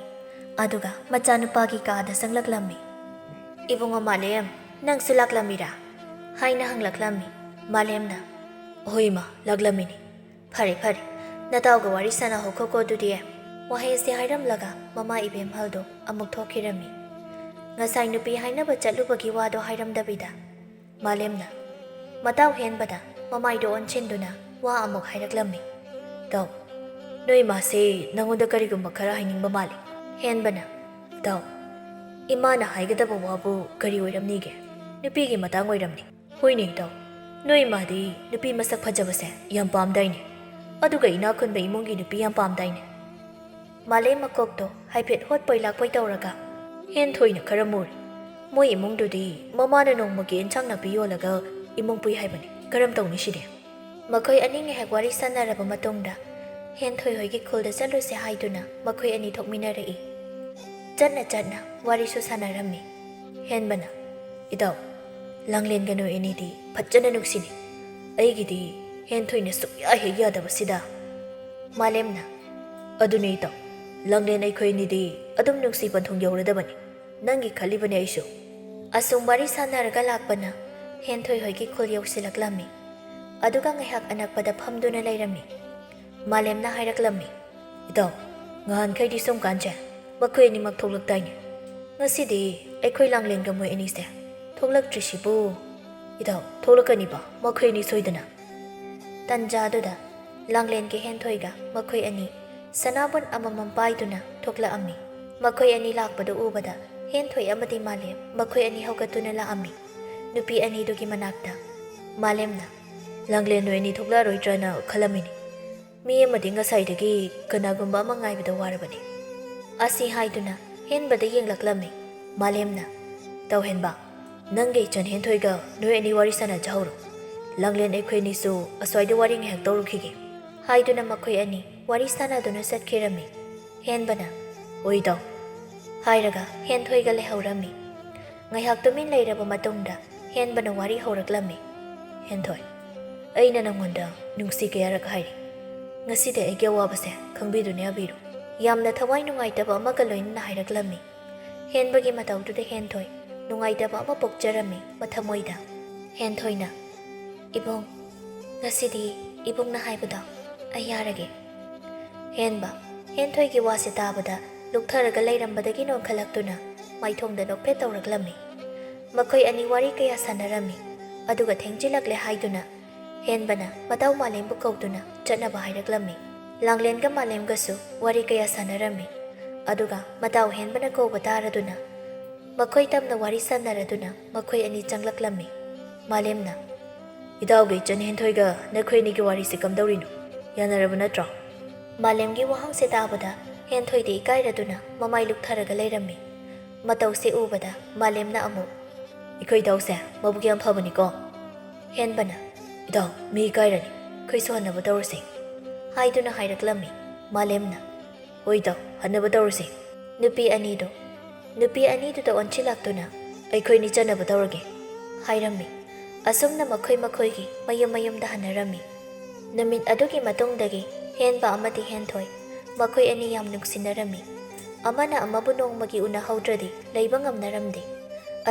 ꯑꯗꯨꯒ ꯃꯆꯥꯅꯨꯄꯥꯒꯤ ꯀꯥꯗ ꯆꯪꯂꯛꯂꯝꯃꯤ꯫ "ꯏꯕꯨꯡꯉꯣ ꯃꯥꯂꯦꯝ, ꯅꯪꯁꯨ ꯂꯥꯛꯂꯝꯃꯤꯔꯥ?" ꯍꯥꯏꯅ ꯍꯪꯂꯛꯂꯝꯃꯤ꯫ ꯃꯥꯂꯦꯝꯅ, "ꯍꯣꯏ ꯏꯃꯥ, ꯂꯥꯛꯂꯝꯃꯤꯅꯤ꯫" "ꯐꯔꯦ, ꯐꯔꯦ꯫ ꯅꯇꯥꯎꯒ ꯋꯥꯔꯤ ꯁꯥꯟꯅꯍꯧꯈꯣꯀꯣ ꯑꯗꯨꯗꯤ꯫" ꯋꯥꯍꯩꯁꯦ ꯍꯥꯏꯔꯝꯂꯒ ꯃꯃꯥ ꯏꯕꯦꯝꯍꯜꯗꯣ ꯑꯃꯨꯛ ꯊꯣꯛꯈꯤꯔꯝꯃꯤ꯫ ꯉꯁꯥꯏ ꯅꯨꯄꯤ ꯍꯥꯏꯅꯕ ꯆꯠꯂꯨꯕꯒꯤ ꯋꯥꯗꯣ ꯍꯥꯏꯔꯝꯗꯕꯤꯗ ꯃꯥꯂꯦꯝꯅ ꯃꯇꯥꯎ ꯍꯦꯟꯕꯗ ꯃꯃꯥꯏꯗꯣ ꯑꯣꯟꯁꯤꯟꯗꯨꯅ ꯋꯥ ꯑꯃꯨꯛ ꯍꯥꯏꯔꯛꯂꯝꯃꯤ꯫ "ꯇꯧ, ꯅꯣꯏ ꯃꯥꯁꯦ ꯅꯉꯣꯟꯗ ꯀꯔꯤꯒꯨꯝꯕ ꯈꯔ ꯍꯥꯏꯅꯤꯡꯕ ꯃꯥꯜꯂꯤ꯫" ꯍꯦꯟꯕꯅ, "ꯇꯧ, ꯏꯃꯥꯅ ꯍꯥꯏꯒꯗꯕ ꯋꯥꯕꯨ ꯀꯔꯤ ꯑꯣꯏꯔꯝꯅꯤꯒꯦ? ꯅꯨꯄꯤꯒꯤ ꯃꯇꯥꯡ ꯑꯣꯏꯔꯝꯅꯤ꯫" "ꯍꯣꯏꯅꯦ ꯏꯇꯥꯎ, ꯅꯣꯏ ꯏꯃꯥꯗꯤ ꯅꯨꯄꯤ ꯃꯁꯛ ꯐꯖꯕꯁꯦ ꯌꯥꯝ ꯄꯥꯝꯗꯥꯏꯅꯦ? ꯑꯗꯨꯒ ꯏꯅꯥꯛ ꯈꯨꯟꯕ ꯏꯃꯨꯡꯒꯤ ꯅꯨꯄꯤ ꯌꯥꯝ ꯄꯥꯝꯗꯥꯏꯅꯦ?" ꯃꯥꯂꯦꯝ ꯃꯀꯣꯛꯇꯣ ꯍꯥꯏꯐꯦꯠ ꯍꯣꯠꯄꯣꯏ ꯂꯥꯛꯄꯣꯏ ꯇꯧꯔꯒ, "ꯍꯦꯟꯊꯣꯏꯅ ꯈꯔ ꯃꯨꯔꯤ꯫ ꯃꯣꯏ ꯏꯃꯨꯡꯗꯨꯗꯤ ꯃꯃꯥꯅ ꯅꯣꯡꯃꯒꯤ ꯏꯟꯁꯥꯡ ꯅꯥꯄꯤ ꯌꯣꯜꯂꯒ ꯏꯃꯨꯡ ꯄꯨꯏ ꯍꯥꯏꯕꯅꯤ꯫ ꯀꯔꯝ ꯇꯧꯅꯤ ꯁꯤꯗꯤ?" ꯃꯈꯣꯏ ꯑꯅꯤ ꯉꯥꯏꯍꯥꯛ ꯋꯥꯔꯤ ꯁꯥꯟꯅꯔꯕ ꯃꯇꯨꯡꯗ ꯍꯦꯟꯊꯣꯏ ꯍꯣꯏꯒꯤ ꯈꯨꯜꯗ ꯆꯠꯂꯨꯁꯦ ꯍꯥꯏꯗꯨꯅ ꯃꯈꯣꯏ ꯑꯅꯤ ꯊꯣꯛꯃꯤꯟꯅꯔꯛꯏ꯫ ꯆꯠꯅ ꯆꯠꯅ ꯋꯥꯔꯤꯁꯨ ꯁꯥꯟꯅꯔꯝꯃꯤ꯫ ꯍꯦꯟꯕꯅ, "ꯏꯇꯥꯎ, ꯂꯥꯡꯂꯦꯟꯒ ꯅꯣꯏ ꯑꯅꯤꯗꯤ ꯐꯖꯅ ꯅꯨꯡꯁꯤꯅꯩ꯫ ꯑꯩꯒꯤꯗꯤ ꯍꯦꯟꯊꯣꯏꯅ ꯁꯨꯛꯌꯥ ꯍꯦꯛ ꯌꯥꯗꯕꯁꯤꯗ꯫" ꯃꯥꯂꯦꯝꯅ, "ꯑꯗꯨꯅꯦ ꯏꯇꯥꯎ, ꯂꯥꯡꯂꯦꯟ ꯑꯩꯈꯣꯏ ꯑꯅꯤꯗꯤ ꯑꯗꯨꯝ ꯅꯨꯡꯁꯤ ꯄꯟꯊꯨꯡ ꯌꯧꯔꯗꯕꯅꯤ꯫ ꯅꯪꯒꯤ ꯈꯜꯂꯤꯕꯅꯦ ꯑꯩꯁꯨ꯫" ꯑꯁꯨꯝ ꯋꯥꯔꯤ ꯁꯥꯟꯅꯔꯒ ꯂꯥꯛꯄꯅ ꯍꯦꯟꯊꯣꯏ ꯍꯣꯏꯒꯤ ꯈꯨꯜ ꯌꯧꯁꯤꯜꯂꯛꯂꯝꯃꯤ꯫ ꯑꯗꯨꯒ ꯉꯥꯏꯍꯥꯛ ꯑꯅꯛꯄꯗ ꯐꯝꯗꯨꯅ ꯂꯩꯔꯝꯃꯤ꯫ ꯃꯥꯂꯦꯝꯅ ꯍꯥꯏꯔꯛꯂꯝꯃꯤ, "ꯏꯇꯥꯎ, ꯉꯍꯥꯟꯈꯩꯗꯤ ꯁꯨꯝ ꯀꯥꯟꯁꯦ ꯃꯈꯣꯏ ꯑꯅꯤꯃꯛ ꯊꯣꯛꯂꯛꯇꯥꯏꯅꯦ꯫ ꯉꯁꯤꯗꯤ ꯑꯩꯈꯣꯏ ꯂꯥꯡꯂꯦꯟꯒ ꯃꯣꯏ ꯑꯅꯤꯁꯦ ꯊꯣꯛꯂꯛꯇ꯭ꯔꯤꯁꯤꯕꯨ? ꯏꯇꯥꯎ, ꯊꯣꯛꯂꯛꯀꯅꯤꯕ ꯃꯈꯣꯏ ꯑꯅꯤ ꯁꯣꯏꯗꯅ꯫" ꯇꯟꯖꯥꯗꯨꯗ ꯂꯥꯡꯂꯦꯟꯒ ꯍꯦꯟꯊꯣꯏꯒ ꯃꯈꯣꯏ ꯑꯅꯤ ꯁꯅꯥꯕꯨꯟ ꯑꯃꯃꯝ ꯄꯥꯏꯗꯨꯅ ꯊꯣꯛꯂꯛꯑꯝꯃꯤ꯫ ꯃꯈꯣꯏ ꯑꯅꯤ ꯂꯥꯛꯄꯗꯨ ꯎꯕꯗ ꯍꯦꯟꯊꯣꯏ ꯑꯃꯗꯤ ꯃꯥꯂꯦꯝ ꯃꯈꯣꯏ ꯑꯅꯤ ꯍꯧꯒꯠꯇꯨꯅ ꯂꯥꯛꯑꯝꯃꯤ꯫ ꯅꯨꯄꯤ ꯑꯅꯤꯗꯨꯒꯤ ꯃꯅꯥꯛꯇ ꯃꯥꯂꯦꯝꯅ, "ꯂꯥꯡꯂꯦꯟ ꯅꯣꯏ ꯑꯅꯤ ꯊꯣꯛꯂꯛꯑꯔꯣꯏꯗ꯭ꯔꯅ ꯈꯜꯂꯝꯃꯤꯅꯤ꯫ ꯃꯤ ꯑꯃꯗꯤ ꯉꯁꯥꯏꯗꯒꯤ ꯀꯅꯥꯒꯨꯝꯕ ꯑꯃ ꯉꯥꯏꯕꯗ ꯋꯥꯔꯕꯅꯤ꯫" ꯑꯁꯤ ꯍꯥꯏꯗꯨꯅ ꯍꯦꯟꯕꯗ ꯌꯦꯡꯂꯛꯂꯝꯃꯤ꯫ ꯃꯥꯂꯦꯝꯅ, "ꯇꯧꯍꯦꯟꯕ, ꯅꯪꯒꯤ ꯏꯆꯟ ꯍꯦꯟꯊꯣꯏꯒ ꯅꯣꯏ ꯑꯅꯤ ꯋꯥꯔꯤ ꯁꯥꯟꯅꯖꯍꯧꯔꯣ꯫ ꯂꯥꯡꯂꯦꯟ ꯑꯩꯈꯣꯏ ꯑꯅꯤꯁꯨ ꯑꯁ꯭ꯋꯥꯏꯗ ꯋꯥꯔꯤ ꯉꯥꯏꯍꯥꯛ ꯇꯧꯔꯨꯈꯤꯒꯦ꯫" ꯍꯥꯏꯗꯨꯅ ꯃꯈꯣꯏ ꯑꯅꯤ ꯋꯥꯔꯤ ꯁꯥꯟꯅꯗꯨꯅ ꯆꯠꯈꯤꯔꯝꯃꯤ꯫ ꯍꯦꯟꯕꯅ, "ꯑꯣꯏ ꯏꯇꯥꯎ," ꯍꯥꯏꯔꯒ ꯍꯦꯟꯊꯣꯏꯒ ꯂꯩꯍꯧꯔꯝꯃꯤ꯫ ꯉꯥꯏꯍꯥꯛ ꯇꯨꯃꯤꯟ ꯂꯩꯔꯕ ꯃꯇꯨꯡꯗ ꯍꯦꯟꯕꯅ ꯋꯥꯔꯤ ꯍꯧꯔꯛꯂꯝꯃꯤ꯫ "ꯍꯦꯟꯊꯣꯏ, ꯑꯩꯅ ꯅꯪꯉꯣꯟꯗ ꯅꯨꯡꯁꯤ ꯀꯌꯥꯔꯛ ꯍꯥꯏꯔꯤ꯫ ꯉꯁꯤꯗꯤ ꯑꯩꯒꯤ ꯑꯋꯥꯕꯁꯦ ꯈꯪꯕꯤꯗꯨꯅ ꯌꯥꯕꯤꯔꯣ꯫" ꯌꯥꯝꯅ ꯊꯋꯥꯏ ꯅꯨꯡꯉꯥꯏꯇꯕ ꯑꯃꯒ ꯂꯣꯏꯅꯅ ꯍꯥꯏꯔꯛꯂꯝꯃꯤ꯫ ꯍꯦꯟꯕꯒꯤ ꯃꯇꯧꯗꯨꯗ ꯍꯦꯟꯊꯣꯏ ꯅꯨꯡꯉꯥꯏꯇꯕ ꯑꯃ ꯄꯣꯛꯆꯔꯝꯃꯤ ꯃꯊꯃꯣꯏꯗ꯫ ꯍꯦꯟꯊꯣꯏꯅ, "ꯏꯕꯨꯡ, ꯉꯁꯤꯗꯤ ꯏꯕꯨꯡꯅ ꯍꯥꯏꯕꯗꯣ ꯑꯩ ꯌꯥꯔꯒꯦ꯫" ꯍꯦꯟꯕ ꯍꯦꯟꯊꯣꯏꯒꯤ ꯋꯥꯁꯦ ꯇꯥꯕꯗ ꯂꯨꯞꯊꯔꯒ ꯂꯩꯔꯝꯕꯗꯒꯤ ꯅꯣꯟꯈꯠꯂꯛꯇꯨꯅ ꯃꯥꯏꯊꯣꯡꯗ ꯅꯣꯛꯐꯦꯠ ꯇꯧꯔꯛꯂꯝꯃꯤ꯫ ꯃꯈꯣꯏ ꯑꯅꯤ ꯋꯥꯔꯤ ꯀꯌꯥ ꯁꯥꯟꯅꯔꯝꯃꯤ, ꯑꯗꯨꯒ ꯊꯦꯡꯖꯤꯜꯂꯛꯂꯦ ꯍꯥꯏꯗꯨꯅ ꯍꯦꯟꯕꯅ ꯃꯇꯥꯎ ꯃꯥꯂꯦꯝꯕꯨ ꯀꯧꯗꯨꯅ ꯆꯠꯅꯕ ꯍꯥꯏꯔꯛꯂꯝꯃꯤ꯫ ꯂꯥꯡꯂꯦꯟꯒ ꯃꯥꯂꯦꯝꯒꯁꯨ ꯋꯥꯔꯤ ꯀꯌꯥ ꯁꯥꯟꯅꯔꯝꯃꯤ, ꯑꯗꯨꯒ ꯃꯇꯥꯎ ꯍꯦꯟꯕꯅ ꯀꯧꯕ ꯇꯥꯔꯗꯨꯅ ꯃꯈꯣꯏ ꯇꯝꯅ ꯋꯥꯔꯤ ꯁꯥꯟꯅꯔꯗꯨꯅ ꯃꯈꯣꯏ ꯑꯅꯤ ꯆꯪꯂꯛꯂꯝꯃꯤ꯫ ꯃꯥꯂꯦꯝꯅ, "ꯏꯇꯥꯎꯒꯤ ꯏꯆꯟ ꯍꯦꯟꯊꯣꯏꯒ ꯅꯈꯣꯏ ꯑꯅꯤꯒꯤ ꯋꯥꯔꯤꯁꯤ ꯀꯝꯗꯧꯔꯤꯅꯣ? ꯌꯥꯅꯔꯕ ꯅꯠꯇ꯭ꯔꯣ?" ꯃꯥꯂꯦꯝꯒꯤ ꯋꯥꯍꯪꯁꯦ ꯇꯥꯕꯗ ꯍꯦꯟꯊꯣꯏꯗꯤ ꯏꯀꯥꯏꯔꯗꯨꯅ ꯃꯃꯥꯏ ꯂꯨꯞꯊꯔꯒ ꯂꯩꯔꯝꯃꯤ꯫ ꯃꯇꯧꯁꯦ ꯎꯕꯗ ꯃꯥꯂꯦꯝꯅ ꯑꯃꯨꯛ, "ꯑꯩꯈꯣꯏ ꯏꯇꯥꯎꯁꯦ ꯃꯕꯨꯛ ꯌꯥꯝ ꯐꯕꯅꯤꯀꯣ꯫" ꯍꯦꯟꯕꯅ, "ꯏꯇꯥꯎ, ꯃꯤ ꯏꯀꯥꯏꯔꯅꯤ, ꯑꯩꯈꯣꯏ ꯁꯨꯍꯟꯅꯕ ꯇꯧꯔꯁꯤ," ꯍꯥꯏꯗꯨꯅ ꯍꯥꯏꯔꯛꯂꯝꯃꯤ꯫ ꯃꯥꯂꯦꯝꯅ, "ꯍꯣꯏꯗ, ꯍꯟꯅꯕ ꯇꯧꯔꯁꯤ"꯫ ꯅꯨꯄꯤ ꯑꯅꯤꯗꯣ, ꯅꯨꯄꯤ ꯑꯅꯤꯗꯨꯗ ꯑꯣꯟꯁꯤꯜꯂꯛꯇꯨꯅ, "ꯑꯩꯈꯣꯏꯅꯤ ꯆꯠꯅꯕ ꯇꯧꯔꯒꯦ" ꯍꯥꯏꯔꯝꯃꯤ꯫ ꯑꯁꯨꯝꯅ ꯃꯈꯣꯏ ꯃꯈꯣꯏꯒꯤ ꯃꯌꯨꯝ ꯃꯌꯨꯝꯗ ꯍꯟꯅꯔꯝꯃꯤ꯫ ꯅꯨꯃꯤꯠ ꯑꯗꯨꯒꯤ ꯃꯇꯨꯡꯗꯒꯤ ꯍꯦꯟꯕ ꯑꯃꯗꯤ ꯍꯦꯟꯊꯣꯏ ꯃꯈꯣꯏ ꯑꯅꯤ ꯌꯥꯝ ꯅꯨꯡꯁꯤꯅꯔꯝꯃꯤ꯫ ꯑꯃꯅ ꯑꯃꯕꯨ ꯅꯣꯡꯃꯒꯤ ꯎꯅꯍꯧꯗ꯭ꯔꯗꯤ ꯂꯩꯕ ꯉꯝꯅꯔꯝꯗꯦ꯫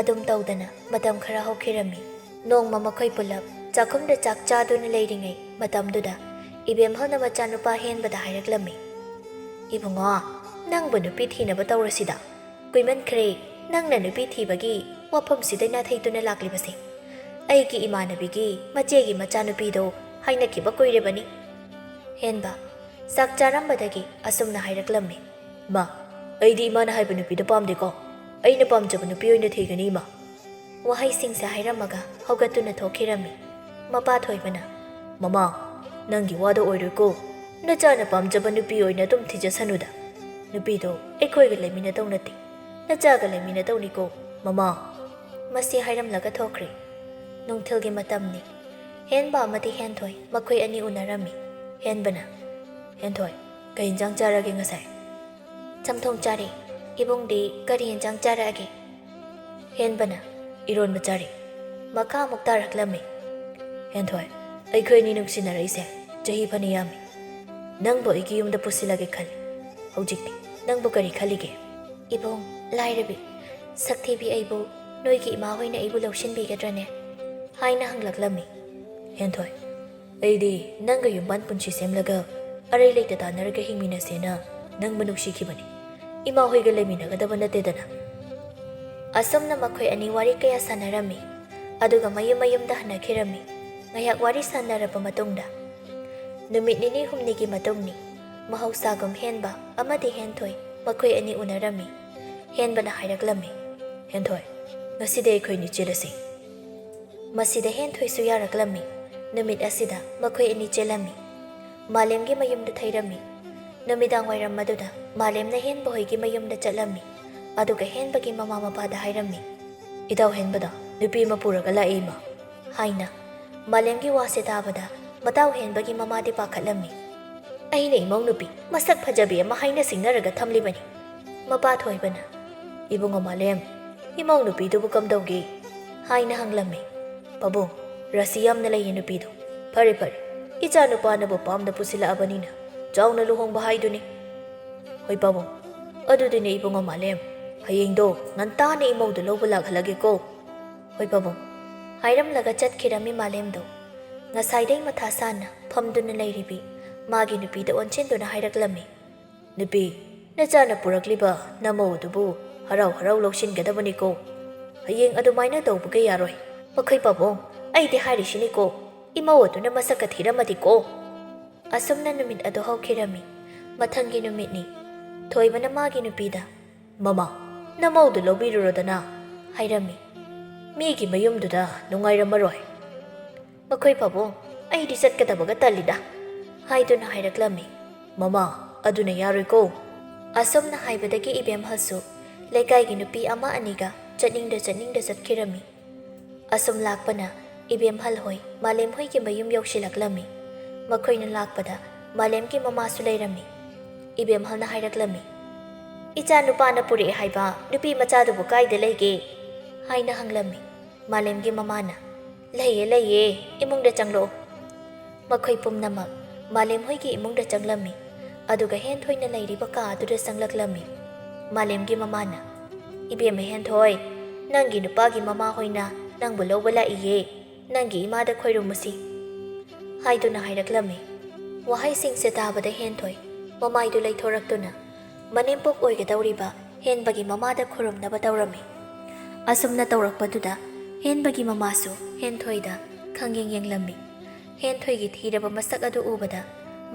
ꯑꯗꯨꯝ ꯇꯧꯗꯅ ꯃꯇꯝ ꯈꯔ ꯍꯧꯈꯤꯔꯝꯃꯤ꯫ ꯅꯣꯡꯃ ꯃꯈꯣꯏ ꯄꯨꯂꯞ ꯆꯥꯛꯈꯨꯝꯗ ꯆꯥꯛ ꯆꯥꯗꯨꯅ ꯂꯩꯔꯤꯉꯩ ꯃꯇꯝꯗꯨꯗ ꯏꯕꯦꯝꯍꯜꯅ ꯃꯆꯥꯅꯨꯄꯥ ꯍꯦꯟꯕꯗ ꯍꯥꯏꯔꯛꯂꯝꯃꯤ, "ꯏꯕꯨꯡꯉꯣ, ꯅꯪꯕꯨ ꯅꯨꯄꯤ ꯊꯤꯅꯕ ꯇꯧꯔꯁꯤꯗ꯫ ꯀꯨꯏꯃꯟꯈ꯭ꯔꯦ ꯅꯪꯅ ꯅꯨꯄꯤ ꯊꯤꯕꯒꯤ ꯋꯥꯐꯝꯁꯤꯗ ꯅꯥꯊꯩꯗꯨꯅ ꯂꯥꯛꯂꯤꯕꯁꯦ꯫ ꯑꯩꯒꯤ ꯏꯃꯥꯟꯅꯕꯤꯒꯤ ꯃꯆꯦꯒꯤ ꯃꯆꯥꯅꯨꯄꯤꯗꯣ ꯍꯥꯏꯅꯈꯤꯕ ꯀꯨꯏꯔꯕꯅꯤ"꯫ ꯍꯦꯟꯕ ꯆꯥꯛ ꯆꯥꯔꯝꯕꯗꯒꯤ ꯑꯁꯨꯝꯅ ꯍꯥꯏꯔꯛꯂꯝꯃꯤ, "ꯃꯥ, ꯑꯩꯗꯤ ꯏꯃꯥꯅ ꯍꯥꯏꯕ ꯅꯨꯄꯤꯗꯣ ꯄꯥꯝꯗꯦꯀꯣ꯫ ꯑꯩꯅ ꯄꯥꯝꯖꯕ ꯅꯨꯄꯤ ꯑꯣꯏꯅ ꯊꯤꯒꯅꯤ, ꯏꯃꯥ"꯫ ꯋꯥꯍꯩꯁꯤꯡꯁꯦ ꯍꯥꯏꯔꯝꯃꯒ ꯍꯧꯒꯠꯇꯨꯅ ꯊꯣꯛꯈꯤꯔꯝꯃꯤ꯫ ꯃꯄꯥ ꯊꯣꯏꯕꯅ, "ꯃꯃꯥ, ꯅꯪꯒꯤ ꯋꯥꯗꯣ ꯑꯣꯏꯔꯣꯏꯀꯣ꯫ ꯅꯆꯥꯅ ꯄꯥꯝꯖꯕ ꯅꯨꯄꯤ ꯑꯣꯏꯅ ꯑꯗꯨꯝ ꯊꯤꯖꯁꯅꯨꯗ꯫ ꯅꯨꯄꯤꯗꯣ ꯑꯩꯈꯣꯏꯒ ꯂꯩꯃꯤꯟꯅꯗꯧ ꯅꯠꯇꯦ꯫ ꯅꯆꯥꯒ ꯂꯩꯃꯤꯟꯅꯗꯧꯅꯤꯀꯣ, ꯃꯃꯥ"꯫ ꯃꯁꯤ ꯍꯥꯏꯔꯝꯂꯒ ꯊꯣꯛꯈ꯭ꯔꯦ꯫ ꯅꯨꯡꯊꯤꯜꯒꯤ ꯃꯇꯝꯅꯤ꯫ ꯍꯦꯟꯕ ꯑꯃꯗꯤ ꯍꯦꯟꯊꯣꯏ ꯃꯈꯣꯏ ꯑꯅꯤ ꯎꯅꯔꯝꯃꯤ꯫ ꯍꯦꯟꯕꯅ, "ꯍꯦꯟꯊꯣꯏ, ꯀꯩ ꯏꯟꯖꯥꯡ ꯆꯥꯔꯒꯦ ꯉꯁꯥꯏ?" "ꯆꯝꯊꯣꯡ ꯆꯥꯔꯦ꯫ ꯏꯕꯨꯡꯗꯤ ꯀꯔꯤ ꯏꯟꯖꯥꯡ ꯆꯥꯔꯛꯑꯒꯦ?" ꯍꯦꯟꯕꯅ, "ꯏꯔꯣꯟꯕ ꯆꯥꯔꯦ"꯫ ꯃꯈꯥ ꯑꯃꯨꯛ ꯇꯥꯔꯛꯂꯝꯃꯤ꯫ "ꯍꯦꯟꯊꯣꯏ, ꯑꯩꯈꯣꯏ ꯑꯅꯤ ꯅꯨꯡꯁꯤꯅꯔꯛꯏꯁꯦ ꯆꯍꯤ ꯐꯅ ꯌꯥꯝꯃꯤ꯫ ꯅꯪꯕꯨ ꯑꯩꯒꯤ ꯌꯨꯝꯗ ꯄꯨꯁꯤꯜꯂꯒꯦ ꯈꯜꯂꯤ꯫ ꯍꯧꯖꯤꯛꯇꯤ ꯅꯪꯕꯨ ꯀꯔꯤ ꯈꯜꯂꯤꯒꯦ?" "ꯏꯕꯨꯡ, ꯂꯥꯏꯔꯕꯤ, ꯁꯛꯊꯤꯕꯤ ꯑꯩꯕꯨ ꯅꯣꯏꯒꯤ ꯏꯃꯥ ꯍꯣꯏꯅ ꯑꯩꯕꯨ ꯂꯧꯁꯤꯟꯕꯤꯒꯗ꯭ꯔꯅꯦ?" ꯍꯥꯏꯅ ꯍꯪꯂꯛꯂꯝꯃꯤ꯫ ꯍꯦꯟꯊꯣꯏ, "ꯑꯩꯗꯤ ꯅꯪꯒ ꯌꯨꯝꯕꯥꯟ ꯄꯨꯟꯁꯤ ꯁꯦꯝꯂꯒ ꯑꯔꯩ ꯂꯩꯇ ꯇꯥꯟꯅꯔꯒ ꯍꯤꯡꯃꯤꯟꯅꯁꯦꯅ ꯅꯪꯕꯨ ꯅꯨꯡꯁꯤꯈꯤꯕꯅꯤ꯫ ꯏꯃꯥ ꯍꯣꯏꯒ ꯂꯩꯃꯤꯟꯅꯒꯗꯕ ꯅꯠꯇꯦꯗꯅ"꯫ ꯑꯁꯨꯝꯅ ꯃꯈꯣꯏ ꯑꯅꯤ ꯋꯥꯔꯤ ꯀꯌꯥ ꯁꯥꯟꯅꯔꯝꯃꯤ꯫ ꯑꯗꯨꯒ ꯃꯌꯨꯝ ꯃꯌꯨꯝꯗ ꯍꯟꯅꯈꯤꯔꯝꯃꯤ꯫ ꯉꯥꯏꯍꯥꯛ ꯋꯥꯔꯤ ꯁꯥꯟꯅꯔꯕ ꯃꯇꯨꯡꯗ, ꯅꯨꯃꯤꯠ ꯅꯤꯅꯤ ꯍꯨꯝꯅꯤꯒꯤ ꯃꯇꯨꯡꯅꯤ꯫ ꯃꯍꯧꯁꯥꯒꯨꯝ ꯍꯦꯟꯕ ꯑꯃꯗꯤ ꯍꯦꯟꯊꯣꯏ ꯃꯈꯣꯏ ꯑꯅꯤ ꯎꯅꯔꯝꯃꯤ꯫ ꯍꯦꯟꯕꯅ ꯍꯥꯏꯔꯛꯂꯝꯃꯤ, "ꯍꯦꯟꯊꯣꯏ, ꯉꯁꯤꯗꯤ ꯑꯩꯈꯣꯏꯅꯤ ꯆꯦꯜꯂꯁꯤ"꯫ ꯃꯁꯤꯗ ꯍꯦꯟꯊꯣꯏꯁꯨ ꯌꯥꯔꯛꯂꯝꯃꯤ꯫ ꯅꯨꯃꯤꯠ ꯑꯁꯤꯗ ꯃꯈꯣꯏ ꯑꯅꯤ ꯆꯦꯜꯂꯝꯃꯤ꯫ ꯃꯥꯂꯦꯝꯒꯤ ꯃꯌꯨꯝꯗ ꯊꯩꯔꯝꯃꯤ꯫ ꯅꯨꯃꯤꯗꯥꯡ ꯋꯥꯏꯔꯝ ꯑꯗꯨꯗ ꯃꯥꯂꯦꯝꯅ ꯍꯦꯟꯕ ꯍꯣꯏꯒꯤ ꯃꯌꯨꯝꯗ ꯆꯠꯂꯝꯃꯤ꯫ ꯑꯗꯨꯒ ꯍꯦꯟꯕꯒꯤ ꯃꯃꯥ ꯃꯄꯥꯗ ꯍꯥꯏꯔꯝꯃꯤ, "ꯏꯇꯥꯎ ꯍꯦꯟꯕꯗ ꯅꯨꯄꯤ ꯑꯃ ꯄꯨꯔꯒ ꯂꯥꯛꯑꯦ, ꯏꯃꯥ" ꯍꯥꯏꯅ꯫ ꯃꯥꯂꯦꯝꯒꯤ ꯋꯥꯁꯦ ꯇꯥꯕꯗ ꯃꯇꯥꯎ ꯍꯦꯟꯕꯒꯤ ꯃꯃꯥꯗꯤ ꯄꯥꯈꯠꯂꯝꯃꯤ꯫ "ꯑꯩꯅ ꯏꯃꯧ ꯅꯨꯄꯤ ꯃꯁꯛ ꯐꯖꯕꯤ ꯑꯃ ꯍꯥꯏꯅ ꯁꯤꯡꯅꯔꯒ ꯊꯝꯂꯤꯕꯅꯤ꯫" ꯃꯄꯥ ꯊꯣꯏꯕꯅ, "ꯏꯕꯨꯡꯉꯣ ꯃꯥꯂꯦꯝ, ꯏꯃꯧ ꯅꯨꯄꯤꯗꯨꯕꯨ ꯀꯝꯗꯧꯒꯦ?" ꯍꯥꯏꯅ ꯍꯪꯂꯝꯃꯤ꯫ "ꯄꯥꯕꯨꯡ, ꯔꯥꯁꯤ ꯌꯥꯝꯅ ꯂꯩꯌꯦ ꯅꯨꯄꯤꯗꯣ꯫ ꯐꯔꯦ ꯐꯔꯦ, ꯏꯆꯥ ꯅꯨꯄꯥꯅꯕꯨ ꯄꯥꯝꯅ ꯄꯨꯁꯤꯜꯂꯛꯑꯕꯅꯤꯅ ꯆꯥꯎꯅ ꯂꯨꯍꯣꯡꯕ ꯍꯥꯏꯗꯨꯅꯤ꯫" "ꯍꯣꯏ ꯄꯥꯕꯨꯡ, ꯑꯗꯨꯗꯤꯅꯦ ꯏꯕꯨꯡꯉꯣ ꯃꯥꯂꯦꯝ, ꯍꯌꯦꯡꯗꯣ ꯉꯟꯇꯥꯅ ꯏꯃꯧꯗꯨ ꯂꯧꯕ ꯂꯥꯛꯍꯜꯂꯒꯦꯀꯣ꯫" "ꯍꯣꯏ ꯄꯥꯕꯨꯡ" ꯍꯥꯏꯔꯝꯂꯒ ꯆꯠꯈꯤꯔꯝꯃꯤ ꯃꯥꯂꯦꯝꯗꯣ꯫ ꯉꯁꯥꯏꯗꯩ ꯃꯊꯥ ꯁꯥꯅ ꯐꯝꯗꯨꯅ ꯂꯩꯔꯤꯕꯤ ꯃꯥꯒꯤ ꯅꯨꯄꯤꯗ ꯑꯣꯟꯁꯤꯟꯗꯨꯅ ꯍꯥꯏꯔꯛꯂꯝꯃꯤ, "ꯅꯨꯄꯤ, ꯅꯆꯥꯅ ꯄꯨꯔꯛꯂꯤꯕ ꯅꯃꯧ ꯑꯗꯨꯕꯨ ꯍꯔꯥꯎ ꯍꯔꯥꯎ ꯂꯧꯁꯤꯟꯒꯗꯕꯅꯤꯀꯣ꯫ ꯍꯌꯦꯡ ꯑꯗꯨꯃꯥꯏꯅ ꯇꯧꯕꯒ ꯌꯥꯔꯣꯏ꯫" "ꯃꯈꯣꯏ ꯄꯥꯕꯨꯡ, ꯑꯩꯗꯤ ꯍꯥꯏꯔꯤꯁꯤꯅꯤꯀꯣ, ꯏꯃꯧ ꯑꯗꯨꯅ ꯃꯁꯛꯀ ꯊꯤꯔꯝꯃꯗꯤꯀꯣ꯫" ꯑꯁꯨꯝꯅ ꯅꯨꯃꯤꯠ ꯑꯗꯨ ꯍꯧꯈꯤꯔꯝꯃꯤ꯫ ꯃꯊꯪꯒꯤ ꯅꯨꯃꯤꯠꯅꯤ꯫ ꯊꯣꯏꯕꯅ ꯃꯥꯒꯤ ꯅꯨꯄꯤꯗ, "ꯃꯃꯥ, ꯅꯃꯧꯗꯨ ꯂꯧꯕꯤꯔꯨꯔꯣꯗꯅ," ꯍꯥꯏꯔꯝꯃꯤ꯫ "ꯃꯤꯒꯤ ꯃꯌꯨꯝꯗꯨꯗ ꯅꯨꯡꯉꯥꯏꯔꯝꯃꯔꯣꯏ꯫" "ꯃꯈꯣꯏ ꯄꯥꯕꯨꯡ, ꯑꯩꯗꯤ ꯆꯠꯀꯗꯕꯒ ꯇꯜꯂꯤꯗ," ꯍꯥꯏꯗꯨꯅ ꯍꯥꯏꯔꯛꯂꯝꯃꯤ꯫ "ꯃꯃꯥ, ꯑꯗꯨꯅ ꯌꯥꯔꯣꯏꯀꯣ꯫" ꯑꯁꯨꯝꯅ ꯍꯥꯏꯕꯗꯒꯤ ꯏꯕꯦꯝꯍꯜꯁꯨ ꯂꯩꯀꯥꯏꯒꯤ ꯅꯨꯄꯤ ꯑꯃ ꯑꯅꯤꯒ ꯆꯠꯅꯤꯡꯗ ꯆꯠꯅꯤꯡꯗ ꯆꯠꯈꯤꯔꯝꯃꯤ꯫ ꯑꯁꯨꯝ ꯂꯥꯛꯄꯅ ꯏꯕꯦꯝꯍꯜ ꯍꯣꯏ ꯃꯥꯂꯦꯝ ꯍꯣꯏꯒꯤ ꯃꯌꯨꯝ ꯌꯧꯁꯤꯜꯂꯛꯂꯝꯃꯤ꯫ ꯃꯈꯣꯏꯅ ꯂꯥꯛꯄꯗ ꯃꯥꯂꯦꯝꯒꯤ ꯃꯃꯥꯁꯨ ꯂꯩꯔꯝꯃꯤ꯫ ꯏꯕꯦꯝꯍꯜꯅ ꯍꯥꯏꯔꯛꯂꯝꯃꯤ, "ꯏꯆꯥ ꯅꯨꯄꯥꯅ ꯄꯨꯔꯛꯑꯦ ꯍꯥꯏꯕ ꯅꯨꯄꯤ ꯃꯆꯥꯗꯨꯕꯨ ꯀꯥꯏꯗ ꯂꯩꯒꯦ?" ꯍꯥꯏꯅ ꯍꯪꯂꯝꯃꯤ꯫ ꯃꯥꯂꯦꯝꯒꯤ ꯃꯃꯥꯅ, "ꯂꯩꯌꯦ, ꯂꯩꯌꯦ, ꯏꯃꯨꯡꯗ ꯆꯪꯂꯛꯑꯣ꯫" ꯃꯈꯣꯏ ꯄꯨꯝꯅꯃꯛ ꯃꯥꯂꯦꯝ ꯍꯣꯏꯒꯤ ꯏꯃꯨꯡꯗ ꯆꯪꯂꯝꯃꯤ꯫ ꯑꯗꯨꯒ ꯍꯦꯟꯊꯣꯏꯅ ꯂꯩꯔꯤꯕ ꯀꯥ ꯑꯗꯨꯗ ꯆꯪꯂꯛꯂꯝꯃꯤ꯫ ꯃꯥꯂꯦꯝꯒꯤ ꯃꯃꯥꯅ, "ꯏꯕꯦꯝꯃ ꯍꯦꯟꯊꯣꯏ, ꯅꯪꯒꯤ ꯅꯨꯄꯥꯒꯤ ꯃꯃꯥ ꯍꯣꯏꯅ ꯅꯪꯕꯨ ꯂꯧꯕ ꯂꯥꯛꯏꯌꯦ, ꯅꯪꯒꯤ ꯏꯃꯥꯗ ꯈꯣꯏꯔꯨꯝꯃꯨꯁꯤ," ꯍꯥꯏꯗꯨꯅ ꯍꯥꯏꯔꯛꯂꯝꯃꯤ꯫ ꯋꯥꯍꯩꯁꯤꯡꯁꯦ ꯇꯥꯕꯗ ꯍꯦꯟꯊꯣꯏ ꯃꯃꯥꯏꯗꯨ ꯂꯩꯊꯣꯔꯛꯇꯨꯅ ꯃꯅꯦꯝꯄꯣꯛ ꯑꯣꯏꯒꯗꯧꯔꯤꯕ ꯍꯦꯟꯕꯒꯤ ꯃꯃꯥꯗ ꯈꯨꯔꯨꯝꯅꯕ ꯇꯧꯔꯝꯃꯤ꯫ ꯑꯁꯨꯝꯅ ꯇꯧꯔꯛꯄꯗꯨꯗ ꯍꯦꯟꯕꯒꯤ ꯃꯃꯥꯁꯨ ꯍꯦꯟꯊꯣꯏꯗ ꯈꯪꯌꯦꯡ ꯌꯦꯡꯂꯝꯃꯤ꯫ ꯍꯦꯟꯊꯣꯏꯒꯤ ꯊꯤꯔꯕ ꯃꯁꯛ ꯑꯗꯨ ꯎꯕꯗ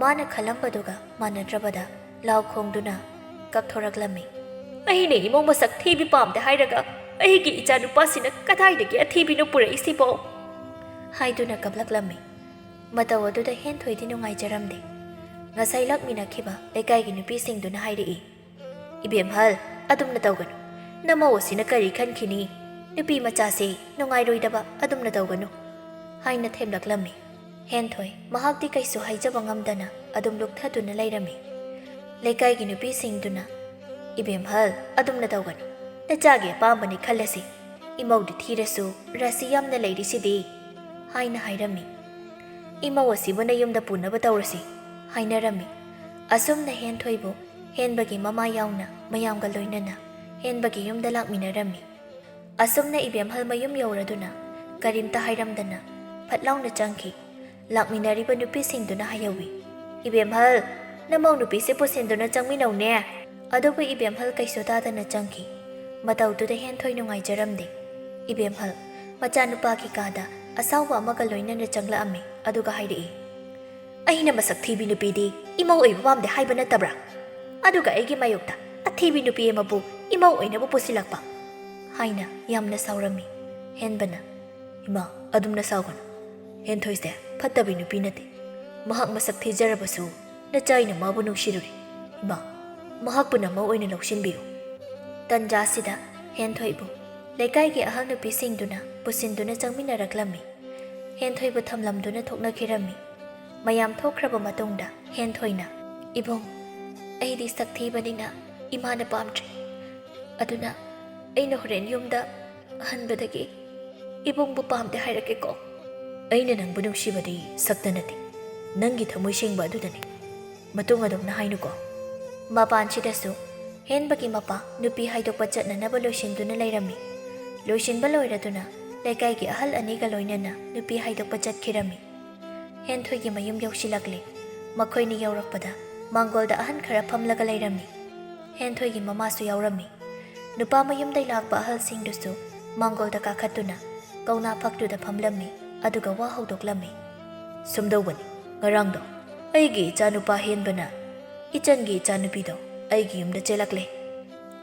ꯃꯥꯅ ꯈꯜꯂꯝꯕꯗꯨꯒ ꯃꯥꯟꯅꯗ꯭ꯔꯕꯗ ꯂꯥꯎ ꯈꯣꯡꯗꯨꯅ ꯀꯞꯊꯣꯔꯛꯂꯝꯃꯤ꯫ "ꯑꯩꯅ ꯏꯃꯧ ꯃꯁꯛ ꯊꯤꯕꯤ ꯄꯥꯝꯗꯦ ꯍꯥꯏꯔꯒ ꯑꯩꯒꯤ ꯏꯆꯥ ꯅꯨꯄꯥꯁꯤꯅ ꯀꯗꯥꯏꯗꯒꯤ ꯑꯊꯤꯕꯤꯅꯣ ꯄꯨꯔꯛꯏꯁꯤꯕꯣ?" ꯍꯥꯏꯗꯨꯅ ꯀꯞꯂꯛꯂꯝꯃꯤ꯫ ꯃꯇꯧ ꯑꯗꯨꯗ ꯍꯦꯟꯊꯣꯏꯗꯤ ꯅꯨꯡꯉꯥꯏꯖꯔꯝꯗꯦ꯫ ꯉꯁꯥꯏ ꯂꯥꯛꯃꯤꯟꯅꯈꯤꯕ ꯂꯩꯀꯥꯏꯒꯤ ꯅꯨꯄꯤꯁꯤꯡꯗꯨꯅ ꯍꯥꯏꯔꯛꯏ, "ꯏꯕꯦꯝꯍꯜ, ꯑꯗꯨꯝꯅ ꯇꯧꯒꯅꯨ꯫ ꯅꯃꯧ ꯑꯁꯤꯅ ꯀꯔꯤ ꯈꯟꯈꯤꯅꯤ? ꯅꯨꯄꯤ ꯃꯆꯥꯁꯦ ꯅꯨꯡꯉꯥꯏꯔꯣꯏꯗꯕ ꯑꯗꯨꯝꯅ ꯇꯧꯒꯅꯨ," ꯍꯥꯏꯅ ꯊꯦꯝꯂꯛꯂꯝꯃꯤ꯫ ꯍꯦꯟꯊꯣꯏ ꯃꯍꯥꯛꯇꯤ ꯀꯩꯁꯨ ꯍꯥꯏꯖꯕ ꯉꯝꯗꯅ ꯑꯗꯨꯝ ꯂꯨꯞꯊꯗꯨꯅ ꯂꯩꯔꯝꯃꯤ꯫ ꯂꯩꯀꯥꯏꯒꯤ ꯅꯨꯄꯤꯁꯤꯡꯗꯨꯅ, "ꯏꯕꯦꯝꯍꯜ, ꯑꯗꯨꯝꯅ ꯇꯧꯒꯅꯨ꯫ ꯅꯆꯥꯒꯤ ꯑꯄꯥꯝꯕꯅꯤ ꯈꯜꯂꯁꯤ꯫ ꯏꯃꯧꯗꯤ ꯊꯤꯔꯁꯨ ꯔꯥꯁꯤ ꯌꯥꯝꯅ ꯂꯩꯔꯤꯁꯤꯗꯤ" ꯍꯥꯏꯅ ꯍꯥꯏꯔꯝꯃꯤ꯫ "ꯏꯃꯧ ꯑꯁꯤꯕꯨ ꯅꯌꯨꯝꯗ ꯄꯨꯅꯕ ꯇꯧꯔꯁꯤ" ꯍꯥꯏꯅꯔꯝꯃꯤ꯫ ꯑꯁꯨꯝꯅ ꯍꯦꯟꯊꯣꯏꯕꯨ ꯍꯦꯟꯕꯒꯤ ꯃꯃꯥ ꯌꯥꯎꯅ ꯃꯌꯥꯝꯒ ꯂꯣꯏꯅꯅ ꯍꯦꯟꯕꯒꯤ ꯌꯨꯝꯗ ꯂꯥꯛꯃꯤꯟꯅꯔꯝꯃꯤ꯫ ꯑꯁꯨꯝꯅ ꯏꯕꯦꯝꯍꯜ ꯃꯌꯨꯝ ꯌꯧꯔꯗꯨꯅ ꯀꯔꯤꯝꯇ ꯍꯥꯏꯔꯝꯗꯅ ꯐꯠ ꯂꯥꯎꯅ ꯆꯪꯈꯤ꯫ ꯂꯥꯛꯃꯤꯟꯅꯔꯤꯕ ꯅꯨꯄꯤꯁꯤꯡꯗꯨꯅ ꯍꯥꯏꯍꯧꯏ, "ꯏꯕꯦꯝꯍꯜ, ꯅꯃꯧ ꯅꯨꯄꯤꯁꯦ ꯄꯨꯁꯤꯟꯗꯨꯅ ꯆꯪꯃꯤꯟꯅꯧꯅꯦ"꯫ ꯑꯗꯨꯕꯨ ꯏꯕꯦꯝꯍꯜ ꯀꯩꯁꯨ ꯇꯥꯗꯅ ꯆꯪꯈꯤ꯫ ꯃꯇꯧꯗꯨꯗ ꯍꯦꯟꯊꯣꯏ ꯅꯨꯡꯉꯥꯏꯖꯔꯝꯗꯦ꯫ ꯏꯕꯦꯝꯍꯜ ꯃꯆꯥꯅꯨꯄꯥꯒꯤ ꯀꯥꯗ ꯑꯁꯥꯎꯕ ꯑꯃꯒ ꯂꯣꯏꯅꯅ ꯆꯪꯂꯛꯑꯝꯃꯤ, ꯑꯗꯨꯒ ꯍꯥꯏꯔꯛꯏ, "ꯑꯩꯅ ꯃꯁꯛ ꯊꯤꯕꯤ ꯅꯨꯄꯤꯗꯤ ꯏꯃꯧ ꯑꯣꯏꯕ ꯄꯥꯝꯗꯦ ꯍꯥꯏꯕ ꯅꯠꯇꯕ꯭ꯔꯥ? ꯑꯗꯨꯒ ꯑꯩꯒꯤ ꯃꯥꯌꯣꯛꯇ ꯑꯊꯤꯕꯤ ꯅꯨꯄꯤ ꯑꯃꯕꯨ ꯏꯃꯧ ꯑꯣꯏꯅꯕ ꯄꯨꯁꯤꯜꯂꯛꯄ?" ꯍꯥꯏꯅ ꯌꯥꯝꯅ ꯁꯥꯎꯔꯝꯃꯤ꯫ ꯍꯦꯟꯕꯅ, "ꯏꯃꯥ, ꯑꯗꯨꯝꯅ ꯁꯥꯎꯒꯅꯨ꯫ ꯍꯦꯟꯊꯣꯏꯁꯦ ꯐꯠꯇꯕꯤ ꯅꯨꯄꯤ ꯅꯠꯇꯦ꯫ ꯃꯍꯥꯛ ꯃꯁꯛ ꯊꯤꯖꯔꯕꯁꯨ ꯅꯆꯥꯏꯅ ꯃꯥꯕꯨ ꯅꯨꯡꯁꯤꯔꯨꯔꯤ꯫ ꯏꯃꯥ, ꯃꯍꯥꯛꯄꯨ ꯅꯃꯧ ꯑꯣꯏꯅ ꯂꯧꯁꯤꯟꯕꯤꯌꯨ"꯫ ꯇꯟꯖꯥꯁꯤꯗ ꯍꯦꯟꯊꯣꯏꯕꯨ ꯂꯩꯀꯥꯏꯒꯤ ꯑꯍꯜ ꯅꯨꯄꯤꯁꯤꯡꯗꯨꯅ ꯄꯨꯁꯤꯟꯗꯨꯅ ꯆꯪꯃꯤꯟꯅꯔꯛꯂꯝꯃꯤ꯫ ꯍꯦꯟꯊꯣꯏꯕꯨ ꯊꯝꯂꯝꯗꯨꯅ ꯊꯣꯛꯅꯈꯤꯔꯝꯃꯤ꯫ ꯃꯌꯥꯝ ꯊꯣꯛꯈ꯭ꯔꯕ ꯃꯇꯨꯡꯗ ꯍꯦꯟꯊꯣꯏꯅ, "ꯏꯕꯨꯡ, ꯑꯩꯗꯤ ꯁꯛ ꯊꯤꯕꯅꯤꯅ ꯏꯃꯥꯅ ꯄꯥꯝꯗ꯭ꯔꯦ꯫ ꯑꯗꯨꯅ ꯑꯩꯅ ꯍꯣꯔꯦꯟ ꯌꯨꯝꯗ ꯍꯟꯕꯗꯒꯤ ꯏꯕꯨꯡꯕꯨ ꯄꯥꯝꯗꯦ ꯍꯥꯏꯔꯛꯀꯦꯀꯣ"꯫ "ꯑꯩꯅ ꯅꯪꯕꯨ ꯅꯨꯡꯁꯤꯕꯗꯤ ꯁꯛꯇ ꯅꯠꯇꯦ, ꯅꯪꯒꯤ ꯊꯃꯣꯏ ꯁꯦꯡꯕ ꯑꯗꯨꯗꯅꯤ꯫ ꯃꯇꯨꯡ ꯑꯗꯨꯝꯅ ꯍꯥꯏꯅꯨꯀꯣ"꯫ ꯃꯄꯥꯟꯁꯤꯗꯁꯨ ꯍꯦꯟꯕꯒꯤ ꯃꯄꯥ ꯅꯨꯄꯤ ꯍꯥꯏꯗꯣꯛꯄ ꯆꯠꯅꯅꯕ ꯂꯣꯏꯁꯤꯟꯗꯨꯅ ꯂꯩꯔꯝꯃꯤ꯫ ꯂꯣꯏꯁꯤꯟꯕ ꯂꯣꯏꯔꯗꯨꯅ ꯂꯩꯀꯥꯏꯒꯤ ꯑꯍꯜ ꯑꯅꯤꯒ ꯂꯣꯏꯅꯅ ꯅꯨꯄꯤ ꯍꯥꯏꯗꯣꯛꯄ ꯆꯠꯈꯤꯔꯝꯃꯤ꯫ ꯍꯦꯟꯊꯣꯏꯒꯤ ꯃꯌꯨꯝ ꯌꯧꯁꯤꯜꯂꯛꯂꯦ꯫ ꯃꯈꯣꯏꯅꯤ ꯌꯧꯔꯛꯄꯗ ꯃꯥꯡꯒꯣꯜꯗ ꯑꯍꯟ ꯈꯔ ꯐꯝꯂꯒ ꯂꯩꯔꯝꯃꯤ꯫ ꯍꯦꯟꯊꯣꯏꯒꯤ ꯃꯃꯥꯁꯨ ꯌꯥꯎꯔꯝꯃꯤ꯫ ꯅꯨꯄꯥ ꯃꯌꯨꯝꯗꯩ ꯂꯥꯛꯄ ꯑꯍꯜꯁꯤꯡꯗꯨꯁꯨ ꯃꯥꯡꯒꯣꯜꯗ ꯀꯥꯈꯠꯇꯨꯅ ꯀꯧꯅꯥ ꯐꯛꯇꯨꯗ ꯐꯝꯂꯝꯃꯤ, ꯑꯗꯨꯒ ꯋꯥ ꯍꯧꯗꯣꯛꯂꯝꯃꯤ꯫ "ꯁꯨꯝꯗꯧꯕꯅꯤ, ꯉꯔꯥꯡꯗꯣ ꯑꯩꯒꯤ ꯏꯆꯥꯅꯨꯄꯥ ꯍꯦꯟꯕꯅ ꯏꯆꯟꯒꯤ ꯏꯆꯥꯅꯨꯄꯤꯗꯣ ꯑꯩꯒꯤ ꯌꯨꯝꯗ ꯆꯦꯜꯂꯛꯂꯦ"꯫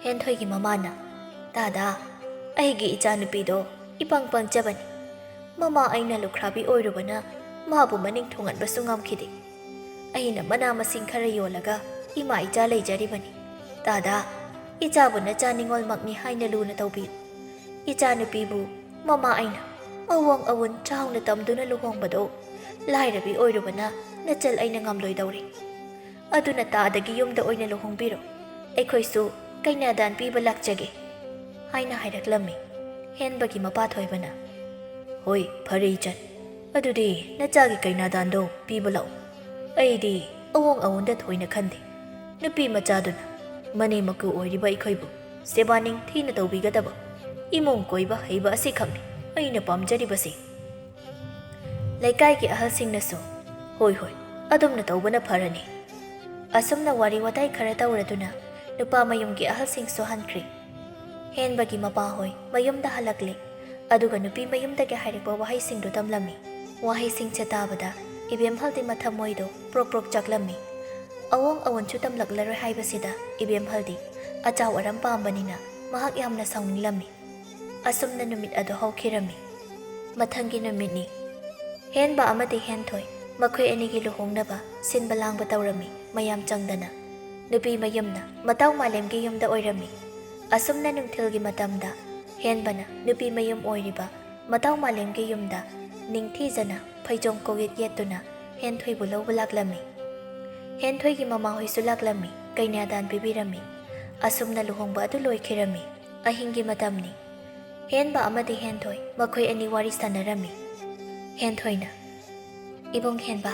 ꯍꯦꯟꯊꯣꯏꯒꯤ ꯃꯃꯥꯅ, "ꯗꯥꯗꯥ, ꯑꯩꯒꯤ ꯏꯆꯥꯅꯨꯄꯤꯗꯣ ꯏꯄꯪ ꯄꯪꯖꯕꯅꯤ꯫ ꯃꯃꯥ ꯑꯩꯅ ꯂꯨꯈ꯭ꯔꯥꯕꯤ ꯑꯣꯏꯔꯨꯕꯅ ꯃꯥꯕꯨ ꯃꯅꯤꯡ ꯊꯨꯡꯍꯟꯕꯁꯨ ꯉꯝꯈꯤꯗꯦ꯫ ꯑꯩꯅ ꯃꯅꯥ ꯃꯁꯤꯡ ꯈꯔ ꯌꯣꯜꯂꯒ ꯏꯃꯥ ꯏꯆꯥ ꯂꯩꯖꯔꯤꯕꯅꯤ꯫ ꯗꯥꯗꯥ, ꯏꯆꯥꯕꯨ ꯅꯆꯥ ꯅꯤꯉꯣꯜꯃꯛꯅꯤ ꯍꯥꯏꯅ ꯂꯨꯅ ꯇꯧꯕꯤꯌꯨ꯫ ꯏꯆꯥꯅꯨꯄꯤꯕꯨ ꯃꯃꯥ ꯑꯩꯅ ꯑꯋꯣꯡ ꯑꯋꯨꯟ ꯆꯥꯎꯅ ꯇꯝꯗꯨꯅ ꯂꯨꯍꯣꯡꯕꯗꯣ ꯂꯥꯏꯔꯕꯤ ꯑꯣꯏꯔꯨꯕꯅ ꯅꯆꯜ ꯑꯩꯅ ꯉꯝꯂꯣꯏꯗꯧꯔꯤ꯫ ꯑꯗꯨꯅ ꯇꯥꯗꯒꯤ ꯌꯨꯝꯗ ꯑꯣꯏꯅ ꯂꯨꯍꯣꯡꯕꯤꯔꯣ, ꯑꯩꯈꯣꯏꯁꯨ ꯀꯩꯅꯥꯗꯥꯟ ꯄꯤꯕ ꯂꯥꯛꯆꯒꯦ" ꯍꯥꯏꯅ ꯍꯥꯏꯔꯛꯂꯝꯃꯤ꯫ ꯍꯦꯟꯕꯒꯤ ꯃꯄꯥ ꯊꯣꯏꯕꯅ, "ꯍꯣꯏ, ꯐꯔꯦ ꯏꯆꯟ, ꯑꯗꯨꯗꯤ ꯅꯆꯥꯒꯤ ꯀꯩꯅꯥꯗꯥꯟꯗꯣ ꯄꯤꯕ ꯂꯥꯛꯎ꯫ ꯑꯩꯗꯤ ꯑꯋꯣꯡ ꯑꯋꯣꯟꯗ ꯊꯣꯏꯅ ꯈꯟꯗꯦ꯫ ꯅꯨꯄꯤ ꯃꯆꯥꯗꯨꯅ ꯃꯅꯦꯝ ꯃꯀꯨ ꯑꯣꯏꯔꯤꯕ ꯑꯩꯈꯣꯏꯕꯨ ꯁꯦꯕꯥ ꯅꯤꯡꯊꯤꯅ ꯇꯧꯕꯤꯒꯗꯕ, ꯏꯃꯨꯡ ꯀꯣꯏꯕ ꯍꯩꯕ ꯑꯁꯤꯈꯛꯅꯤ ꯑꯩꯅ ꯄꯥꯝꯖꯔꯤꯕꯁꯤ꯫" ꯂꯩꯀꯥꯏꯒꯤ ꯑꯍꯜꯁꯤꯡꯅꯁꯨ, "ꯍꯣꯏ, ꯍꯣꯏ, ꯑꯗꯨꯝꯅ ꯇꯧꯕꯅ ꯐꯔꯅꯤ꯫" ꯑꯁꯨꯝꯅ ꯋꯥꯔꯤ ꯋꯥꯇꯥꯏ ꯈꯔ ꯇꯧꯔꯗꯨꯅ ꯅꯨꯄꯥ ꯃꯌꯨꯝꯒꯤ ꯑꯍꯜꯁꯤꯡꯁꯨ ꯍꯟꯈ꯭ꯔꯦ꯫ ꯍꯦꯟꯕꯒꯤ ꯃꯄꯥꯍꯣꯏ ꯃꯌꯨꯝꯗ ꯍꯜꯂꯛꯂꯦ꯫ ꯑꯗꯨꯒ ꯅꯨꯄꯤ ꯃꯌꯨꯝꯗꯒꯤ ꯍꯥꯏꯔꯛꯄ ꯋꯥꯍꯩꯁꯤꯡꯗꯨ ꯇꯝꯂꯝꯃꯤ꯫ ꯋꯥꯍꯩꯁꯤꯡꯁꯦ ꯇꯥꯕꯗ ꯏꯕꯦꯝꯍꯜꯗꯤ ꯃꯊꯃꯣꯏꯗꯣ ꯄ꯭ꯔꯣꯛ ꯄ꯭ꯔꯣꯛ ꯆꯥꯛꯂꯝꯃꯤ꯫ ꯑꯋꯣꯡ ꯑꯋꯣꯟꯁꯨ ꯇꯝꯂꯛꯂꯔꯣꯏ ꯍꯥꯏꯕꯁꯤꯗ ꯏꯕꯦꯝꯍꯜꯗꯤ ꯑꯆꯥꯎ ꯑꯔꯝ ꯄꯥꯝꯕꯅꯤꯅ ꯃꯍꯥꯛ ꯌꯥꯝꯅ ꯁꯥꯎꯅꯤꯡꯂꯝꯃꯤ꯫ ꯑꯁꯨꯝꯅ ꯅꯨꯃꯤꯠ ꯑꯗꯨ ꯍꯧꯈꯤꯔꯝꯃꯤ꯫ ꯃꯊꯪꯒꯤ ꯅꯨꯃꯤꯠꯅꯤ꯫ ꯍꯦꯟꯕ ꯑꯃꯗꯤ ꯍꯦꯟꯊꯣꯏ ꯃꯈꯣꯏ ꯑꯅꯤꯒꯤ ꯂꯨꯍꯣꯡꯅꯕ ꯁꯤꯟꯕ ꯂꯥꯡꯕ ꯇꯧꯔꯝꯃꯤ, ꯃꯌꯥꯝ ꯆꯪꯗꯅ꯫ ꯅꯨꯄꯤ ꯃꯌꯨꯝꯅ ꯃꯇꯥꯎ ꯃꯥꯂꯦꯝꯒꯤ ꯌꯨꯝꯗ ꯑꯣꯏꯔꯝꯃꯤ꯫ ꯑꯁꯨꯝꯅ ꯅꯨꯡꯊꯤꯜꯒꯤ ꯃꯇꯝꯗ ꯍꯦꯟꯕꯅ ꯅꯨꯄꯤ ꯃꯌꯨꯝ ꯑꯣꯏꯔꯤꯕ ꯃꯇꯥꯎ ꯃꯥꯂꯦꯝꯒꯤ ꯌꯨꯝꯗ ꯅꯤꯡꯊꯤꯖꯅ ꯐꯩꯖꯣꯝ ꯀꯣꯛꯌꯦꯠ ꯌꯦꯠꯇꯨꯅ ꯍꯦꯟꯊꯣꯏꯕꯨ ꯂꯧꯕ ꯂꯥꯛꯂꯝꯃꯤ꯫ ꯍꯦꯟꯊꯣꯏꯒꯤ ꯃꯃꯥꯍꯣꯏꯁꯨ ꯂꯥꯛꯂꯝꯃꯤ, ꯀꯩꯅꯥꯗꯥꯟ ꯄꯤꯕꯤꯔꯝꯃꯤ꯫ ꯑꯁꯨꯝꯅ ꯂꯨꯍꯣꯡꯕ ꯑꯗꯨ ꯂꯣꯏꯈꯤꯔꯝꯃꯤ꯫ ꯑꯍꯤꯡꯒꯤ ꯃꯇꯝꯅꯤ꯫ ꯍꯦꯟꯕ ꯑꯃꯗꯤ ꯍꯦꯟꯊꯣꯏ ꯃꯈꯣꯏ ꯑꯅꯤ ꯋꯥꯔꯤ ꯁꯥꯟꯅꯔꯝꯃꯤ꯫ ꯍꯦꯟꯊꯣꯏꯅ, "ꯏꯕꯨꯡ ꯍꯦꯟꯕ,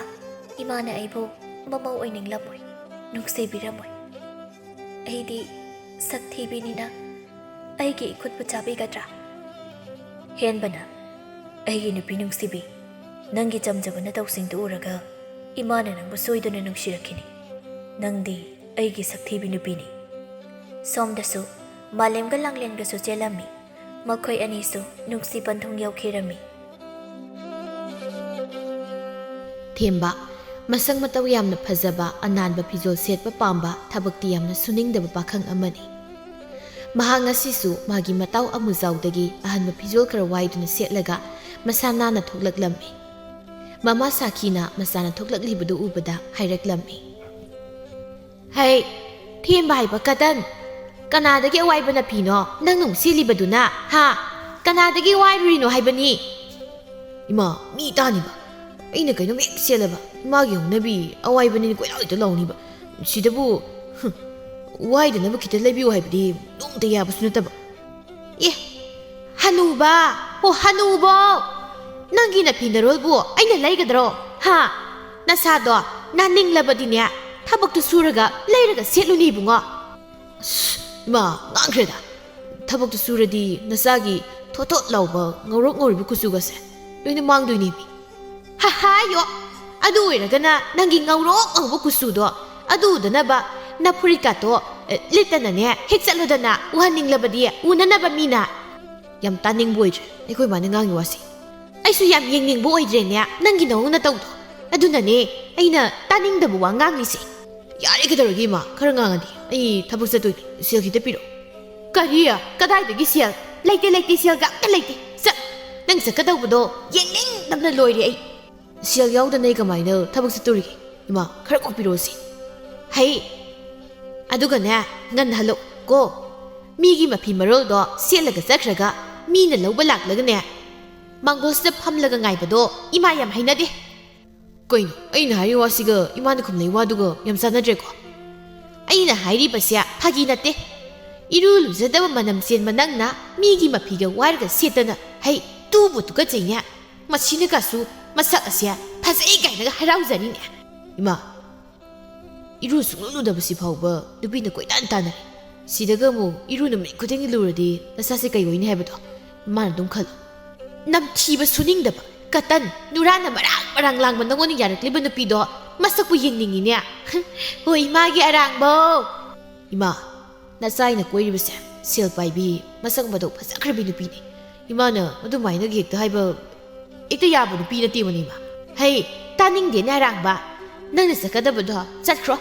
ꯏꯃꯥꯅ ꯑꯩꯕꯨ ꯃꯃꯧ ꯑꯣꯏꯅꯤꯡꯂꯝꯃꯣꯏ, ꯅꯨꯡꯁꯤꯕꯤꯔꯝꯃꯣꯏ꯫ ꯑꯩꯗꯤ ꯁꯛ ꯊꯤꯕꯤꯅꯤꯅ ꯑꯩꯒꯤ ꯏꯈꯨꯠꯄꯨ ꯆꯥꯕꯤꯒꯗ꯭ꯔꯥ?" ꯍꯦꯟꯕꯅ, "ꯑꯩꯒꯤ ꯅꯨꯄꯤ ꯅꯨꯡꯁꯤꯕꯤ, ꯅꯪꯒꯤ ꯆꯝꯖꯕ ꯅꯇꯧꯁꯤꯡꯗꯨ ꯎꯔꯒ ꯏꯃꯥꯅ ꯅꯪꯕꯨ ꯁꯣꯏꯗꯅ ꯅꯨꯡꯁꯤꯔꯛꯈꯤꯅꯤ꯫ ꯅꯪꯗꯤ ꯑꯩꯒꯤ ꯁꯛꯊꯤꯕꯤ ꯅꯨꯄꯤꯅꯤ꯫" ꯁꯣꯝꯗꯁꯨ ꯃꯥꯂꯦꯝꯒ ꯂꯥꯡꯂꯦꯟꯒꯁꯨ ꯆꯦꯜꯂꯝꯃꯤ꯫ ꯃꯈꯣꯏ ꯑꯅꯤꯁꯨ ꯅꯨꯡꯁꯤ ꯄꯟꯊꯨꯡ ꯌꯧꯈꯤꯔꯝꯃꯤ꯫ ꯊꯦꯝꯕ, ꯃꯁꯛ ꯃꯇꯧ ꯌꯥꯝꯅ ꯐꯖꯕ, ꯑꯅꯥꯟꯕ ꯐꯤꯖꯣꯜ ꯁꯦꯠꯄ ꯄꯥꯝꯕ, ꯊꯕꯛꯇꯤ ꯌꯥꯝꯅ ꯁꯨꯅꯤꯡꯗꯕ ꯄꯥꯈꯪ ꯑꯃꯅꯤ꯫ ꯃꯍꯥꯛ ꯉꯁꯤꯁꯨ ꯃꯥꯒꯤ ꯃꯇꯥꯎ ꯑꯃꯨꯖꯥꯎꯗꯒꯤ ꯑꯍꯟꯕ ꯐꯤꯖꯣꯜ ꯈꯔ ꯋꯥꯏꯗꯨꯅ ꯁꯦꯠꯂꯒ ꯃꯁꯥ ꯅꯥꯟꯅ ꯊꯣꯛꯂꯛꯂꯝꯃꯤ꯫ ꯃꯃꯥ ꯁꯥꯈꯤꯅ ꯃꯆꯥꯅ ꯊꯣꯛꯂꯛꯂꯤꯕꯗꯨ ꯎꯕꯗ ꯍꯥꯏꯔꯛꯂꯝꯃꯤ꯫ "ꯍꯩ, ꯊꯦꯝꯕ ꯍꯥꯏꯕ ꯀꯇꯟ! ꯀꯅꯥꯗꯒꯤ ꯑꯋꯥꯏꯕ ꯅꯥꯄꯤꯅꯣ ꯅꯪꯅ ꯑꯃꯨꯛ ꯁꯦꯠꯂꯤꯕꯗꯨꯅ, ꯍꯥ? ꯀꯅꯥꯗꯒꯤ ꯋꯥꯏꯔꯨꯔꯤꯅꯣ ꯍꯥꯏꯕꯅꯤ?" "ꯏꯃꯥ, ꯃꯤ ꯇꯥꯅꯤꯕ! ꯑꯩꯅ ꯀꯩꯅꯣꯝ ꯍꯦꯛ ꯁꯦꯠꯂꯕ, ꯏꯃꯥꯒꯤ ꯍꯧꯅꯕꯤ ꯑꯋꯥꯏꯕꯅꯤꯅ ꯀꯣꯏꯂꯥꯎ ꯍꯦꯛꯇ ꯂꯥꯎꯅꯤꯕ꯫ ꯁꯤꯗꯕꯨ, ꯍꯨꯝ, ꯋꯥꯏꯗꯅꯕ ꯈꯤꯇ ꯂꯩꯕꯤꯌꯨ ꯍꯥꯏꯕꯗꯤ ꯅꯣꯡꯃꯇ ꯌꯥꯕꯁꯨ ꯅꯠꯇꯕ꯫ ꯑꯦ, ꯍꯅꯨꯕ, ꯑꯣ ꯍꯅꯨꯕꯣ, ꯅꯪꯒꯤ ꯅꯐꯤ ꯅꯔꯣꯜꯕꯨ ꯑꯩꯅ ꯂꯩꯒꯗ꯭ꯔꯣ? ꯍꯥ? ꯅꯁꯥꯗꯣ ꯅꯥꯅꯤꯡꯂꯕꯗꯤꯅꯦ, ꯊꯕꯛꯇꯨ ꯁꯨꯔꯒ ꯂꯩꯔꯒ ꯁꯦꯠꯂꯨꯅꯦ ꯏꯕꯨꯡꯉꯣ꯫ ꯑꯁ, ꯏꯃꯥ, ꯉꯥꯡꯈ꯭ꯔꯦꯗ꯫ ꯊꯕꯛꯇꯨ ꯁꯨꯔꯗꯤ ꯅꯆꯥꯒꯤ ꯊꯣꯠ ꯊꯣꯠ ꯂꯥꯎꯕ ꯉꯧꯔꯣꯛ ꯉꯧꯔꯤꯕ ꯀꯨꯆꯨꯒꯁꯦ ꯂꯣꯏꯅ ꯃꯥꯡꯗꯣꯏꯅꯦꯃꯤ꯫ ꯍꯥꯍꯥꯌꯣ! ꯑꯗꯨ ꯑꯣꯏꯔꯒꯅ ꯅꯪꯒꯤ ꯉꯧꯔꯣꯛ ꯉꯧꯕ ꯀꯨꯆꯨꯗꯣ ꯑꯗꯨ ꯎꯗꯅꯕ ꯅꯐꯨꯔꯤꯠꯀꯥꯇꯣ, ꯑꯦ, ꯂꯤꯠꯇꯅꯅꯦ ꯍꯦꯛ ꯆꯠꯂꯨꯗꯅ, ꯎꯍꯟꯅꯤꯡꯂꯕꯗꯤ ꯎꯅꯅꯕ ꯃꯤꯅ꯫ ꯌꯥꯝ ꯇꯥꯅꯤꯡꯕ ꯑꯣꯏꯗ꯭ꯔꯦ ꯑꯩꯈꯣꯏ ꯃꯥꯅ ꯉꯥꯡꯉꯤ ꯋꯥꯁꯤ꯫ ꯑꯩꯁꯨ ꯌꯥꯝ ꯌꯦꯡꯅꯤꯡꯕ ꯑꯣꯏꯗ꯭ꯔꯦꯅꯦ ꯅꯪꯒꯤ ꯅꯑꯣꯡ ꯅꯇꯧꯗꯣ꯫ ꯑꯗꯨꯅꯅꯦ ꯑꯩꯅ ꯇꯥꯅꯤꯡꯗꯕ ꯋꯥ ꯉꯥꯡꯂꯤꯁꯦ꯫ ꯌꯥꯔꯦ, ꯀꯩꯗꯧꯔꯒꯦ ꯏꯃꯥ? ꯈꯔ ꯉꯥꯡꯉꯗꯤ꯫ ꯑꯩ ꯊꯕꯛ ꯆꯠꯇꯣꯏꯅꯦ, ꯁꯦꯜ ꯈꯤꯇ ꯄꯤꯔꯛꯑꯣ꯫ ꯀꯔꯤ? ꯀꯗꯥꯏꯗꯒꯤ ꯁꯦꯜ? ꯂꯩꯇꯦ, ꯂꯩꯇꯦ, ꯁꯦꯜꯒ ꯑꯝꯇ ꯂꯩꯇꯦ꯫ ꯆꯠ! ꯅꯪ ꯆꯠꯀꯗꯧꯕꯗꯣ ꯌꯦꯡꯅꯤꯡꯗꯕꯅ ꯂꯣꯏꯔꯦ ꯑꯩ꯫ ꯁꯦꯜ ꯌꯥꯎꯗꯅ ꯑꯩ ꯀꯃꯥꯏꯅ ꯊꯕꯛ ꯆꯠꯇꯣꯔꯤꯒꯦ? ꯏꯃꯥ, ꯈꯔ ꯀꯣꯛꯄꯤꯔꯛꯑꯣꯁꯦ꯫ ꯍꯩ! ꯑꯗꯨꯒꯅꯦ, ꯉꯟꯅ ꯍꯜꯂꯛꯎ ꯀꯣ꯫ ꯃꯤꯒꯤ ꯃꯐꯤ ꯃꯔꯣꯜꯗꯣ ꯁꯦꯠꯂꯒ ꯆꯠꯈ꯭ꯔꯒ ꯃꯤꯅ ꯂꯧꯕ ꯂꯥꯛꯂꯒꯅꯦ, ꯃꯥꯡꯒꯣꯜꯁꯤꯗ ꯐꯝꯂꯒ ꯉꯥꯏꯕꯗꯣ ꯏꯃꯥ ꯌꯥꯝ ꯍꯩꯅꯗꯦ꯫ ꯀꯩꯅꯣ, ꯑꯩꯅ ꯍꯥꯏꯔꯤ ꯋꯥꯁꯤꯒ ꯏꯃꯥꯅ ꯈꯨꯝꯂꯛꯏ ꯋꯥꯗꯨꯒ ꯌꯥꯝ ꯆꯥꯟꯅꯗ꯭ꯔꯦꯀꯣ? ꯑꯩꯅ ꯍꯥꯏꯔꯤꯕꯁꯦ ꯐꯥꯒꯤ ꯅꯠꯇꯦ꯫ ꯏꯔꯨ ꯂꯨꯖꯗꯕ ꯃꯅꯝ ꯆꯦꯟꯕ ꯅꯪꯅ ꯃꯤꯒꯤ ꯃꯐꯤꯒ ꯋꯥꯏꯔꯒ ꯁꯦꯠꯇꯅ, ꯍꯩ, ꯇꯨꯕꯨ ꯇꯨꯀꯠꯆꯩꯅꯦ꯫ ꯃꯁꯤꯅꯒꯁꯨ ꯃꯁꯛ ꯑꯁꯦ ꯐꯖꯩ ꯀꯥꯏꯅꯒ ꯍꯔꯥꯎꯖꯔꯤꯅꯦ꯫ ꯏꯃꯥ, ꯏꯔꯨ ꯁꯨꯡꯂꯨ ꯂꯨꯗꯕꯁꯤ ꯐꯥꯎꯕ ꯅꯨꯄꯤꯅ ꯀꯣꯏꯇꯥꯟ ꯇꯥꯟꯅꯔꯦ꯫ ꯁꯤꯗꯒ ꯑꯃꯨꯛ ꯏꯔꯨ ꯅꯨꯃꯤꯠ ꯈꯨꯗꯤꯡꯒꯤ ꯂꯨꯔꯗꯤ ꯅꯁꯥꯁꯦ ꯀꯩ ꯑꯣꯏꯅꯤ ꯍꯥꯏꯕꯗꯣ ꯏꯃꯥꯅ ꯑꯗꯨꯝ ꯈꯜꯂꯣ꯫ ꯅꯝꯊꯤꯕ ꯁꯨꯅꯤꯡꯗꯕ, ꯀꯇꯟ, ꯅꯨꯔꯥꯅ ꯃꯔꯥꯡ ꯃꯔꯥꯡ ꯂꯥꯡꯕ ꯅꯪꯉꯣꯟꯗ ꯌꯥꯔꯛꯂꯤꯕ ꯅꯨꯄꯤꯗꯣ ꯃꯁꯛꯄꯨ ꯌꯦꯡꯅꯤꯡꯉꯤꯅꯦ꯫ ꯍꯣꯏ, ꯏꯃꯥꯒꯤ ꯑꯔꯥꯡꯕꯧ꯫ ꯏꯃꯥ, ꯅꯆꯥ ꯑꯩꯅ ꯀꯣꯏꯔꯤꯕꯁꯦ ꯁꯦꯜ ꯄꯥꯏꯕꯤ, ꯃꯁꯛ ꯃꯇꯧ ꯐꯖꯈ꯭ꯔꯕꯤ ꯅꯨꯄꯤꯅꯤ꯫ ꯏꯃꯥꯅ ꯑꯗꯨꯃꯥꯏꯅꯒ ꯍꯦꯛꯇ ꯍꯥꯏꯕ ꯍꯦꯛꯇ ꯌꯥꯕ ꯅꯨꯄꯤ ꯅꯠꯇꯦꯕꯅꯤ, ꯏꯃꯥ꯫ ꯍꯩ, ꯇꯥꯅꯤꯡꯗꯦꯅꯦ ꯑꯔꯥꯡꯕ꯫ ꯅꯪꯅ ꯆꯠꯀꯗꯕꯗꯣ ꯆꯠꯈ꯭ꯔꯣ꯫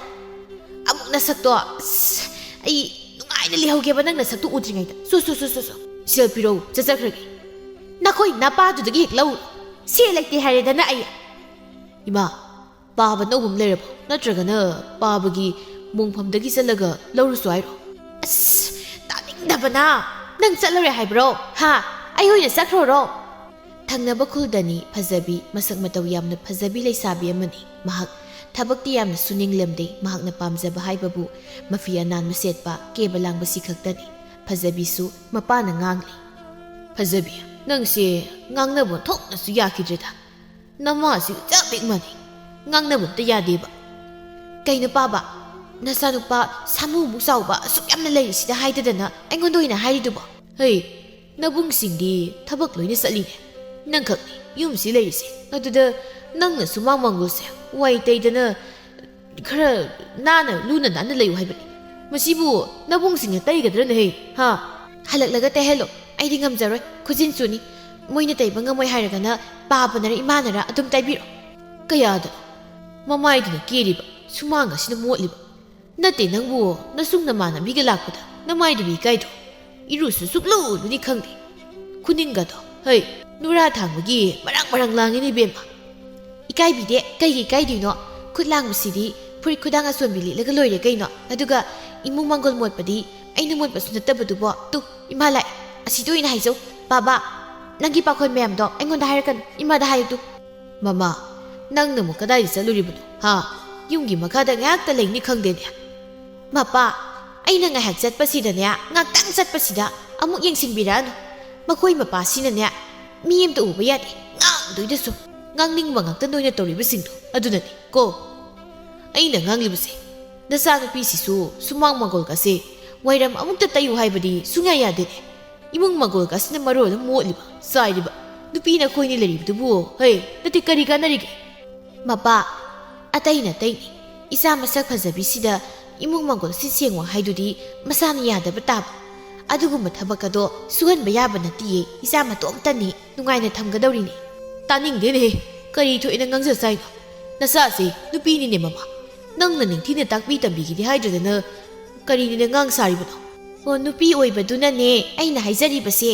ꯑꯃꯨꯛ ꯅꯁꯛꯇꯣ, ꯑꯁ, ꯑꯩ ꯅꯨꯡꯉꯥꯏꯅ ꯂꯩꯍꯧꯒꯦꯕ ꯅꯪ ꯅꯁꯛꯇꯣ ꯎꯗ꯭ꯔꯤꯉꯩꯗ꯫ ꯁꯨ, ꯁꯨ, ꯁꯨ, ꯁꯨ, ꯁꯨ꯫ ꯁꯦꯜ ꯄꯤꯔꯧ, ꯆꯠꯆꯈ꯭ꯔꯒꯦ꯫ ꯅꯈꯣꯏ ꯅꯄꯥꯗꯨꯗꯒꯤ ꯍꯦꯛ ꯂꯧꯔꯣ꯫ ꯁꯦꯜ ꯂꯩꯇꯦ ꯍꯥꯏꯔꯦꯗꯅ ꯑꯩ꯫ ꯏꯃꯥ, ꯄꯥꯕ ꯑꯅꯧꯕ ꯑꯃ ꯂꯩꯔꯕꯣ? ꯅꯠꯇ꯭ꯔꯒꯅ ꯄꯥꯕꯒꯤ ꯃꯣꯡꯐꯝꯗꯒꯤ ꯆꯠꯂꯒ ꯂꯧꯔꯨꯁꯨ ꯍꯥꯏꯔꯣ? ꯑꯁ, ꯇꯥꯅꯤꯡꯗꯕꯅ! ꯅꯪ ꯆꯠꯂꯨꯔꯦ ꯍꯥꯏꯕ꯭ꯔꯣ? ꯍꯥ? ꯑꯩ ꯑꯣꯏꯅ ꯆꯠꯈ꯭ꯔꯣꯔꯣ? ꯊꯪꯅꯕ ꯈꯨꯜꯗꯅꯤ ꯐꯖꯕꯤ, ꯃꯁꯛ ꯃꯇꯧ ꯌꯥꯝꯅ ꯐꯖꯕꯤ ꯂꯩꯁꯥꯕꯤ ꯑꯃꯅꯤ꯫ ꯃꯍꯥꯛ ꯊꯕꯛꯇꯤ ꯌꯥꯝꯅ ꯁꯨꯅꯤꯡꯂꯝꯗꯦ꯫ ꯃꯍꯥꯛꯅ ꯄꯥꯝꯖꯕ ꯍꯥꯏꯕꯕꯨ ꯃꯐꯤ ꯑꯅꯥꯟꯕ ꯁꯦꯠꯄ, ꯀꯦꯕ ꯂꯥꯡꯕꯁꯤ ꯈꯛꯇꯅꯤ꯫ ꯐꯖꯕꯤꯁꯨ ꯃꯄꯥꯅ ꯉꯥꯡꯂꯤ꯫ "ꯐꯖꯕꯤ, ꯅꯪꯁꯦ ꯉꯥꯡꯅꯕ ꯊꯣꯛꯅꯁꯨ ꯌꯥꯈꯤꯗ꯭ꯔꯦꯗ꯫ ꯅꯃꯥꯁꯤ ꯆꯞ ꯍꯦꯛ ꯃꯥꯟꯅꯩ꯫ ꯉꯥꯡꯅꯕ ꯑꯝꯇ ꯌꯥꯗꯦꯕ꯫" "ꯀꯩꯅꯣ ꯄꯥꯕ? ꯅꯆꯥꯅꯨꯄꯥ ꯁꯥꯃꯨꯃꯨꯛ ꯆꯥꯎꯕ ꯑꯁꯨꯛ ꯌꯥꯝꯅ ꯂꯩꯔꯤꯁꯤꯗ ꯍꯥꯏꯗꯗꯅ ꯑꯩꯉꯣꯟꯗ ꯑꯣꯏꯅ ꯍꯥꯏꯔꯤꯗꯨꯕꯣ?" "ꯍꯩ, ꯅꯕꯨꯡꯁꯤꯡꯗꯤ ꯊꯕꯛ ꯂꯣꯏꯅ ꯆꯠꯂꯤꯅꯦ꯫ ꯅꯪꯈꯛꯅꯤ ꯌꯨꯝꯁꯤ ꯂꯩꯔꯤꯁꯦ꯫ ꯑꯗꯨꯗ ꯅꯪꯅ ꯁꯨꯃꯥꯡ ꯃꯥꯡꯒꯣꯜꯁꯦ ꯋꯥꯏ ꯇꯩꯗꯅ ꯈꯔ ꯅꯥꯟꯅ ꯂꯨꯅ ꯅꯥꯟꯅ ꯂꯩꯌꯨ ꯍꯥꯏꯕꯅꯤ꯫ ꯃꯁꯤꯕꯨ ꯅꯕꯨꯡꯁꯤꯡꯅ ꯇꯩꯒꯗ꯭ꯔꯅꯦ ꯍꯦ? ꯍꯥ?" "ꯍꯜꯂꯛꯂꯒ ꯇꯩꯍꯜꯂꯣ꯫ ꯑꯩꯗꯤ ꯉꯝꯖꯔꯣꯏ꯫ ꯈꯨꯖꯤꯟ ꯆꯨꯅꯤ꯫ ꯃꯣꯏꯅ ꯇꯩꯕ ꯉꯝꯃꯣꯏ ꯍꯥꯏꯔꯒꯅ ꯄꯥꯕꯅꯔ ꯏꯃꯥꯅꯔ ꯑꯗꯨꯝ ꯇꯩꯕꯤꯔꯣ꯫" "ꯀꯌꯥꯗꯅꯣ ꯃꯃꯥꯏꯗꯨꯅ ꯀꯦꯔꯤꯕ, ꯁꯨꯃꯥꯡ ꯑꯁꯤꯅ ꯃꯣꯠꯂꯤꯕ?" "ꯅꯠꯇꯦ ꯅꯪꯕꯨ, ꯅꯁꯨꯡ ꯅꯃꯥꯟꯅꯕꯤꯒ ꯂꯥꯛꯄꯗ ꯅꯃꯥꯏꯗꯨꯕꯨ ꯏꯀꯥꯏꯗ꯭ꯔꯣ? ꯏꯔꯨꯁꯨ ꯁꯨꯛꯂꯨ ꯂꯨꯅꯤ ꯈꯪꯗꯦ꯫ ꯈꯨꯅꯤꯡꯒꯗꯣ, ꯍꯩ, ꯅꯨꯔꯥ ꯊꯥꯡꯕꯒꯤ ꯃꯔꯥꯡ ꯃꯔꯥꯡ ꯂꯥꯡꯉꯤꯅꯦ ꯏꯕꯦꯝꯃ꯫" "ꯏꯀꯥꯏꯕꯤꯗꯦ, ꯀꯩꯒꯤ ꯏꯀꯥꯏꯗꯣꯏꯅꯣ? ꯈꯨꯠ ꯂꯥꯡꯕꯁꯤꯗꯤ ꯐꯨꯔꯤꯠ ꯈꯨꯗꯥꯡ ꯑꯁꯣꯟꯕꯤ ꯂꯤꯠꯂꯒ ꯂꯣꯏꯔꯦ ꯀꯩꯅꯣ꯫ ꯑꯗꯨꯒ ꯏꯃꯨꯡ ꯃꯪꯒꯣꯜ ꯃꯣꯠꯄꯗꯤ ꯑꯩꯅ ꯃꯣꯠꯄꯁꯨ ꯅꯠꯇꯕꯗꯨꯕꯣ꯫ ꯇꯨ, ꯏꯃꯥ ꯂꯥꯛꯑꯦ꯫ ꯑꯁꯤꯗ ꯑꯣꯏꯅ ꯍꯥꯏꯖꯧ꯫ ꯕꯥꯕꯥ, ꯅꯪꯒꯤ ꯄꯥꯈꯣꯟ ꯃꯌꯥꯝꯗꯣ ꯑꯩꯉꯣꯟꯗ ꯍꯥꯏꯔꯛꯀꯅꯨ꯫ ꯏꯃꯥꯗ ꯍꯥꯏꯌꯨ ꯇꯨ꯫" "ꯃꯃꯥ, ꯅꯪꯅ ꯑꯃꯨꯛ ꯀꯗꯥꯏꯗ ꯆꯠꯂꯨꯔꯤꯕꯅꯣ? ꯍꯥ? ꯌꯨꯝꯒꯤ ꯃꯈꯥꯗ ꯉꯥꯏꯍꯥꯛꯇ ꯂꯩꯅꯤ ꯈꯪꯗꯦꯅꯦ꯫" "ꯃꯄꯥ, ꯑꯩꯅ ꯉꯥꯏꯍꯥꯛ ꯆꯠꯄꯁꯤꯗꯅꯦ, ꯉꯥꯛꯇꯪ ꯆꯠꯄꯁꯤꯗ ꯑꯃꯨꯛ ꯌꯦꯡꯁꯤꯟꯕꯤꯔꯛꯑꯅꯨ꯫ ꯃꯈꯣꯏ ꯃꯄꯥꯁꯤꯅꯅꯦ, ꯃꯤ ꯑꯝꯇ ꯎꯕ ꯌꯥꯗꯦ꯫ ꯉꯥꯡꯗꯣꯏꯗ ꯁꯨꯝ꯫ ꯉꯥꯡꯅꯤꯡꯕ ꯉꯥꯛꯇ ꯅꯣꯏꯅ ꯇꯧꯔꯤꯕꯁꯤꯡꯗꯣ ꯑꯗꯨꯅꯅꯤ ꯀꯣ꯫ ꯑꯩꯅ ꯉꯥꯡꯂꯤꯕꯁꯦ, ꯅꯆꯥꯅꯨꯄꯤꯁꯤꯁꯨ ꯁꯨꯃꯥꯡ ꯃꯥꯡꯒꯣꯜꯒꯁꯦ ꯋꯥꯏꯔꯝ ꯑꯃꯨꯛꯇ ꯇꯩꯌꯨ ꯍꯥꯏꯕꯗꯤ ꯁꯨꯡꯌꯥ ꯌꯥꯗꯦꯅꯦ꯫ ꯏꯃꯨꯡ ꯃꯥꯡꯒꯣꯜꯒꯁꯤꯅ ꯃꯔꯣꯜ ꯑꯃ ꯃꯣꯠꯂꯤꯕ, ꯆꯥꯏꯔꯤꯕ꯫ ꯅꯨꯄꯤ ꯅꯈꯣꯏꯅꯤ ꯂꯩꯔꯤꯕꯗꯨꯕꯨ, ꯍꯩ, ꯅꯠꯇꯦ, ꯀꯔꯤ ꯀꯥꯟꯅꯔꯤꯒꯦ?" "ꯃꯄꯥ, ꯑꯇꯩ ꯅꯇꯩꯅꯤ꯫ ꯏꯆꯥ ꯃꯁꯛ ꯐꯖꯕꯤꯁꯤꯗ ꯏꯃꯨꯡ ꯃꯥꯡꯒꯣꯜ ꯁꯤꯠ ꯁꯦꯡꯉꯣ ꯍꯥꯏꯗꯨꯗꯤ ꯃꯁꯥꯅ ꯌꯥꯗꯕ ꯇꯥꯕ꯫ ꯑꯗꯨꯒꯨꯝꯕ ꯊꯕꯛ ꯑꯗꯣ ꯁꯨꯍꯟꯕ ꯌꯥꯕ ꯅꯠꯇꯤꯌꯦ꯫ ꯏꯆꯥ ꯃꯇꯣꯝꯇꯅꯤ, ꯅꯨꯡꯉꯥꯏꯅ ꯊꯝꯒꯗꯧꯔꯤꯅꯤ꯫" "ꯇꯥꯅꯤꯡꯗꯦꯅꯦꯍꯦ, ꯀꯔꯤ ꯊꯣꯛꯑꯦꯅ ꯉꯥꯡꯖ ꯆꯥꯏꯅꯣ? ꯅꯆꯥꯁꯦ ꯅꯨꯄꯤꯅꯤꯅꯦ ꯃꯃꯥ꯫ ꯅꯪꯅ ꯅꯤꯡꯊꯤꯅ ꯇꯥꯛꯄꯤ ꯇꯝꯕꯤꯒꯦꯗꯤ ꯍꯥꯏꯗ꯭ꯔꯗꯅ ꯀꯔꯤꯅꯤꯅ ꯉꯥꯡ ꯁꯥꯔꯤꯕꯅꯣ?" "ꯑꯣ, ꯅꯨꯄꯤ ꯑꯣꯏꯕꯗꯨꯅꯅꯦ ꯑꯩꯅ ꯍꯥꯏꯖꯔꯤꯕꯁꯦ꯫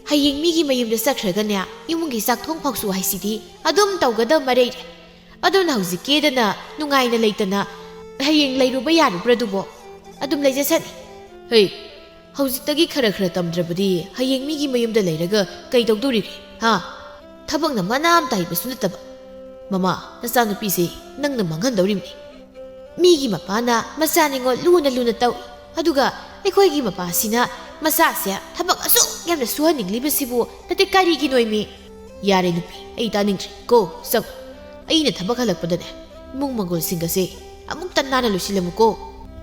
ꯍꯌꯦꯡ ꯃꯤꯒꯤ ꯃꯌꯨꯝꯗ ꯆꯠꯈ꯭ꯔꯒꯅꯦ, ꯏꯃꯨꯡꯒꯤ ꯆꯥꯛ ꯊꯣꯡ ꯐꯥꯎꯁꯨ ꯍꯥꯏꯁꯤꯗꯤ ꯑꯗꯨꯝ ꯇꯧꯒꯗꯕ ꯃꯔꯩꯔꯦ꯫ ꯑꯗꯨꯅ ꯍꯧꯖꯤꯛ ꯀꯦꯗꯅ ꯅꯨꯡꯉꯥꯏꯅ ꯂꯩꯇꯅ ꯍꯌꯦꯡ ꯂꯩꯔꯨꯕ ꯌꯥꯔꯤꯕ꯭ꯔꯥ ꯑꯗꯨꯕꯣ? ꯑꯗꯨꯝ ꯂꯩꯖꯁꯅꯤ꯫" "ꯍꯩ, ꯍꯧꯖꯤꯛꯇꯒꯤ ꯈꯔ ꯈꯔ ꯇꯝꯗ꯭ꯔꯕꯗꯤ ꯍꯌꯦꯡ ꯃꯤꯒꯤ ꯃꯌꯨꯝꯗ ꯂꯩꯔꯒ ꯀꯩ ꯇꯧꯗꯣꯔꯤꯒꯦ? ꯍꯥ? ꯊꯕꯛꯅ ꯃꯅꯥ ꯑꯃꯇ ꯍꯩꯕꯁꯨ ꯅꯠꯇꯕ꯫ ꯃꯃꯥ, ꯅꯆꯥꯅꯨꯄꯤꯁꯦ ꯅꯪꯅ ꯃꯥꯡꯍꯟꯗꯧꯔꯤꯕꯅꯤ꯫ ꯃꯤꯒꯤ ꯃꯄꯥꯅ ꯃꯆꯥ ꯅꯤꯉꯣꯜ ꯂꯨꯅ ꯂꯨꯅ ꯇꯧꯏ, ꯑꯗꯨꯒ ꯑꯩꯈꯣꯏꯒꯤ ꯃꯄꯥꯁꯤꯅ ꯃꯆꯥꯁꯦ ꯊꯕꯛ ꯑꯁꯨꯛ ꯌꯥꯝꯅ ꯁꯨꯍꯟꯅꯤꯡꯂꯤꯕꯁꯤꯕꯨ ꯅꯠꯇꯦ ꯀꯔꯤꯒꯤꯅꯣꯏꯃꯤ? ꯌꯥꯔꯦ ꯅꯨꯄꯤ, ꯑꯩ ꯇꯥꯅꯤꯡꯗ꯭ꯔꯦ ꯀꯣ, ꯆꯪꯉꯣ꯫ ꯑꯩꯅ ꯊꯕꯛ ꯍꯜꯂꯛꯄꯗꯅꯦ, ꯏꯃꯨꯡ ꯃꯪꯒꯣꯜꯁꯤꯡꯒꯁꯦ ꯑꯃꯨꯛꯇ ꯅꯥꯟꯅ ꯂꯣꯏꯁꯤꯜꯂꯝꯃꯨꯀꯣ꯫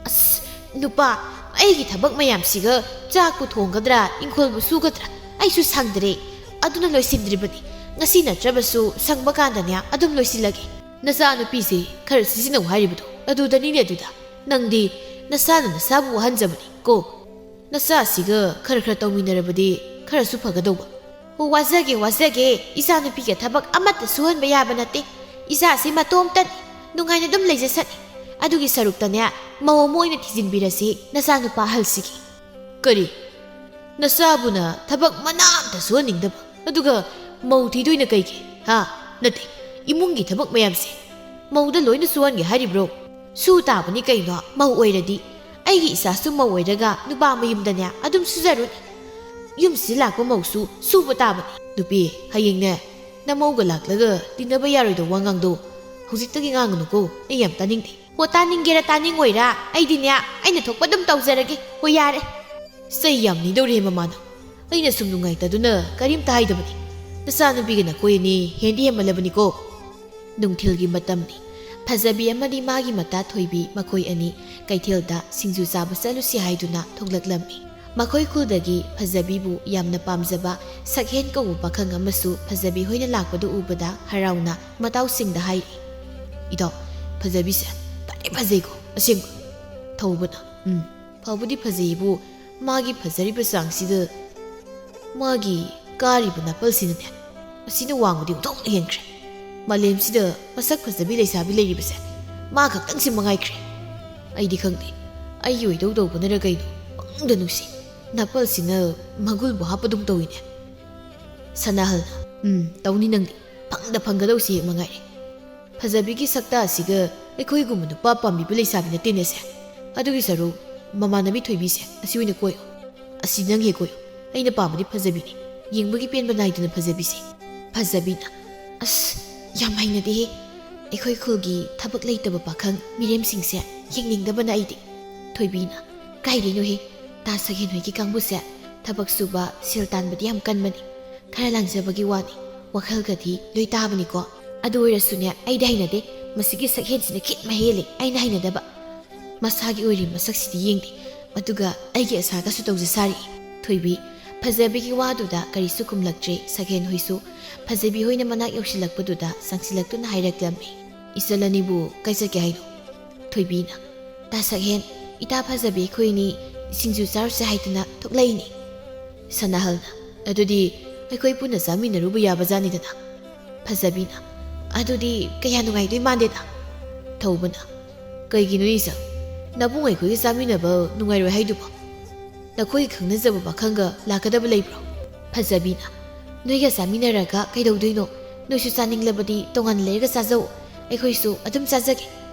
ꯑꯁ, ꯅꯨꯄꯥ, ꯑꯩꯒꯤ ꯊꯕꯛ ꯃꯌꯥꯝꯁꯤꯒ ꯆꯥꯛꯄꯨ ꯊꯣꯡꯒꯗ꯭ꯔꯥ, ꯏꯪꯈꯣꯜꯕꯨ ꯁꯨꯒꯗ꯭ꯔꯥ, ꯑꯩꯁꯨ ꯁꯪꯗ꯭ꯔꯦ꯫ ꯑꯗꯨꯅ ꯂꯣꯏꯁꯤꯟꯗ꯭ꯔꯤꯕꯅꯤ꯫ ꯉꯁꯤ ꯅꯠꯇ꯭ꯔꯕꯁꯨ ꯁꯪꯕ ꯀꯥꯟꯗꯅꯦ ꯑꯗꯨꯝ ꯂꯣꯏꯁꯤꯜꯂꯒꯦ꯫ ꯅꯆꯥꯅꯨꯄꯤꯁꯦ ꯈꯔ ꯁꯤꯖꯤꯟꯅꯧ ꯍꯥꯏꯔꯤꯕꯗꯣ ꯑꯗꯨꯗꯅꯤꯅꯦ ꯑꯗꯨꯗ꯫ ꯅꯪꯗꯤ ꯅꯁꯥꯅ ꯅꯁꯥꯕꯨ ꯋꯥꯍꯟꯖꯕꯅꯤ ꯀꯣ꯫ ꯅꯆꯥꯁꯤꯒ ꯈꯔ ꯈꯔ ꯇꯧꯃꯤꯟꯅꯔꯕꯗꯤ ꯈꯔꯁꯨ ꯐꯒꯗꯧꯕ꯫ ꯑꯣ, ꯋꯥꯖꯒꯦ, ꯋꯥꯖꯒꯦ꯫ ꯏꯆꯥꯅꯨꯄꯤꯒ ꯊꯕꯛ ꯑꯃꯠꯇ ꯁꯨꯍꯟꯕ ꯌꯥꯕ ꯅꯠꯇꯦ꯫ ꯏꯆꯥꯁꯤ ꯃꯇꯣꯝꯇꯅꯤ꯫ ꯅꯨꯡꯉꯥꯏꯅ ꯑꯗꯨꯝ ꯂꯩꯖꯁꯅꯤ꯫ ꯑꯗꯨꯒꯤ ꯁꯔꯨꯛꯇꯅꯦ, ꯃꯧ ꯑꯃ ꯑꯣꯏꯅ ꯊꯤꯖꯤꯟꯕꯤꯔꯁꯤ ꯅꯆꯥꯅꯨꯄꯥ ꯑꯍꯜꯁꯤꯒꯤ꯫ ꯀꯔꯤ? ꯅꯆꯥꯕꯨꯅ ꯊꯕꯛ ꯃꯅꯥ ꯑꯝꯇ ꯁꯨꯍꯟꯅꯤꯡꯗꯕ, ꯑꯗꯨꯒ ꯃꯧ ꯊꯤꯗꯣꯏꯅ ꯀꯩꯒꯤ? ꯍꯥ? ꯅꯠꯇꯦ, ꯏꯃꯨꯡꯒꯤ ꯊꯕꯛ ꯃꯌꯥꯝꯁꯦ ꯃꯧꯗ ꯂꯣꯏꯅ ꯁꯨꯍꯟꯒꯦ ꯍꯥꯏꯔꯤꯕ꯭ꯔꯣ? ꯁꯨ ꯇꯥꯕꯅꯤ ꯀꯩꯅꯣ, ꯃꯧ ꯑꯣꯏꯔꯗꯤ꯫ ꯑꯩꯒꯤ ꯏꯆꯥꯁꯨ ꯃꯧ ꯑꯣꯏꯔꯒ ꯅꯨꯄꯥ ꯃꯌꯨꯝꯗꯅꯦ ꯑꯗꯨꯝ ꯁꯨꯖꯔꯨꯅꯤ꯫ ꯌꯨꯝꯁꯤꯗ ꯂꯥꯛꯄ ꯃꯧꯁꯨ ꯁꯨꯕ ꯇꯥꯕꯅꯤ꯫ ꯅꯨꯄꯤ, ꯍꯌꯦꯡꯅꯦ ꯅꯃꯧꯒ ꯂꯥꯛꯂꯒ ꯇꯤꯟꯅꯕ ꯌꯥꯔꯣꯏꯗꯧ ꯋꯥ ꯉꯥꯡꯗꯣ ꯍꯧꯖꯤꯛꯇꯒꯤ ꯉꯥꯡꯒꯅꯨꯀꯣ, ꯑꯩ ꯌꯥꯝ ꯇꯥꯅꯤꯡꯗꯦ꯫ ꯍꯣ, ꯇꯥꯅꯤꯡꯒꯦꯔꯥ ꯇꯥꯅꯤꯡꯉꯣꯏꯔꯥ, ꯑꯩꯗꯤꯅꯦ ꯑꯩꯅ ꯊꯣꯛꯄ ꯑꯗꯨꯝ ꯇꯧꯖꯔꯒꯦ꯫ ꯍꯣ, ꯌꯥꯔꯦ꯫ ꯆꯩ ꯌꯥꯝ ꯅꯤꯗꯧꯔꯦ ꯃꯃꯥꯅ꯫ ꯑꯩꯅ ꯁꯨꯝ ꯅꯨꯡꯉꯥꯏꯇꯗꯨꯅ ꯀꯔꯤꯝꯇ ꯍꯥꯏꯗꯕꯅꯤ꯫ ꯅꯆꯥꯅꯨꯄꯤꯒ ꯅꯈꯣꯏ ꯑꯅꯤ ꯍꯦꯟꯗꯤ ꯍꯦꯟꯃꯜꯂꯕꯅꯤꯀꯣ꯫ ꯅꯨꯡꯊꯤꯜꯒꯤ ꯃꯇꯝꯅꯤ꯫ ꯐꯖꯕꯤ ꯑꯃꯗꯤ ꯃꯥꯒꯤ ꯃꯇꯥ ꯊꯣꯏꯕꯤ ꯃꯈꯣꯏ ꯑꯅꯤ ꯀꯩꯊꯦꯜꯗ ꯁꯤꯡꯖꯨ ꯆꯥꯕ ꯆꯠꯂꯨꯁꯤ ꯍꯥꯏꯗꯨꯅ ꯊꯣꯛꯂꯛꯂꯝꯃꯤ꯫ ꯃꯈꯣꯏ ꯈꯨꯜꯗꯒꯤ ꯐꯖꯕꯤꯕꯨ ꯌꯥꯝꯅ ꯄꯥꯝꯖꯕ ꯁꯛꯍꯦꯟ ꯀꯧꯕ ꯄꯥꯈꯪ ꯑꯃꯁꯨ ꯐꯖꯕꯤ ꯍꯣꯏꯅ ꯂꯥꯛꯄꯗꯨ ꯎꯕꯗ ꯍꯔꯥꯎꯅ ꯃꯇꯥꯎꯁꯤꯡꯗ ꯍꯥꯏꯔꯤ, "ꯏꯇꯥꯎ, ꯐꯖꯕꯤꯁꯦ ꯐꯗꯤ ꯐꯖꯩꯀꯣ ꯑꯁꯦꯡꯕ?" ꯊꯧꯕꯅ, "ꯎꯝ, ꯐꯕꯨꯗꯤ ꯐꯖꯩꯕꯨ, ꯃꯥꯒꯤ ꯐꯖꯔꯤꯕ ꯆꯥꯡꯁꯤꯗ ꯃꯥꯒꯤ ꯀꯥꯔꯤꯕ ꯅꯥꯄꯜꯁꯤꯅꯅꯦ, ꯑꯁꯤꯅ ꯋꯥꯡꯕꯗꯤ ꯑꯣꯟꯊꯣꯛꯅ ꯍꯦꯟꯈ꯭ꯔꯦ꯫ ꯃꯥꯂꯦꯝꯁꯤꯗ ꯃꯁꯛ ꯐꯖꯕꯤ ꯂꯩꯁꯥꯕꯤ ꯂꯩꯔꯤꯕꯁꯦ ꯃꯥ ꯈꯛꯇꯪꯁꯤ ꯃꯉꯥꯏꯈ꯭ꯔꯦ꯫ ꯑꯩꯗꯤ ꯈꯪꯗꯦ, ꯑꯩꯒꯤ ꯑꯣꯏꯗꯧ ꯇꯧꯕꯅꯔ ꯀꯩꯅꯣ, ꯄꯪꯅꯨꯡꯗ ꯅꯨꯡꯁꯤ꯫ ꯅꯥꯄꯜꯁꯤꯅ ꯃꯒꯨꯜꯕꯨ ꯍꯥꯞꯄꯗꯨꯝ ꯇꯧꯏꯅꯦ꯫" ꯁꯅꯥꯍꯜꯅ, "ꯎꯝ, ꯇꯧꯅꯤ ꯅꯪꯗꯤ꯫ ꯐꯪꯗ ꯐꯪꯒꯗꯧꯁꯤ ꯍꯦꯛ ꯃꯉꯥꯏꯔꯦ꯫ ꯐꯖꯕꯤꯒꯤ ꯁꯛꯇ ꯑꯁꯤꯒ ꯑꯩꯈꯣꯏꯒꯨꯝꯕ ꯅꯨꯄꯥ ꯄꯥꯝꯕꯤꯕ ꯂꯩꯁꯥꯕꯤ ꯅꯠꯇꯦꯅꯦꯁꯦ꯫ ꯑꯗꯨꯒꯤ ꯁꯔꯨꯛ ꯃꯃꯥꯟꯅꯕꯤ ꯊꯣꯏꯕꯤꯁꯦ ꯑꯁꯤ ꯑꯣꯏꯅ ꯀꯣꯏꯌꯣ꯫ ꯑꯁꯤ ꯅꯪ ꯍꯦꯛ ꯀꯣꯏꯌꯣ꯫ ꯑꯩꯅ ꯄꯥꯝꯕꯗꯤ ꯐꯖꯕꯤꯅꯤ꯫ ꯌꯦꯡꯕꯒꯤ ꯄꯦꯟꯕ ꯅꯥꯏꯗꯅ ꯐꯖꯕꯤꯁꯦ꯫ ꯐꯖꯕꯤꯅ, "ꯑꯁ, ꯌꯥꯝ ꯍꯩꯅꯗꯦꯍꯦ꯫ ꯑꯩꯈꯣꯏ ꯈꯨꯜꯒꯤ ꯊꯕꯛ ꯂꯩꯇꯕ ꯄꯥꯈꯪ ꯃꯤꯔꯦꯝꯁꯤꯡꯁꯦ ꯌꯦꯡꯅꯤꯡꯗꯕꯅ ꯑꯩꯗꯤ꯫" ꯊꯣꯏꯕꯤꯅ, "ꯀꯥꯏꯗꯩꯅꯣꯍꯦ? ꯇꯥ ꯁꯛꯍꯦꯟ ꯍꯣꯏꯒꯤ ꯀꯥꯡꯕꯨꯁꯦ ꯊꯕꯛ ꯁꯨꯕ, ꯁꯦꯜ ꯇꯥꯟꯕꯗꯤ ꯌꯥꯝ ꯀꯟꯕꯅꯤ꯫ ꯈꯔ ꯂꯥꯡꯖꯕꯒꯤ ꯋꯥꯅꯤ, ꯋꯥꯈꯜꯒꯗꯤ ꯂꯣꯏ ꯇꯥꯕꯅꯤꯀꯣ꯫ ꯑꯗꯨ ꯑꯣꯏꯔꯁꯨꯅꯦ, ꯑꯩꯗꯤ ꯍꯩꯅꯗꯦ꯫ ꯃꯁꯤꯒꯤ ꯁꯛꯍꯦꯟꯁꯤꯅ ꯈꯤꯠ ꯃꯍꯦꯜꯂꯦ ꯑꯩꯅ ꯍꯩꯅꯗꯕ꯫ ꯃꯁꯥꯒꯤ ꯑꯣꯏꯔꯤꯕ ꯃꯁꯛꯁꯤꯗꯤ ꯌꯦꯡꯗꯦ, ꯑꯗꯨꯒ ꯑꯩꯒꯤ ꯑꯁꯥꯒꯁꯨ ꯇꯧꯖ ꯁꯥꯔꯤ꯫" ꯊꯣꯏꯕꯤ, ꯐꯖꯕꯤꯒꯤ ꯋꯥꯗꯨꯗ ꯀꯔꯤꯁꯨ ꯈꯨꯝꯂꯛꯇ꯭ꯔꯦ꯫ ꯁꯛꯍꯦꯟ ꯍꯣꯏꯁꯨ ꯐꯖꯕꯤ ꯍꯣꯏꯅ ꯃꯅꯥꯛ ꯌꯧꯁꯤꯜꯂꯛꯄꯗꯨꯗ ꯆꯪꯁꯤꯜꯂꯛꯇꯨꯅ ꯍꯥꯏꯔꯛꯂꯝꯃꯤ, "ꯏꯆꯜ ꯑꯅꯤꯕꯨ ꯀꯥꯏ ꯆꯠꯀꯦ ꯍꯥꯏꯅꯣ?" ꯊꯣꯏꯕꯤꯅ, "ꯇꯥ ꯁꯛꯍꯦꯟ, ꯏꯇꯥ ꯐꯖꯕꯤ ꯑꯩꯈꯣꯏꯅꯤ ꯁꯤꯡꯖꯨ ꯆꯥꯔꯨꯁꯦ ꯍꯥꯏꯗꯨꯅ ꯊꯣꯛꯂꯛꯏꯅꯤ꯫" ꯁꯅꯥꯍꯜꯅ, "ꯑꯗꯨꯗꯤ ꯑꯩꯈꯣꯏ ꯄꯨꯟꯅ ꯆꯥꯃꯤꯟꯅꯔꯨꯕ ꯌꯥꯕꯖꯥꯠꯅꯤꯗꯅ꯫" ꯐꯖꯕꯤꯅ, "ꯑꯗꯨꯗꯤ ꯀꯌꯥ ꯅꯨꯡꯉꯥꯏꯗꯣꯏ ꯃꯥꯟꯗꯦꯗ꯫" ꯊꯧꯕꯅ, "ꯀꯩꯒꯤꯅꯣ ꯏꯆꯜ? ꯅꯕꯨꯡ ꯑꯩꯈꯣꯏꯒ ꯆꯥꯃꯤꯟꯅꯕ ꯅꯨꯡꯉꯥꯏꯔꯣꯏ ꯍꯥꯏꯗꯨꯕꯣ? ꯅꯈꯣꯏꯒꯤ ꯈꯪꯅꯖꯕ ꯄꯥꯈꯪꯒ ꯂꯥꯛꯀꯗꯕ ꯂꯩꯕ꯭ꯔꯣ?" ꯐꯖꯕꯤꯅ, "ꯅꯣꯏꯒ ꯆꯥꯃꯤꯟꯅꯔꯒ ꯀꯩꯗꯧꯗꯣꯏꯅꯣ? ꯅꯣꯏꯁꯨ ꯆꯥꯅꯤꯡꯂꯕꯗꯤ ꯇꯣꯉꯥꯟꯅ ꯂꯩꯔꯒ ꯆꯥꯖꯧ꯫ ꯑꯩꯈꯣꯏꯁꯨ ꯑꯗꯨꯝ ꯆꯥꯖꯒꯦ꯫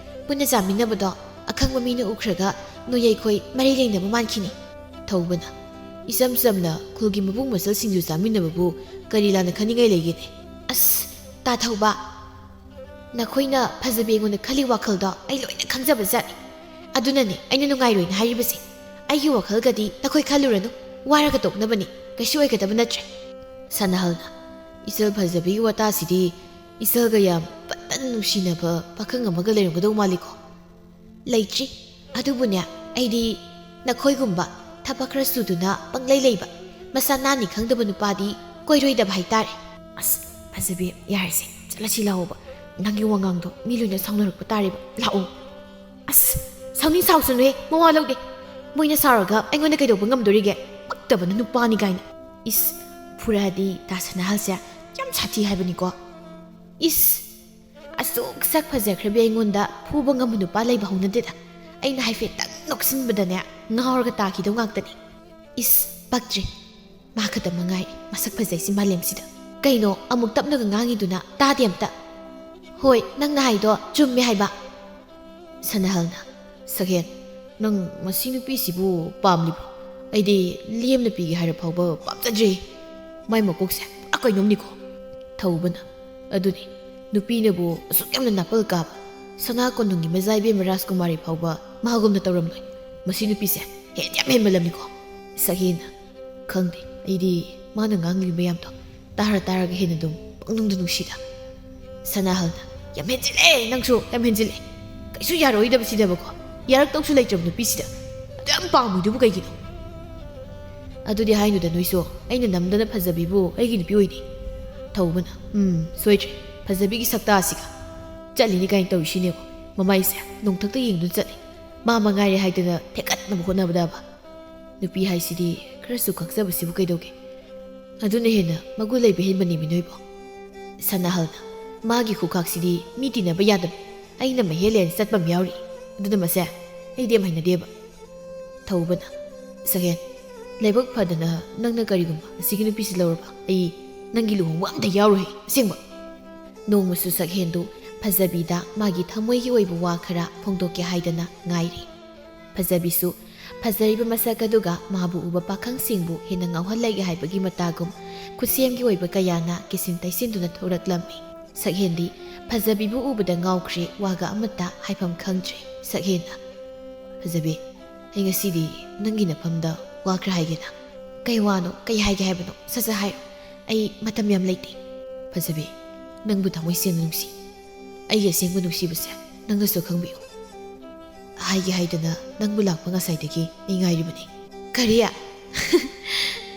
ꯄꯨꯟꯅ ꯆꯥꯃꯤꯟꯅꯕꯗꯣ ꯑꯈꯪꯕ ꯃꯤꯅ ꯎꯈ꯭ꯔꯒ ꯅꯣꯏ ꯑꯩꯈꯣꯏ ꯃꯔꯤ ꯂꯩꯅꯕ ꯃꯥꯟꯈꯤꯅꯤ꯫" ꯊꯧꯕꯅ, "ꯏꯆꯝ ꯆꯝꯅ ꯈꯨꯜꯒꯤ ꯃꯕꯨꯡ ꯃꯆꯜꯁꯤꯡꯁꯨ ꯆꯥꯃꯤꯟꯅꯕꯕꯨ ꯀꯔꯤ ꯂꯥꯟꯅ ꯈꯟꯅꯤꯡꯉꯥꯏ ꯂꯩꯒꯦꯅꯦ?" "ꯑꯁ, ꯇꯥ ꯊꯧꯕ, ꯅꯈꯣꯏꯅ ꯐꯖꯕꯤ ꯑꯩꯉꯣꯟꯗ ꯈꯜꯂꯤ ꯋꯥꯈꯜꯗꯣ ꯑꯩ ꯂꯣꯏꯅ ꯈꯪꯖꯕ ꯖꯥꯠꯅꯤ꯫ ꯑꯗꯨꯅꯅꯦ ꯑꯩꯅ ꯅꯨꯡꯉꯥꯏꯔꯣꯏꯅ ꯍꯥꯏꯔꯤꯕꯁꯦ꯫ ꯑꯩꯒꯤ ꯋꯥꯈꯜꯒꯗꯤ ꯅꯈꯣꯏ ꯈꯜꯂꯨꯔꯅꯨ, ꯋꯥꯔꯒ ꯇꯣꯛꯅꯕꯅꯤ, ꯀꯩꯁꯨ ꯑꯣꯏꯒꯗꯕ ꯅꯠꯇ꯭ꯔꯦ꯫" ꯁꯅꯥꯍꯜꯅ, "ꯏꯆꯜ ꯐꯖꯕꯤꯒꯤ ꯋꯥꯇꯥꯁꯤꯗꯤ ꯏꯆꯜꯒ ꯌꯥꯝ ꯄꯠ ꯄꯠ ꯅꯨꯡꯁꯤꯅꯕ ꯄꯥꯈꯪ ꯑꯃꯒ ꯂꯩꯔꯝꯒꯗꯧ ꯃꯥꯜꯂꯤꯀꯣ?" "ꯂꯩꯇ꯭ꯔꯤ꯫ ꯑꯗꯨꯕꯨꯅꯦ, ꯑꯩꯗꯤ ꯅꯈꯣꯏꯒꯨꯝꯕ ꯊꯕꯛ ꯈꯔ ꯁꯨꯗꯨꯅ ꯄꯪꯂꯩ ꯂꯩꯕ, ꯃꯁꯥ ꯅꯥꯟꯅꯤ ꯈꯪꯗꯕ ꯅꯨꯄꯥꯗꯤ ꯀꯣꯏꯔꯣꯏꯗꯕ ꯍꯥꯏꯇꯥꯔꯦ꯫" "ꯑꯁ, ꯐꯖꯕꯤ, ꯌꯥꯔꯦꯁꯦ, ꯆꯠꯂꯁꯤ ꯂꯥꯛꯑꯣꯕ꯫ ꯅꯪꯒꯤ ꯋꯥꯉꯥꯡꯗꯣ ꯃꯤ ꯂꯣꯏꯅ ꯁꯥꯎꯅꯔꯛꯄ ꯇꯥꯔꯦꯕ꯫ ꯂꯥꯛꯑꯣ꯫" "ꯑꯁ, ꯁꯥꯎꯅꯤꯡ ꯁꯥꯎꯁꯅꯨꯍꯦ, ꯃꯋꯥ ꯂꯧꯗꯦ꯫ ꯃꯣꯏꯅ ꯁꯥꯎꯔꯒ ꯑꯩꯉꯣꯟꯗ ꯀꯩꯗꯧꯕ ꯉꯝꯗꯣꯔꯤꯒꯦ? ꯄꯛꯇꯕꯅ ꯅꯨꯄꯥꯅꯤ ꯀꯥꯏꯅ꯫ ꯏꯁ, ꯐꯨꯔꯛꯑꯗꯤ ꯇꯥ ꯁꯅꯥꯍꯜꯁꯦ ꯌꯥꯝ ꯁꯥꯊꯤ ꯍꯥꯏꯕꯅꯤꯀꯣ꯫ ꯏꯁ, ꯑꯁꯨꯛ ꯁꯛ ꯐꯖꯈ꯭ꯔꯕꯤ ꯑꯩꯉꯣꯟꯗ ꯐꯨꯕ ꯉꯝꯕ ꯅꯨꯄꯥ ꯂꯩꯕ ꯍꯧꯅꯗꯦꯗ꯫ ꯑꯩꯅ ꯍꯥꯏꯐꯦꯠꯇꯪ ꯅꯣꯛꯁꯤꯟꯕꯗꯅꯦ, ꯉꯥꯎꯔꯒ ꯇꯥꯈꯤꯗꯧ ꯉꯥꯛꯇꯅꯤ꯫ ꯏꯁ, ꯄꯛꯇ꯭ꯔꯦ꯫ ꯃꯥ ꯈꯛꯇ ꯃꯉꯥꯏꯔꯦ ꯃꯁꯛ ꯐꯖꯩꯁꯤ ꯃꯥꯂꯦꯝꯁꯤꯗ꯫ ꯀꯩꯅꯣ ꯑꯃꯨꯛ ꯇꯞꯅꯒ ꯉꯥꯡꯉꯤꯗꯨꯅ? ꯇꯥꯗꯦ ꯑꯝꯇ꯫" "ꯍꯣꯏ, ꯅꯪꯅ ꯍꯥꯏꯗꯣ ꯆꯨꯝꯃꯦ ꯍꯥꯏꯕ꯫" ꯁꯅꯥꯍꯜꯅ, "ꯁꯛꯍꯦꯟ, ꯅꯪ ꯃꯁꯤ ꯅꯨꯄꯤꯁꯤꯕꯨ ꯄꯥꯝꯂꯤꯕ꯭ꯔꯣ? ꯑꯩꯗꯤ ꯂꯦꯝꯅ ꯄꯤꯒꯦ ꯍꯥꯏꯔ ꯐꯥꯎꯕ ꯄꯥꯝꯖꯗ꯭ꯔꯦ꯫ ꯃꯥꯏ ꯃꯀꯣꯛꯁꯦ ꯄꯨꯔꯥ ꯀꯩꯅꯣꯝꯅꯤꯀꯣ꯫" ꯊꯧꯕꯅ, "ꯑꯗꯨꯅꯤ, ꯅꯨꯄꯤꯅꯕꯨ ꯑꯁꯨꯛ ꯌꯥꯝꯅ ꯅꯥꯄꯜ ꯀꯥꯕ, ꯁꯅꯥ ꯀꯣꯅꯨꯡꯒꯤ ꯃꯆꯥ ꯏꯕꯦꯝꯃ ꯔꯥꯖꯀꯨꯃꯥꯔꯤ ꯐꯥꯎꯕ ꯃꯥꯒꯨꯝꯅ ꯇꯧꯔꯝꯂꯣꯏ꯫ ꯃꯁꯤ ꯅꯨꯄꯤꯁꯦ ꯍꯦꯟꯗꯤ ꯌꯥꯝ ꯍꯦꯟꯃꯜꯂꯝꯅꯤꯀꯣ꯫" ꯁꯛꯍꯦꯟꯅ, "ꯈꯪꯗꯦ, ꯑꯩꯗꯤ ꯃꯥꯅ ꯉꯥꯡꯂꯤ ꯃꯌꯥꯝꯗꯣ ꯇꯥꯔ ꯇꯥꯔꯒ ꯍꯦꯟꯅ ꯑꯗꯨꯝ ꯄꯪꯅꯨꯡꯗ ꯅꯨꯡꯁꯤꯗ꯫" ꯁꯅꯥꯍꯜꯅ, "ꯌꯥꯝ ꯍꯦꯟꯖꯤꯜꯂꯦ, ꯅꯪꯁꯨ ꯌꯥꯝ ꯍꯦꯟꯖꯤꯜꯂꯦ꯫ ꯀꯩꯁꯨ ꯌꯥꯔꯣꯏꯗꯕ ꯁꯤꯗꯕꯀꯣ, ꯌꯥꯔꯛꯇꯧꯁꯨ ꯂꯩꯇ꯭ꯔꯕ ꯅꯨꯄꯤꯁꯤꯗ ꯑꯗꯨ ꯌꯥꯝ ꯄꯥꯝꯃꯤꯗꯨꯕꯨ ꯀꯩꯒꯤꯅꯣ?" "ꯑꯗꯨꯗꯤ ꯍꯥꯏꯅꯨꯗ ꯅꯣꯏꯁꯨ, ꯑꯩꯅ ꯅꯝꯗꯅ ꯐꯖꯕꯤꯕꯨ ꯑꯩꯒꯤ ꯅꯨꯄꯤ ꯑꯣꯏꯅꯤ꯫" ꯊꯧꯕꯅ, "ꯎꯝ, ꯁꯣꯏꯗ꯭ꯔꯦ, ꯐꯖꯕꯤꯒꯤ ꯁꯛꯇꯥ ꯑꯁꯤꯒ ꯆꯠꯂꯤꯅꯤ ꯀꯥꯏꯅ ꯇꯧꯔꯤꯁꯤꯅꯦꯕ꯫ ꯃꯃꯥꯏꯁꯦ ꯅꯣꯡꯊꯛꯇ ꯌꯦꯡꯗꯨꯅ ꯆꯠꯂꯤ꯫ ꯃꯥ ꯃꯉꯥꯏꯔꯦ ꯍꯥꯏꯗꯅ ꯊꯦꯀꯠꯅꯕ ꯍꯣꯠꯅꯕꯗꯕ꯫ ꯅꯨꯄꯤ ꯍꯥꯏꯁꯤꯗꯤ ꯈꯔꯁꯨ ꯈꯪꯖꯕꯁꯤꯕꯨ ꯀꯩꯗꯧꯒꯦ? ꯑꯗꯨꯅ ꯍꯦꯟꯅ ꯃꯒꯨꯟ ꯂꯩꯕ ꯍꯦꯟꯕꯅꯦꯃꯤ ꯅꯣꯏꯕꯣ꯫" ꯁꯅꯥꯍꯜꯅ, "ꯃꯥꯒꯤ ꯈꯨꯈꯥꯛꯁꯤꯗꯤ ꯃꯤ ꯇꯤꯟꯅꯕ ꯌꯥꯗꯕ, ꯑꯩꯅ ꯃꯍꯦꯜꯂꯦꯅ ꯆꯠꯄ ꯑꯃ ꯌꯥꯎꯔꯤ꯫ ꯑꯗꯨꯅ ꯃꯁꯦ ꯑꯩꯗꯤ ꯌꯥꯝ ꯍꯩꯅꯗꯦꯕ꯫" ꯊꯧꯕꯅ, "ꯁꯛꯍꯦꯟ, ꯂꯥꯏꯕꯛ ꯐꯗꯅ ꯅꯪꯅ ꯀꯔꯤꯒꯨꯝꯕ ꯑꯁꯤꯒꯤ ꯅꯨꯄꯤꯁꯤ ꯂꯧꯔꯕ, ꯑꯩ ꯅꯪꯒꯤ ꯂꯨꯍꯣꯡꯕ ꯑꯝꯇ ꯌꯥꯎꯔꯣꯏ, ꯑꯁꯦꯡꯕ꯫" ꯅꯣꯡꯃꯁꯨ ꯁꯛꯍꯦꯟꯗꯨ ꯐꯖꯕꯤꯗ ꯃꯥꯒꯤ ꯊꯃꯣꯏꯒꯤ ꯑꯣꯏꯕ ꯋꯥ ꯈꯔ ꯐꯣꯡꯗꯣꯛꯀꯦ ꯍꯥꯏꯗꯅ ꯉꯥꯏꯔꯤ꯫ ꯐꯖꯕꯤꯁꯨ ꯐꯖꯔꯤꯕ ꯃꯁꯛ ꯑꯗꯨꯒ ꯃꯥꯕꯨ ꯎꯕ ꯄꯥꯈꯪꯁꯤꯡꯕꯨ ꯍꯦꯟꯅ ꯉꯥꯎꯍꯜꯂꯒꯦ ꯍꯥꯏꯕꯒꯤ ꯃꯇꯥꯒꯨꯝ ꯈꯨꯠꯁꯦꯝꯒꯤ ꯑꯣꯏꯕ ꯀꯌꯥꯅ ꯀꯦꯁꯤꯟ ꯇꯩꯁꯤꯟꯗꯨꯅ ꯊꯣꯔꯛꯂꯝꯃꯤ꯫ ꯁꯛꯍꯦꯟꯗꯤ ꯐꯖꯕꯤꯕꯨ ꯎꯕꯗ ꯉꯥꯎꯈ꯭ꯔꯦ, ꯋꯥꯒ ꯑꯃꯠꯇ ꯍꯥꯏꯐꯝ ꯈꯪꯗ꯭ꯔꯦ꯫ ꯁꯛꯍꯦꯟꯅ, "ꯐꯖꯕꯤ, ꯑꯩ ꯉꯁꯤꯗꯤ ꯅꯪꯒꯤ ꯅꯐꯝꯗ ꯋꯥ ꯈꯔ ꯍꯥꯏꯒꯦꯅ꯫" "ꯀꯩ ꯋꯥꯅꯣ? ꯀꯩ ꯍꯥꯏꯒꯦ ꯍꯥꯏꯕꯅꯣ? ꯁꯠ ꯁꯠ ꯍꯥꯏꯔꯣ꯫ ꯑꯩ ꯃꯇꯝ ꯌꯥꯝ ꯂꯩꯇꯦ꯫" "ꯐꯖꯕꯤ, ꯅꯪꯕꯨ ꯊꯃꯣꯏ ꯁꯦꯡꯅ ꯅꯨꯡꯁꯤ꯫ ꯑꯩꯒꯤ ꯑꯁꯦꯡꯕ ꯅꯨꯡꯁꯤꯕꯁꯦ ꯅꯪꯅꯁꯨ ꯈꯪꯕꯤꯌꯨ꯫ ꯍꯥꯏꯒꯦ ꯍꯥꯏꯗꯅ ꯅꯪꯕꯨ ꯂꯥꯛꯄ ꯉꯁꯥꯏꯗꯒꯤ ꯑꯩ ꯉꯥꯏꯔꯤꯕꯅꯤ꯫" "ꯀꯔꯤ?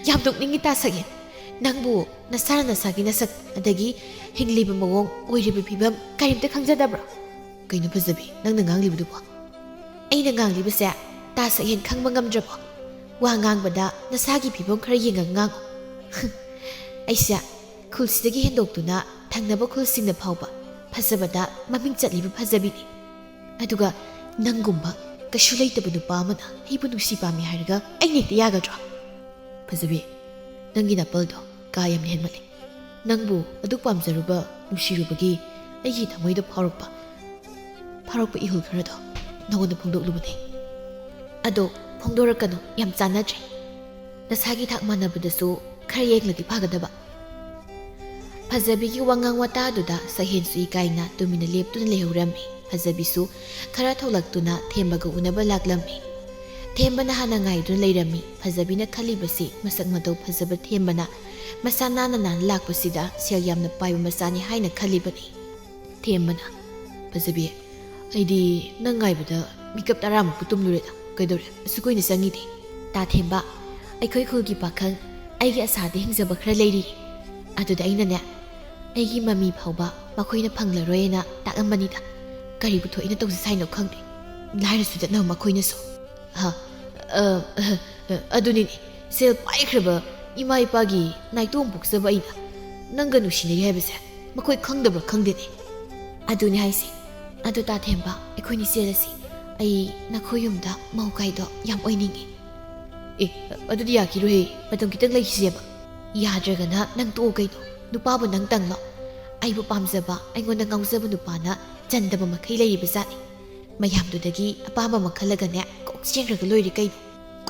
ꯌꯥꯝ ꯅꯣꯛꯅꯤꯡꯉꯤ ꯇꯥ ꯁꯛꯍꯦꯟ꯫ ꯅꯪꯕꯨ ꯅꯁꯥꯅ ꯅꯁꯥꯒꯤ ꯅꯁꯛ, ꯑꯗꯒꯤ ꯍꯤꯡꯂꯤꯕ ꯃꯑꯣꯡ, ꯑꯣꯏꯔꯤꯕ ꯐꯤꯕꯝ ꯀꯔꯤꯝꯇ ꯈꯪꯖꯗꯕ꯭ꯔꯣ?" "ꯀꯩꯅꯣ ꯐꯖꯕꯤ, ꯅꯪꯅ ꯉꯥꯡꯂꯤꯕꯗꯨꯕꯣ?" "ꯑꯩꯅ ꯉꯥꯡꯂꯤꯕꯁꯦ ꯇꯥ ꯁꯛꯍꯦꯟ ꯈꯪꯕ ꯉꯝꯗ꯭ꯔꯕꯣ? ꯋꯥ ꯉꯥꯡꯕꯗ ꯅꯁꯥꯒꯤ ꯐꯤꯕꯝ ꯈꯔ ꯌꯦꯡꯉꯒ ꯉꯥꯡꯉꯨ꯫" "ꯑꯩꯁꯦ ꯈꯨꯜꯁꯤꯗꯒꯤ ꯍꯦꯟꯗꯣꯛꯇꯨꯅ ꯊꯪꯅꯕ ꯈꯨꯜꯁꯤꯡꯅ ꯐꯥꯎꯕ ꯐꯖꯕꯗ ꯃꯃꯤꯡ ꯆꯠꯂꯤꯕ ꯐꯖꯕꯤꯅꯤ꯫ ꯑꯗꯨꯒ ꯅꯪꯒꯨꯝꯕ ꯀꯩꯁꯨ ꯂꯩꯇꯕ ꯅꯨꯄꯥ ꯑꯃꯅ ꯑꯩꯕꯨ ꯅꯨꯡꯁꯤ ꯄꯥꯝꯃꯤ ꯍꯥꯏꯔꯒ ꯑꯩꯅ ꯍꯦꯛꯇ ꯌꯥꯒꯗ꯭ꯔꯣ?" "ꯐꯖꯕꯤ, ꯅꯪꯒꯤ ꯅꯥꯄꯜꯗꯣ ꯀꯥ ꯌꯥꯝꯅ ꯍꯦꯟꯃꯜꯂꯦ꯫ ꯅꯪꯕꯨ ꯑꯗꯨꯛ ꯄꯥꯝꯖꯔꯨꯕ, ꯅꯨꯡꯁꯤꯔꯨꯕꯒꯤ ꯑꯩꯒꯤ ꯊꯃꯣꯏꯗ ꯐꯥꯎꯔꯛꯄ, ꯐꯥꯎꯔꯛꯄ ꯏꯍꯨꯜ ꯈꯔꯗꯣ ꯅꯉꯣꯟꯗ ꯐꯣꯡꯗꯣꯛꯂꯨꯕꯅꯦ꯫" "ꯑꯗꯣ ꯐꯣꯡꯗꯣꯔꯛꯀꯅꯨ, ꯌꯥꯝ ꯆꯥꯟꯅꯗ꯭ꯔꯦ꯫ ꯅꯁꯥꯒꯤ ꯊꯥꯛ ꯃꯥꯟꯅꯕꯗꯁꯨ ꯈꯔ ꯌꯦꯡꯂꯗꯤ ꯐꯒꯗꯕ꯫" ꯐꯖꯕꯤꯒꯤ ꯋꯥꯉꯥꯡ ꯋꯥꯇꯥꯗꯨꯗ ꯁꯛꯍꯦꯟꯁꯨ ꯏꯀꯥꯏꯅ ꯇꯨꯃꯤꯟꯅ ꯂꯦꯞꯇꯨꯅ ꯂꯩꯍꯧꯔꯝꯃꯤ꯫ ꯐꯖꯕꯤꯁꯨ ꯈꯔ ꯊꯣꯛꯂꯛꯇꯨꯅ ꯊꯦꯝꯕꯒ ꯎꯅꯕ ꯂꯥꯛꯂꯝꯃꯤ꯫ ꯊꯦꯝꯕꯅ ꯍꯥꯟꯅ ꯉꯥꯏꯗꯨꯅ ꯂꯩꯔꯝꯃꯤ꯫ ꯐꯖꯕꯤꯅ ꯈꯜꯂꯤꯕꯁꯤ ꯃꯁꯛ ꯃꯇꯧ ꯐꯖꯕ ꯊꯦꯝꯕꯅ ꯃꯁꯥ ꯅꯥꯟꯅ ꯅꯥꯟꯅ ꯂꯥꯛꯄꯁꯤꯗ ꯁꯦꯜ ꯌꯥꯝꯅ ꯄꯥꯏꯕ ꯃꯆꯥꯅꯤ ꯍꯥꯏꯅ ꯈꯜꯂꯤꯕꯅꯤ꯫ ꯊꯦꯝꯕꯅ, "ꯐꯖꯕꯤ, ꯑꯩꯗꯤ ꯅꯪ ꯉꯥꯏꯕꯗ ꯃꯤꯀꯞ ꯇꯔꯥꯃꯨꯛꯄꯨ ꯇꯨꯝꯂꯨꯔꯦꯗ꯫ ꯀꯩꯗꯧꯔꯦ ꯑꯁꯨꯛ ꯀꯨꯏꯅ ꯆꯪꯉꯤꯗꯤ?" "ꯇꯥ ꯊꯦꯝꯕ, ꯑꯩꯈꯣꯏ ꯈꯨꯜꯒꯤ ꯄꯥꯈꯪ ꯑꯩꯒꯤ ꯑꯁꯥꯗ ꯍꯤꯡꯖꯕ ꯈꯔ ꯂꯩꯔꯤ꯫ ꯑꯗꯨꯗ ꯑꯩꯅꯅꯦ, ꯑꯩꯒꯤ ꯃꯃꯤ ꯐꯥꯎꯕ ꯃꯈꯣꯏꯅ ꯐꯪꯂꯔꯣꯏꯅ ꯇꯥꯛꯑꯝꯕꯅꯤꯗ꯫ ꯀꯔꯤꯕꯨ ꯊꯣꯛꯏꯅ ꯇꯧꯖꯁꯥꯏꯅꯣ ꯈꯪꯗꯦ꯫ ꯂꯥꯏꯔꯁꯨꯗꯅ ꯃꯈꯣꯏꯅꯁꯨ꯫ ꯍꯥ? ꯑ, ꯑ, ꯑ, ꯑꯗꯨꯅꯤꯅꯦ, ꯁꯦꯜ ꯄꯥꯏꯈ꯭ꯔꯕ ꯏꯃꯥ ꯏꯄꯥꯒꯤ ꯅꯥꯏꯇꯣꯝ ꯄꯣꯛꯆꯕ ꯑꯩꯅ ꯅꯪꯒ ꯅꯨꯡꯁꯤꯅꯔꯤ ꯍꯥꯏꯕꯁꯦ ꯃꯈꯣꯏ ꯈꯪꯗꯕ꯭ꯔꯥ ꯈꯪꯗꯦꯅꯦ꯫ ꯑꯗꯨꯅꯤ ꯍꯥꯏꯁꯦ꯫ ꯑꯗꯨ ꯇꯥ ꯊꯦꯝꯕ, ꯑꯩꯈꯣꯏꯅꯤ ꯆꯦꯜꯂꯁꯤ꯫ ꯑꯩ ꯅꯈꯣꯏ ꯌꯨꯝꯗ ꯃꯧ ꯀꯥꯏꯗꯣ ꯌꯥꯝ ꯑꯣꯏꯅꯤꯡꯉꯤ꯫" "ꯑꯦ, ꯑꯗꯨꯗꯤ ꯌꯥꯈꯤꯔꯣꯏꯍꯦ, ꯃꯇꯝ ꯈꯤꯇꯪ ꯂꯩꯈꯤꯁꯦꯕ꯫" "ꯌꯥꯗ꯭ꯔꯒꯅ ꯅꯪ ꯇꯣꯛꯑꯣ ꯀꯩꯅꯣ, ꯅꯨꯄꯥꯕꯨ ꯅꯪ ꯇꯪꯂꯣ꯫ ꯑꯩꯕꯨ ꯄꯥꯝꯖꯕ, ꯑꯩꯉꯣꯟꯗ ꯉꯥꯎꯖꯕ ꯅꯨꯄꯥꯅ ꯆꯟꯗꯕ ꯃꯈꯩ ꯂꯩꯔꯤꯕ ꯖꯥꯠꯅꯤ꯫ ꯃꯌꯥꯝꯗꯨꯗꯒꯤ ꯑꯄꯥꯝꯕ ꯑꯃ ꯈꯜꯂꯒꯅꯦ ꯀꯣꯛ ꯆꯦꯟꯈ꯭ꯔꯒ ꯂꯣꯏꯔꯦ ꯀꯩꯅꯣ꯫"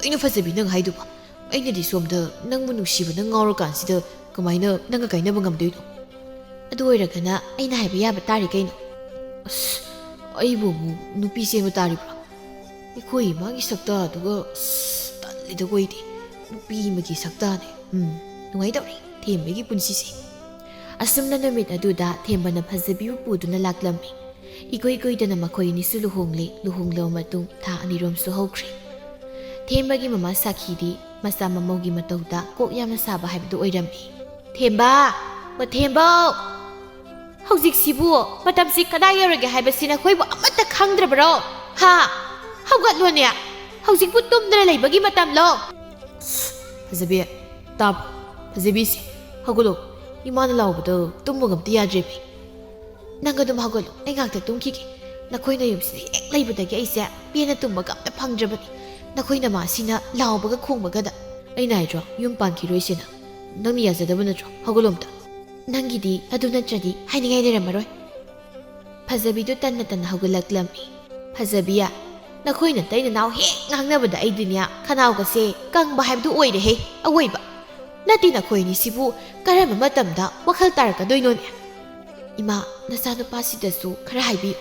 "ꯀꯩꯅꯣ ꯐꯖꯕꯤ ꯅꯪ ꯍꯥꯏꯗꯨꯕꯣ? ꯑꯩꯅꯗꯤ ꯁꯣꯝꯗ ꯅꯪꯕꯨ ꯅꯨꯡꯁꯤꯕꯅ ꯉꯥꯎꯔꯀꯥꯟꯁꯤꯗ ꯀꯃꯥꯏꯅ ꯅꯪꯒ ꯀꯥꯏꯅꯕ ꯉꯝꯗꯣꯏꯅꯣ?" "ꯑꯗꯨ ꯑꯣꯏꯔꯒꯅ ꯑꯩꯅ ꯍꯥꯏꯕ ꯌꯥꯕ ꯇꯥꯔꯦ ꯀꯩꯅꯣ꯫" "ꯑꯁ, ꯑꯩꯕꯨ ꯑꯃꯨꯛ ꯅꯨꯄꯤ ꯆꯦꯟꯕ ꯇꯥꯔꯤꯕ꯭ꯔꯣ? ꯑꯩꯈꯣꯏ ꯏꯃꯥꯒꯤ ꯁꯛꯇꯥꯗꯨꯒ, ꯑꯁ, ꯇꯜꯂꯤꯗꯀꯣ ꯑꯩꯗꯤ꯫ ꯅꯨꯄꯤ ꯑꯃꯒꯤ ꯁꯛꯇꯥꯅꯦ꯫ ꯎꯝ, ꯅꯨꯡꯉꯥꯏꯗꯧꯔꯤ ꯊꯦꯝꯕꯒꯤ ꯄꯨꯟꯁꯤꯁꯦ꯫" ꯑꯁꯨꯝꯅ ꯅꯨꯃꯤꯠ ꯑꯗꯨꯗ ꯊꯦꯝꯕꯅ ꯐꯖꯕꯤꯕꯨ ꯄꯨꯗꯨꯅ ꯂꯥꯛꯂꯝꯃꯤ꯫ ꯏꯀꯨꯏ ꯀꯨꯏꯗꯅ ꯃꯈꯣꯏ ꯑꯅꯤꯁꯨ ꯂꯨꯍꯣꯡꯂꯦ꯫ ꯂꯨꯍꯣꯡꯂꯕ ꯃꯇꯨꯡ ꯊꯥ ꯑꯅꯤꯔꯣꯝꯁꯨ ꯍꯧꯈ꯭ꯔꯦ꯫ ꯊꯦꯝꯕꯒꯤ ꯃꯃꯥ ꯁꯥꯈꯤꯗꯤ ꯃꯆꯥ ꯃꯃꯧꯒꯤ ꯃꯇꯧꯗ ꯀꯣꯛ ꯌꯥꯝꯅ ꯁꯥꯕ ꯍꯥꯏꯕꯗꯨ ꯑꯣꯏꯔꯝꯃꯤ꯫ "ꯊꯦꯝꯕ! ꯑꯣ ꯊꯦꯝꯕꯧ! ꯍꯧꯖꯤꯛꯁꯤꯕꯨ ꯃꯇꯝꯁꯤ ꯀꯗꯥꯏ ꯌꯧꯔꯒꯦ ꯍꯥꯏꯕꯁꯤ ꯅꯈꯣꯏꯕꯨ ꯑꯃꯠꯇ ꯈꯪꯗ꯭ꯔꯕꯔꯣ? ꯍꯥ? ꯍꯧꯒꯠꯂꯣꯅꯦ! ꯍꯧꯖꯤꯛꯄꯨ ꯇꯨꯝꯗꯅ ꯂꯩꯕꯒꯤ ꯃꯇꯝꯂꯣ?" "ꯐꯖꯕꯤ, ꯇꯥꯕ꯭ꯔꯣ? ꯐꯖꯕꯤꯁꯦ, ꯍꯧꯒꯠꯂꯣ꯫ ꯏꯃꯥꯅ ꯂꯥꯎꯕꯗꯣ ꯇꯨꯝꯕꯒ ꯑꯝꯇ ꯌꯥꯗ꯭ꯔꯦꯃꯤ꯫" "ꯅꯪ ꯑꯗꯨꯝ ꯍꯧꯒꯠꯂꯣ, ꯑꯩ ꯉꯥꯛꯇ ꯇꯨꯝꯈꯤꯒꯦ꯫ ꯅꯈꯣꯏꯅ ꯌꯨꯝꯁꯤꯗ ꯍꯦꯛ ꯂꯩꯕꯗꯒꯤ ꯑꯩꯁꯦ ꯄꯦꯟꯅ ꯇꯨꯝꯕꯒ ꯑꯝꯇ ꯐꯪꯗ꯭ꯔꯕꯅꯤ꯫ ꯅꯈꯣꯏ ꯅꯃꯥꯁꯤꯅ ꯂꯥꯎꯕꯒ ꯈꯣꯡꯕꯒꯗ꯫" "ꯑꯩꯅ ꯍꯥꯏꯗ꯭ꯔꯣ, ꯌꯨꯝ ꯄꯥꯟꯈꯤꯔꯣꯏꯁꯦꯅ? ꯅꯪꯅ ꯌꯥꯖꯗꯕ ꯅꯠꯇ꯭ꯔꯣ? ꯍꯧꯒꯠꯂꯣ ꯑꯝꯇ꯫" "ꯅꯪꯒꯤꯗꯤ ꯑꯗꯨ ꯅꯠꯇ꯭ꯔꯗꯤ ꯍꯥꯏꯅꯤꯡꯉꯥꯏ ꯂꯩꯔꯝꯃꯔꯣꯏ꯫" ꯐꯖꯕꯤꯗꯨ ꯇꯟꯅ ꯇꯟꯅ ꯍꯧꯒꯠꯂꯛꯂꯝꯃꯤ꯫ "ꯐꯖꯕꯤ, ꯅꯈꯣꯏ ꯅꯇꯩ ꯅꯅꯥꯎ ꯍꯦꯛ ꯉꯥꯡꯅꯕꯗ ꯑꯩꯗꯤꯅꯦ, ꯈꯅꯥꯎꯒꯁꯦ ꯀꯪꯕ ꯍꯥꯏꯕꯗꯨ ꯑꯣꯏꯔꯦꯍꯦ, ꯑꯋꯣꯏꯕ꯫ ꯅꯠꯇꯦ, ꯅꯈꯣꯏꯅꯤꯁꯤꯕꯨ ꯀꯔꯝꯕ ꯃꯇꯝꯗ ꯋꯥꯈꯜ ꯇꯥꯔꯛꯀꯗꯣꯏꯅꯣꯅꯦ? ꯏꯃꯥ, ꯅꯆꯥꯅꯨꯄꯥꯁꯤꯗꯁꯨ ꯈꯔ ꯍꯥꯏꯕꯤꯌꯨ꯫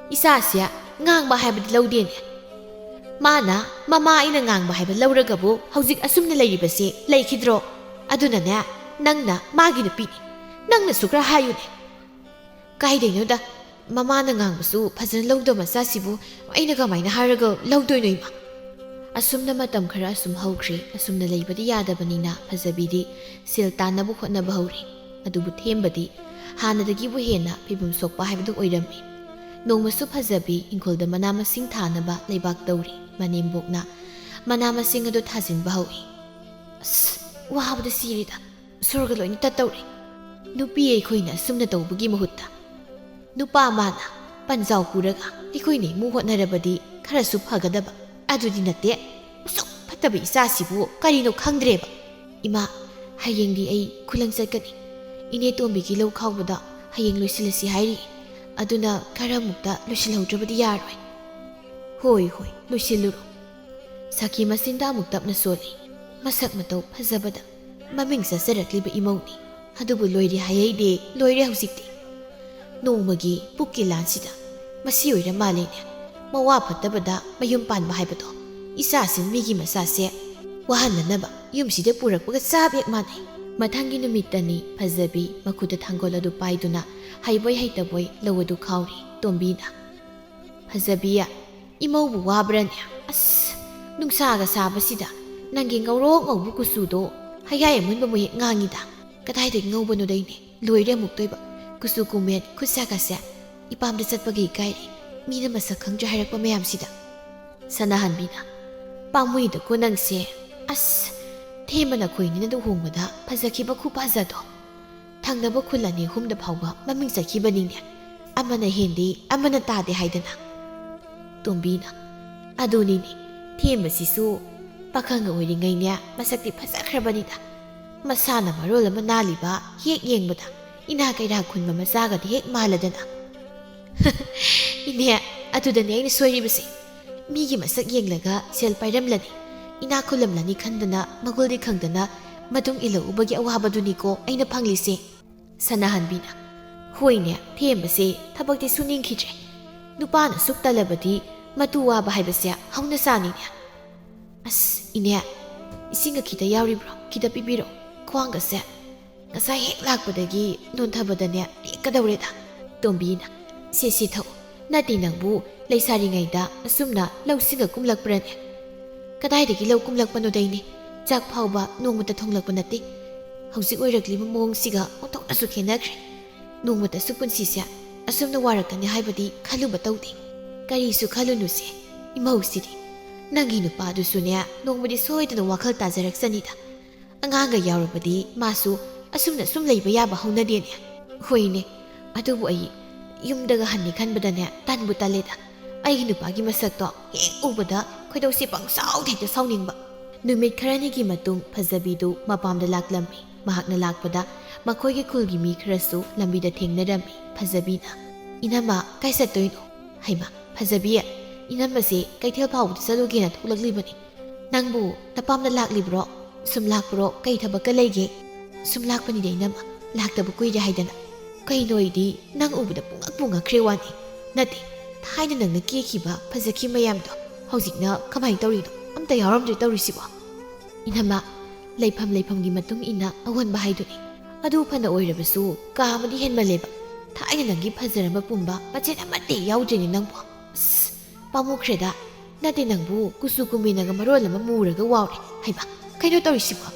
ꯏꯆꯥꯁꯦ ꯉꯥꯡꯕ ꯍꯥꯏꯕꯗꯤ ꯂꯧꯗꯦꯅꯦ꯫ ꯃꯥꯅ ꯃꯃꯥ ꯑꯩꯅ ꯉꯥꯡꯕ ꯍꯥꯏꯕ ꯂꯧꯔꯒꯕꯨ ꯍꯧꯖꯤꯛ ꯑꯁꯨꯝꯅ ꯂꯩꯔꯤꯕꯁꯦ ꯂꯩꯈꯤꯗ꯭ꯔꯣ? ꯑꯗꯨꯅꯅꯦ, ꯅꯪꯅ ꯃꯥꯒꯤ ꯅꯨꯄꯤꯅꯤ, ꯅꯪꯅꯁꯨ ꯈꯔ ꯍꯥꯏꯌꯨꯅꯦ꯫ ꯀꯥꯏꯗꯩꯅꯣꯗ, ꯃꯃꯥꯅ ꯉꯥꯡꯕꯁꯨ ꯐꯖꯅ ꯂꯧꯗꯕ ꯃꯆꯥꯁꯤꯕꯨ ꯑꯩꯅ ꯀꯃꯥꯏꯅ ꯍꯥꯏꯔꯒ ꯂꯧꯗꯣꯏꯅꯣ, ꯏꯃꯥ? ꯑꯁꯨꯝꯅ ꯃꯇꯝ ꯈꯔ ꯑꯁꯨꯝ ꯍꯧꯈ꯭ꯔꯦ꯫ ꯑꯁꯨꯝꯅ ꯂꯩꯕꯗꯤ ꯌꯥꯗꯕꯅꯤꯅ ꯐꯖꯕꯤꯗꯤ ꯁꯦꯜ ꯇꯥꯟꯅꯕ ꯍꯣꯠꯅꯕ ꯍꯧꯔꯦ꯫ ꯑꯗꯨꯕꯨ ꯊꯦꯝꯕꯗꯤ ꯍꯥꯟꯅꯗꯒꯤꯕꯨ ꯍꯦꯟꯅ ꯐꯤꯕꯝ ꯁꯣꯛꯄ ꯍꯥꯏꯕꯗꯨ ꯑꯣꯏꯔꯝꯃꯤ꯫ ꯅꯣꯡꯃꯁꯨ ꯐꯖꯕꯤ ꯏꯪꯈꯣꯜꯗ ꯃꯅꯥ ꯃꯁꯤꯡ ꯊꯥꯅꯕ ꯂꯩꯕꯥꯛ ꯇꯧꯔꯤ꯫ ꯃꯅꯦꯝꯕꯣꯛꯅ ꯃꯅꯥ ꯃꯁꯤꯡ ꯑꯗꯨ ꯊꯥꯖꯤꯟꯕ ꯍꯧꯏ꯫ "ꯑꯁ, ꯋꯥꯕꯗ ꯁꯤꯔꯦꯗ꯫ ꯁꯣꯔꯒ ꯂꯣꯏꯅ ꯇꯠꯇꯧꯔꯦ꯫ ꯅꯨꯄꯤ ꯑꯩꯈꯣꯏꯅ ꯑꯁꯨꯝꯅ ꯇꯧꯕꯒꯤ ꯃꯍꯨꯠꯇ ꯅꯨꯄꯥ ꯑꯃꯅ ꯄꯟꯖꯥꯎ ꯄꯨꯔꯒ ꯑꯩꯈꯣꯏꯅ ꯏꯃꯨꯡ ꯍꯣꯠꯅꯔꯕꯗꯤ ꯈꯔꯁꯨ ꯐꯒꯗꯕ꯫ ꯑꯗꯨꯗꯤ ꯅꯠꯇꯦ, ꯃꯁꯛ ꯐꯠꯇꯕ ꯏꯆꯥꯁꯤꯕꯨ ꯀꯔꯤꯅꯣ ꯈꯪꯗ꯭ꯔꯦꯕ꯫ ꯏꯃꯥ, ꯍꯌꯦꯡꯗꯤ ꯑꯩ ꯈꯨꯂꯪ ꯆꯠꯀꯅꯤ꯫ ꯏꯅꯦ ꯇꯣꯝꯕꯤꯒꯤ ꯂꯧ ꯈꯥꯎꯕꯗ ꯍꯌꯦꯡ ꯂꯣꯏꯁꯤꯜꯂꯁꯤ ꯍꯥꯏꯔꯤ꯫ ꯑꯗꯨꯅ ꯈꯔ ꯑꯃꯨꯛꯇ ꯂꯣꯏꯁꯤꯜꯍꯧꯗ꯭ꯔꯕꯗꯤ ꯌꯥꯔꯣꯏ꯫" "ꯍꯣꯏ, ꯍꯣꯏ, ꯂꯣꯏꯁꯤꯜꯂꯨꯔꯣ꯫" ꯁꯈꯤ ꯃꯆꯤꯟꯗ ꯑꯃꯨꯛ ꯇꯞꯅ ꯁꯣꯜꯂꯤ꯫ ꯃꯁꯛ ꯃꯇꯧ ꯐꯖꯕꯗ ꯃꯃꯤꯡ ꯆꯠꯆꯔꯛꯂꯤꯕ ꯏꯃꯧꯅꯤ꯫ ꯑꯗꯨꯕꯨ ꯂꯣꯏꯔꯦ ꯍꯥꯏꯍꯩꯗꯦ, ꯂꯣꯏꯔꯦ ꯍꯧꯖꯤꯛꯇꯤ꯫ ꯅꯣꯡꯃꯒꯤ ꯄꯨꯛꯀꯤ ꯂꯥꯟꯁꯤꯗ ꯃꯁꯤ ꯑꯣꯏꯔ ꯃꯥꯜꯂꯦꯅꯦ꯫ ꯃꯋꯥ ꯐꯠꯇꯕꯗ ꯃꯌꯨꯝ ꯄꯥꯟꯕ ꯍꯥꯏꯕꯗꯣ꯫ ꯏꯆꯥꯁꯤꯡ ꯃꯤꯒꯤ ꯃꯆꯥꯁꯦ ꯋꯥꯍꯟꯅꯅꯕ ꯌꯨꯝꯁꯤꯗ ꯄꯨꯔꯛꯄꯒ ꯆꯞ ꯍꯦꯛ ꯃꯥꯟꯅꯩ꯫ ꯃꯊꯪꯒꯤ ꯅꯨꯃꯤꯠꯇꯅꯤ ꯐꯖꯕꯤ ꯃꯈꯨꯠꯇ ꯊꯥꯡꯒꯣꯜ ꯑꯗꯨ ꯄꯥꯏꯗꯨꯅ ꯍꯩꯕꯣꯏ ꯍꯩꯇꯕꯣꯏ ꯂꯧ ꯑꯗꯨ ꯈꯥꯎꯔꯤ꯫ ꯇꯣꯝꯕꯤꯅ, "ꯐꯖꯕꯤ, ꯏꯃꯧꯕꯨ ꯋꯥꯕ꯭ꯔꯅꯦ? ꯑꯁ, ꯅꯨꯡꯁꯥꯒ ꯁꯥꯕꯁꯤꯗ ꯅꯪꯒꯤ ꯉꯧꯔꯣꯛ ꯉꯧꯕ ꯀꯨꯆꯨꯗꯣ ꯍꯌꯥꯏ ꯑꯃꯨꯟꯕ ꯃꯨꯍꯦꯛ ꯉꯥꯡꯉꯤꯗ꯫ ꯀꯗꯥꯏꯗꯒꯤ ꯉꯧꯕꯅꯣꯗꯩꯅꯦ? ꯂꯣꯏꯔꯦ ꯑꯃꯨꯛꯇꯣꯏꯕ꯫ ꯀꯨꯆꯨ ꯀꯨꯃꯦꯟ, ꯈꯨꯠꯁꯥꯒꯁꯦ ꯏꯄꯥꯝꯗ ꯆꯠꯄꯒꯤ ꯏꯀꯥꯏꯔꯦ, ꯃꯤꯅ ꯃꯁꯛ ꯈꯪꯗ꯭ꯔꯦ ꯍꯥꯏꯔꯛꯄ ꯃꯌꯥꯝꯁꯤꯗ꯫" ꯁꯅꯥꯍꯟꯕꯤꯅ, "ꯄꯥꯝꯃꯨꯏꯗꯀꯣ ꯅꯪꯁꯦ꯫ ꯑꯁ, ꯊꯦꯝꯕ ꯅꯈꯣꯏꯅꯤꯅ ꯂꯨꯍꯣꯡꯕꯗ ꯐꯖꯈꯤꯕ ꯈꯨꯐꯖꯗꯣ꯫ ꯊꯪꯅꯕ ꯈꯨꯜ ꯑꯅꯤ ꯑꯍꯨꯝꯗ ꯐꯥꯎꯕ ꯃꯃꯤꯡ ꯆꯠꯈꯤꯕꯅꯤꯅꯦ꯫ ꯑꯃꯅ ꯍꯦꯟꯗꯦ, ꯑꯃꯅ ꯇꯥꯗꯦ ꯍꯥꯏꯗꯅ꯫" ꯇꯣꯝꯕꯤꯅ, "ꯑꯗꯨꯅꯤꯅꯦ, ꯊꯦꯝꯕꯁꯤꯁꯨ ꯄꯥꯈꯪꯒ ꯑꯣꯏꯔꯤꯉꯩꯅꯦ ꯃꯁꯛꯇꯤ ꯐꯖꯈ꯭ꯔꯕꯅꯤꯗ꯫ ꯃꯁꯥꯅ ꯃꯔꯣꯜ ꯑꯃ ꯅꯥꯜꯂꯤꯕ, ꯍꯦꯛ ꯌꯦꯡꯕꯗ ꯏꯅꯥ ꯀꯩꯔꯥꯛ ꯈꯨꯟꯕ ꯃꯆꯥꯒꯗꯤ ꯍꯦꯛ ꯃꯥꯜꯂꯗꯅ꯫" "ꯏꯅꯦ, ꯑꯗꯨꯗꯅꯦ ꯑꯩꯅ ꯁꯣꯏꯔꯤꯕꯁꯦ꯫ ꯃꯤꯒꯤ ꯃꯁꯛ ꯌꯦꯡꯂꯒ ꯁꯦꯜ ꯄꯥꯏꯔꯝꯂꯅꯤ, ꯏꯅꯥꯛ ꯈꯨꯜꯂꯝꯂꯅꯤ ꯈꯟꯗꯅ, ꯃꯒꯨꯜꯗꯤ ꯈꯪꯗꯅ ꯃꯇꯨꯡ ꯏꯜꯂꯛꯎꯕꯒꯤ ꯑꯋꯥꯕꯗꯨꯅꯤꯀꯣ ꯑꯩꯅ ꯐꯪꯂꯤꯁꯦ꯫ ꯁꯅꯥꯍꯟꯕꯤꯅ, "ꯍꯣꯏꯅꯦ, ꯊꯦꯝꯕꯁꯦ ꯊꯕꯛꯇꯤ ꯁꯨꯅꯤꯡꯈꯤꯗ꯭ꯔꯦ꯫ ꯅꯨꯄꯥꯅ ꯁꯨꯛ ꯇꯜꯂꯕꯗꯤ ꯃꯇꯨ ꯋꯥꯕ ꯍꯥꯏꯕꯁꯦ ꯍꯧꯅ ꯁꯥꯅꯤꯅꯦ꯫ ꯑꯁ, ꯏꯅꯦ, ꯏꯁꯤꯡꯒ ꯈꯤꯇ ꯌꯥꯎꯔꯤꯕ꯭ꯔꯣ? ꯈꯤꯇ ꯄꯤꯕꯤꯔꯣ꯫ ꯈ꯭ꯋꯥꯡꯒꯁꯦ ꯉꯁꯥꯏ ꯍꯦꯛ ꯂꯥꯛꯄꯗꯒꯤ ꯅꯣꯟꯊꯕꯗꯅꯦ ꯇꯦꯛꯀꯗꯧꯔꯦꯗ꯫" ꯇꯣꯝꯕꯤꯅ, "ꯁꯦ, ꯁꯦ, ꯊꯛꯎ꯫ ꯅꯠꯇꯦ, ꯅꯪꯕꯨ ꯂꯩꯁꯥꯔꯤꯉꯩꯗ ꯑꯁꯨꯝꯅ ꯂꯧꯁꯤꯡꯒ ꯀꯨꯝꯂꯛꯄ꯭ꯔꯅꯦ? ꯀꯗꯥꯏꯗꯒꯤ ꯂꯧ ꯀꯨꯝꯂꯛꯄꯅꯣꯗꯩꯅꯦ? ꯆꯥꯛ ꯐꯥꯎꯕ ꯅꯣꯡꯃꯇ ꯊꯣꯡꯂꯛꯄ ꯅꯠꯇꯦ꯫ ꯍꯧꯖꯤꯛ ꯑꯣꯏꯔꯛꯂꯤꯕ ꯃꯑꯣꯡꯁꯤꯒ ꯑꯣꯟꯊꯣꯛꯅꯁꯨ ꯈꯦꯠꯅꯈ꯭ꯔꯦ꯫ ꯅꯣꯡꯃꯇꯁꯨ ꯄꯨꯟꯁꯤꯁꯦ ꯑꯁꯨꯝꯅ ꯋꯥꯔꯛꯀꯅꯤ ꯍꯥꯏꯕꯗꯤ ꯈꯜꯂꯨꯕ ꯇꯧꯗꯦ꯫" "ꯀꯔꯤꯁꯨ ꯈꯜꯂꯨꯅꯨꯁꯦ, ꯏꯃꯧꯁꯤꯗꯤ꯫ ꯅꯪꯒꯤ ꯅꯨꯄꯥꯗꯨꯁꯨꯅꯦ ꯅꯣꯡꯃꯗꯤ ꯁꯣꯏꯗꯅ ꯋꯥꯈꯜ ꯇꯥꯖꯔꯛꯆꯅꯤꯗ꯫ ꯑꯉꯥꯡꯒ ꯌꯥꯎꯔꯕꯗꯤ ꯃꯥꯁꯨ ꯑꯁꯨꯝꯅ ꯁꯨꯝ ꯂꯩꯕ ꯌꯥꯕ ꯍꯧꯅꯗꯦꯅꯦ꯫" "ꯍꯣꯏꯅꯦ, ꯑꯗꯨꯕꯨ ꯑꯩ ꯌꯨꯝꯗꯒ ꯍꯟꯅꯤ ꯈꯟꯕꯗꯅꯦ ꯇꯟꯕꯨ ꯇꯜꯂꯦꯗ꯫ ꯑꯩꯒꯤ ꯅꯨꯄꯥꯒꯤ ꯃꯁꯛꯇꯣ ꯍꯦꯛ ꯎꯕꯗ ꯈꯣꯏꯗꯧꯁꯦ ꯄꯪꯁꯥꯎꯗ ꯍꯦꯛꯇ ꯁꯥꯎꯅꯤꯡꯕ꯫" ꯅꯨꯃꯤꯠ ꯈꯔꯅꯤꯒꯤ ꯃꯇꯨꯡ ꯐꯖꯕꯤꯗꯨ ꯃꯄꯥꯝꯗ ꯂꯥꯛꯂꯝꯃꯤ꯫ ꯃꯍꯥꯛꯅ ꯂꯥꯛꯄꯗ ꯃꯈꯣꯏꯒꯤ ꯈꯨꯜꯒꯤ ꯃꯤ ꯈꯔꯁꯨ ꯂꯝꯕꯤꯗ ꯊꯦꯡꯅꯔꯝꯃꯤ꯫ ꯐꯖꯕꯤꯅ, "ꯏꯅꯝꯃ, ꯀꯥꯏ ꯆꯠꯇꯣꯏꯅꯣ?" "ꯍꯩꯃ, ꯐꯖꯕꯤ, ꯏꯅꯝꯃꯁꯦ ꯀꯩꯊꯦꯜ ꯐꯥꯎꯕꯗ ꯆꯠꯂꯨꯒꯦꯅ ꯊꯣꯛꯂꯛꯂꯤꯕꯅꯤ꯫ ꯅꯪꯕꯨ ꯅꯄꯥꯝꯗ ꯂꯥꯛꯂꯤꯕ꯭ꯔꯣ? ꯁꯨꯝ ꯂꯥꯛꯄ꯭ꯔꯣ? ꯀꯩ ꯊꯕꯛꯀ ꯂꯩꯒꯦ?" "ꯁꯨꯝ ꯂꯥꯛꯄꯅꯤꯗ ꯏꯅꯝꯃ, ꯂꯥꯛꯇꯕ ꯀꯨꯏꯔꯦ ꯍꯥꯏꯗꯅ꯫ ꯀꯩꯅꯣ, ꯑꯩꯗꯤ ꯅꯪ ꯎꯕꯗ ꯄꯨꯡꯉꯛ ꯄꯨꯡꯉꯛꯈ꯭ꯔꯦ ꯋꯥꯅꯤ꯫ ꯅꯠꯇꯦ, ꯊꯥꯏꯅ ꯅꯪꯅ ꯀꯦꯈꯤꯕ ꯐꯖꯈꯤ ꯃꯌꯥꯝꯗꯣ ꯍꯧꯖꯤꯛꯅ ꯀꯃꯥꯏꯅ ꯇꯧꯔꯤꯅꯣ? ꯑꯝꯇ ꯌꯥꯎꯔꯝꯗ꯭ꯔꯦ ꯇꯧꯔꯤꯁꯤꯕꯣ꯫" "ꯏꯅꯝꯃ, ꯂꯩꯐꯝ ꯂꯩꯐꯝꯒꯤ ꯃꯇꯨꯡ ꯏꯟꯅ ꯑꯑꯣꯟꯕ ꯍꯥꯏꯗꯨꯅꯤ꯫ ꯑꯗꯨ ꯐꯅ ꯑꯣꯏꯔꯕꯁꯨ ꯀꯥ ꯑꯃꯗꯤ ꯍꯦꯟꯃꯜꯂꯦꯕ꯫ ꯊꯥꯏꯅ ꯅꯪꯒꯤ ꯐꯖꯔꯝꯕ ꯄꯨꯝꯕ ꯃꯆꯦꯠ ꯑꯃꯠꯇ ꯌꯥꯎꯗ꯭ꯔꯦꯅꯦ ꯅꯪꯕꯣ꯫ ꯑꯁ, ꯄꯥꯝꯃꯨꯈ꯭ꯔꯦꯗ꯫ ꯅꯠꯇꯦ, ꯅꯪꯕꯨ ꯀꯨꯆꯨ ꯀꯨꯃꯦꯟꯅꯒ ꯃꯔꯣꯜ ꯑꯃ ꯃꯨꯔꯒ ꯋꯥꯎꯔꯦ꯫ ꯍꯩꯃꯥ, ꯀꯩꯅꯣ ꯇꯧꯔꯤꯁꯤꯕꯣ?"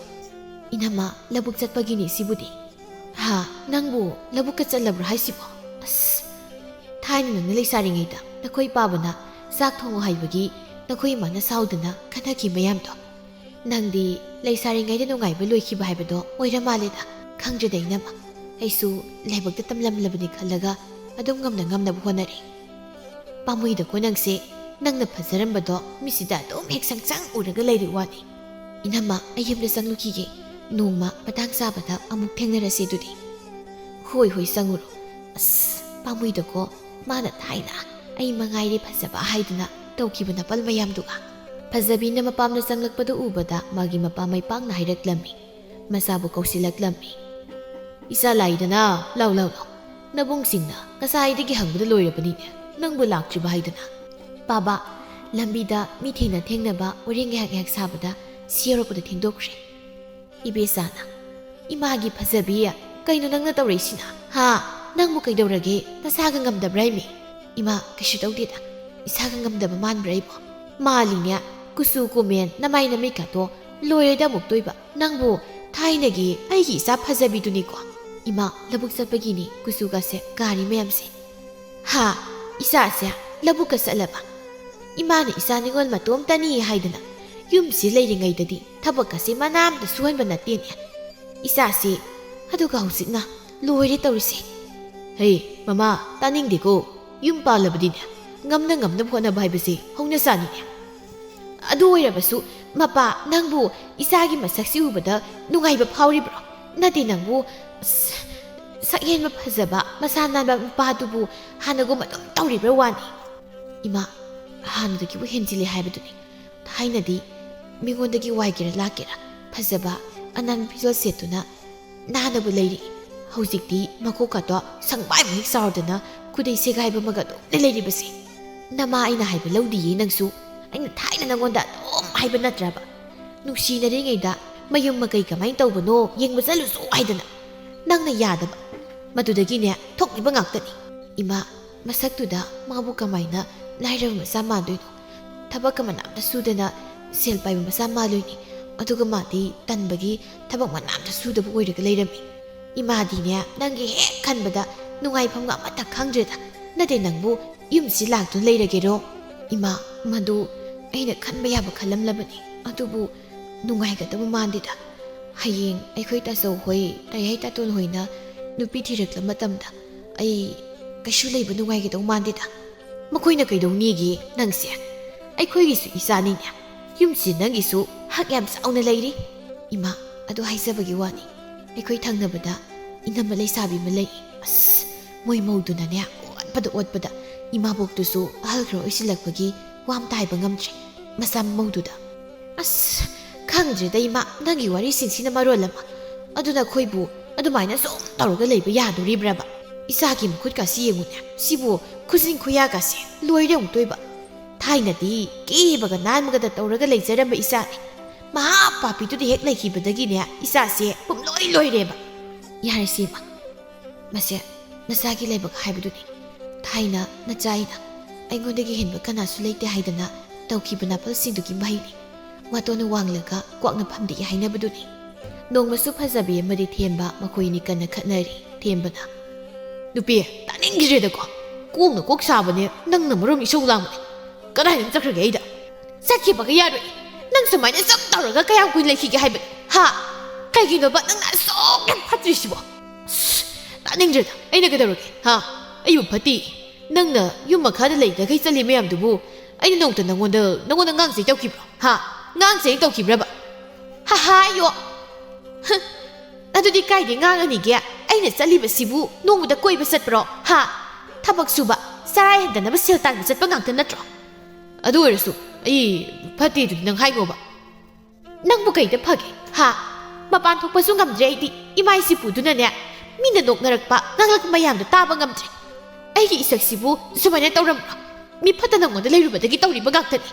"ꯏꯅꯝꯃ, ꯂꯧꯕꯨꯛ ꯆꯠꯄꯒꯤꯅꯤ ꯁꯤꯕꯨꯗꯤ꯫" "ꯍꯥ, ꯅꯪꯕꯨ ꯂꯧꯕꯨꯛꯀ ꯆꯠꯂꯕ꯭ꯔꯣ ꯍꯥꯏꯁꯤꯕꯣ? ꯑꯁ, ꯊꯥꯏꯅ ꯅꯪꯅ ꯂꯩꯁꯥꯔꯤꯉꯩꯗ ꯅꯈꯣꯏ ꯄꯥꯕꯅ ꯆꯥꯛ ꯊꯣꯡꯉꯣ ꯍꯥꯏꯕꯒꯤ ꯅꯈꯣꯏ ꯏꯃꯥꯅ ꯁꯥꯎꯗꯅ ꯈꯟꯅꯈꯤ ꯃꯌꯥꯝꯗꯣ꯫ ꯅꯪꯗꯤ ꯂꯩꯁꯥꯔꯤꯉꯩꯗ ꯅꯨꯡꯉꯥꯏꯕ ꯂꯣꯏꯈꯤꯕ ꯍꯥꯏꯕꯗꯣ ꯑꯣꯏꯔ ꯃꯥꯜꯂꯦꯗ꯫ ꯈꯪꯗ꯭ꯔꯦꯗ ꯏꯅꯝꯃ, ꯑꯩꯁꯨ ꯂꯥꯏꯕꯛꯇ ꯇꯝꯂꯝꯂꯕꯅꯤ ꯈꯜꯂꯒ ꯑꯗꯨꯝ ꯉꯝꯅ ꯉꯝꯅꯕ ꯍꯣꯠꯅꯔꯦ꯫ ꯄꯥꯝꯃꯨꯏꯗꯀꯣ ꯅꯪꯁꯦ, ꯅꯪꯅ ꯐꯖꯔꯝꯕꯗꯣ ꯃꯤꯠꯁꯤꯗ ꯑꯗꯨꯝ ꯍꯦꯛ ꯁꯪ ꯁꯪ ꯎꯔꯒ ꯂꯩꯔꯤ ꯋꯥꯅꯤ꯫ ꯏꯅꯝꯃ, ꯑꯩ ꯌꯨꯝꯗ ꯆꯪꯂꯨꯈꯤꯒꯦ꯫ ꯅꯣꯡꯃ ꯃꯇꯥꯡ ꯆꯥꯕꯗ ꯑꯃꯨꯛ ꯊꯦꯡꯅꯔꯁꯦ ꯑꯗꯨꯗꯤ꯫" "ꯍꯣꯏ, ꯍꯣꯏ, ꯆꯪꯉꯨꯔꯣ꯫ ꯑꯁ, ꯄꯥꯝꯃꯨꯏꯗꯀꯣ, ꯃꯥꯅ ꯊꯥꯏꯅ ꯑꯩ ꯃꯉꯥꯏꯔꯦ ꯐꯖꯕ ꯍꯥꯏꯗꯨꯅ ꯇꯧꯈꯤꯕ ꯅꯥꯄꯜ ꯃꯌꯥꯝꯗꯨꯒ꯫ ꯐꯖꯕꯤꯅ ꯃꯄꯥꯝꯗ ꯆꯪꯂꯛꯄꯗꯨ ꯎꯕꯗ ꯃꯥꯒꯤ ꯃꯄꯥ ꯃꯥꯏ ꯄꯥꯛꯅ ꯍꯥꯏꯔꯛꯂꯝꯃꯤ꯫ ꯃꯆꯥꯕꯨ ꯀꯧꯁꯤꯜꯂꯛꯂꯝꯃꯤ꯫ "ꯏꯆꯥ ꯂꯥꯛꯏꯗꯅ, ꯂꯥꯎ, ꯂꯥꯎ, ꯂꯥꯎ꯫ ꯅꯕꯨꯡꯁꯤꯡꯅ ꯉꯁꯥꯏꯗꯒꯤ ꯍꯪꯕꯗ ꯂꯣꯏꯔꯕꯅꯤꯅꯦ, ꯅꯪꯕꯨ ꯂꯥꯛꯇ꯭ꯔꯤꯕ ꯍꯥꯏꯗꯅ?" ꯄꯥꯕ, ꯂꯝꯕꯤꯗ ꯃꯤ ꯊꯦꯡꯅ ꯊꯦꯡꯅꯕ ꯋꯥꯔꯤ ꯉꯥꯏꯍꯥꯛ ꯉꯥꯏꯍꯥꯛ ꯁꯥꯕꯗ ꯁꯤ ꯌꯧꯔꯛꯄꯗ ꯊꯦꯡꯗꯣꯛꯈ꯭ꯔꯦ꯫ ꯏꯕꯦꯆꯥꯅ, "ꯏꯃꯥꯒꯤ ꯐꯖꯕꯤ, ꯀꯩꯅꯣ ꯅꯪꯅ ꯇꯧꯔꯛꯏꯁꯤꯅ? ꯍꯥ? ꯅꯪꯕꯨ ꯀꯩꯗꯧꯔꯒꯦ? ꯅꯁꯥꯒ ꯉꯝꯗꯕ꯭ꯔꯥ ꯏꯃꯤ?" "ꯏꯃꯥ, ꯀꯩꯁꯨ ꯇꯧꯗꯦꯗ꯫ ꯏꯁꯥꯒ ꯉꯝꯗꯕ ꯃꯥꯟꯕ꯭ꯔꯥ ꯑꯩꯕꯣ?" "ꯃꯥꯜꯂꯤꯅꯦ, ꯀꯨꯆꯨ ꯀꯨꯃꯦꯟ, ꯅꯃꯥꯏ ꯅꯃꯤꯠꯀꯥꯗꯣ ꯂꯣꯏꯔꯦꯗ ꯑꯃꯨꯛꯇꯣꯏꯕ꯫ ꯅꯪꯕꯨ ꯊꯥꯏꯅꯒꯤ ꯑꯩꯒꯤ ꯏꯆꯥ ꯐꯖꯕꯤꯗꯨꯅꯤꯀꯣ?" "ꯏꯃꯥ, ꯂꯧꯕꯨꯛ ꯆꯠꯄꯒꯤꯅꯤ ꯀꯨꯆꯨꯒꯁꯦ ꯀꯥꯔꯤ ꯃꯌꯥꯝꯁꯦ꯫" "ꯍꯥ? ꯏꯆꯥꯁꯦ ꯂꯧꯕꯨꯛꯀ ꯆꯠꯂꯕ? ꯏꯃꯥꯅ ꯏꯆꯥ ꯅꯤꯉꯣꯜ ꯃꯇꯣꯝꯇꯅꯤ ꯍꯥꯏꯗꯅ ꯌꯨꯝꯁꯤ ꯂꯩꯔꯤꯉꯩꯗꯗꯤ ꯊꯕꯛꯀꯁꯦ ꯃꯅꯥ ꯑꯃꯇ ꯁꯨꯍꯟꯕ ꯅꯠꯇꯦꯅꯦ꯫ ꯏꯆꯥꯁꯦ, ꯑꯗꯨꯒ ꯍꯧꯖꯤꯛꯅ ꯂꯣꯏꯔꯦ ꯇꯧꯔꯤꯁꯦ꯫" "ꯍꯩ, ꯃꯃꯥ, ꯇꯥꯅꯤꯡꯗꯦꯀꯣ꯫ ꯌꯨꯝ ꯄꯥꯜꯂꯕꯗꯤꯅꯦ, ꯉꯝꯅ ꯉꯝꯅꯕ ꯍꯣꯠꯅꯕ ꯍꯥꯏꯕꯁꯦ ꯍꯧꯅꯁꯥꯅꯤꯅꯦ꯫ ꯑꯗꯨ ꯑꯣꯏꯔꯕꯁꯨ, ꯃꯄꯥ, ꯅꯪꯕꯨ ꯏꯆꯥꯒꯤ ꯃꯁꯛꯁꯤ ꯎꯕꯗ ꯅꯨꯡꯉꯥꯏꯕ ꯐꯥꯎꯔꯤꯕ꯭ꯔꯣ? ꯅꯠꯇꯦ, ꯅꯪꯕꯨ ꯁ-, ꯁꯛꯍꯦꯟꯕ ꯐꯖꯕ, ꯃꯁꯥ ꯅꯥꯟꯕ ꯃꯄꯥꯗꯨꯕꯨ ꯍꯥꯟꯅꯒꯨꯝ ꯑꯗꯨꯝ ꯇꯧꯔꯤꯕ꯭ꯔꯥ ꯋꯥꯅꯤ?" "ꯏꯃꯥ, ꯍꯥꯟꯅꯗꯒꯤꯕꯨ ꯍꯦꯟꯖꯤꯜꯂꯦ ꯍꯥꯏꯕꯗꯨꯅꯤ꯫ ꯊꯥꯏꯅꯗꯤ ꯃꯤꯉꯣꯟꯗꯒꯤ ꯋꯥꯏꯒꯦꯔꯥ ꯂꯥꯛꯀꯦꯔꯥ ꯐꯖꯕ ꯑꯅꯥꯟꯕ ꯐꯤꯖꯣꯜ ꯁꯦꯠꯇꯨꯅ ꯅꯥꯟꯅꯕꯨ ꯂꯩꯔꯤ꯫ ꯍꯧꯖꯤꯛꯇꯤ ꯃꯀꯣꯛꯀꯗꯣ ꯁꯪꯕꯥꯏꯃꯨꯛ ꯍꯦꯛ ꯆꯥꯎꯔꯗꯅ ꯈꯨꯗꯩ ꯁꯦꯒꯥꯏꯕ ꯑꯃꯒ ꯑꯗꯨꯝꯅ ꯂꯩꯔꯤꯕꯁꯦ꯫ ꯅꯃꯥ ꯑꯩꯅ ꯍꯥꯏꯕ ꯂꯧꯗꯤꯌꯦ ꯅꯪꯁꯨ꯫ ꯑꯩꯅ ꯊꯥꯏꯅ ꯅꯪꯉꯣꯟꯗ ꯑꯗꯨꯝ ꯍꯥꯏꯕ ꯅꯠꯇ꯭ꯔꯕ? ꯅꯨꯡꯁꯤꯅꯔꯤꯉꯩꯗ ꯃꯌꯨꯝ ꯃꯀꯩ ꯀꯃꯥꯏꯅ ꯇꯧꯕꯅꯣ ꯌꯦꯡꯕ ꯆꯠꯂꯨꯁꯨ ꯍꯥꯏꯗꯅ꯫ ꯅꯪꯅ ꯌꯥꯗꯕ꯫ ꯃꯗꯨꯗꯒꯤꯅꯦ ꯊꯣꯛꯂꯤꯕ ꯉꯥꯛꯇꯅꯤ꯫ ꯏꯃꯥ, ꯃꯁꯛꯇꯨꯗ ꯃꯥꯕꯨ ꯀꯃꯥꯏꯅ ꯂꯥꯏꯔꯕ ꯃꯆꯥ ꯃꯥꯟꯗꯣꯏꯅꯣ? ꯊꯕꯛꯀ ꯃꯅꯥꯝꯇ ꯁꯨꯗꯅ ꯁꯦꯜ ꯄꯥꯏꯕ ꯃꯆꯥ ꯃꯥꯜꯂꯣꯏꯅꯤ꯫ ꯑꯗꯨꯒ ꯃꯥꯗꯤ ꯇꯟꯕꯒꯤ ꯊꯕꯛ ꯃꯅꯥꯝꯇ ꯁꯨꯗꯕ ꯑꯣꯏꯔꯒ ꯂꯩꯔꯝꯃꯤ꯫ ꯏꯃꯥꯗꯤꯅꯦ, ꯅꯪꯒꯤ ꯍꯦꯛ ꯈꯟꯕꯗ ꯅꯨꯡꯉꯥꯏꯐꯝꯒ ꯑꯃꯠꯇ ꯈꯪꯗ꯭ꯔꯦꯗ꯫ ꯅꯠꯇꯦ, ꯅꯪꯕꯨ ꯌꯨꯝꯁꯤ ꯂꯥꯛꯇꯨꯅ ꯂꯩꯔꯒꯦꯔꯣ?" "ꯏꯃꯥ, ꯃꯗꯨ ꯑꯩꯅ ꯈꯟꯕ ꯌꯥꯕ ꯈꯜꯂꯝꯂꯕꯅꯤ꯫ ꯑꯗꯨꯕꯨ ꯅꯨꯡꯉꯥꯏꯒꯗꯕ ꯃꯥꯟꯗꯦꯗ꯫ ꯍꯌꯦꯡ ꯑꯩꯈꯣꯏ ꯇꯥꯆꯧ ꯍꯣꯏ, ꯇꯥꯌꯥꯏ ꯇꯥꯇꯣꯟ ꯍꯣꯏꯅ ꯅꯨꯄꯤ ꯊꯤꯔꯛꯂ ꯃꯇꯝꯗ ꯑꯩ ꯀꯩꯁꯨ ꯂꯩꯕ ꯅꯨꯡꯉꯥꯏꯒꯗꯧ ꯃꯥꯟꯗꯦꯗ꯫" "ꯃꯈꯣꯏꯅ ꯀꯩꯗꯧꯅꯤꯒꯦ ꯅꯪꯁꯦ? ꯑꯩꯈꯣꯏꯒꯤꯁꯨ ꯏꯆꯥꯅꯤꯅꯦ꯫ ꯌꯨꯝꯁꯤ ꯅꯪꯒꯤꯁꯨ ꯍꯛ ꯌꯥꯝ ꯆꯥꯎꯅ ꯂꯩꯔꯤ꯫" "ꯏꯃꯥ, ꯑꯗꯨ ꯍꯥꯏꯖꯕꯒꯤ ꯋꯥꯅꯤ꯫ ꯑꯩꯈꯣꯏ ꯊꯪꯅꯕꯗ ꯏꯅꯝꯃ ꯂꯩꯁꯥꯕꯤ ꯑꯃ ꯂꯩ꯫ ꯑꯁ, ꯃꯣꯏ ꯃꯧꯗꯨꯅꯅꯦ ꯑꯣꯠꯄꯗ ꯑꯣꯠꯄꯗ ꯏꯃꯥꯕꯣꯛꯇꯨꯁꯨ ꯑꯍꯜ ꯈꯔ ꯑꯣꯏꯁꯤꯜꯂꯛꯄꯒꯤ ꯋꯥ ꯑꯃꯇ ꯍꯥꯏꯕ ꯉꯝꯗ꯭ꯔꯦ꯫ ꯃꯆꯥ ꯃꯧꯗꯨꯗ, "ꯑꯁ, ꯈꯪꯗ꯭ꯔꯦꯗ ꯏꯃꯥ, ꯅꯪꯒꯤ ꯋꯥꯔꯤꯁꯤꯡꯁꯤꯅ ꯃꯔꯣꯜ ꯑꯃ꯫ ꯑꯗꯨꯅ ꯑꯩꯈꯣꯏꯕꯨ ꯑꯗꯨꯃꯥꯏꯅ ꯁꯨꯝ ꯇꯧꯔꯒ ꯂꯩꯕ ꯌꯥꯗꯣꯔꯤꯕ꯭ꯔꯕ? ꯏꯆꯥꯒꯤ ꯃꯈꯨꯠꯀꯥꯁꯤ ꯌꯦꯡꯉꯨꯅꯦ, ꯁꯤꯕꯨ ꯈꯨꯖꯤꯟ ꯈꯨꯌꯥꯒꯥꯁꯦ ꯂꯣꯏꯔꯦ ꯑꯃꯨꯛꯇꯣꯏꯕ꯫ ꯊꯥꯏꯅꯗꯤ ꯀꯦꯕꯒ ꯅꯥꯟꯕꯒꯗ ꯇꯧꯔꯒ ꯂꯩꯖꯔꯝꯕ ꯏꯆꯥꯅꯤ꯫ ꯃꯍꯥ ꯄꯥꯄꯤꯗꯨꯗ ꯍꯦꯛ ꯂꯩꯈꯤꯕꯗꯒꯤꯅꯦ ꯏꯆꯥꯁꯦ ꯄꯨꯝꯂꯣꯏ ꯂꯣꯏꯔꯦꯕ꯫ ꯌꯥꯔꯦꯁꯦ ꯏꯃꯥ, ꯃꯁꯦ ꯅꯆꯥꯒꯤ ꯂꯥꯏꯕꯛ ꯍꯥꯏꯕꯗꯨꯅꯤ꯫ ꯊꯥꯏꯅ ꯅꯆꯥ ꯑꯩꯅ ꯑꯩꯉꯣꯟꯗꯒꯤ ꯍꯦꯟꯕ ꯀꯅꯥꯁꯨ ꯂꯩꯇꯦ ꯍꯥꯏꯗꯅ ꯇꯧꯈꯤꯕ ꯅꯥꯄꯜꯁꯤꯡꯗꯨꯒꯤ ꯃꯍꯩꯅꯤ꯫ ꯋꯥꯇꯣꯟꯅ ꯋꯥꯡꯂꯒ ꯀ꯭ꯋꯥꯛꯅ ꯐꯝꯗꯦꯛꯏ ꯍꯥꯏꯅꯕꯗꯨꯅꯤ꯫ ꯅꯣꯡꯃꯁꯨ ꯐꯖꯕꯤ ꯑꯃꯗꯤ ꯊꯦꯝꯕ ꯃꯈꯣꯏ ꯑꯅꯤ ꯀꯟꯅ ꯈꯠꯅꯔꯤ꯫ ꯊꯦꯝꯕꯅ, "ꯅꯨꯄꯤ, ꯇꯥꯅꯤꯡꯈꯤꯗ꯭ꯔꯦꯗꯀꯣ꯫ ꯀꯣꯛꯅ ꯀꯣꯛ ꯁꯥꯕꯅꯦ, ꯅꯪꯅ ꯃꯔꯣꯝ ꯏꯁꯧ ꯂꯥꯡꯕꯅꯦ꯫ ꯀꯗꯥꯏꯗ ꯆꯠꯈ꯭ꯔꯒꯦ ꯑꯩꯗ? ꯆꯠꯈꯤꯕꯒ ꯌꯥꯔꯣꯏ꯫ ꯅꯪ ꯁꯨꯃꯥꯏꯅ ꯁꯨꯝ ꯇꯧꯔꯒ ꯀꯌꯥꯝ ꯀꯨꯏꯅ ꯂꯩꯈꯤꯒꯦ ꯍꯥꯏꯕꯅꯣ? ꯍꯥ? ꯀꯩꯒꯤꯅꯣꯕ ꯅꯪꯅ ꯑꯁꯨꯛ ꯌꯥꯝ ꯐꯠꯇ꯭ꯔꯤꯁꯤꯕꯣ? ꯑꯁ, ꯇꯥꯅꯤꯡꯗ꯭ꯔꯦꯗ꯫ ꯑꯩꯅ ꯀꯩꯗꯧꯔꯒꯦ? ꯍꯥ? ꯑꯩꯕꯨ ꯐꯠꯇꯦ? ꯅꯪꯅ ꯌꯨꯝ ꯃꯈꯥꯗ ꯂꯩꯇꯈꯩ ꯆꯠꯂꯤ ꯃꯌꯥꯝꯗꯨꯕꯨ ꯑꯩꯅ ꯅꯣꯡꯃꯇ ꯅꯪꯉꯣꯟꯗ, ꯅꯪꯉꯣꯟꯗ ꯉꯥꯡꯆꯩ ꯇꯧꯈꯤꯕ꯭ꯔꯣ? ꯍꯥ? ꯉꯥꯡꯆꯩ ꯇꯧꯈꯤꯕ꯭ꯔꯕ? ꯍꯥ ꯍꯥ, ꯑꯌꯣ! ꯍ! ꯑꯗꯨꯗꯤ ꯀꯥꯏꯗꯩ ꯉꯥꯡꯉꯅꯤꯒꯦ? ꯑꯩꯅ ꯆꯠꯂꯤꯕꯁꯤꯕꯨ ꯅꯣꯡꯃꯗ ꯀꯣꯏꯕ ꯆꯠꯄ꯭ꯔꯣ? ꯍꯥ? ꯊꯕꯛ ꯁꯨꯕ, ꯆꯔꯥ ꯍꯦꯟꯗꯅꯕ ꯁꯦꯜ ꯇꯥꯟꯕ ꯆꯠꯄ ꯉꯥꯛꯇ ꯅꯠꯇ꯭ꯔꯣ? ꯑꯗꯨ ꯑꯣꯏꯔꯁꯨ ꯑꯩ ꯐꯠꯇꯦꯗꯨꯗꯤ ꯅꯪ ꯍꯥꯏꯅꯣꯕ꯫ ꯅꯪꯕꯨ ꯀꯩꯗ ꯐꯒꯦ? ꯍꯥ? ꯃꯄꯥꯟ ꯊꯣꯛꯄꯁꯨ ꯉꯝꯗ꯭ꯔꯦ ꯑꯩꯗꯤ꯫ ꯏꯃꯥ ꯏꯆꯦ ꯄꯨꯗꯨꯅꯅꯦ, ꯃꯤꯅ ꯅꯣꯛꯅꯔꯛꯄ, ꯉꯥꯡꯂꯛꯄ ꯃꯌꯥꯝꯗꯣ ꯇꯥꯕ ꯉꯝꯗ꯭ꯔꯦ꯫ ꯑꯩꯒꯤ ꯏꯁꯛꯁꯤꯕꯨ ꯁꯨꯃꯥꯏꯅ ꯇꯧꯔꯝꯕ꯭ꯔꯣ? ꯃꯤ ꯐꯠꯇ ꯅꯪꯉꯣꯟꯗ ꯂꯩꯔꯨꯕꯗꯒꯤ ꯇꯧꯔꯤꯕ ꯉꯥꯛꯇꯅꯤ꯫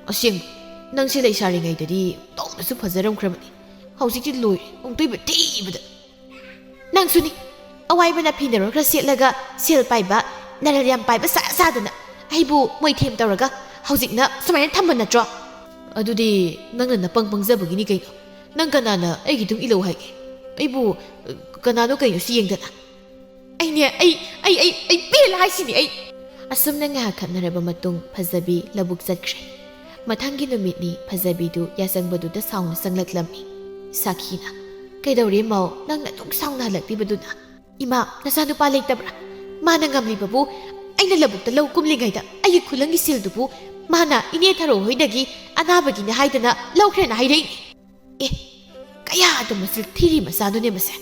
ꯑꯁꯦꯡꯕ, ꯅꯪꯁꯦ ꯂꯩꯁꯥꯔꯤꯉꯩꯗꯗꯤ ꯇꯧꯅꯁꯨ ꯐꯖꯔꯝꯈ꯭ꯔꯕꯅꯤ꯫ ꯍꯧꯖꯤꯛꯇꯤ ꯂꯣꯏꯔꯦ, ꯑꯃꯨꯛꯇꯣꯏꯕ ꯊꯤꯕꯗ꯫ ꯅꯪꯁꯨꯅꯤ, ꯑꯋꯥꯏꯕꯅ ꯐꯤꯅꯔꯣꯟ ꯈꯔ ꯁꯦꯠꯂꯒ ꯁꯦꯜ ꯄꯥꯏꯕ, ꯅꯔꯜ ꯌꯥꯝ ꯄꯥꯏꯕ ꯁꯥ ꯁꯥꯗꯅ ꯑꯩꯕꯨ ꯃꯣꯏꯊꯦꯝ ꯇꯧꯔꯒ ꯍꯧꯖꯤꯛꯅ ꯁꯨꯃꯥꯏꯅ ꯊꯝꯕ ꯅꯠꯇ꯭ꯔꯣ? ꯑꯗꯨꯗꯤ ꯅꯪꯅ ꯅꯄꯪ ꯄꯪꯖꯕꯒꯤꯅꯤ ꯀꯩꯅꯣ꯫ ꯅꯪ ꯀꯅꯥꯅ ꯑꯩꯒꯤ ꯏꯇꯨꯡ ꯏꯜꯂꯧ ꯍꯥꯏꯒꯦ? ꯑꯩꯕꯨ, ꯑ, ꯀꯅꯥꯅꯣ ꯀꯩꯅꯣ ꯁꯤ ꯌꯦꯡꯗꯅ꯫ ꯑꯩꯅꯦ, ꯑꯩ, ꯑꯩ, ꯑꯩ, ꯑꯩ ꯄꯦꯜꯂꯦ ꯍꯥꯏꯁꯤꯅꯤ ꯑꯩ꯫ ꯑꯁꯨꯝꯅ ꯉꯥꯏꯍꯥꯛ ꯈꯠꯅꯔꯕ ꯃꯇꯨꯡ ꯐꯖꯕꯤ ꯂꯧꯕꯨꯛ ꯆꯠꯈ꯭ꯔꯦ꯫ ꯃꯊꯪꯒꯤ ꯅꯨꯃꯤꯠꯅꯤ ꯐꯖꯕꯤꯗꯨ ꯌꯥꯆꯪꯕꯗꯨꯗ ꯁꯥꯎꯅ ꯆꯪꯂꯛꯂꯝꯃꯤ꯫ ꯁꯥꯈꯤꯅ, "ꯀꯩꯗꯧꯔꯦ ꯃꯧ, ꯅꯪꯅ ꯑꯗꯨꯛ ꯁꯥꯎꯅ ꯍꯜꯂꯛꯂꯤꯕꯗꯨꯅ? ꯏꯃꯥ, ꯅꯆꯥꯅꯨꯄꯥ ꯂꯩꯇꯕ꯭ꯔꯥ? ꯃꯥꯅ ꯉꯝꯂꯤꯕꯕꯨ ꯑꯩꯅ ꯂꯧꯕꯨꯛꯇ ꯂꯧ ꯀꯨꯝꯂꯤꯉꯩꯗ ꯑꯩꯒꯤ ꯈꯨꯂꯪꯒꯤ ꯁꯦꯜꯗꯨꯕꯨ ꯃꯥꯅ ꯏꯅꯦ ꯊꯔꯣ ꯍꯣꯏꯗꯒꯤ ꯑꯅꯥꯕꯒꯤꯅꯦ ꯍꯥꯏꯗꯅ ꯂꯧꯈ꯭ꯔꯦꯅ ꯍꯥꯏꯔꯛꯏꯅꯦ꯫ ꯑꯦ, ꯀꯌꯥꯗ ꯃꯆꯤꯜ ꯊꯤꯔꯤ ꯃꯆꯥꯗꯨꯅꯦ ꯃꯁꯦ꯫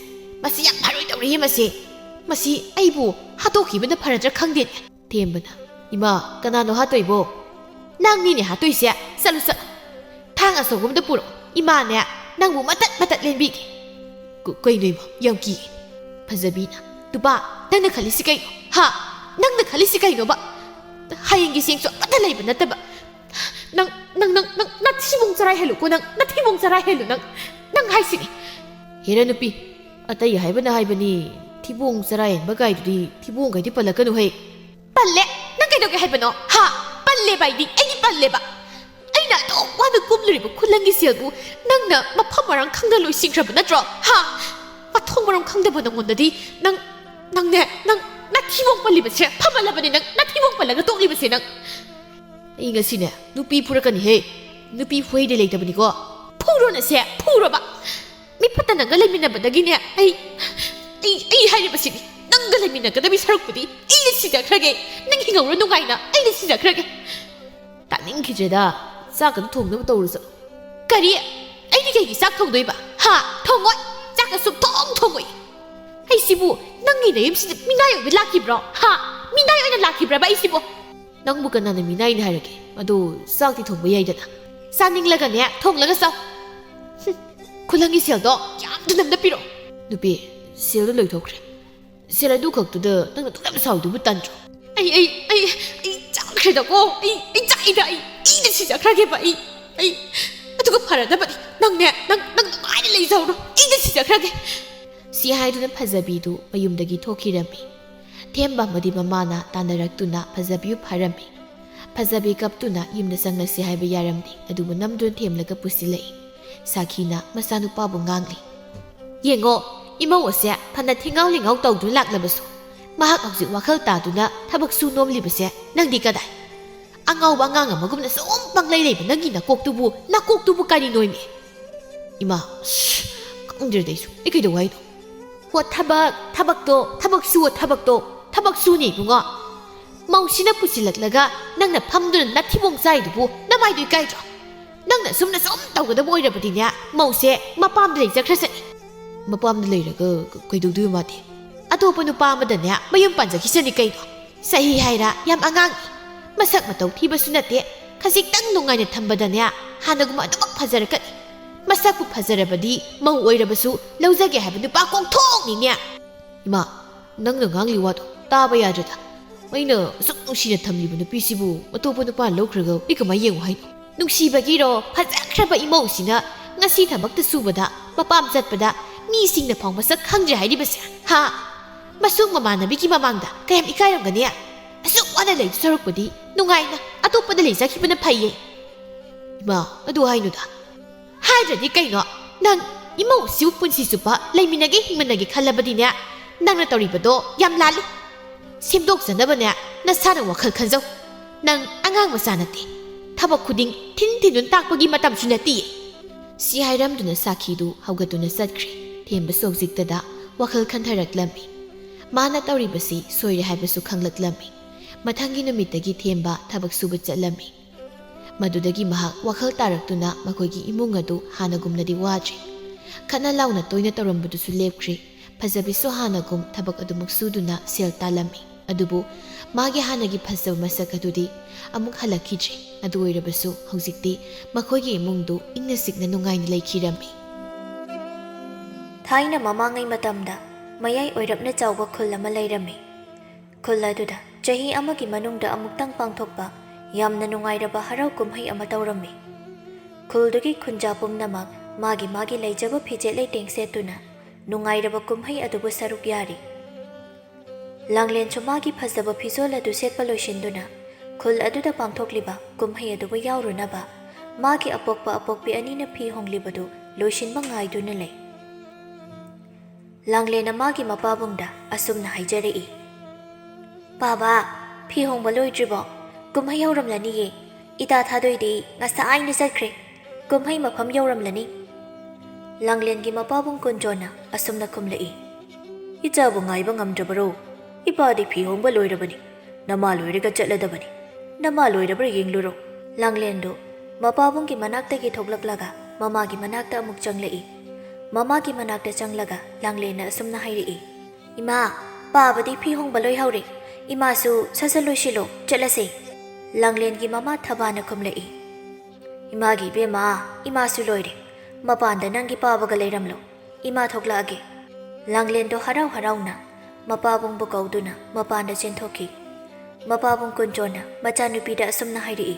ꯃꯁꯤ ꯌꯥꯝ ꯐꯔꯣꯏ ꯇꯧꯔꯤꯌꯦ ꯃꯁꯤ꯫ ꯃꯁꯤ ꯑꯩꯕꯨ ꯍꯥꯠꯇꯣꯛꯈꯤꯕꯅ ꯐꯔꯗ꯭ꯔꯥ ꯈꯪꯗꯦꯅꯦ꯫" ꯊꯦꯝꯕꯅ, "ꯏꯃꯥ, ꯀꯅꯥꯅꯣ ꯍꯥꯠꯇꯣꯏꯕꯣ?" ꯅꯪꯅꯤꯅꯦ ꯍꯥꯠꯇꯣꯏꯁꯦ꯫ ꯆꯠꯂꯨ, ꯆꯠꯂꯨ꯫ ꯊꯥꯡ ꯑꯆꯧꯕ ꯑꯃꯗ ꯄꯨꯔꯛꯑꯣ꯫ ꯏꯃꯥꯅꯦ, ꯅꯪꯕꯨ ꯃꯇꯠ ꯃꯇꯠ ꯂꯦꯟꯕꯤꯒꯦ꯫ ꯀ-, ꯀꯩꯅꯣ ꯏꯃꯥ? ꯌꯥꯝ ꯀꯤ꯫ ꯐꯖꯕꯤꯅ, "ꯅꯨꯄꯥ, ꯅꯪꯅ ꯈꯜꯂꯤꯁꯤ ꯀꯩꯅꯣ? ꯍꯥ? ꯅꯪꯅ ꯈꯜꯂꯤꯁꯤ ꯀꯩꯅꯣꯕ? ꯍꯌꯦꯡꯒꯤ ꯆꯦꯡꯁꯨ ꯑꯃꯠꯇ ꯂꯩꯕ ꯅꯠꯇꯕ꯫ ꯅꯪ, ꯅꯪ, ꯅꯪ, ꯅꯪ ꯅꯊꯤꯕꯣꯡ ꯆꯔꯥ ꯍꯦꯜꯂꯨꯀꯣ ꯅꯪ꯫ ꯅꯊꯤꯕꯣꯡ ꯆꯔꯥ ꯍꯦꯜꯂꯨ ꯅꯪ꯫ ꯅꯪ ꯍꯥꯏꯁꯤꯅꯤ꯫" ꯍꯦꯔꯥ ꯅꯨꯄꯤ, ꯑꯇꯩ ꯍꯥꯏꯕꯅ ꯍꯥꯏꯕꯅꯤ, ꯊꯤꯕꯣꯡ ꯆꯔꯥ ꯍꯦꯟꯕ ꯀꯥꯏꯗꯨꯗꯤ ꯊꯤꯕꯣꯡꯈꯩꯗꯤ ꯄꯜꯂꯛꯀꯅꯨꯍꯦ꯫ ꯄꯜꯂꯦ? ꯅꯪ ꯀꯩꯗꯧꯒꯦ ꯍꯥꯏꯕꯅꯣ? ꯍꯥ? ꯄꯜꯂꯦꯕ ꯑꯩꯗꯤ, ꯑꯩꯗꯤ ꯄꯜꯂꯦꯕ꯫ ꯑꯩꯅ ꯑꯗꯨꯛ ꯋꯥꯅ ꯀꯨꯝꯂꯨꯔꯤꯕ ꯈꯨꯂꯪꯒꯤ ꯁꯦꯜꯕꯨ ꯅꯪꯅ ꯃꯐꯝ ꯃꯔꯥꯡ ꯈꯪꯗ ꯂꯣꯏꯁꯤꯟꯈ꯭ꯔꯕ ꯅꯠꯇ꯭ꯔꯣ? ꯍꯥ? ꯃꯊꯣꯡ ꯃꯔꯝ ꯈꯪꯗꯕ ꯅꯪꯉꯣꯟꯗꯗꯤ ꯅꯪ, ꯅꯪꯅꯦ, ꯅꯪ ꯅꯊꯤꯕꯣꯡ ꯄꯜꯂꯤꯕꯁꯦ ꯐꯃꯜꯂꯕꯅꯤ, ꯅꯪ ꯅꯊꯤꯕꯣꯡ ꯄꯜꯂꯒ ꯇꯣꯛꯂꯤꯕꯁꯦ ꯅꯪ꯫ ꯑꯩ ꯉꯁꯤꯅꯦ ꯅꯨꯄꯤ ꯐꯨꯔꯛꯀꯅꯤꯍꯦ꯫ ꯅꯨꯄꯤ ꯐꯨꯍꯩꯗꯤ ꯂꯩꯇꯕꯅꯤꯀꯣ꯫ ꯐꯨꯔꯣꯅꯁꯦ, ꯐꯨꯔꯕ? ꯃꯤ ꯐꯠꯇ ꯅꯪꯒ ꯂꯩꯃꯤꯟꯅꯕꯗꯒꯤꯅꯦ ꯑꯩ, ꯑꯩ, ꯑꯩ ꯍꯥꯏꯔꯤꯕꯁꯤꯅꯤ꯫ ꯅꯪꯒ ꯂꯩꯃꯤꯟꯅꯒꯗꯕꯤ ꯁꯔꯨꯛꯄꯨꯗꯤ ꯑꯩꯅ ꯁꯤꯖꯈ꯭ꯔꯒꯦ꯫ ꯅꯪ ꯍꯤꯡꯍꯧꯔꯣ ꯅꯨꯡꯉꯥꯏꯅ, ꯑꯩꯅ ꯁꯤꯖꯈ꯭ꯔꯒꯦ꯫ ꯇꯥꯅꯤꯡꯈꯤꯗ꯭ꯔꯦꯗ꯫ ꯆꯥꯛꯀꯗꯣ ꯊꯣꯡꯅꯕ ꯇꯧꯔꯨ ꯆꯠꯂꯣ꯫ ꯀꯔꯤ? ꯑꯩꯗꯤ ꯀꯩꯒꯤ ꯆꯥꯛ ꯊꯣꯡꯗꯣꯏꯕ? ꯍꯥ? ꯊꯣꯡꯉꯣꯏ꯫ ꯆꯥꯛꯀ ꯁꯨꯛꯊꯣꯡ ꯊꯣꯡꯉꯣꯏ꯫ ꯑꯩꯁꯤꯕꯨ ꯅꯪꯒꯤ ꯅꯌꯨꯝꯁꯤꯗ ꯃꯤꯅꯥꯏ ꯑꯣꯏꯕ ꯂꯥꯛꯈꯤꯕ꯭ꯔꯣ? ꯍꯥ? ꯃꯤꯅꯥꯏ ꯑꯣꯏꯅ ꯂꯥꯛꯈꯤꯕ꯭ꯔꯕ ꯑꯩꯁꯤꯕꯨ? ꯅꯪꯕꯨ ꯀꯅꯥꯅ ꯃꯤꯅꯥꯏꯅꯤ ꯍꯥꯏꯔꯒꯦ? ꯑꯗꯣ ꯆꯥꯛꯇꯤ ꯊꯣꯡꯕ ꯌꯥꯏꯗꯅ꯫ ꯆꯥꯅꯤꯡꯂꯒꯅꯦ ꯊꯣꯡꯂꯒ ꯆꯥꯎ꯫ ꯍꯨꯝ, ꯈꯨꯂꯪꯒꯤ ꯁꯦꯜꯗꯣ ꯌꯥꯝꯗꯅ ꯑꯝꯇ ꯄꯤꯔꯛꯑꯣ꯫ ꯅꯨꯄꯤ, ꯁꯦꯜꯗꯣ ꯂꯣꯏꯊꯣꯛꯈ꯭ꯔꯦ꯫ ꯁꯦꯜ ꯑꯗꯨ ꯈꯛꯇꯨꯗ ꯅꯪꯅ ꯑꯗꯨꯛ ꯌꯥꯝ ꯁꯥꯎꯗꯨꯕꯨ ꯇꯟꯗ꯭ꯔꯣ? ꯑꯩ, ꯑꯩ, ꯑꯩ, ꯑꯩ ꯆꯥꯛꯈ꯭ꯔꯦꯗꯀꯣ꯫ ꯑꯩ, ꯑꯩ ꯆꯥꯛꯏꯗ꯫ ꯑꯩ, ꯑꯩꯅ ꯁꯤꯖꯈ꯭ꯔꯒꯦꯕ꯫ ꯑꯩ, ꯑꯩ, ꯑꯗꯨꯒ ꯐꯔꯗꯕꯅꯤ꯫ ꯅꯪꯅꯦ, ꯅꯪ, ꯅꯪ ꯅꯨꯡꯉꯥꯏꯅ ꯂꯩꯖꯍꯧꯔꯣ꯫ ꯑꯩꯅ ꯁꯤꯖꯈ꯭ꯔꯒꯦ꯫ ꯁꯤ ꯍꯥꯏꯗꯨꯅ ꯐꯖꯕꯤꯗꯨ ꯃꯌꯨꯝꯗꯒꯤ ꯊꯣꯛꯈꯤꯔꯝꯃꯤ꯫ ꯊꯦꯝꯕ ꯑꯃꯗꯤ ꯃꯃꯥꯅ ꯇꯥꯟꯅꯔꯛꯇꯨꯅ ꯐꯖꯕꯤꯕꯨ ꯐꯥꯔꯝꯃꯤ꯫ ꯐꯖꯕꯤ ꯀꯞꯇꯨꯅ ꯌꯨꯝꯗ ꯆꯪꯂꯁꯤ ꯍꯥꯏꯕ ꯌꯥꯔꯝꯗꯦ, ꯑꯗꯨꯕꯨ ꯅꯝꯗꯨꯅ ꯊꯦꯝꯂꯒ ꯄꯨꯁꯤꯜꯂꯛꯏ꯫ ꯁꯥꯈꯤꯅ ꯃꯆꯥꯅꯨꯄꯥꯕꯨ ꯉꯥꯡꯂꯤ꯫ "ꯌꯦꯡꯉꯣ, ꯏꯃꯧ ꯑꯁꯦ ꯐꯅ ꯊꯤꯉꯥꯎ ꯂꯤꯉꯥꯎ ꯇꯧꯗꯨꯅ ꯂꯥꯛꯂꯕꯁꯨ, ꯃꯍꯥꯛ ꯍꯧꯖꯤꯛ ꯋꯥꯈꯜ ꯇꯥꯗꯨꯅ ꯊꯕꯛ ꯁꯨ ꯅꯣꯝꯂꯤꯕꯁꯦ ꯅꯪꯗꯤ ꯀꯗꯥꯏ? ꯑꯉꯥꯎꯕ ꯑꯉꯥꯡ ꯑꯃꯒꯨꯝꯅ ꯁꯨꯝ ꯄꯪꯂꯩ ꯂꯩꯕ ꯅꯪꯒꯤ ꯅꯀꯣꯛꯇꯨꯕꯨ, ꯅꯀꯣꯛꯇꯨꯕꯨ ꯀꯔꯤ ꯅꯣꯏꯃꯤ?" ꯏꯃꯥ, ꯑꯁ, ꯈꯪꯗ꯭ꯔꯦꯗ ꯑꯩꯁꯨ꯫ ꯑꯩ ꯀꯩꯗꯧ ꯍꯥꯏꯅꯣ? "ꯍꯣ ꯊꯕꯛ, ꯊꯕꯛꯇꯣ, ꯊꯕꯛ ꯁꯨꯋꯣ ꯊꯕꯛꯇꯣ, ꯊꯕꯛ ꯁꯨꯅꯦ ꯏꯕꯨꯡꯉꯣ꯫ ꯃꯧꯁꯤꯅ ꯄꯨꯁꯤꯜꯂꯛꯂꯒ ꯅꯪꯅ ꯐꯝꯗꯨꯅ ꯅꯊꯤꯕꯣꯡ ꯆꯥꯏꯗꯨꯕꯨ ꯅꯃꯥꯏꯗꯨ ꯏꯀꯥꯏꯗ꯭ꯔꯣ? ꯅꯪꯅ ꯁꯨꯝꯅ ꯁꯨꯝ ꯇꯧꯒꯗꯕ ꯑꯣꯏꯔꯕꯗꯤꯅꯦ, ꯃꯧꯁꯦ ꯃꯄꯥꯝꯗ ꯂꯩꯖꯈ꯭ꯔꯁꯅꯤ꯫" "ꯃꯄꯥꯝꯗ ꯂꯩꯔꯒ ꯀ-, ꯀꯩꯗꯧꯗꯣꯏꯕ ꯃꯥꯗꯤ?" "ꯑꯇꯣꯞꯄ ꯅꯨꯄꯥ ꯑꯃꯗꯅꯦ ꯃꯌꯨꯝ ꯄꯥꯟꯖꯈꯤꯁꯅꯤ ꯀꯩꯅꯣ꯫ ꯆꯍꯤ ꯍꯥꯏꯔ ꯌꯥꯝ ꯑꯉꯥꯡ, ꯃꯁꯛ ꯃꯇꯧ ꯊꯤꯕꯁꯨ ꯅꯠꯇꯦ, ꯈꯖꯤꯛꯇꯪ ꯅꯨꯡꯉꯥꯏꯅ ꯊꯝꯕꯗꯅꯦ, ꯍꯥꯟꯅꯒꯨꯝ ꯑꯗꯨꯃꯛ ꯐꯖꯔꯛꯀꯅꯤ꯫ ꯃꯁꯛꯄꯨ ꯐꯖꯔꯕꯗꯤ ꯃꯧ ꯑꯣꯏꯔꯕꯁꯨ ꯂꯧꯖꯒꯦ ꯍꯥꯏꯕ ꯅꯨꯄꯥ ꯀꯣꯛꯊꯣꯡꯅꯤꯅꯦ꯫ ꯏꯃꯥ, ꯅꯪꯅ ꯉꯥꯡꯂꯤ ꯋꯥꯗꯣ ꯇꯥꯕ ꯌꯥꯗ꯭ꯔꯦꯗ꯫ ꯑꯩꯅ ꯑꯁꯨꯛ ꯅꯨꯡꯁꯤꯅ ꯊꯝꯂꯤꯕ ꯅꯨꯄꯤꯁꯤꯕꯨ ꯑꯇꯣꯞꯄ ꯅꯨꯄꯥ ꯂꯧꯈ꯭ꯔꯒ ꯑꯩ ꯀꯃꯥꯏ ꯌꯦꯡꯉꯨ ꯍꯥꯏꯅꯣ? ꯅꯨꯡꯁꯤꯕꯒꯤꯔꯣ, ꯐꯖꯈ꯭ꯔꯕ ꯏꯃꯧꯁꯤꯅ ꯉꯁꯤ ꯊꯕꯛꯇ ꯁꯨꯕꯗ, ꯃꯄꯥꯝ ꯆꯠꯄꯗ ꯃꯤꯁꯤꯡꯅ ꯐꯥꯎ ꯃꯁꯛ ꯈꯪꯗ꯭ꯔꯦ ꯍꯥꯏꯔꯤꯕꯁꯦ? ꯍꯥ? ꯃꯁꯨꯡ ꯃꯃꯥꯟꯅꯕꯤꯒꯤ ꯃꯃꯥꯡꯗ ꯀꯌꯥꯝ ꯏꯀꯥꯏꯔꯝꯒꯅꯤ? ꯑꯁꯨꯛ ꯋꯥꯅ ꯂꯩꯗꯧ ꯁꯔꯨꯛꯄꯨꯗꯤ ꯅꯨꯡꯉꯥꯏꯅ ꯑꯇꯣꯞꯄꯗ ꯂꯩꯖꯈꯤꯕꯅ ꯐꯩꯌꯦ꯫ ꯏꯃꯥ, ꯑꯗꯨ ꯍꯥꯏꯅꯨꯗ꯫ ꯍꯥꯏꯗ꯭ꯔꯗꯤ ꯀꯩꯅꯣ? ꯅꯪ ꯏꯃꯧꯁꯤꯕꯨ ꯄꯨꯟꯁꯤ ꯆꯨꯞꯄ ꯂꯩꯃꯤꯟꯅꯒꯦ ꯍꯤꯡꯃꯤꯟꯅꯒꯦ ꯈꯜꯂꯕꯗꯤꯅꯦ, ꯅꯪꯅ ꯇꯧꯔꯤꯕꯗꯣ ꯌꯥꯝ ꯂꯥꯜꯂꯤ꯫ ꯁꯦꯝꯗꯣꯛꯆꯅꯕꯅꯦ, ꯅꯁꯥꯅ ꯋꯥꯈꯜ ꯈꯟꯖꯧ꯫ ꯅꯪ ꯑꯉꯥꯡ ꯃꯆꯥ ꯅꯠꯇꯦ꯫ ꯊꯕꯛ ꯈꯨꯗꯤꯡ ꯊꯤꯟ ꯊꯤꯟꯗꯨꯅ ꯇꯥꯛꯄꯒꯤ ꯃꯇꯝꯁꯨ ꯅꯠꯇꯤꯌꯦ꯫ ꯁꯤ ꯍꯥꯏꯔꯝꯗꯨꯅ ꯁꯥꯈꯤꯗꯨ ꯍꯧꯒꯠꯇꯨꯅ ꯆꯠꯈ꯭ꯔꯦ꯫ ꯊꯦꯝꯕꯁꯨ ꯍꯧꯖꯤꯛꯇꯗ ꯋꯥꯈꯜ ꯈꯟꯊꯔꯛꯂꯝꯃꯤ꯫ ꯃꯥꯅ ꯇꯧꯔꯤꯕꯁꯤ ꯁꯣꯏꯔꯦ ꯍꯥꯏꯕꯁꯨ ꯈꯪꯂꯛꯂꯝꯃꯤ꯫ ꯃꯊꯪꯒꯤ ꯅꯨꯃꯤꯠꯇꯒꯤ ꯊꯦꯝꯕ ꯊꯕꯛ ꯁꯨꯕ ꯆꯠꯂꯝꯃꯤ꯫ ꯃꯗꯨꯗꯒꯤ ꯃꯍꯥꯛ ꯋꯥꯈꯜ ꯇꯥꯔꯛꯇꯨꯅ ꯃꯈꯣꯏꯒꯤ ꯏꯃꯨꯡ ꯑꯗꯨ ꯍꯥꯟꯅꯒꯨꯝꯅꯗꯤ ꯋꯥꯗ꯭ꯔꯦ꯫ ꯈꯠꯅ ꯂꯥꯎꯅ ꯇꯣꯏꯅ ꯇꯧꯔꯝꯕꯗꯨꯁꯨ ꯂꯦꯞꯈ꯭ꯔꯦ꯫ ꯐꯖꯕꯤꯁꯨ ꯍꯥꯟꯅꯒꯨꯝ ꯊꯕꯛ ꯑꯗꯨꯃꯛ ꯁꯨꯗꯨꯅ ꯁꯦꯜ ꯇꯥꯜꯂꯝꯃꯤ꯫ ꯑꯗꯨꯕꯨ ꯃꯥꯒꯤ ꯍꯥꯟꯅꯒꯤ ꯐꯖꯕ ꯃꯁꯛ ꯑꯗꯨꯗꯤ ꯑꯃꯨꯛ ꯍꯜꯂꯛꯈꯤꯗ꯭ꯔꯦ꯫ ꯑꯗꯨ ꯑꯣꯏꯔꯕꯁꯨ ꯍꯧꯖꯤꯛꯇꯤ ꯃꯈꯣꯏꯒꯤ ꯏꯃꯨꯡꯗꯨ ꯏꯪꯅ ꯆꯤꯛꯅ ꯅꯨꯡꯉꯥꯏꯅ ꯂꯩꯈꯤꯔꯝꯃꯤ꯫ ꯊꯥꯏꯅ ꯃꯃꯥꯡꯉꯩ ꯃꯇꯝꯗ ꯃꯌꯥꯏ ꯑꯣꯏꯔꯞꯅ ꯆꯥꯎꯕ ꯈꯨꯜ ꯑꯃ ꯂꯩꯔꯝꯃꯤ꯫ ꯈꯨꯜ ꯑꯗꯨꯗ ꯆꯍꯤ ꯑꯃꯒꯤ ꯃꯅꯨꯡꯗ ꯑꯃꯨꯛꯇꯪ ꯄꯥꯡꯊꯣꯛꯄ ꯌꯥꯝꯅ ꯅꯨꯡꯉꯥꯏꯔꯕ ꯍꯔꯥꯎ ꯀꯨꯝꯍꯩ ꯑꯃ ꯇꯧꯔꯝꯃꯤ꯫ ꯈꯨꯜꯗꯨꯒꯤ ꯈꯨꯟꯖꯥ ꯄꯨꯝꯅꯃꯛ ꯃꯥꯒꯤ ꯃꯥꯒꯤ ꯂꯩꯖꯕ ꯐꯤꯖꯦꯠ ꯂꯩꯇꯦꯡ ꯁꯦꯠꯇꯨꯅ ꯅꯨꯡꯉꯥꯏꯔꯕ ꯀꯨꯝꯍꯩ ꯑꯗꯨꯕꯨ ꯁꯔꯨꯛ ꯌꯥꯔꯤ꯫ ꯂꯥꯡꯂꯦꯟꯁꯨ ꯃꯥꯒꯤ ꯐꯖꯕ ꯐꯤꯖꯣꯜ ꯑꯗꯨ ꯁꯦꯠꯄ ꯂꯣꯏꯁꯤꯟꯗꯨꯅ ꯈꯨꯜ ꯑꯗꯨꯗ ꯄꯥꯡꯊꯣꯛꯂꯤꯕ ꯀꯨꯝꯍꯩ ꯑꯗꯨꯕꯨ ꯌꯥꯎꯔꯨꯅꯕ ꯃꯥꯒꯤ ꯑꯄꯣꯛꯄ ꯑꯄꯣꯛꯄꯤ ꯑꯅꯤꯅ ꯐꯤ ꯍꯣꯡꯂꯤꯕꯗꯨ ꯂꯣꯏꯁꯤꯟꯕ ꯉꯥꯏꯗꯨꯅ ꯂꯩ꯫ ꯂꯥꯡꯂꯦꯟꯅ ꯃꯥꯒꯤ ꯃꯄꯥꯕꯨꯡꯗ ꯑꯁꯨꯝꯅ ꯍꯥꯏꯖꯔꯛꯏ, "ꯄꯥꯕ, ꯐꯤ ꯍꯣꯡꯕ ꯂꯣꯏꯗ꯭ꯔꯤꯕꯣ? ꯀꯨꯝꯍꯩ ꯍꯧꯔꯝꯂꯅꯤꯌꯦ꯫ ꯏꯇꯥ ꯊꯥꯗꯣꯏꯗꯤ ꯉꯁꯥꯏꯅ ꯆꯠꯈ꯭ꯔꯦ꯫ ꯀꯨꯝꯍꯩ ꯃꯐꯝ ꯌꯧꯔꯝꯂꯅꯤ꯫" ꯂꯥꯡꯂꯦꯟꯒꯤ ꯃꯄꯥꯕꯨꯡ ꯀꯨꯟꯖꯣꯅ ꯑꯁꯨꯝꯅ ꯈꯨꯝꯂꯛꯏ, "ꯏꯆꯥꯕꯨ ꯉꯥꯏꯕ ꯉꯝꯗ꯭ꯔꯕꯔꯣ? ꯏꯄꯥꯗꯤ ꯐꯤ ꯍꯣꯡꯕ ꯂꯣꯏꯔꯕꯅꯤ꯫ ꯅꯃꯥ ꯂꯣꯏꯔꯒ ꯆꯠꯂꯗꯕꯅꯤ꯫ ꯅꯃꯥ ꯂꯣꯏꯔꯕ꯭ꯔꯥ ꯌꯦꯡꯂꯨꯔꯣ꯫" ꯂꯥꯡꯂꯦꯟꯗꯨ ꯃꯄꯥꯕꯨꯡꯒꯤ ꯃꯅꯥꯛꯇꯒꯤ ꯊꯣꯛꯂꯛꯂꯒ ꯃꯃꯥꯒꯤ ꯃꯅꯥꯛꯇ ꯑꯃꯨꯛ ꯆꯪꯂꯛꯏ꯫ ꯃꯃꯥꯒꯤ ꯃꯅꯥꯛꯇ ꯆꯪꯂꯒ ꯂꯥꯡꯂꯦꯟꯅ ꯑꯁꯨꯝꯅ ꯍꯥꯏꯔꯛꯏ, "ꯏꯃꯥ, ꯄꯥꯕꯗꯤ ꯐꯤ ꯍꯣꯡꯕ ꯂꯣꯏꯍꯧꯔꯦ꯫ ꯏꯃꯥꯁꯨ ꯁꯠ ꯁꯠ ꯂꯣꯏꯁꯤꯜꯂꯣ, ꯆꯠꯂꯁꯦ꯫" ꯂꯥꯡꯂꯦꯟꯒꯤ ꯃꯃꯥ ꯊꯕꯥꯅ ꯈꯨꯝꯂꯛꯏ, "ꯏꯃꯥꯒꯤ ꯏꯕꯦꯝꯃ, ꯏꯃꯥꯁꯨ ꯂꯣꯏꯔꯦ꯫ ꯃꯄꯥꯟꯗ ꯅꯪꯒꯤ ꯄꯥꯕꯒ ꯂꯩꯔꯝꯂꯣ꯫ ꯏꯃꯥ ꯊꯣꯛꯂꯛꯑꯒꯦ꯫" ꯂꯥꯡꯂꯦꯟꯗꯣ ꯍꯔꯥꯎ ꯍꯔꯥꯎꯅ ꯃꯄꯥꯕꯨꯡꯕꯨ ꯀꯧꯗꯨꯅ ꯃꯄꯥꯟꯗ ꯆꯦꯟꯊꯣꯛꯈꯤ꯫ ꯃꯄꯥꯕꯨꯡ ꯀꯨꯟꯖꯣꯅ ꯃꯆꯥꯅꯨꯄꯤꯗ ꯑꯁꯨꯝꯅ ꯍꯥꯏꯔꯛꯏ,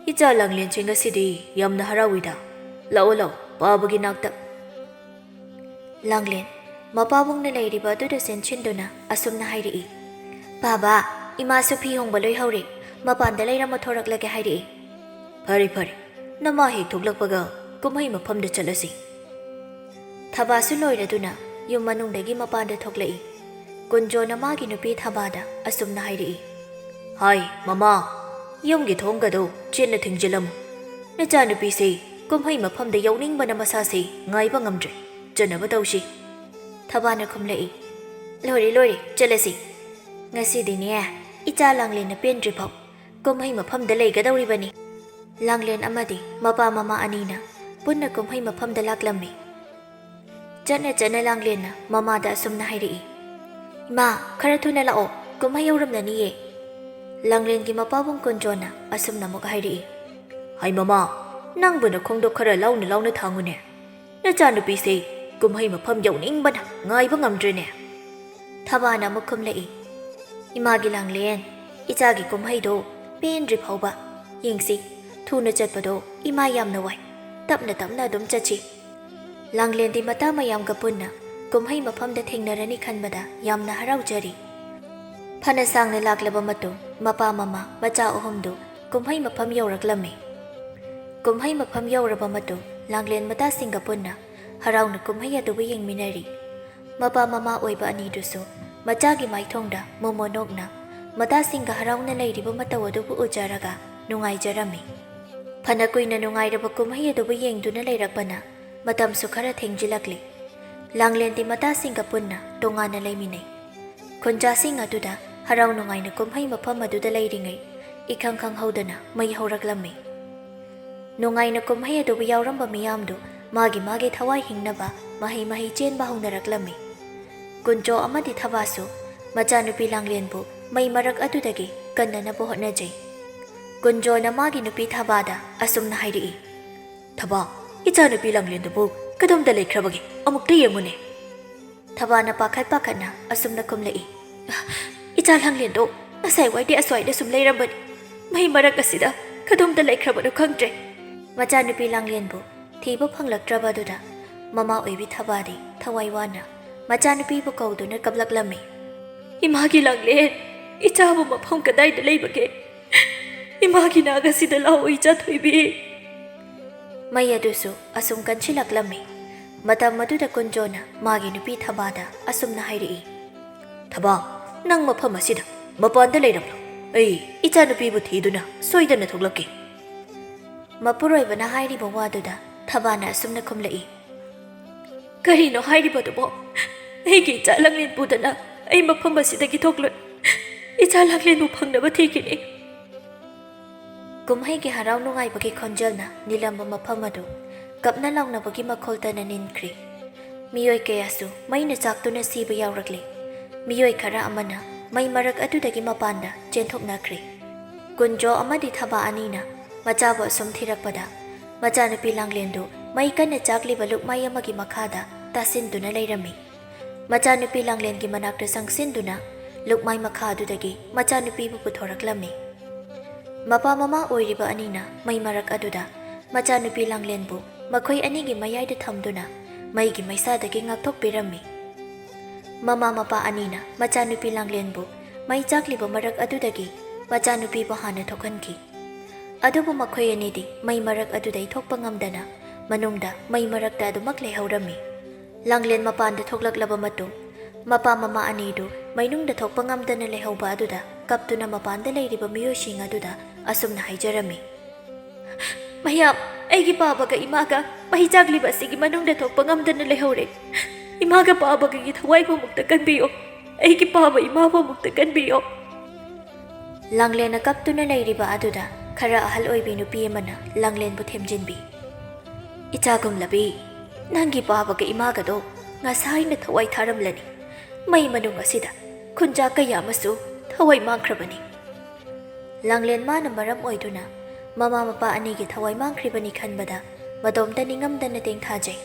"ꯏꯆꯥ ꯂꯥꯡꯂꯦꯟꯁꯤ ꯉꯁꯤꯗꯤ ꯌꯥꯝꯅ ꯍꯔꯥꯎꯏꯗ꯫ ꯂꯥꯛꯑꯣ ꯂꯥꯛꯑꯣ, ꯄꯥꯕꯒꯤ ꯅꯥꯛꯇ꯫" ꯂꯥꯡꯂꯦꯟ ꯃꯄꯥꯕꯨꯡꯅ ꯂꯩꯔꯤꯕ ꯑꯗꯨꯗ ꯆꯦꯟꯁꯤꯟꯗꯨꯅ ꯑꯁꯨꯝꯅ ꯍꯥꯏꯔꯛꯏ, "ꯄꯥꯕ, ꯏꯃꯥꯁꯨ ꯐꯤ ꯍꯣꯡꯕ ꯂꯣꯏꯍꯧꯔꯦ꯫ ꯃꯄꯥꯟꯗ ꯂꯩꯔꯝꯃꯣ, ꯊꯣꯔꯛꯂꯒꯦ ꯍꯥꯏꯔꯛꯏ꯫" "ꯐꯔꯦ ꯐꯔꯦ, ꯅꯃꯥ ꯍꯦꯛ ꯊꯣꯛꯂꯛꯄꯒ ꯀꯨꯝꯍꯩ ꯃꯐꯝꯗ ꯆꯠꯂꯁꯤ꯫" ꯊꯕꯥꯁꯨ ꯂꯣꯏꯔꯗꯨꯅ ꯌꯨꯝ ꯃꯅꯨꯡꯗꯒꯤ ꯃꯄꯥꯟꯗ ꯊꯣꯛꯂꯛꯏ꯫ ꯀꯨꯟꯖꯣꯅ ꯃꯥꯒꯤ ꯅꯨꯄꯤ ꯊꯕꯥꯗ ꯑꯁꯨꯝꯅ ꯍꯥꯏꯔꯛꯏ, "ꯍꯥꯏ ꯃꯃꯥ, ꯌꯨꯝꯒꯤ ꯊꯣꯡꯒꯗꯣ ꯆꯦꯠꯅ ꯊꯤꯡꯖꯤꯜꯂꯝꯃꯨ꯫ ꯅꯆꯥꯅꯨꯄꯤꯁꯦ ꯀꯨꯝꯍꯩ ꯃꯐꯝꯗ ꯌꯥꯎꯅꯤꯡꯕꯅ ꯃꯁꯥꯁꯦ ꯉꯥꯏꯕ ꯉꯝꯗ꯭ꯔꯦ꯫ ꯆꯠꯅꯕ ꯇꯧꯁꯤ꯫" ꯊꯕꯥꯅ ꯈꯨꯝꯂꯛꯏ, "ꯂꯣꯏꯔꯦ ꯂꯣꯏꯔꯦ, ꯆꯠꯂꯁꯤ꯫ ꯉꯁꯤꯗꯤꯅꯦ, ꯏꯆꯥ ꯂꯥꯡꯂꯦꯟꯅ ꯄꯦꯟꯗ꯭ꯔꯤꯐꯥꯎ ꯀꯨꯝꯍꯩ ꯃꯐꯝꯗ ꯂꯩꯒꯗꯧꯔꯤꯕꯅꯤ꯫" ꯂꯥꯡꯂꯦꯟ ꯑꯃꯗꯤ ꯃꯄꯥ ꯃꯃꯥ ꯑꯅꯤꯅ ꯄꯨꯟꯅ ꯀꯨꯝꯍꯩ ꯃꯐꯝꯗ ꯂꯥꯛꯂꯝꯃꯤ꯫ ꯆꯠꯅ ꯆꯠꯅ ꯂꯥꯡꯂꯦꯟꯅ ꯃꯃꯥꯗ ꯑꯁꯨꯝꯅ ꯍꯥꯏꯔꯛꯏ, "ꯏꯃꯥ, ꯈꯔ ꯊꯨꯅ ꯂꯥꯛꯑꯣ, ꯀꯨꯝꯍꯩ ꯌꯧꯔꯝꯂꯅꯤꯌꯦ꯫" ꯂꯥꯡꯂꯦꯟꯒꯤ ꯃꯄꯥꯕꯨꯡ ꯀꯨꯟꯖꯣꯅ ꯑꯁꯨꯝꯅ ꯑꯃꯨꯛ ꯍꯥꯏꯔꯛꯏ, "ꯍꯥꯏ ꯃꯃꯥ, ꯅꯪꯕꯨ ꯅꯈꯣꯡꯗꯣ ꯈꯔ ꯂꯥꯎꯅ ꯂꯥꯎꯅ ꯊꯥꯡꯉꯨꯅꯦ꯫ ꯅꯆꯥꯅꯨꯄꯤꯁꯦ ꯀꯨꯝꯍꯩ ꯃꯐꯝ ꯌꯧꯅꯤꯡꯕꯅ ꯉꯥꯏꯕ ꯉꯝꯗ꯭ꯔꯦꯅꯦ꯫" ꯊꯕꯥꯅ ꯑꯃꯨꯛ ꯈꯨꯝꯂꯛꯏ, "ꯏꯃꯥꯒꯤ ꯂꯥꯡꯂꯦꯟ, ꯏꯆꯥꯒꯤ ꯀꯨꯝꯍꯩꯗꯣ ꯄꯦꯟꯗ꯭ꯔꯤ ꯐꯥꯎꯕ ꯌꯦꯡꯁꯤ꯫ ꯊꯨꯅ ꯆꯠꯄꯗꯣ ꯏꯃꯥ ꯌꯥꯝꯅ ꯋꯥꯏ꯫ ꯇꯞꯅ ꯇꯞꯅ ꯑꯗꯨꯝ ꯆꯠꯁꯤ꯫" ꯂꯥꯡꯂꯦꯟꯗꯤ ꯃꯇꯥ ꯃꯌꯥꯝꯒ ꯄꯨꯟꯅ ꯀꯨꯝꯍꯩ ꯃꯐꯝꯗ ꯊꯦꯡꯅꯔꯅꯤ ꯈꯟꯕꯗ ꯌꯥꯝꯅ ꯍꯔꯥꯎꯖꯔꯤ꯫ ꯐꯅ ꯁꯥꯡꯅ ꯂꯥꯛꯂꯕ ꯃꯇꯨꯡ, ꯃꯄꯥ ꯃꯃꯥ ꯃꯆꯥ ꯑꯍꯨꯝꯗꯨ ꯀꯨꯝꯍꯩ ꯃꯐꯝ ꯌꯧꯔꯛꯂꯝꯃꯤ꯫ ꯀꯨꯝꯍꯩ ꯃꯐꯝ ꯌꯧꯔꯕ ꯃꯇꯨꯡ, ꯂꯥꯡꯂꯦꯟ ꯃꯇꯥꯁꯤꯡꯒ ꯄꯨꯟꯅ ꯍꯔꯥꯎꯅ ꯀꯨꯝꯍꯩ ꯑꯗꯨꯕꯨ ꯌꯦꯡꯃꯤꯟꯅꯔꯤ꯫ ꯃꯄꯥ ꯃꯃꯥ ꯑꯣꯏꯕ ꯑꯅꯤꯗꯨꯁꯨ ꯃꯆꯥꯒꯤ ꯃꯥꯏꯊꯣꯡꯗ ꯃꯣꯃꯣ ꯅꯣꯛꯅ ꯃꯇꯥꯁꯤꯡꯒ ꯍꯔꯥꯎꯅ ꯂꯩꯔꯤꯕ ꯃꯇꯧ ꯑꯗꯨꯕꯨ ꯎꯖꯔꯒ ꯅꯨꯡꯉꯥꯏꯖꯔꯝꯃꯤ꯫ ꯐꯅ ꯀꯨꯏꯅ ꯅꯨꯡꯉꯥꯏꯔꯕ ꯀꯨꯝꯍꯩ ꯑꯗꯨꯕꯨ ꯌꯦꯡꯗꯨꯅ ꯂꯩꯔꯛꯄꯅ ꯃꯇꯝꯁꯨ ꯈꯔ ꯊꯦꯡꯖꯤꯜꯂꯛꯂꯤ꯫ ꯂꯥꯡꯂꯦꯟꯗꯤ ꯃꯇꯥꯁꯤꯡꯒ ꯄꯨꯟꯅ ꯇꯣꯉꯥꯟꯅ ꯂꯩꯃꯤꯟꯅꯩ꯫ ꯈꯨꯟꯖꯥꯁꯤꯡ ꯑꯗꯨꯗ ꯍꯔꯥꯎ ꯅꯨꯡꯉꯥꯏꯅ ꯀꯨꯝꯍꯩ ꯃꯐꯝ ꯑꯗꯨꯗ ꯂꯩꯔꯤꯉꯩ ꯏꯈꯪ ꯈꯪꯍꯧꯗꯅ ꯃꯩ ꯍꯧꯔꯛꯂꯝꯃꯤ꯫ ꯅꯨꯡꯉꯥꯏꯅ ꯀꯨꯝꯍꯩ ꯑꯗꯨꯕꯨ ꯌꯥꯎꯔꯝꯕ ꯃꯤꯌꯥꯝꯗꯨ ꯃꯥꯒꯤ ꯃꯥꯒꯤ ꯊꯋꯥꯏ ꯍꯤꯡꯅꯕ ꯃꯍꯩ ꯃꯍꯩ ꯆꯦꯟꯕ ꯍꯧꯅꯔꯛꯂꯝꯃꯤ꯫ ꯀꯨꯟꯖꯣ ꯑꯃꯗꯤ ꯊꯕꯥꯁꯨ ꯃꯆꯥꯅꯨꯄꯤ ꯂꯥꯡꯂꯦꯟꯕꯨ ꯃꯩ ꯃꯔꯛ ꯑꯗꯨꯗꯒꯤ ꯀꯟꯅꯅꯕ ꯍꯣꯠꯅꯖꯩ꯫ ꯀꯨꯟꯖꯣꯅ ꯃꯥꯒꯤ ꯅꯨꯄꯤ ꯊꯕꯥꯗ ꯑꯁꯨꯝꯅ ꯍꯥꯏꯔꯛꯏ, "ꯊꯕꯥ, ꯏꯆꯥꯅꯨꯄꯤ ꯂꯥꯡꯂꯦꯟꯗꯨꯕꯨ ꯀꯗꯣꯝꯗ ꯂꯩꯈ꯭ꯔꯕꯒꯦ? ꯑꯃꯨꯛꯇ ꯌꯦꯡꯉꯨꯅꯦ꯫" ꯊꯕꯥꯅ ꯄꯥꯈꯠ ꯄꯥꯈꯠꯅ ꯑꯁꯨꯝꯅ ꯈꯨꯝꯂꯛꯏ, "ꯏꯆꯥ ꯂꯥꯡꯂꯦꯟꯗꯣ ꯉꯁꯥꯏꯋꯥꯏꯗꯤ ꯑꯁ꯭ꯋꯥꯏꯗ ꯁꯨꯝ ꯂꯩꯔꯝꯕꯅꯤ꯫ ꯃꯩ ꯃꯔꯛ ꯑꯁꯤꯗ ꯀꯗꯣꯝꯗ ꯂꯩꯈ꯭ꯔꯕꯅꯣ ꯈꯪꯗ꯭ꯔꯦ꯫" ꯃꯆꯥꯅꯨꯄꯤ ꯂꯥꯡꯂꯦꯟꯕꯨ ꯊꯤꯕ ꯐꯪꯂꯛꯇ꯭ꯔꯕ ꯑꯗꯨꯗ ꯃꯃꯥ ꯑꯣꯏꯕꯤ ꯊꯕꯥꯗꯤ ꯊꯋꯥꯏ ꯋꯥꯅ ꯃꯆꯥꯅꯨꯄꯤꯕꯨ ꯀꯧꯗꯨꯅ ꯀꯞꯂꯛꯂꯝꯃꯤ꯫ "ꯏꯃꯥꯒꯤ ꯂꯥꯡꯂꯦꯟ, ꯏꯆꯥꯕꯨ ꯃꯐꯝ ꯀꯗꯥꯏꯗ ꯂꯩꯕꯒꯦ? ꯏꯃꯥꯒꯤ ꯅꯥꯛ ꯑꯁꯤꯗ ꯂꯥꯛꯑꯣ, ꯏꯆꯥ ꯊꯣꯏꯕꯤ꯫" ꯃꯩ ꯑꯗꯨꯁꯨ ꯑꯁꯨꯝ ꯀꯟꯁꯤꯜꯂꯛꯂꯝꯃꯤ꯫ ꯃꯇꯝ ꯑꯗꯨꯗ ꯀꯨꯟꯖꯣꯅ ꯃꯥꯒꯤ ꯅꯨꯄꯤ ꯊꯕꯥꯗ ꯑꯁꯨꯝꯅ ꯍꯥꯏꯔꯛꯏ, "ꯊꯕꯥ, ꯅꯪ ꯃꯐꯝ ꯑꯁꯤꯗ ꯃꯄꯥꯟꯗ ꯂꯩꯔꯝꯂꯣ꯫ ꯑꯩ ꯏꯆꯥꯅꯨꯄꯤꯕꯨ ꯊꯤꯗꯨꯅ ꯁꯣꯏꯗꯅ ꯊꯣꯛꯂꯛꯀꯦ꯫" ꯃꯄꯨꯔꯣꯏꯕꯅ ꯍꯥꯏꯔꯤꯕ ꯋꯥꯗꯨꯗ ꯊꯕꯥꯅ ꯑꯁꯨꯝꯅ ꯈꯨꯝꯂꯛꯏ, "ꯀꯔꯤꯅꯣ ꯍꯥꯏꯔꯤꯕꯗꯨꯕꯣ? ꯑꯩꯒꯤ ꯏꯆꯥ ꯂꯥꯡꯂꯦꯟ ꯄꯨꯗꯅ ꯑꯩ ꯃꯐꯝ ꯑꯁꯤꯗꯒꯤ ꯊꯣꯛꯂꯣꯏ꯫ ꯏꯆꯥ ꯂꯥꯡꯂꯦꯟꯕꯨ ꯐꯪꯅꯕ ꯊꯤꯈꯤꯅꯤ꯫" ꯀꯨꯝꯍꯩꯒꯤ ꯍꯔꯥꯎ ꯅꯨꯡꯉꯥꯏꯕꯒꯤ ꯈꯣꯟꯖꯦꯜꯅ ꯅꯤꯜꯂꯝꯕ ꯃꯐꯝ ꯑꯗꯨ ꯀꯞꯅ ꯂꯥꯎꯅꯕꯒꯤ ꯃꯈꯣꯜꯇꯅ ꯅꯤꯟꯈ꯭ꯔꯤ꯫ ꯃꯤꯑꯣꯏ ꯀꯌꯥꯁꯨ ꯃꯩꯅ ꯆꯥꯛꯇꯨꯅ ꯁꯤꯕ ꯌꯥꯎꯔꯛꯂꯤ꯫ ꯃꯤꯑꯣꯏ ꯈꯔ ꯑꯃꯅ ꯃꯩ ꯃꯔꯛ ꯑꯗꯨꯗꯒꯤ ꯃꯄꯥꯟꯗ ꯆꯦꯟꯊꯣꯛꯅꯈ꯭ꯔꯤ꯫ ꯀꯨꯟꯖꯣ ꯑꯃꯗꯤ ꯊꯕꯥ ꯑꯅꯤꯅ ꯃꯆꯥꯕꯨ ꯑꯁꯨꯝ ꯊꯤꯔꯛꯄꯗ, ꯃꯆꯥꯅꯨꯄꯤ ꯂꯥꯡꯂꯦꯟꯗꯨ ꯃꯩ ꯀꯟꯅ ꯆꯥꯛꯂꯤꯕ ꯂꯨꯛꯃꯥꯏ ꯑꯃꯒꯤ ꯃꯈꯥꯗ ꯇꯥꯁꯤꯟꯗꯨꯅ ꯂꯩꯔꯝꯃꯤ꯫ ꯃꯆꯥꯅꯨꯄꯤ ꯂꯥꯡꯂꯦꯟꯒꯤ ꯃꯅꯥꯛꯇ ꯆꯪꯁꯤꯟꯗꯨꯅ ꯂꯨꯛꯃꯥꯏ ꯃꯈꯥ ꯑꯗꯨꯗꯒꯤ ꯃꯆꯥꯅꯨꯄꯤꯕꯨ ꯄꯨꯊꯣꯔꯛꯂꯝꯃꯤ꯫ ꯃꯄꯥ ꯃꯃꯥ ꯑꯣꯏꯔꯤꯕ ꯑꯅꯤꯅ ꯃꯩ ꯃꯔꯛ ꯑꯗꯨꯗ ꯃꯆꯥꯅꯨꯄꯤ ꯂꯥꯡꯂꯦꯟꯕꯨ ꯃꯈꯣꯏ ꯑꯅꯤꯒꯤ ꯃꯌꯥꯏꯗ ꯊꯝꯗꯨꯅ ꯃꯩꯒꯤ ꯃꯩꯁꯥꯗꯒꯤ ꯉꯥꯛꯊꯣꯛꯄꯤꯔꯝꯃꯤ꯫ ꯃꯃꯥ ꯃꯄꯥ ꯑꯅꯤꯅ ꯃꯆꯥꯅꯨꯄꯤ ꯂꯥꯡꯂꯦꯟꯕꯨ ꯃꯩ ꯆꯥꯛꯂꯤꯕ ꯃꯔꯛ ꯑꯗꯨꯗꯒꯤ ꯃꯆꯥꯅꯨꯄꯤꯕꯨ ꯍꯥꯟꯅ ꯊꯣꯛꯍꯟꯈꯤ꯫ ꯑꯗꯨꯕꯨ ꯃꯈꯣꯏ ꯑꯅꯤꯗꯤ ꯃꯩ ꯃꯔꯛ ꯑꯗꯨꯗꯩ ꯊꯣꯛꯄ ꯉꯝꯗꯅ ꯃꯅꯨꯡꯗ ꯃꯩ ꯃꯔꯛꯇ ꯑꯗꯨꯃꯛ ꯂꯩꯍꯧꯔꯝꯃꯤ꯫ ꯂꯥꯡꯂꯦꯟ ꯃꯄꯥꯟꯗ ꯊꯣꯛꯂꯛꯂꯕ ꯃꯇꯨꯡ, ꯃꯄꯥ ꯃꯃꯥ ꯑꯅꯤꯗꯨ ꯃꯩꯅꯨꯡꯗ ꯊꯣꯛꯄ ꯉꯝꯗꯅ ꯂꯩꯍꯧꯕ ꯑꯗꯨꯗ ꯀꯞꯇꯨꯅ ꯃꯄꯥꯟꯗ ꯂꯩꯔꯤꯕ ꯃꯤꯑꯣꯏꯁꯤꯡ ꯑꯗꯨꯗ ꯑꯁꯨꯝꯅ ꯍꯥꯏꯖꯔꯝꯃꯤ, "ꯃꯌꯥꯝ, ꯑꯩꯒꯤ ꯄꯥꯕꯒ ꯏꯃꯥꯒ ꯃꯩ ꯆꯥꯛꯂꯤꯕ ꯑꯁꯤꯒꯤ ꯃꯅꯨꯡꯗ ꯊꯣꯛꯄ ꯉꯝꯗꯅ ꯂꯩꯍꯧꯔꯦ꯫ ꯏꯃꯥꯒ ꯄꯥꯕꯒꯒꯤ ꯊꯋꯥꯏꯕꯨ ꯑꯃꯨꯛꯇ ꯀꯟꯕꯤꯌꯣ꯫ ꯑꯩꯒꯤ ꯄꯥꯕ ꯏꯃꯥꯕꯨ ꯑꯃꯨꯛꯇ ꯀꯟꯕꯤꯌꯣ꯫" ꯂꯥꯡꯂꯦꯟꯅ ꯀꯞꯇꯨꯅ ꯂꯩꯔꯤꯕ ꯑꯗꯨꯗ ꯈꯔ ꯑꯍꯜ ꯑꯣꯏꯕꯤ ꯅꯨꯄꯤ ꯑꯃꯅ ꯂꯥꯡꯂꯦꯟꯕꯨ ꯊꯦꯝꯖꯤꯟꯕꯤ, "ꯏꯆꯥ ꯒꯨꯝꯂꯕꯤ, ꯅꯪꯒꯤ ꯄꯥꯕꯒ ꯏꯃꯥꯒꯗꯣ ꯉꯁꯥꯏꯅ ꯊꯋꯥꯏ ꯊꯥꯔꯝꯂꯅꯤ꯫ ꯃꯩ ꯃꯅꯨꯡ ꯑꯁꯤꯗ ꯈꯨꯟꯖꯥ ꯀꯌꯥ ꯑꯃꯁꯨ ꯊꯋꯥꯏ ꯃꯥꯡꯈ꯭ꯔꯕꯅꯤ꯫" ꯂꯥꯡꯂꯦꯟ ꯃꯥꯅ ꯃꯔꯝ ꯑꯣꯏꯗꯨꯅ ꯃꯃꯥ ꯃꯄꯥ ꯑꯅꯤꯒꯤ ꯊꯋꯥꯏ ꯃꯥꯡꯈ꯭ꯔꯤꯕꯅꯤ ꯈꯟꯕꯗ ꯃꯇꯣꯝꯇ ꯅꯤꯡꯉꯝꯗꯅ ꯇꯦꯡꯊꯥꯖꯩ꯫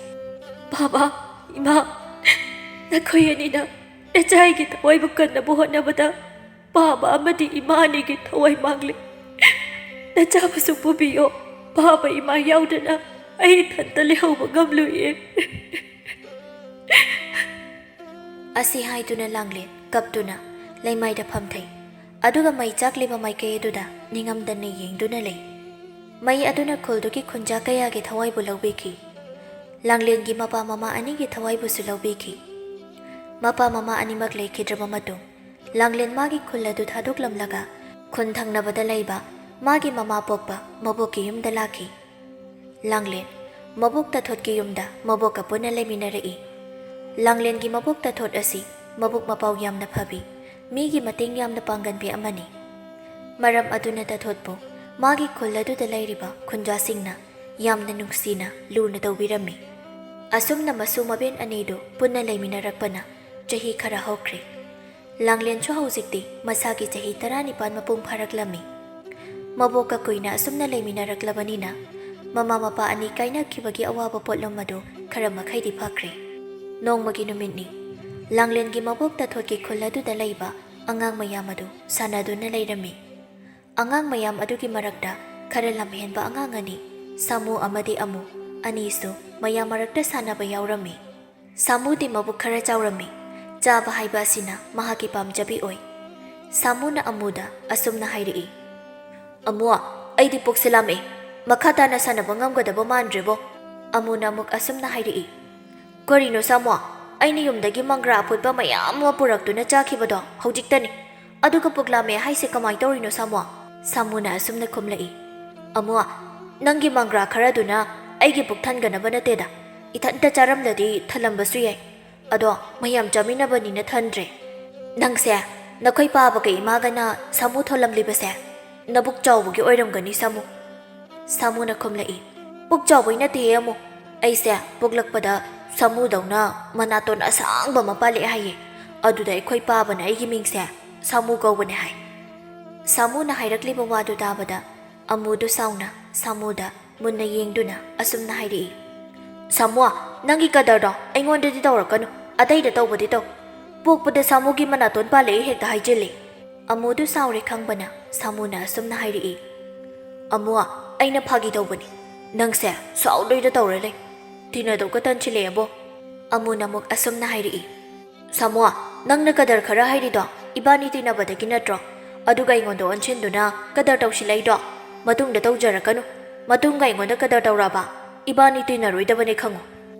"ꯕꯥꯕꯥ, ꯏꯃꯥ, ꯅꯈꯣꯏ ꯑꯅꯤꯅ ꯅꯆꯥꯒꯤ ꯊꯋꯥꯏꯕꯨ ꯀꯟꯅꯕ ꯍꯣꯠꯅꯕꯗ ꯕꯥꯕꯥ ꯑꯃꯗꯤ ꯏꯃꯥ ꯑꯅꯤꯒꯤ ꯊꯋꯥꯏ ꯃꯥꯡꯂꯦ꯫ ꯅꯆꯥꯕꯨꯁꯨ ꯄꯨꯕꯤꯌꯣ꯫ ꯕꯥꯕꯥ ꯏꯃꯥ ꯌꯥꯎꯗꯅ ꯑꯩ ꯏꯊꯟꯇ ꯂꯩꯍꯧꯕ ꯉꯝꯂꯣꯏꯌꯦ꯫" ꯑꯁꯤ ꯍꯥꯏꯗꯨꯅ ꯂꯥꯡꯂꯦꯟ ꯀꯞꯇꯨꯅ ꯂꯩꯃꯥꯏꯗ ꯐꯝꯊꯩ꯫ ꯑꯗꯨꯒ ꯃꯩ ꯆꯥꯛꯂꯤꯕ ꯃꯥꯏꯀꯩ ꯑꯗꯨꯗ ꯅꯤꯡꯉꯝꯗꯅ ꯌꯦꯡꯗꯨꯅ ꯂꯩ꯫ ꯃꯩ ꯑꯗꯨꯅ ꯈꯨꯜꯗꯨꯒꯤ ꯈꯨꯟꯖꯥ ꯀꯌꯥꯒꯤ ꯊꯋꯥꯏꯕꯨ ꯂꯧꯕꯤꯈꯤ꯫ ꯂꯥꯡꯂꯦꯟꯒꯤ ꯃꯄꯥ ꯃꯃꯥ ꯑꯅꯤꯒꯤ ꯊꯋꯥꯏꯕꯨꯁꯨ ꯂꯧꯕꯤꯈꯤ꯫ ꯃꯄꯥ ꯃꯃꯥ ꯑꯅꯤꯃꯛ ꯂꯩꯈꯤꯗ꯭ꯔꯕ ꯃꯇꯨꯡ, ꯂꯥꯡꯂꯦꯟ ꯃꯥꯒꯤ ꯈꯨꯜ ꯑꯗꯨ ꯊꯥꯗꯣꯛꯂꯝꯂꯒ ꯈꯨꯟ ꯊꯪꯅꯕꯗ ꯂꯩꯕ ꯃꯥꯒꯤ ꯃꯃꯥ ꯄꯣꯛꯄ ꯃꯕꯣꯛꯀꯤ ꯌꯨꯝꯗ ꯂꯥꯛꯈꯤ꯫ ꯂꯥꯡꯂꯦꯟ ꯃꯕꯣꯛ ꯇꯥꯊꯣꯠꯀꯤ ꯌꯨꯝꯗ ꯃꯕꯣꯛꯀ ꯄꯨꯟꯅ ꯂꯩꯃꯤꯟꯅꯔꯛꯏ꯫ ꯂꯥꯡꯂꯦꯟꯒꯤ ꯃꯕꯣꯛ ꯇꯥꯊꯣꯠ ꯑꯁꯤ ꯃꯕꯨꯛ ꯃꯄꯥꯎ ꯌꯥꯝꯅ ꯐꯕꯤ, ꯃꯤꯒꯤ ꯃꯇꯦꯡ ꯌꯥꯝꯅ ꯄꯥꯡꯒꯟꯕꯤ ꯑꯃꯅꯤ꯫ ꯃꯔꯝ ꯑꯗꯨꯅ ꯇꯥꯊꯣꯠꯄꯨ ꯃꯥꯒꯤ ꯈꯨꯜ ꯑꯗꯨꯗ ꯂꯩꯔꯤꯕ ꯈꯨꯟꯖꯥꯁꯤꯡꯅ ꯌꯥꯝꯅ ꯅꯨꯡꯁꯤꯅ ꯂꯨꯅ ꯇꯧꯕꯤꯔꯝꯃꯤ꯫ ꯑꯁꯨꯝꯅ ꯃꯁꯨ ꯃꯕꯦꯟ ꯑꯅꯤꯗꯨ ꯄꯨꯟꯅ ꯂꯩꯃꯤꯟꯅꯔꯛꯄꯅ ꯆꯍꯤ ꯈꯔ ꯍꯧꯈ꯭ꯔꯦ꯫ ꯂꯥꯡꯂꯦꯟꯁꯨ ꯍꯧꯖꯤꯛꯇꯤ ꯃꯁꯥꯒꯤ ꯆꯍꯤ ꯇꯔꯥꯅꯤꯄꯥꯟ ꯃꯄꯨꯡ ꯐꯥꯔꯛꯂꯝꯃꯤ꯫ ꯃꯕꯣꯛꯀ ꯀꯨꯏꯅ ꯑꯁꯨꯝꯅ ꯂꯩꯃꯤꯟꯅꯔꯛꯂꯕꯅꯤꯅ ꯃꯃꯥ ꯃꯄꯥ ꯑꯅꯤ ꯀꯥꯏꯅꯈꯤꯕꯒꯤ ꯑꯋꯥꯕ ꯄꯣꯠꯂꯨꯝ ꯑꯗꯨ ꯈꯔ ꯃꯈꯩꯗꯤ ꯐꯈ꯭ꯔꯦ꯫ ꯅꯣꯡꯃꯒꯤ ꯅꯨꯃꯤꯠꯅꯤ꯫ ꯂꯥꯡꯂꯦꯟꯒꯤ ꯃꯕꯣꯛ ꯇꯥꯊꯣꯠꯀꯤ ꯈꯨꯜ ꯑꯗꯨꯗ ꯂꯩꯕ ꯑꯉꯥꯡ ꯃꯌꯥꯝ ꯑꯗꯨ ꯁꯥꯟꯅꯗꯨꯅ ꯂꯩꯔꯝꯃꯤ꯫ ꯑꯉꯥꯡ ꯃꯌꯥꯝ ꯑꯗꯨꯒꯤ ꯃꯔꯛꯇ ꯈꯔ ꯂꯝꯍꯦꯟꯕ ꯑꯉꯥꯡ ꯑꯅꯤ, ꯁꯥꯃꯨ ꯑꯃꯗꯤ ꯑꯃꯨ, ꯑꯅꯤꯁꯨ ꯃꯌꯥꯝ ꯃꯔꯛꯇ ꯁꯥꯟꯅꯕ ꯌꯥꯎꯔꯝꯃꯤ꯫ ꯁꯥꯃꯨꯗꯤ ꯃꯕꯨꯛ ꯈꯔ ꯆꯥꯎꯔꯝꯃꯤ꯫ ꯆꯥꯕ ꯍꯥꯏꯕ ꯑꯁꯤꯅ ꯃꯍꯥꯛꯀꯤ ꯄꯥꯝꯖꯕꯤ ꯑꯣꯏ꯫ ꯁꯥꯃꯨꯅ ꯑꯃꯨꯗ ꯑꯁꯨꯝꯅ ꯍꯥꯏꯔꯛꯏ, "ꯑꯃꯨ, ꯑꯩꯗꯤ ꯄꯨꯛꯁꯦ ꯂꯥꯝꯃꯛꯑꯦ꯫ ꯃꯈꯥ ꯇꯥꯅ ꯁꯥꯟꯅꯕ ꯉꯝꯒꯗꯕ ꯃꯥꯟꯗ꯭ꯔꯦꯕꯣ꯫" ꯑꯃꯨꯅ ꯑꯃꯨꯛ ꯑꯁꯨꯝꯅ ꯍꯥꯏꯔꯛꯏ, "ꯀꯔꯤꯅꯣ ꯁꯥꯃꯨ? ꯑꯩꯅ ꯌꯨꯝꯗꯒꯤ ꯃꯪꯒ꯭ꯔꯥ ꯑꯐꯨꯠꯄ ꯃꯌꯥꯝ ꯑꯃ ꯄꯨꯔꯛꯇꯨꯅ ꯆꯥꯈꯤꯕꯗꯣ ꯍꯧꯖꯤꯛꯇꯅꯤ꯫ ꯑꯗꯨꯒ ꯄꯨꯛ ꯂꯥꯝꯃꯦ ꯍꯥꯏꯁꯦ ꯀꯃꯥꯏ ꯇꯧꯔꯤꯅꯣ ꯁꯥꯃꯨ?" ꯁꯥꯃꯨꯅ ꯑꯁꯨꯝꯅ ꯈꯨꯝꯂꯛꯏ, "ꯑꯃꯨ, ꯅꯪꯒꯤ ꯃꯪꯒ꯭ꯔꯥ ꯈꯔꯗꯨꯅ ꯑꯩꯒꯤ ꯄꯨꯛ ꯊꯟꯒꯅꯕ ꯅꯠꯇꯦꯗ꯫ ꯏꯊꯟꯇ ꯆꯥꯔꯝꯂꯗꯤ ꯊꯜꯂꯝꯕꯁꯨ ꯌꯥꯏ꯫ ꯑꯗꯣ ꯃꯌꯥꯝ ꯆꯥꯃꯤꯟꯅꯕꯅꯤꯅ ꯊꯟꯗ꯭ꯔꯦ꯫ ꯅꯪꯁꯦ ꯅꯈꯣꯏ ꯄꯥꯕꯒ ꯏꯃꯥꯒꯅ ꯁꯥꯃꯨ ꯊꯣꯜꯂꯝꯂꯤꯕꯁꯦ ꯅꯕꯨꯛ ꯆꯥꯎꯕꯒꯤ ꯑꯣꯏꯔꯝꯒꯅꯤ ꯁꯥꯃꯨ꯫" ꯁꯥꯃꯨꯅ ꯈꯨꯝꯂꯛꯏ, "ꯄꯨꯛ ꯆꯥꯎꯕꯩ ꯅꯠꯇꯦꯍꯦ ꯑꯃꯨ꯫ ꯑꯩꯁꯦ ꯄꯣꯛꯂꯛꯄꯗ ꯁꯥꯃꯨꯗꯧꯅ ꯃꯅꯥꯇꯣꯟ ꯑꯁꯥꯡꯕ ꯑꯃ ꯄꯥꯜꯂꯛꯑꯦ ꯍꯥꯏꯌꯦ꯫ ꯑꯗꯨꯗ ꯑꯩꯈꯣꯏ ꯄꯥꯕꯅ ꯑꯩꯒꯤ ꯃꯤꯡꯁꯦ ꯁꯥꯃꯨ ꯀꯧꯕꯅꯦ ꯍꯥꯏ꯫" ꯁꯥꯃꯨꯅ ꯍꯥꯏꯔꯛꯂꯤꯕ ꯋꯥꯗꯨ ꯇꯥꯕꯗ ꯑꯃꯨꯗꯨ ꯁꯥꯎꯅ ꯁꯥꯃꯨꯗ ꯃꯨꯟꯅ ꯌꯦꯡꯗꯨꯅ ꯑꯁꯨꯝꯅ ꯍꯥꯏꯔꯛꯏ, "ꯁꯥꯃꯨ, ꯅꯪꯒꯤ ꯀꯗꯔꯗꯣ ꯑꯩꯉꯣꯟꯗꯗꯤ ꯇꯧꯔꯛꯀꯅꯨ, ꯑꯇꯩꯗ ꯇꯧꯕꯗꯤ ꯇꯧ꯫ ꯄꯣꯛꯄꯗ ꯁꯥꯃꯨꯒꯤ ꯃꯅꯥꯇꯣꯟ ꯄꯥꯜꯂꯛꯏ ꯍꯦꯛꯇ ꯍꯥꯏꯖꯤꯜꯂꯤ꯫" ꯑꯃꯨꯗꯨ ꯁꯥꯎꯔꯦ ꯈꯪꯕꯅ ꯁꯥꯃꯨꯅ ꯑꯁꯨꯝꯅ ꯍꯥꯏꯔꯛꯏ, "ꯑꯃꯨ, ꯑꯩꯅ ꯐꯥꯒꯤ ꯇꯧꯕꯅꯤ, ꯅꯪꯁꯦ ꯁꯥꯎꯗꯣꯏꯗ ꯇꯧꯔ ꯂꯩ꯫ ꯇꯤꯟꯅꯗꯧꯒ ꯇꯟꯁꯤꯜꯂꯛꯑꯦꯕꯣ꯫" ꯑꯃꯨꯅ ꯑꯃꯨꯛ ꯑꯁꯨꯝꯅ ꯍꯥꯏꯔꯛꯏ, "ꯁꯥꯃꯨ, ꯅꯪꯅ ꯀꯗꯔ ꯈꯔ ꯍꯩꯔꯤꯗꯣ ꯏꯕꯥꯅꯤ ꯇꯤꯟꯅꯕꯗꯒꯤ ꯅꯠꯇ꯭ꯔꯣ? ꯑꯗꯨꯒ ꯑꯩꯉꯣꯟꯗ ꯑꯣꯟꯁꯤꯟꯗꯨꯅ ꯀꯗꯔ ꯇꯧꯁꯤꯜꯂꯛꯏꯗꯣ? ꯃꯇꯨꯡꯗ ꯇꯧꯖꯔꯛꯀꯅꯨ꯫ ꯃꯇꯨꯡꯒ ꯑꯩꯉꯣꯟꯗ ꯀꯗꯔ ꯇꯧꯔꯛꯑꯕ ꯏꯕꯥꯅꯤ ꯇꯤꯟꯅꯔꯣꯏꯗꯕꯅꯦ ꯈꯪꯉꯨ꯫"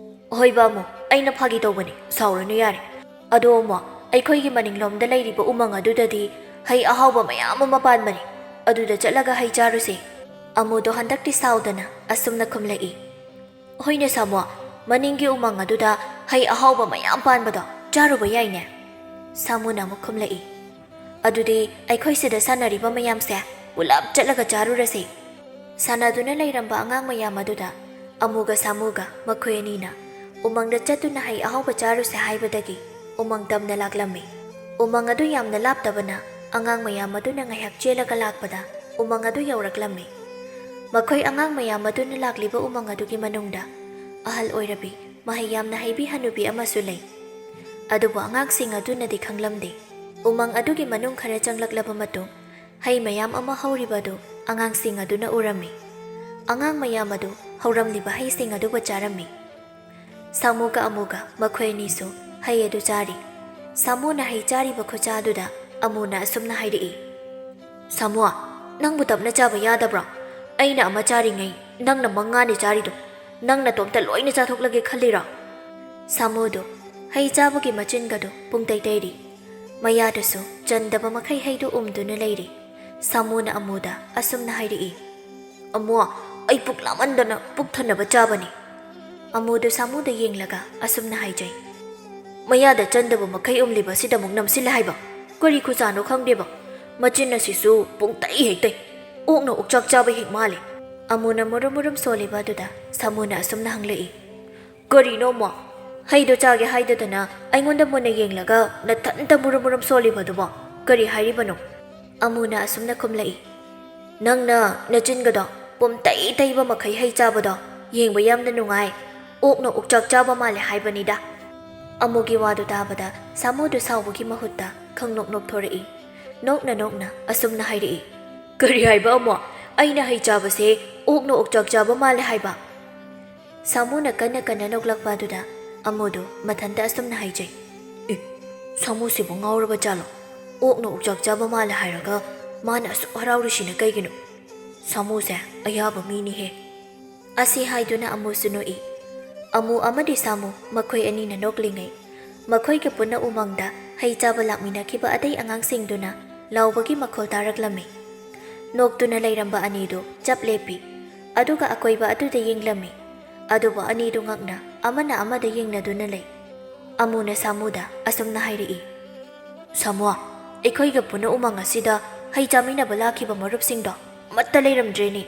"ꯍꯣꯏꯕ ꯑꯃꯨ, ꯑꯩꯅ ꯐꯥꯒꯤ ꯇꯧꯕꯅꯤ, ꯁꯥꯎꯔꯅꯨ ꯌꯥꯔꯦ꯫ ꯑꯗꯣ ꯑꯃꯨ, ꯑꯩꯈꯣꯏꯒꯤ ꯃꯅꯤꯡꯂꯣꯝꯗ ꯂꯩꯔꯤꯕ ꯎꯃꯪ ꯑꯗꯨꯗꯗꯤ ꯍꯩ ꯑꯍꯥꯎꯕ ꯃꯌꯥꯝ ꯑꯃ ꯄꯥꯟꯕꯅꯤ, ꯑꯗꯨꯗ ꯆꯠꯂꯒ ꯍꯩ ꯆꯥꯔꯨꯁꯦ꯫" ꯑꯃꯨꯗꯣ ꯍꯟꯗꯛꯇꯤ ꯁꯥꯎꯗꯅ ꯑꯁꯨꯝꯅ ꯈꯨꯝꯂꯛꯏ, "ꯍꯣꯏꯅꯦ ꯁꯥꯃꯨ, ꯃꯅꯤꯡꯒꯤ ꯎꯃꯪ ꯑꯗꯨꯗ ꯍꯩ ꯑꯍꯥꯎꯕ ꯃꯌꯥꯝ ꯄꯥꯟꯕꯗꯣ ꯆꯥꯔꯨꯕ ꯌꯥꯏꯅꯦ꯫" ꯁꯥꯃꯨꯅ ꯑꯃꯨꯛ ꯈꯨꯝꯂꯛꯏ, "ꯑꯗꯨꯗꯤ ꯑꯩꯈꯣꯏ ꯁꯤꯗ ꯁꯥꯟꯅꯔꯤꯕ ꯃꯌꯥꯝꯁꯦ ꯄꯨꯂꯞ ꯆꯠꯂꯒ ꯆꯥꯔꯨꯔꯁꯤ꯫" ꯁꯥꯟꯅꯗꯨꯅ ꯂꯩꯔꯝꯕ ꯑꯉꯥꯡ ꯃꯌꯥꯝ ꯑꯗꯨꯗ ꯑꯃꯨꯒ ꯁꯥꯃꯨꯒ ꯃꯈꯣꯏ ꯑꯅꯤꯅ ꯎꯃꯪꯗ ꯆꯠꯇꯨꯅ ꯍꯩ ꯑꯍꯥꯎꯕ ꯆꯥꯔꯨꯁꯦ ꯍꯥꯏꯕꯗꯒꯤ ꯎꯃꯪ ꯇꯝꯅ ꯂꯥꯛꯂꯝꯃꯤ꯫ ꯎꯃꯪ ꯑꯗꯨ ꯌꯥꯝꯅ ꯂꯥꯞꯇꯕꯅ ꯑꯉꯥꯡ ꯃꯌꯥꯝ ꯑꯗꯨꯅ ꯉꯥꯏꯍꯥꯛ ꯆꯦꯜꯂꯒ ꯂꯥꯛꯄꯗ ꯎꯃꯪ ꯑꯗꯨ ꯌꯧꯔꯛꯂꯝꯃꯤ꯫ ꯃꯈꯣꯏ ꯑꯉꯥꯡ ꯃꯌꯥꯝ ꯑꯗꯨꯅ ꯂꯥꯛꯂꯤꯕ ꯎꯃꯪ ꯑꯗꯨꯒꯤ ꯃꯅꯨꯡꯗ ꯑꯍꯜ ꯑꯣꯏꯔꯕꯤ, ꯃꯍꯩ ꯌꯥꯝꯅ ꯍꯩꯕꯤ ꯍꯅꯨꯕꯤ ꯑꯃꯁꯨ ꯂꯩ꯫ ꯑꯗꯨꯕꯨ ꯑꯉꯥꯡꯁꯤꯡ ꯑꯗꯨꯅꯗꯤ ꯈꯪꯂꯝꯗꯦ꯫ ꯎꯃꯪ ꯑꯗꯨꯒꯤ ꯃꯅꯨꯡ ꯈꯔ ꯆꯪꯂꯛꯂꯕ ꯃꯇꯨꯡ, ꯍꯩ ꯃꯌꯥꯝ ꯑꯃ ꯍꯧꯔꯤꯕ ꯑꯗꯨ ꯑꯉꯥꯡꯁꯤꯡ ꯑꯗꯨꯅ ꯎꯔꯝꯃꯤ꯫ ꯑꯉꯥꯡ ꯃꯌꯥꯝ ꯑꯗꯨ ꯍꯧꯔꯝꯂꯤꯕ ꯍꯩꯁꯤꯡ ꯑꯗꯨꯕꯨ ꯆꯥꯔꯝꯃꯤ꯫ ꯁꯥꯃꯨꯒ ꯑꯃꯨꯒ ꯃꯈꯣꯏ ꯑꯅꯤꯁꯨ ꯍꯩ ꯑꯗꯨ ꯆꯥꯔꯤ꯫ ꯁꯥꯃꯨꯅ ꯍꯩ ꯆꯥꯔꯤꯕ ꯈꯨꯆꯥꯗꯨꯗ ꯑꯃꯨꯅ ꯑꯁꯨꯝꯅ ꯍꯥꯏꯔꯛꯏ, "ꯁꯥꯃꯨ, ꯅꯪꯕꯨ ꯇꯞꯅ ꯆꯥꯕ ꯌꯥꯗꯕ꯭ꯔꯣ? ꯑꯩꯅ ꯑꯃ ꯆꯥꯔꯤꯉꯩ ꯅꯪꯅ ꯃꯉꯥꯅꯤ ꯆꯥꯔꯤꯗꯣ꯫ ꯅꯪ ꯅꯇꯣꯝꯇ ꯂꯣꯏꯅ ꯆꯥꯊꯣꯛꯂꯒꯦ ꯈꯜꯂꯤꯔꯣ?" ꯁꯥꯃꯨꯗꯨ ꯍꯩ ꯆꯥꯕꯒꯤ ꯃꯆꯤꯟꯒꯗꯨ ꯄꯨꯡꯇꯩ ꯇꯩꯔꯤ꯫ ꯃꯌꯥꯗꯁꯨ ꯆꯟꯗꯕ ꯃꯈꯩ ꯍꯩꯗꯨ ꯎꯝꯗꯨꯅ ꯂꯩꯔꯤ꯫ ꯁꯥꯃꯨꯅ ꯑꯃꯨꯗ ꯑꯁꯨꯝꯅ ꯍꯥꯏꯔꯛꯏ, "ꯑꯃꯨ, ꯑꯩ ꯄꯨꯛ ꯂꯥꯃꯟꯗꯅ ꯄꯨꯛ ꯊꯟꯅꯕ ꯆꯥꯕꯅꯤ꯫" ꯑꯃꯨꯗꯨ ꯁꯥꯃꯨꯗ ꯌꯦꯡꯂꯒ ꯑꯁꯨꯝꯅ ꯍꯥꯏꯖꯩ, "ꯃꯌꯥꯗ ꯆꯟꯗꯕ ꯃꯈꯩ ꯎꯝꯂꯤꯕ ꯑꯁꯤꯗ ꯑꯃꯨꯛ ꯅꯝꯁꯤꯜꯂꯦ ꯍꯥꯏꯕ ꯀꯔꯤ ꯈꯨꯆꯥꯅꯣ ꯈꯪꯗꯦꯕ꯫ ꯃꯆꯤꯟ ꯑꯁꯤꯁꯨ ꯄꯨꯡꯇꯩ ꯍꯦꯛ ꯇꯩ꯫ ꯑꯣꯛꯅ ꯑꯣꯛꯆꯥꯛ ꯆꯥꯕ ꯍꯦꯛ ꯃꯥꯜꯂꯦ꯫" ꯑꯃꯨꯅ ꯃꯨꯔꯨꯝ ꯃꯨꯔꯨꯝ ꯁꯣꯜꯂꯤꯕ ꯑꯗꯨꯗ ꯁꯥꯃꯨꯅ ꯑꯁꯨꯝꯅ ꯍꯪꯂꯛꯏ, "ꯀꯔꯤꯅꯣ ꯑꯃꯨ? ꯍꯩꯗꯣ ꯆꯥꯒꯦ ꯍꯥꯏꯗꯗꯅ ꯑꯩꯉꯣꯟꯗ ꯃꯨꯟꯅ ꯌꯦꯡꯂꯒ ꯅꯊꯟꯇ ꯃꯨꯔꯨꯝ ꯃꯨꯔꯨꯝ ꯁꯣꯜꯂꯤꯕꯗꯨꯕꯣ ꯀꯔꯤ ꯍꯥꯏꯔꯤꯕꯅꯣ?" ꯑꯃꯨꯅ ꯑꯁꯨꯝꯅ ꯈꯨꯝꯂꯛꯏ, "ꯅꯪꯅ ꯅꯆꯤꯟꯒꯗꯣ ꯄꯨꯝꯇꯩ ꯇꯩꯕ ꯃꯈꯩ ꯍꯩ ꯆꯥꯕꯗꯣ ꯌꯦꯡꯕ ꯌꯥꯝꯅ ꯅꯨꯡꯉꯥꯏ꯫ ꯑꯣꯛꯅ ꯑꯣꯛꯆꯥꯛ ꯆꯥꯕ ꯃꯥꯜꯂꯦ ꯍꯥꯏꯕꯅꯤꯗ꯫" ꯑꯃꯨꯒꯤ ꯋꯥꯗꯨ ꯇꯥꯕꯗ ꯁꯥꯃꯨꯗꯨ ꯁꯥꯎꯕꯒꯤ ꯃꯍꯨꯠꯇ ꯈꯪꯅꯣꯛ ꯅꯣꯛꯊꯣꯔꯛꯏ꯫ ꯅꯣꯛꯅ ꯅꯣꯛꯅ ꯑꯁꯨꯝꯅ ꯍꯥꯏꯔꯛꯏ, "ꯀꯔꯤ ꯍꯥꯏꯕ ꯑꯃꯣ? ꯑꯩꯅ ꯍꯩ ꯆꯥꯕꯁꯦ ꯑꯣꯛꯅ ꯑꯣꯛꯆꯥꯛ ꯆꯥꯕ ꯃꯥꯜꯂꯦ ꯍꯥꯏꯕ?" ꯁꯥꯃꯨꯅ ꯀꯟꯅ ꯀꯟꯅ ꯅꯣꯛꯂꯛꯄ ꯑꯗꯨꯗ ꯑꯃꯨꯗꯨ ꯃꯊꯟꯇ ꯑꯁꯨꯝꯅ ꯍꯥꯏꯖꯩ, "ꯑꯦ, ꯁꯥꯃꯨꯁꯤꯕꯨ ꯉꯥꯎꯔꯕ ꯖꯥꯠꯂꯣ? ꯑꯣꯛꯅ ꯑꯣꯛꯆꯥꯛ ꯆꯥꯕ ꯃꯥꯜꯂꯦ ꯍꯥꯏꯔꯒ ꯃꯥꯅ ꯑꯁꯨꯛ ꯍꯔꯥꯎꯔꯤꯁꯤꯅ ꯀꯩꯒꯤꯅꯣ? ꯁꯥꯃꯨꯁꯦ ꯑꯌꯥꯕ ꯃꯤꯅꯤꯍꯦ꯫" ꯑꯁꯤ ꯍꯥꯏꯗꯨꯅ ꯑꯃꯨꯁꯨ ꯅꯣꯛꯏ꯫ ꯑꯃꯨ ꯑꯃꯗꯤ ꯁꯥꯃꯨ ꯃꯈꯣꯏ ꯑꯅꯤꯅ ꯅꯣꯛꯂꯤꯉꯩ, ꯃꯈꯣꯏꯒ ꯄꯨꯟꯅ ꯎꯃꯪꯗ ꯍꯩ ꯆꯥꯕ ꯂꯥꯛꯃꯤꯟꯅꯈꯤꯕ ꯑꯇꯩ ꯑꯉꯥꯡꯁꯤꯡꯗꯨꯅ ꯂꯥꯎꯕꯒꯤ ꯃꯈꯣꯜ ꯇꯥꯔꯛꯂꯝꯃꯤ꯫ ꯅꯣꯛꯇꯨꯅ ꯂꯩꯔꯝꯕ ꯑꯅꯤꯗꯨ ꯆꯞ ꯂꯦꯞꯄꯤ, ꯑꯗꯨꯒ ꯑꯀꯣꯏꯕ ꯑꯗꯨꯗ ꯌꯦꯡꯂꯝꯃꯤ꯫ ꯑꯗꯨꯕꯨ ꯑꯅꯤꯗꯨ ꯉꯛꯅ ꯑꯃꯅ ꯑꯃꯗ ꯌꯦꯡꯅꯗꯨꯅ ꯂꯩ꯫ ꯑꯃꯨꯅ ꯁꯥꯃꯨꯗ ꯑꯁꯨꯝꯅ ꯍꯥꯏꯔꯛꯏ, "ꯁꯥꯃꯨ, ꯑꯩꯈꯣꯏꯒ ꯄꯨꯟꯅ ꯎꯃꯪ ꯑꯁꯤꯗ ꯍꯩ ꯆꯥꯃꯤꯟꯅꯕ ꯂꯥꯛꯈꯤꯕ ꯃꯔꯨꯞꯁꯤꯡꯗꯣ ꯑꯃꯠꯇ ꯂꯩꯔꯝꯗ꯭ꯔꯦꯅꯦ꯫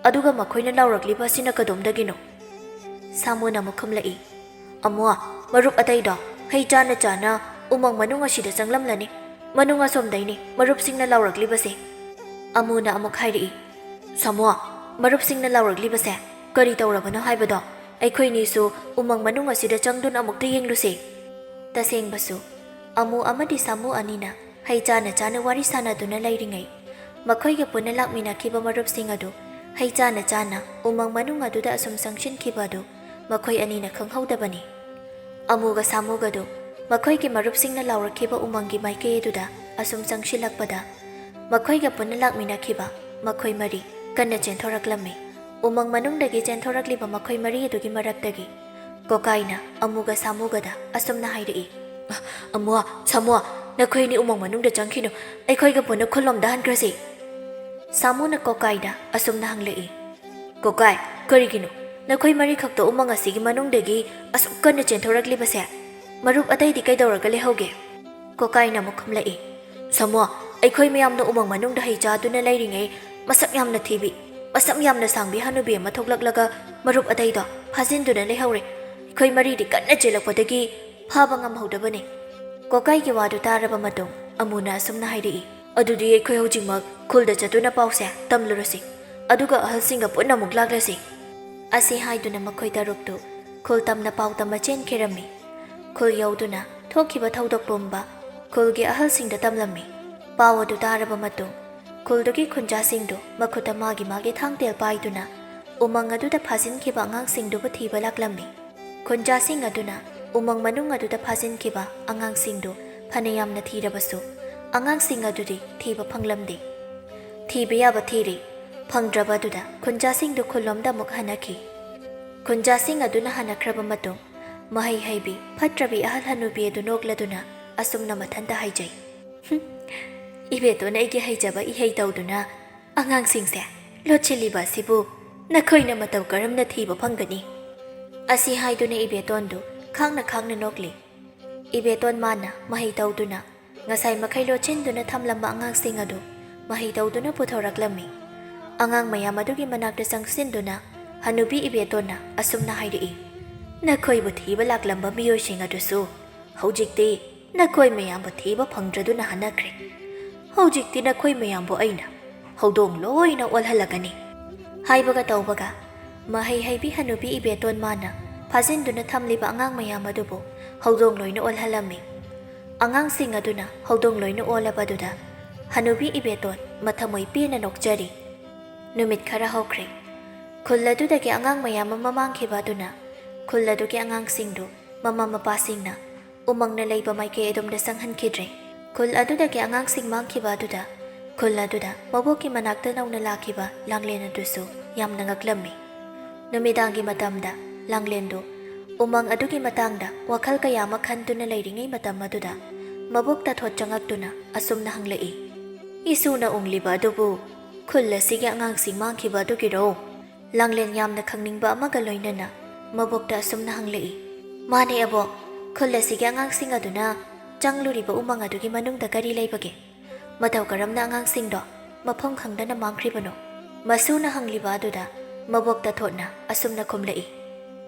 ꯑꯗꯨꯒ ꯃꯈꯣꯏꯅ ꯂꯥꯎꯔꯛꯂꯤꯕ ꯑꯁꯤꯅ ꯀꯗꯣꯝꯗꯒꯤꯅꯣ?" ꯁꯥꯃꯨꯅ ꯑꯃꯨꯛ ꯈꯨꯝꯂꯛꯏ, "ꯑꯃꯨ, ꯃꯔꯨꯞ ꯑꯇꯩꯗꯣ ꯍꯩ ꯆꯥꯅ ꯆꯥꯅ ꯎꯃꯪ ꯃꯅꯨꯡ ꯑꯁꯤꯗ ꯆꯪꯂꯝꯂꯅꯤ꯫ ꯃꯅꯨꯡ ꯑꯁꯣꯝꯗꯩꯅꯤ ꯃꯔꯨꯞꯁꯤꯡꯅ ꯂꯥꯎꯔꯛꯂꯤꯕꯁꯦ꯫" ꯑꯃꯨꯅ ꯑꯃꯨꯛ ꯍꯥꯏꯔꯛꯏ, "ꯁꯥꯃꯨ, ꯃꯔꯨꯞꯁꯤꯡꯅ ꯂꯥꯎꯔꯛꯂꯤꯕꯁꯦ ꯀꯔꯤ ꯇꯧꯔꯕꯅꯣ ꯍꯥꯏꯕꯗꯣ ꯑꯩꯈꯣꯏꯅꯤꯁꯨ ꯎꯃꯪ ꯃꯅꯨꯡ ꯑꯁꯤꯗ ꯆꯪꯗꯨꯅ ꯑꯃꯨꯛꯇ ꯌꯦꯡꯂꯨꯁꯤ꯫" ꯇꯁꯦꯡꯕꯁꯨ, ꯑꯃꯨ ꯑꯃꯗꯤ ꯁꯥꯃꯨ ꯑꯅꯤꯅ ꯍꯩ ꯆꯥꯅ ꯆꯥꯅ ꯋꯥꯔꯤ ꯁꯥꯅꯗꯨꯅ ꯂꯩꯔꯤꯉꯩ, ꯃꯈꯣꯏꯒ ꯄꯨꯟꯅ ꯂꯥꯛꯃꯤꯟꯅꯈꯤꯕ ꯃꯔꯨꯞꯁꯤꯡ ꯑꯗꯨ ꯍꯩ ꯆꯥꯅ ꯆꯥꯅ ꯎꯃꯪ ꯃꯅꯨꯡ ꯑꯗꯨꯗ ꯑꯁꯨꯝ ꯆꯪꯁꯤꯟꯈꯤꯕ ꯑꯗꯨ ꯃꯈꯣꯏ ꯑꯅꯤꯅ ꯈꯪꯍꯧꯗꯕꯅꯤ꯫ ꯑꯃꯨꯒ ꯁꯥꯃꯨꯒꯗꯨ ꯃꯈꯣꯏꯒꯤ ꯃꯔꯨꯞꯁꯤꯡꯅ ꯂꯥꯎꯔꯛꯈꯤꯕ ꯎꯃꯪꯒꯤ ꯃꯥꯏꯀꯩ ꯑꯗꯨꯗ ꯑꯁꯨꯝ ꯆꯪꯁꯤꯜꯂꯛꯄꯗ, ꯃꯈꯣꯏꯒ ꯄꯨꯟꯅ ꯂꯥꯛꯃꯤꯟꯅꯈꯤꯕ ꯃꯈꯣꯏ ꯃꯔꯤ ꯀꯟꯅ ꯆꯦꯟꯊꯣꯔꯛꯂꯝꯃꯤ꯫ ꯎꯃꯪ ꯃꯅꯨꯡꯗꯒꯤ ꯆꯦꯟꯊꯣꯔꯛꯂꯤꯕ ꯃꯈꯣꯏ ꯃꯔꯤ ꯑꯗꯨꯒꯤ ꯃꯔꯛꯇꯒꯤ ꯀꯣꯀꯥꯏꯅ ꯑꯃꯨꯒ ꯁꯥꯃꯨꯒꯗ ꯑꯁꯨꯝꯅ ꯍꯥꯏꯔꯛꯏ, "ꯑꯃꯨ, ꯁꯥꯃꯨ, ꯅꯈꯣꯏ ꯑꯅꯤ ꯎꯃꯪ ꯃꯅꯨꯡꯗ ꯆꯪꯈꯤꯅꯨ, ꯑꯩꯈꯣꯏꯒ ꯄꯨꯟꯅ ꯈꯨꯜꯂꯣꯝꯗ ꯍꯟꯈ꯭ꯔꯁꯤ꯫" ꯁꯥꯃꯨꯅ ꯀꯣꯀꯥꯏꯗ ꯑꯁꯨꯝꯅ ꯍꯪꯂꯛꯏ, "ꯀꯣꯀꯥꯏ, ꯀꯔꯤꯒꯤꯅꯣ ꯅꯈꯣꯏ ꯃꯔꯤꯈꯛꯇ ꯎꯃꯪ ꯑꯁꯤꯒꯤ ꯃꯅꯨꯡꯗꯒꯤ ꯑꯁꯨꯛ ꯀꯟꯅ ꯆꯦꯟꯊꯣꯔꯛꯂꯤꯕꯁꯦ? ꯃꯔꯨꯞ ꯑꯇꯩꯗꯤ ꯀꯩꯗꯧꯔꯒ ꯂꯩꯍꯧꯒꯦ?" ꯀꯣꯀꯥꯏꯅ ꯑꯃꯨꯛ ꯈꯨꯝꯂꯛꯏ, "ꯁꯥꯃꯨ, ꯑꯩꯈꯣꯏ ꯃꯌꯥꯝꯅ ꯎꯃꯪ ꯃꯅꯨꯡꯗ ꯍꯩ ꯆꯥꯗꯨꯅ ꯂꯩꯔꯤꯉꯩ, ꯃꯁꯛ ꯌꯥꯝꯅ ꯊꯤꯕꯤ, ꯃꯁꯝ ꯌꯥꯝꯅ ꯁꯥꯡꯕꯤ ꯍꯅꯨꯕꯤ ꯑꯃ ꯊꯣꯛꯂꯛꯂꯒ ꯃꯔꯨꯞ ꯑꯇꯩꯗꯣ ꯐꯥꯖꯤꯟꯗꯨꯅ ꯂꯩꯍꯧꯔꯦ꯫ ꯑꯩꯈꯣꯏ ꯃꯔꯤꯗꯤ ꯀꯟꯅ ꯆꯦꯜꯂꯛꯄꯗꯒꯤ ꯐꯥꯕ ꯉꯝꯍꯧꯗꯕꯅꯤ꯫" ꯀꯣꯀꯥꯏꯒꯤ ꯋꯥꯗꯨ ꯇꯥꯔꯕ ꯃꯇꯨꯡ ꯑꯃꯨꯅ ꯑꯁꯨꯝꯅ ꯍꯥꯏꯔꯛꯏ, "ꯑꯗꯨꯗꯤ ꯑꯩꯈꯣꯏ ꯍꯧꯖꯤꯛꯃꯛ ꯈꯨꯜꯗ ꯆꯠꯇꯨꯅ ꯄꯥꯎꯁꯦ ꯇꯝꯂꯨꯔꯁꯤ, ꯑꯗꯨꯒ ꯑꯍꯜꯁꯤꯡꯒ ꯄꯨꯟꯅ ꯑꯃꯨꯛ ꯂꯥꯛꯂꯁꯤ꯫" ꯑꯁꯤ ꯍꯥꯏꯗꯨꯅ ꯃꯈꯣꯏ ꯇꯔꯨꯛꯇꯨ ꯈꯨꯜ ꯇꯝꯅ ꯄꯥꯎ ꯇꯝꯕ ꯆꯦꯟꯈꯤꯔꯝꯃꯤ꯫ ꯈꯨꯜ ꯌꯧꯗꯨꯅ ꯊꯣꯛꯈꯤꯕ ꯊꯧꯗꯣꯛ ꯄꯨꯝꯕ ꯈꯨꯜꯒꯤ ꯑꯍꯜꯁꯤꯡꯗ ꯇꯝꯂꯝꯃꯤ꯫ ꯄꯥꯎ ꯑꯗꯨ ꯇꯥꯔꯕ ꯃꯇꯨꯡ ꯈꯨꯜꯗꯨꯒꯤ ꯈꯨꯟꯖꯥꯁꯤꯡꯗꯨ ꯃꯈꯨꯠꯇ ꯃꯥꯒꯤ ꯃꯥꯒꯤ ꯊꯥꯡꯇꯦꯜ ꯄꯥꯏꯗꯨꯅ ꯎꯃꯪ ꯑꯗꯨꯗ ꯐꯥꯖꯤꯟꯈꯤꯕ ꯑꯉꯥꯡꯁꯤꯡꯗꯨꯕꯨ ꯊꯤꯕ ꯂꯥꯛꯂꯝꯃꯤ꯫ ꯈꯨꯟꯖꯥꯁꯤꯡ ꯑꯗꯨꯅ ꯎꯃꯪ ꯃꯅꯨꯡ ꯑꯗꯨꯗ ꯐꯥꯖꯤꯟꯈꯤꯕ ꯑꯉꯥꯡꯁꯤꯡꯗꯨ ꯐꯅꯌꯥꯝꯅ ꯊꯤꯔꯕꯁꯨ, ꯑꯉꯥꯡꯁꯤꯡ ꯑꯗꯨꯗꯤ ꯊꯤꯕ ꯐꯪꯂꯝꯗꯦ꯫ ꯊꯤꯕ ꯌꯥꯕ ꯊꯤꯔꯦ, ꯐꯪꯗ꯭ꯔꯕ ꯑꯗꯨꯗ ꯈꯨꯟꯖꯥꯁꯤꯡꯗꯨ ꯈꯨꯜꯂꯣꯝꯗ ꯑꯃꯨꯛ ꯍꯟꯅꯈꯤ꯫ ꯈꯨꯟꯖꯥꯁꯤꯡ ꯑꯗꯨꯅ ꯍꯟꯅꯈ꯭ꯔꯕ ꯃꯇꯨꯡ, ꯃꯍꯩ ꯍꯩꯕꯤ ꯐꯠꯇ꯭ꯔꯕꯤ ꯑꯍꯜ ꯍꯅꯨꯕꯤ ꯑꯗꯨ ꯅꯣꯛꯂꯗꯨꯅ ꯑꯁꯨꯝꯅ ꯃꯊꯟꯇ ꯍꯥꯏꯖꯩ, "ꯍꯨꯝ, ꯏꯕꯦꯇꯣꯟ ꯑꯩꯒꯤ ꯍꯩꯖꯕ ꯏꯍꯩ ꯇꯧꯗꯨꯅ ꯑꯉꯥꯡꯁꯤꯡꯁꯦ ꯂꯣꯠꯁꯤꯜꯂꯤꯕ ꯑꯁꯤꯕꯨ ꯅꯈꯣꯏꯅ ꯃꯇꯧ ꯀꯔꯝꯅ ꯊꯤꯕ ꯐꯪꯒꯅꯤ?" ꯑꯁꯤ ꯍꯥꯏꯗꯨꯅ ꯏꯕꯦꯇꯣꯟꯗꯨ ꯈꯥꯡꯅ ꯈꯥꯡꯅ ꯅꯣꯛꯂꯤ꯫ ꯏꯕꯦꯇꯣꯟ ꯃꯥꯅ ꯃꯍꯩ ꯇꯧꯗꯨꯅ ꯉꯁꯥꯏ ꯃꯈꯩ ꯂꯣꯠꯁꯤꯟꯗꯨꯅ ꯊꯝꯂꯝꯕ ꯑꯉꯥꯡꯁꯤꯡ ꯑꯗꯨ ꯃꯍꯩ ꯇꯧꯗꯨꯅ ꯄꯨꯊꯣꯔꯛꯂꯝꯃꯤ꯫ ꯑꯉꯥꯡ ꯃꯌꯥꯝ ꯑꯗꯨꯒꯤ ꯃꯅꯥꯛꯇ ꯆꯪꯁꯤꯟꯗꯨꯅ ꯍꯅꯨꯕꯤ ꯏꯕꯦꯇꯣꯟꯅ ꯑꯁꯨꯝꯅ ꯍꯥꯏꯔꯛꯏ, "ꯅꯈꯣꯏꯕꯨ ꯊꯤꯕ ꯂꯥꯛꯂꯝꯕ ꯃꯤꯑꯣꯏꯁꯤꯡ ꯑꯗꯨꯁꯨ ꯍꯧꯖꯤꯛꯇꯤ ꯅꯈꯣꯏ ꯃꯌꯥꯝꯕꯨ ꯊꯤꯕ ꯐꯪꯗ꯭ꯔꯗꯨꯅ ꯍꯟꯅꯈ꯭ꯔꯦ꯫ ꯍꯧꯖꯤꯛꯇꯤ ꯅꯈꯣꯏ ꯃꯌꯥꯝꯕꯨ ꯑꯩꯅ ꯍꯧꯗꯣꯡ ꯂꯣꯏꯅ ꯑꯣꯜꯍꯜꯂꯒꯅꯤ꯫" ꯍꯥꯏꯕꯒ ꯇꯧꯕꯒ ꯃꯍꯩ ꯍꯩꯕꯤ ꯍꯅꯨꯕꯤ ꯏꯕꯦꯇꯣꯟ ꯃꯥꯅ ꯐꯥꯖꯤꯟꯗꯨꯅ ꯊꯝꯂꯤꯕ ꯑꯉꯥꯡ ꯃꯌꯥꯝ ꯑꯗꯨꯕꯨ ꯍꯧꯗꯣꯡ ꯂꯣꯏꯅ ꯑꯣꯜꯍꯜꯂꯝꯃꯤ꯫ ꯑꯉꯥꯡꯁꯤꯡ ꯑꯗꯨꯅ ꯍꯧꯗꯣꯡ ꯂꯣꯏꯅ ꯑꯣꯜꯂꯕꯗꯨꯗ ꯍꯅꯨꯕꯤ ꯏꯕꯦꯇꯣꯟ ꯃꯊꯃꯣꯏ ꯄꯦꯟꯅ ꯅꯣꯛꯆꯔꯤ꯫ ꯅꯨꯃꯤꯠ ꯈꯔ ꯍꯧꯈ꯭ꯔꯦ꯫ ꯈꯨꯜ ꯑꯗꯨꯗꯒꯤ ꯑꯉꯥꯡ ꯃꯌꯥꯝ ꯑꯃ ꯃꯥꯡꯈꯤꯕ ꯑꯗꯨꯅ ꯈꯨꯜ ꯑꯗꯨꯒꯤ ꯑꯉꯥꯡꯁꯤꯡꯗꯨ ꯃꯃꯥ ꯃꯄꯥꯁꯤꯡꯅ ꯎꯃꯪꯅ ꯂꯩꯕ ꯃꯥꯏꯀꯩ ꯑꯗꯣꯝꯗ ꯆꯪꯍꯟꯈꯤꯗ꯭ꯔꯦ꯫ ꯈꯨꯜ ꯑꯗꯨꯗꯒꯤ ꯑꯉꯥꯡꯁꯤꯡ ꯃꯥꯡꯈꯤꯕ ꯑꯗꯨꯗ ꯈꯨꯜ ꯑꯗꯨꯗ ꯃꯕꯣꯛꯀꯤ ꯃꯅꯥꯛꯇ ꯅꯧꯅ ꯂꯥꯛꯈꯤꯕ ꯂꯥꯡꯂꯦꯟ ꯑꯗꯨꯁꯨ ꯌꯥꯝꯅ ꯉꯛꯂꯝꯃꯤ꯫ ꯅꯨꯃꯤꯗꯥꯡꯒꯤ ꯃꯇꯝꯗ ꯂꯥꯡꯂꯦꯟꯗꯨ ꯎꯃꯪ ꯑꯗꯨꯒꯤ ꯃꯇꯥꯡꯗ ꯋꯥꯈꯜ ꯀꯌꯥ ꯑꯃ ꯈꯟꯗꯨꯅ ꯂꯩꯔꯤꯉꯩ ꯃꯇꯝ ꯑꯗꯨꯗ ꯃꯕꯣꯛ ꯇꯥꯊꯣꯠ ꯆꯪꯉꯛꯇꯨꯅ ꯑꯁꯨꯝꯅ ꯍꯪꯂꯛꯏ, "ꯏꯁꯨꯅ ꯎꯪꯂꯤꯕ ꯑꯗꯨꯕꯨ ꯈꯨꯜ ꯑꯁꯤꯒꯤ ꯑꯉꯥꯡꯁꯤꯡ ꯃꯥꯡꯈꯤꯕ ꯑꯗꯨꯒꯤꯔꯣ?" ꯂꯥꯡꯂꯦꯟ ꯌꯥꯝꯅ ꯈꯪꯅꯤꯡꯕ ꯑꯃꯒ ꯂꯣꯏꯅꯅ ꯃꯕꯣꯛꯇ ꯑꯁꯨꯝꯅ ꯍꯪꯂꯛꯏ, "ꯃꯥꯅꯦ ꯑꯕꯣꯛ, ꯈꯨꯜ ꯑꯁꯤꯒꯤ ꯑꯉꯥꯡꯁꯤꯡ ꯑꯗꯨꯅ ꯆꯪꯂꯨꯔꯤꯕ ꯎꯃꯪ ꯑꯗꯨꯒꯤ ꯃꯅꯨꯡꯗ ꯀꯔꯤ ꯂꯩꯕꯒꯦ? ꯃꯇꯧ ꯀꯔꯝꯅ ꯑꯉꯥꯡꯁꯤꯡꯗꯣ ꯃꯐꯝ ꯈꯪꯗꯅ ꯃꯥꯡꯈ꯭ꯔꯤꯕꯅꯣ?" ꯃꯁꯨꯅ ꯍꯪꯂꯤꯕ ꯑꯗꯨꯗ ꯃꯕꯣꯛ ꯇꯥꯊꯣꯠꯅ ꯑꯁꯨꯝꯅ ꯈꯨꯝꯂꯛꯏ,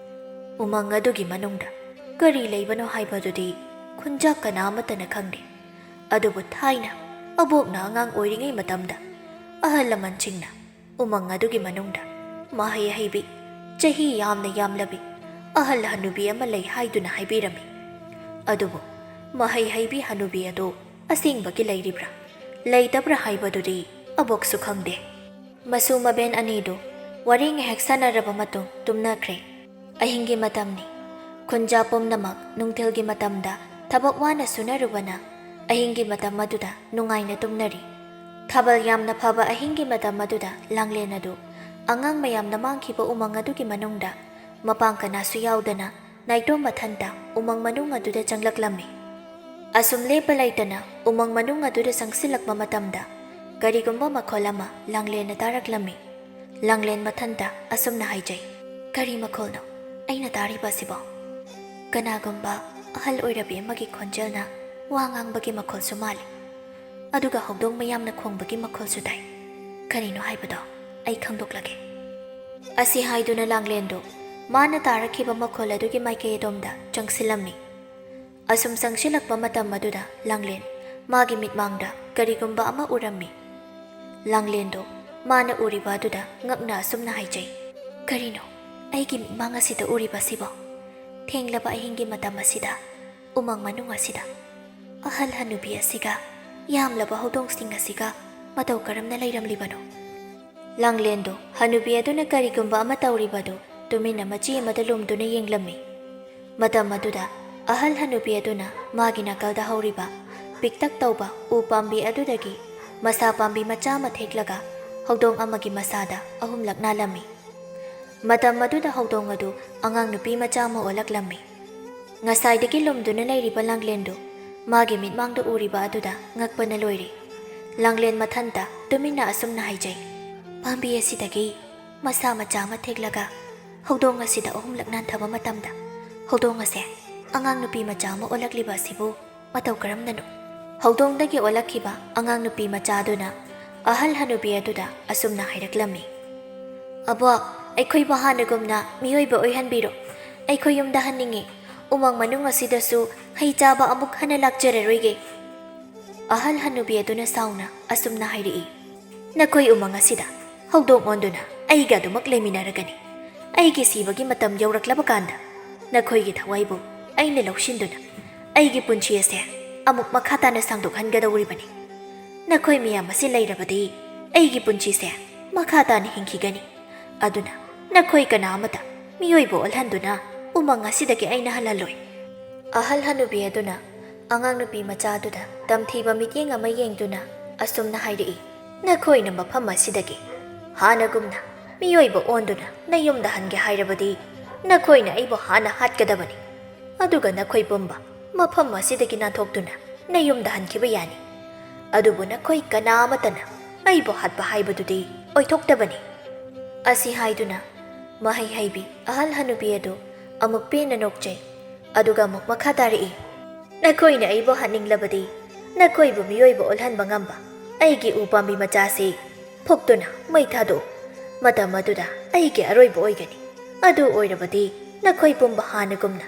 "ꯎꯃꯪ ꯑꯗꯨꯒꯤ ꯃꯅꯨꯡꯗ ꯀꯔꯤ ꯂꯩꯕꯅꯣ ꯍꯥꯏꯕꯗꯨꯗꯤ ꯈꯨꯟꯖꯥ ꯀꯅꯥ ꯑꯃꯠꯇꯅ ꯈꯪꯗꯦ꯫ ꯑꯗꯨꯕꯨ ꯊꯥꯏꯅ ꯑꯕꯣꯛꯅ ꯑꯉꯥꯡ ꯑꯣꯏꯔꯤꯉꯩ ꯃꯇꯝꯗ ꯑꯍꯜ ꯂꯃꯟꯁꯤꯡꯅ ꯎꯃꯪ ꯑꯗꯨꯒꯤ ꯃꯅꯨꯡꯗ ꯃꯍꯩ ꯍꯩꯕꯤ, ꯆꯍꯤ ꯌꯥꯝꯅ ꯌꯥꯝꯂꯕꯤ ꯑꯍꯜ ꯍꯅꯨꯕꯤ ꯑꯃ ꯂꯩ ꯍꯥꯏꯗꯨꯅ ꯍꯥꯏꯕꯤꯔꯝꯃꯤ꯫ ꯑꯗꯨꯕꯨ ꯃꯍꯩ ꯍꯩꯕꯤ ꯍꯅꯨꯕꯤ ꯑꯗꯨ ꯑꯁꯦꯡꯕꯒꯤ ꯂꯩꯔꯤꯕ꯭ꯔꯥ, ꯂꯩꯇꯕ꯭ꯔꯥ ꯍꯥꯏꯕꯗꯨꯗꯤ ꯑꯕꯣꯛꯁꯨ ꯈꯪꯗꯦ꯫ ꯃꯁꯨ ꯃꯕꯦꯟ ꯑꯅꯤꯗꯨ ꯋꯥꯔꯤ ꯉꯥꯏꯍꯥꯛ ꯁꯥꯟꯅꯔꯕ ꯃꯇꯨꯡ ꯇꯨꯝꯅꯈ꯭ꯔꯦ꯫ ꯑꯍꯤꯡꯒꯤ ꯃꯇꯝꯅꯤ꯫ ꯈꯨꯟꯖꯥ ꯄꯨꯝꯅꯃꯛ ꯅꯨꯡꯊꯤꯜꯒꯤ ꯃꯇꯝꯗ ꯊꯕꯛ ꯋꯥꯅ ꯁꯨꯅꯔꯨꯕꯅ ꯑꯍꯤꯡꯒꯤ ꯃꯇꯝ ꯑꯗꯨꯗ ꯅꯨꯡꯉꯥꯏꯅ ꯇꯨꯝꯅꯔꯤ꯫ ꯊꯥꯕꯜ ꯌꯥꯝꯅ ꯐꯕ ꯑꯍꯤꯡꯒꯤ ꯃꯇꯝ ꯑꯗꯨꯗ ꯂꯥꯡꯂꯦꯟ ꯑꯗꯨ ꯑꯉꯥꯡ ꯃꯌꯥꯝꯅ ꯃꯥꯡꯈꯤꯕ ꯎꯃꯪ ꯑꯗꯨꯒꯤ ꯃꯅꯨꯡꯗ ꯃꯄꯥꯡ ꯀꯅꯥꯁꯨ ꯌꯥꯎꯗꯅ ꯅꯥꯏꯇꯣꯝ ꯃꯊꯟꯇ ꯎꯃꯪ ꯃꯅꯨꯡ ꯑꯗꯨꯗ ꯆꯪꯂꯛꯂꯝꯃꯤ꯫ ꯑꯁꯨꯝ ꯂꯦꯞꯄ ꯂꯩꯇꯅ ꯎꯃꯪ ꯃꯅꯨꯡ ꯑꯗꯨꯗ ꯆꯪꯁꯤꯜꯂꯛꯄ ꯃꯇꯝꯗ ꯀꯔꯤꯒꯨꯝꯕ ꯃꯈꯣꯜ ꯑꯃ ꯂꯥꯡꯂꯦꯟꯅ ꯇꯥꯔꯛꯂꯝꯃꯤ꯫ ꯂꯥꯡꯂꯦꯟ ꯃꯊꯟꯇ ꯑꯁꯨꯝꯅ ꯍꯥꯏꯖꯩ, "ꯀꯔꯤ ꯃꯈꯣꯜꯅꯣ ꯑꯩꯅ ꯇꯥꯔꯤꯕ ꯑꯁꯤꯕꯣ? ꯀꯅꯥꯒꯨꯝꯕ ꯑꯍꯜ ꯑꯣꯏꯔꯕꯤ ꯑꯃꯒꯤ ꯈꯣꯟꯖꯦꯜꯅ ꯋꯥ ꯉꯥꯡꯕꯒꯤ ꯃꯈꯣꯜꯁꯨ ꯃꯥꯜꯂꯤ꯫ ꯑꯗꯨꯒ ꯍꯧꯗꯣꯡ ꯃꯌꯥꯝꯅ ꯈꯣꯡꯕꯒꯤ ꯃꯈꯣꯜꯁꯨ ꯇꯥꯏ꯫ ꯀꯔꯤꯅꯣ ꯍꯥꯏꯕꯗꯣ ꯑꯩ ꯈꯪꯗꯣꯛꯂꯒꯦ꯫" ꯑꯁꯤ ꯍꯥꯏꯗꯨꯅ ꯂꯥꯡꯂꯦꯟꯗꯨ ꯃꯥꯅ ꯇꯥꯔꯛꯈꯤꯕ ꯃꯈꯣꯜ ꯑꯗꯨꯒꯤ ꯃꯥꯏꯀꯩ ꯑꯗꯣꯝꯗ ꯆꯪꯁꯤꯜꯂꯝꯃꯤ꯫ ꯑꯁꯨꯝ ꯆꯪꯁꯤꯜꯂꯛꯄ ꯃꯇꯝ ꯑꯗꯨꯗ ꯂꯥꯡꯂꯦꯟ ꯃꯥꯒꯤ ꯃꯤꯠꯃꯥꯡꯗ ꯀꯔꯤꯒꯨꯝꯕ ꯑꯃ ꯎꯔꯝꯃꯤ꯫ ꯂꯥꯡꯂꯦꯟꯗꯨ ꯃꯥꯅ ꯎꯔꯤꯕ ꯑꯗꯨꯗ ꯉꯛꯅ ꯑꯁꯨꯝꯅ ꯍꯥꯏꯖꯩ, "ꯀꯔꯤꯅꯣ ꯑꯩꯒꯤ ꯃꯤꯠꯃꯥꯡ ꯑꯁꯤꯗ ꯎꯔꯤꯕꯁꯤꯕꯣ? ꯊꯦꯡꯂꯕ ꯑꯍꯤꯡꯒꯤ ꯃꯇꯝ ꯑꯁꯤꯗ ꯎꯃꯪ ꯃꯅꯨꯡ ꯑꯁꯤꯗ ꯑꯍꯜ ꯍꯅꯨꯕꯤ ꯑꯁꯤꯒ ꯌꯥꯝꯂꯕ ꯍꯧꯗꯣꯡꯁꯤꯡ ꯑꯁꯤꯒ ꯃꯇꯧ ꯀꯔꯝꯅ ꯂꯩꯔꯝꯂꯤꯕꯅꯣ?" ꯂꯥꯡꯂꯦꯟꯗꯨ ꯍꯅꯨꯕꯤ ꯑꯗꯨꯅ ꯀꯔꯤꯒꯨꯝꯕ ꯑꯃ ꯇꯧꯔꯤꯕꯗꯨ ꯇꯨꯃꯤꯟꯅ ꯃꯆꯤ ꯑꯃꯗ ꯂꯨꯝꯗꯨꯅ ꯌꯦꯡꯂꯝꯃꯤ꯫ ꯃꯇꯝ ꯑꯗꯨꯗ ꯑꯍꯜ ꯍꯅꯨꯕꯤ ꯑꯗꯨꯅ ꯃꯥꯒꯤ ꯅꯥꯀꯜꯗ ꯍꯧꯔꯤꯕ ꯄꯤꯛꯇꯛ ꯇꯧꯕ ꯎ ꯄꯥꯝꯕꯤ ꯑꯗꯨꯗꯒꯤ ꯃꯁꯥ ꯄꯥꯝꯕꯤ ꯃꯆꯥ ꯑꯃ ꯊꯦꯛꯂꯒ ꯍꯧꯗꯣꯡ ꯑꯃꯒꯤ ꯃꯁꯥꯗ ꯑꯍꯨꯝꯂꯛ ꯅꯥꯜꯂꯝꯃꯤ꯫ ꯃꯇꯝ ꯑꯗꯨꯗ ꯍꯧꯗꯣꯡ ꯑꯗꯨ ꯑꯉꯥꯡ ꯅꯨꯄꯤ ꯃꯆꯥ ꯑꯃ ꯑꯣꯜꯂꯛꯂꯝꯃꯤ꯫ ꯉꯁꯥꯏꯗꯒꯤ ꯂꯨꯝꯗꯨꯅ ꯂꯩꯔꯤꯕ ꯂꯥꯡꯂꯦꯟꯗꯨ ꯃꯥꯒꯤ ꯃꯤꯠꯃꯥꯡꯗ ꯎꯔꯤꯕ ꯑꯗꯨꯗ ꯉꯛꯄꯅ ꯂꯣꯏꯔꯦ꯫ ꯂꯥꯡꯂꯦꯟ ꯃꯊꯟꯇ ꯇꯨꯃꯤꯟꯅ ꯑꯁꯨꯝꯅ ꯍꯥꯏꯖꯩ, "ꯄꯥꯝꯕꯤ ꯑꯁꯤꯗꯒꯤ ꯃꯁꯥ ꯃꯆꯥ ꯑꯃ ꯊꯦꯛꯂꯒ ꯍꯧꯗꯣꯡ ꯑꯁꯤꯗ ꯑꯍꯨꯝꯂꯛ ꯅꯥꯟꯊꯕ ꯃꯇꯝꯗ ꯍꯧꯗꯣꯡ ꯑꯁꯦ ꯑꯉꯥꯡ ꯅꯨꯄꯤ ꯃꯆꯥ ꯑꯃ ꯑꯣꯜꯂꯛꯂꯤꯕ ꯑꯁꯤꯕꯨ ꯃꯇꯧ ꯀꯔꯝꯅꯅꯣ?" ꯍꯧꯗꯣꯡꯗꯒꯤ ꯑꯣꯜꯂꯛꯈꯤꯕ ꯑꯉꯥꯡ ꯅꯨꯄꯤ ꯃꯆꯥꯗꯨꯅ ꯑꯍꯜ ꯍꯅꯨꯕꯤ ꯑꯗꯨꯗ ꯑꯁꯨꯝꯅ ꯍꯥꯏꯔꯛꯂꯝꯃꯤ, "ꯑꯕꯣꯛ, ꯑꯩꯈꯣꯏꯕꯨ ꯍꯥꯟꯅꯒꯨꯝꯅ ꯃꯤꯑꯣꯏꯕ ꯑꯣꯏꯍꯟꯕꯤꯔꯣ꯫ ꯑꯩꯈꯣꯏ ꯌꯨꯝꯗ ꯍꯟꯅꯤꯡꯉꯤ꯫ ꯎꯃꯪ ꯃꯅꯨꯡ ꯑꯁꯤꯗꯁꯨ ꯍꯩ ꯆꯥꯕ ꯑꯃꯨꯛ ꯍꯟꯅ ꯂꯥꯛꯆꯔꯔꯣꯏꯒꯦ꯫" ꯑꯍꯜ ꯍꯅꯨꯕꯤ ꯑꯗꯨꯅ ꯁꯥꯎꯅ ꯑꯁꯨꯝꯅ ꯍꯥꯏꯔꯛꯏ, "ꯅꯈꯣꯏ ꯎꯃꯪ ꯑꯁꯤꯗ ꯍꯧꯗꯣꯡ ꯑꯣꯟꯗꯨꯅ ꯑꯩꯒ ꯑꯗꯨꯃꯛ ꯂꯩꯃꯤꯟꯅꯔꯒꯅꯤ꯫ ꯑꯩꯒꯤ ꯁꯤꯕꯒꯤ ꯃꯇꯝ ꯌꯧꯔꯛꯂꯕ ꯀꯥꯟꯗ ꯅꯈꯣꯏꯒꯤ ꯊꯋꯥꯏꯕꯨ ꯑꯩꯅ ꯂꯧꯁꯤꯟꯗꯨꯅ ꯑꯩꯒꯤ ꯄꯨꯟꯁꯤ ꯑꯁꯦ ꯑꯃꯨꯛ ꯃꯈꯥ ꯇꯥꯅ ꯁꯥꯡꯗꯣꯛꯍꯟꯒꯗꯧꯔꯤꯕꯅꯤ꯫ ꯅꯈꯣꯏ ꯃꯤꯌꯥꯝ ꯑꯁꯤ ꯂꯩꯔꯕꯗꯤ ꯑꯩꯒꯤ ꯄꯨꯟꯁꯤꯁꯦ ꯃꯈꯥ ꯇꯥꯅ ꯍꯤꯡꯈꯤꯒꯅꯤ꯫ ꯑꯗꯨꯅ ꯅꯈꯣꯏ ꯀꯅꯥ ꯑꯃꯇ ꯃꯤꯑꯣꯏꯕ ꯑꯣꯜꯍꯟꯗꯨꯅ ꯎꯃꯪ ꯑꯁꯤꯗꯒꯤ ꯑꯩꯅ ꯍꯜꯍꯜꯂꯣꯏ꯫" ꯑꯍꯜ ꯍꯅꯨꯕꯤ ꯑꯗꯨꯅ ꯑꯉꯥꯡ ꯅꯨꯄꯤ ꯃꯆꯥ ꯑꯗꯨꯗ ꯇꯝꯊꯤꯕ ꯃꯤꯠꯌꯦꯡ ꯑꯃ ꯌꯦꯡꯗꯨꯅ ꯑꯁꯨꯝꯅ ꯍꯥꯏꯔꯛꯏ, "ꯅꯈꯣꯏꯅ ꯃꯐꯝ ꯑꯁꯤꯗꯒꯤ ꯍꯥꯟꯅꯒꯨꯝꯅ ꯃꯤꯑꯣꯏꯕ ꯑꯣꯟꯗꯨꯅ ꯅꯌꯨꯝꯗ ꯍꯟꯒꯦ ꯍꯥꯏꯔꯕꯗꯤ ꯅꯈꯣꯏꯅ ꯑꯩꯕꯨ ꯍꯥꯟꯅ ꯍꯥꯠꯀꯗꯕꯅꯤ꯫ ꯑꯗꯨꯒ ꯅꯈꯣꯏ ꯄꯨꯝꯕ ꯃꯐꯝ ꯑꯁꯤꯗꯒꯤ ꯅꯥꯟꯊꯣꯛꯇꯨꯅ ꯅꯌꯨꯝꯗ ꯍꯟꯈꯤꯕ ꯌꯥꯅꯤ꯫ ꯑꯗꯨꯕꯨ ꯅꯈꯣꯏ ꯀꯅꯥ ꯑꯃꯠꯇꯅ ꯑꯩꯕꯨ ꯍꯥꯠꯄ ꯍꯥꯏꯕꯗꯨꯗꯤ ꯑꯣꯏꯊꯣꯛꯇꯕꯅꯤ꯫" ꯑꯁꯤ ꯍꯥꯏꯗꯨꯅ ꯃꯍꯩ ꯍꯩꯕꯤ ꯑꯍꯜ ꯍꯅꯨꯕꯤ ꯑꯗꯨ ꯑꯃꯨꯛ ꯄꯦꯟꯅ ꯅꯣꯛꯆꯩ꯫ ꯑꯗꯨꯒ ꯑꯃꯨꯛ ꯃꯈꯥ ꯇꯥꯔꯛꯏ, "ꯅꯈꯣꯏꯅ ꯑꯩꯕꯨ ꯍꯥꯠꯅꯤꯡꯂꯕꯗꯤ ꯅꯈꯣꯏꯕꯨ ꯃꯤꯑꯣꯏꯕ ꯑꯣꯜꯍꯟꯕ ꯉꯝꯕ ꯑꯩꯒꯤ ꯎ ꯄꯥꯝꯕꯤ ꯃꯆꯥꯁꯤ ꯐꯨꯛꯇꯨꯅ ꯃꯩ ꯊꯥꯗꯣꯛꯎ꯫ ꯃꯇꯝ ꯑꯗꯨꯗ ꯑꯩꯒꯤ ꯑꯔꯣꯏꯕ ꯑꯣꯏꯒꯅꯤ꯫ ꯑꯗꯨ ꯑꯣꯏꯔꯕꯗꯤ ꯅꯈꯣꯏ ꯄꯨꯝꯕ ꯍꯥꯟꯅꯒꯨꯝꯅ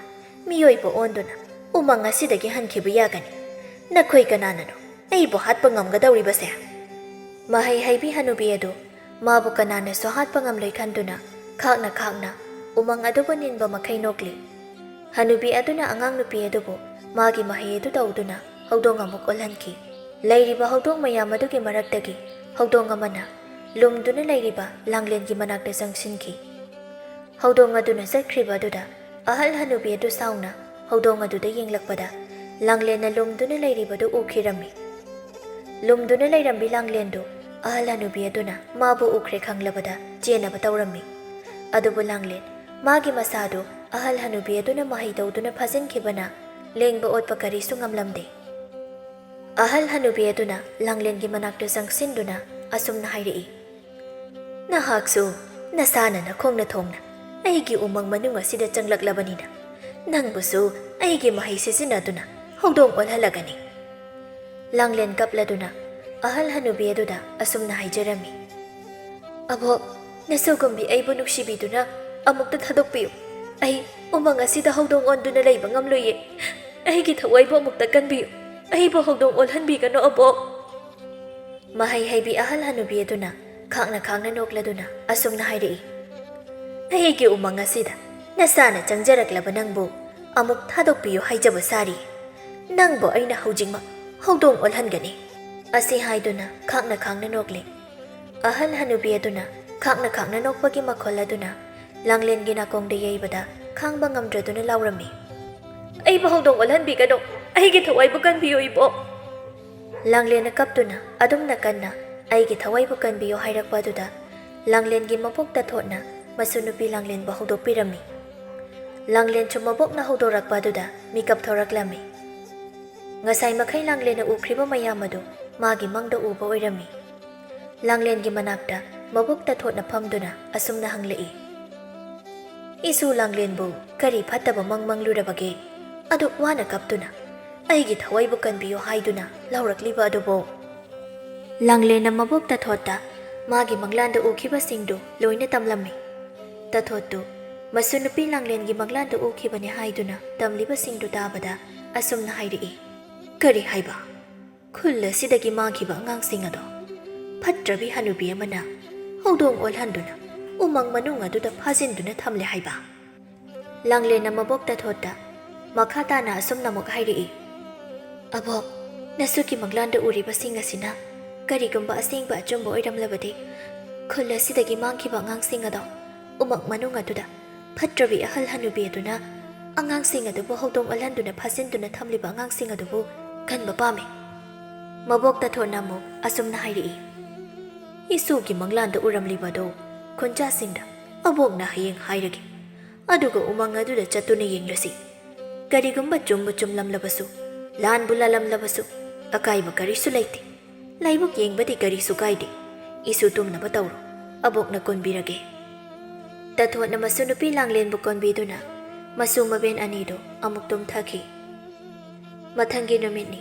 ꯃꯤꯑꯣꯏꯕ ꯑꯣꯟꯗꯨꯅ ꯎꯃꯪ ꯑꯁꯤꯗꯒꯤ ꯍꯟꯈꯤꯕ ꯌꯥꯒꯅꯤ꯫ ꯅꯈꯣꯏ ꯀꯅꯥꯅꯅꯣ ꯑꯩꯕꯨ ꯍꯥꯠꯄ ꯉꯝꯒꯗꯧꯔꯤꯕꯁꯦ?" ꯃꯍꯩ ꯍꯩꯕꯤ ꯍꯅꯨꯕꯤ ꯑꯗꯨ ꯃꯥꯕꯨ ꯀꯅꯥꯅꯁꯨ ꯍꯥꯠꯄ ꯉꯝꯂꯣꯏ ꯈꯟꯗꯨꯅ ꯈꯥꯛꯅ ꯈꯥꯛꯅ ꯎꯃꯪ ꯑꯗꯨꯕꯨ ꯅꯤꯟꯕ ꯃꯈꯩ ꯅꯣꯛꯂꯤ꯫ ꯍꯅꯨꯕꯤ ꯑꯗꯨꯅ ꯑꯉꯥꯡ ꯅꯨꯄꯤ ꯑꯗꯨꯕꯨ ꯃꯥꯒꯤ ꯃꯍꯩ ꯑꯗꯨ ꯇꯧꯗꯨꯅ ꯍꯧꯗꯣꯡ ꯑꯃꯨꯛ ꯑꯣꯜꯍꯟꯈꯤ꯫ ꯂꯩꯔꯤꯕ ꯍꯧꯗꯣꯡ ꯃꯌꯥꯝ ꯑꯗꯨꯒꯤ ꯃꯔꯛꯇꯒꯤ ꯍꯧꯗꯣꯡ ꯑꯃꯅ ꯂꯨꯝꯗꯨꯅ ꯂꯩꯔꯤꯕ ꯂꯥꯡꯂꯦꯟꯒꯤ ꯃꯅꯥꯛꯇ ꯆꯪꯁꯤꯟꯈꯤ꯫ ꯍꯧꯗꯣꯡ ꯑꯗꯨꯅ ꯆꯠꯈ꯭ꯔꯤꯕ ꯑꯗꯨꯗ ꯑꯍꯜ ꯍꯅꯨꯕꯤ ꯑꯗꯨ ꯁꯥꯎꯅ ꯍꯧꯗꯣꯡ ꯑꯗꯨꯗ ꯌꯦꯡꯂꯛꯄꯗ ꯂꯥꯡꯂꯦꯟꯅ ꯂꯨꯝꯗꯨꯅ ꯂꯩꯔꯤꯕꯗꯨ ꯎꯈꯤꯔꯝꯃꯤ꯫ ꯂꯨꯝꯗꯨꯅ ꯂꯩꯔꯝꯕꯤ ꯂꯥꯡꯂꯦꯟꯗꯨ ꯑꯍꯜ ꯍꯅꯨꯕꯤ ꯑꯗꯨꯅ ꯃꯥꯕꯨ ꯎꯈ꯭ꯔꯦ ꯈꯪꯂꯕꯗ ꯆꯦꯟꯅꯕ ꯇꯧꯔꯝꯃꯤ꯫ ꯑꯗꯨꯕꯨ ꯂꯥꯡꯂꯦꯟ ꯃꯥꯒꯤ ꯃꯁꯥꯗꯨ ꯑꯍꯜ ꯍꯅꯨꯕꯤ ꯑꯗꯨꯅ ꯃꯍꯩ ꯇꯧꯗꯨꯅ ꯐꯥꯖꯤꯟꯈꯤꯕꯅ ꯂꯦꯡꯕ ꯑꯣꯠꯄ ꯀꯔꯤꯁꯨ ꯉꯝꯂꯝꯗꯦ꯫ ꯑꯍꯜ ꯍꯅꯨꯕꯤ ꯑꯗꯨꯅ ꯂꯥꯡꯂꯦꯟꯒꯤ ꯃꯅꯥꯛꯇ ꯆꯪꯁꯤꯟꯗꯨꯅ ꯑꯁꯨꯝꯅ ꯍꯥꯏꯔꯛꯏ, "ꯅꯍꯥꯛꯁꯨ ꯅꯁꯥꯅ ꯅꯈꯣꯡꯅ ꯊꯣꯡꯅ ꯑꯩꯒꯤ ꯎꯃꯪ ꯃꯅꯨꯡ ꯑꯁꯤꯗ ꯆꯪꯂꯛꯂꯕꯅꯤꯅ ꯅꯪꯕꯨꯁꯨ ꯑꯩꯒꯤ ꯃꯍꯩ ꯁꯤꯖꯤꯟꯅꯗꯨꯅ ꯍꯧꯗꯣꯡ ꯑꯣꯜꯍꯜꯂꯒꯅꯤ꯫" ꯂꯥꯡꯂꯦꯟ ꯀꯞꯂꯗꯨꯅ ꯑꯍꯜ ꯍꯅꯨꯕꯤ ꯑꯗꯨꯗ ꯑꯁꯨꯝꯅ ꯍꯥꯏꯖꯔꯝꯃꯤ, "ꯑꯕꯣꯛ, ꯅꯁꯨꯒꯨꯝꯕꯤ ꯑꯩꯕꯨ ꯅꯨꯡꯁꯤꯕꯤꯗꯨꯅ ꯑꯃꯨꯛꯇ ꯊꯥꯗꯣꯛꯄꯤꯌꯨ꯫ ꯑꯩ ꯎꯃꯪ ꯑꯁꯤꯗ ꯍꯧꯗꯣꯡ ꯑꯣꯟꯗꯨꯅ ꯂꯩꯕ ꯉꯝꯂꯣꯏꯌꯦ꯫ ꯑꯩꯒꯤ ꯊꯋꯥꯏꯕꯨ ꯑꯃꯨꯛꯇ ꯀꯟꯕꯤꯌꯨ꯫" "ꯑꯩꯕꯨ ꯍꯧꯗꯣꯡ ꯑꯣꯜꯍꯟꯕꯤꯒꯅꯨ, ꯑꯕꯣꯛ!" ꯃꯍꯩ ꯍꯩꯕꯤ ꯑꯍꯜ ꯍꯅꯨꯕꯤ ꯑꯗꯨꯅ ꯈꯥꯡꯅ ꯈꯥꯡꯅ ꯅꯣꯛꯂꯗꯨꯅ ꯑꯁꯨꯝꯅ ꯍꯥꯏꯔꯛꯏ, "ꯑꯩꯒꯤ ꯎꯃꯪ ꯑꯁꯤꯗ ꯅꯁꯥꯅ ꯆꯪꯖꯔꯛꯂꯕ ꯅꯪꯕꯨ ꯑꯃꯨꯛ ꯊꯥꯗꯣꯛꯄꯤꯌꯨ ꯍꯥꯏꯖꯕ ꯁꯥꯔꯤ꯫ ꯅꯪꯕꯨ ꯑꯩꯅ ꯍꯧꯖꯤꯛꯃꯛ ꯍꯧꯗꯣꯡ ꯑꯣꯜꯍꯟꯒꯅꯤ!" ꯑꯁꯤ ꯍꯥꯏꯗꯨꯅ ꯈꯥꯡꯅ ꯈꯥꯡꯅ ꯅꯣꯛꯂꯦ꯫ ꯑꯍꯜ ꯍꯅꯨꯕꯤ ꯑꯗꯨꯅ ꯈꯥꯡꯅ ꯈꯥꯡꯅ ꯅꯣꯛꯄꯒꯤ ꯃꯈꯣꯜ ꯑꯗꯨꯅ ꯂꯥꯡꯂꯦꯟꯒꯤ ꯅꯥꯀꯣꯡꯗ ꯌꯩꯕꯗ ꯈꯥꯡꯕ ꯉꯝꯗ꯭ꯔꯗꯨꯅ ꯂꯥꯎꯔꯝꯃꯤ, "ꯑꯩꯕꯨ ꯍꯧꯗꯣꯡ ꯑꯣꯜꯍꯟꯕꯤꯒꯅꯨ! ꯑꯩꯒꯤ ꯊꯋꯥꯏꯕꯨ ꯀꯟꯕꯤꯌꯨ, ꯏꯕꯣꯛ!" ꯂꯥꯡꯂꯦꯟꯅ ꯀꯞꯇꯨꯅ ꯑꯗꯨꯝꯅ ꯀꯟꯅ "ꯑꯩꯒꯤ ꯊꯋꯥꯏꯕꯨ ꯀꯟꯕꯤꯌꯨ" ꯍꯥꯏꯔꯛꯄ ꯑꯗꯨꯗ ꯂꯥꯡꯂꯦꯟꯒꯤ ꯃꯕꯣꯛ ꯇꯊꯣꯠꯅ ꯃꯁꯨ ꯅꯨꯄꯤ ꯂꯥꯡꯂꯦꯟꯕꯨ ꯍꯧꯗꯣꯛꯄꯤꯔꯝꯃꯤ꯫ ꯂꯥꯡꯂꯦꯟꯁꯨ ꯃꯕꯣꯛꯅ ꯍꯧꯗꯣꯔꯛꯄ ꯑꯗꯨꯗ ꯃꯤꯀꯞ ꯊꯣꯔꯛꯂꯝꯃꯤ꯫ ꯉꯁꯥꯏ ꯃꯈꯩ ꯂꯥꯡꯂꯦꯟꯅ ꯎꯈ꯭ꯔꯤꯕ ꯃꯌꯥꯝ ꯑꯗꯨ ꯃꯥꯒꯤ ꯃꯪꯗ ꯎꯕ ꯑꯣꯏꯔꯝꯃꯤ꯫ ꯂꯥꯡꯂꯦꯟꯒꯤ ꯃꯅꯥꯛꯇ ꯃꯕꯣꯛ ꯇꯊꯣꯠꯅ ꯐꯝꯗꯨꯅ ꯑꯁꯨꯝꯅ ꯍꯪꯂꯛꯏ, "ꯏꯁꯨ ꯂꯥꯡꯂꯦꯟꯕꯨ ꯀꯔꯤ ꯐꯠꯇꯕ ꯃꯪ ꯃꯪꯂꯨꯔꯕꯒꯦ? ꯑꯗꯨꯛ ꯋꯥꯅ ꯀꯞꯇꯨꯅ ꯑꯩꯒꯤ ꯊꯋꯥꯏꯕꯨ ꯀꯟꯕꯤꯌꯨ ꯍꯥꯏꯗꯨꯅ ꯂꯥꯎꯔꯛꯂꯤꯕ ꯑꯗꯨꯕꯨ?" ꯂꯥꯡꯂꯦꯟꯅ ꯃꯕꯣꯛ ꯇꯊꯣꯠꯇ ꯃꯥꯒꯤ ꯃꯪꯂꯥꯟꯗ ꯎꯈꯤꯕꯁꯤꯡꯗꯨ ꯂꯣꯏꯅ ꯇꯝꯂꯝꯃꯤ꯫ ꯇꯊꯣꯠꯇꯨ ꯃꯁꯨ ꯅꯨꯄꯤ ꯂꯥꯡꯂꯦꯟꯒꯤ ꯃꯪꯂꯥꯟꯗ ꯎꯈꯤꯕꯅꯤ ꯍꯥꯏꯗꯨꯅ ꯇꯝꯂꯤꯕꯁꯤꯡꯗꯨ ꯇꯥꯕꯗ ꯑꯁꯨꯝꯅ ꯍꯥꯏꯔꯛꯏ, "ꯀꯔꯤ ꯍꯥꯏꯕ? ꯈꯨꯜ ꯑꯁꯤꯗꯒꯤ ꯃꯥꯡꯈꯤꯕ ꯑꯉꯥꯡꯁꯤꯡ ꯑꯗꯣ ꯐꯠꯇ꯭ꯔꯕꯤ ꯍꯅꯨꯕꯤ ꯑꯃꯅ ꯍꯧꯗꯣꯡ ꯑꯣꯜꯍꯟꯗꯨꯅ ꯎꯃꯪ ꯃꯅꯨꯡ ꯑꯗꯨꯗ ꯐꯥꯖꯤꯟꯗꯨꯅ ꯊꯝꯂꯦ ꯍꯥꯏꯕ?" ꯂꯥꯡꯂꯦꯟꯅ ꯃꯕꯣꯛ ꯇꯊꯣꯠꯇ ꯃꯈꯥ ꯇꯥꯅ ꯑꯁꯨꯝꯅ ꯑꯃꯨꯛ ꯍꯥꯏꯔꯛꯏ, "ꯑꯕꯣꯛ, ꯅꯁꯨꯒꯤ ꯃꯪꯂꯥꯟꯗ ꯎꯔꯤꯕꯁꯤꯡ ꯑꯁꯤꯅ ꯀꯔꯤꯒꯨꯝꯕ ꯑꯁꯦꯡꯕ ꯑꯆꯨꯝꯕ ꯑꯣꯏꯔꯝꯂꯕꯗꯤ, ꯈꯨꯜ ꯑꯁꯤꯗꯒꯤ ꯃꯥꯡꯈꯤꯕ ꯑꯉꯥꯡꯁꯤꯡ ꯑꯗꯣ ꯎꯃꯪ ꯃꯅꯨꯡ ꯑꯗꯨꯗ ꯐꯠꯇ꯭ꯔꯕꯤ ꯑꯍꯜ ꯍꯅꯨꯕꯤ ꯑꯗꯨꯅ ꯑꯉꯥꯡꯁꯤꯡ ꯑꯗꯨꯕꯨ ꯍꯧꯗꯣꯡ ꯑꯣꯜꯍꯟꯗꯨꯅ ꯐꯥꯖꯤꯟꯗꯨꯅ ꯊꯝꯂꯤꯕ ꯑꯉꯥꯡꯁꯤꯡ ꯑꯗꯨꯕꯨ ꯀꯟꯕ ꯄꯥꯝꯃꯤ꯫" ꯃꯕꯣꯛ ꯇꯊꯣꯠꯅ ꯑꯃꯨꯛ ꯑꯁꯨꯝꯅ ꯍꯥꯏꯔꯛꯏ, "ꯏꯁꯨꯒꯤ ꯃꯪꯂꯥꯟꯗ ꯎꯔꯝꯂꯤꯕ ꯑꯗꯨ ꯈꯨꯟꯖꯥꯁꯤꯡꯗ ꯑꯕꯣꯛꯅ ꯍꯌꯦꯡ ꯍꯥꯏꯔꯒꯦ꯫ ꯑꯗꯨꯒ ꯎꯃꯪ ꯑꯗꯨꯗ ꯆꯠꯇꯨꯅ ꯌꯦꯡꯂꯁꯤ꯫ ꯀꯔꯤꯒꯨꯝꯕ ꯆꯨꯝꯕꯨ ꯆꯨꯝꯂꯝꯂꯕꯁꯨ, ꯂꯥꯟꯕꯨ ꯂꯥꯜꯂꯝꯂꯕꯁꯨ, ꯑꯀꯥꯏꯕ ꯀꯔꯤꯁꯨ ꯂꯩꯇꯦ꯫ ꯂꯥꯏꯕꯛ ꯌꯦꯡꯕꯗꯤ ꯀꯔꯤꯁꯨ ꯀꯥꯏꯗꯦ꯫ ꯏꯁꯨ ꯇꯨꯝꯅꯕ ꯇꯧꯔꯣ, ꯑꯕꯣꯛꯅ ꯀꯣꯟꯕꯤꯔꯒꯦ꯫" ꯇꯊꯣꯠꯅ ꯃꯁꯨ ꯅꯨꯄꯤ ꯂꯥꯡꯂꯦꯟꯕꯨ ꯀꯣꯟꯕꯤꯗꯨꯅ ꯃꯁꯨ ꯃꯕꯦꯟ ꯑꯅꯤꯗꯨ ꯑꯃꯨꯛ ꯇꯨꯝꯊꯈꯤ꯫ ꯃꯊꯪꯒꯤ ꯅꯨꯃꯤꯠꯅꯤ꯫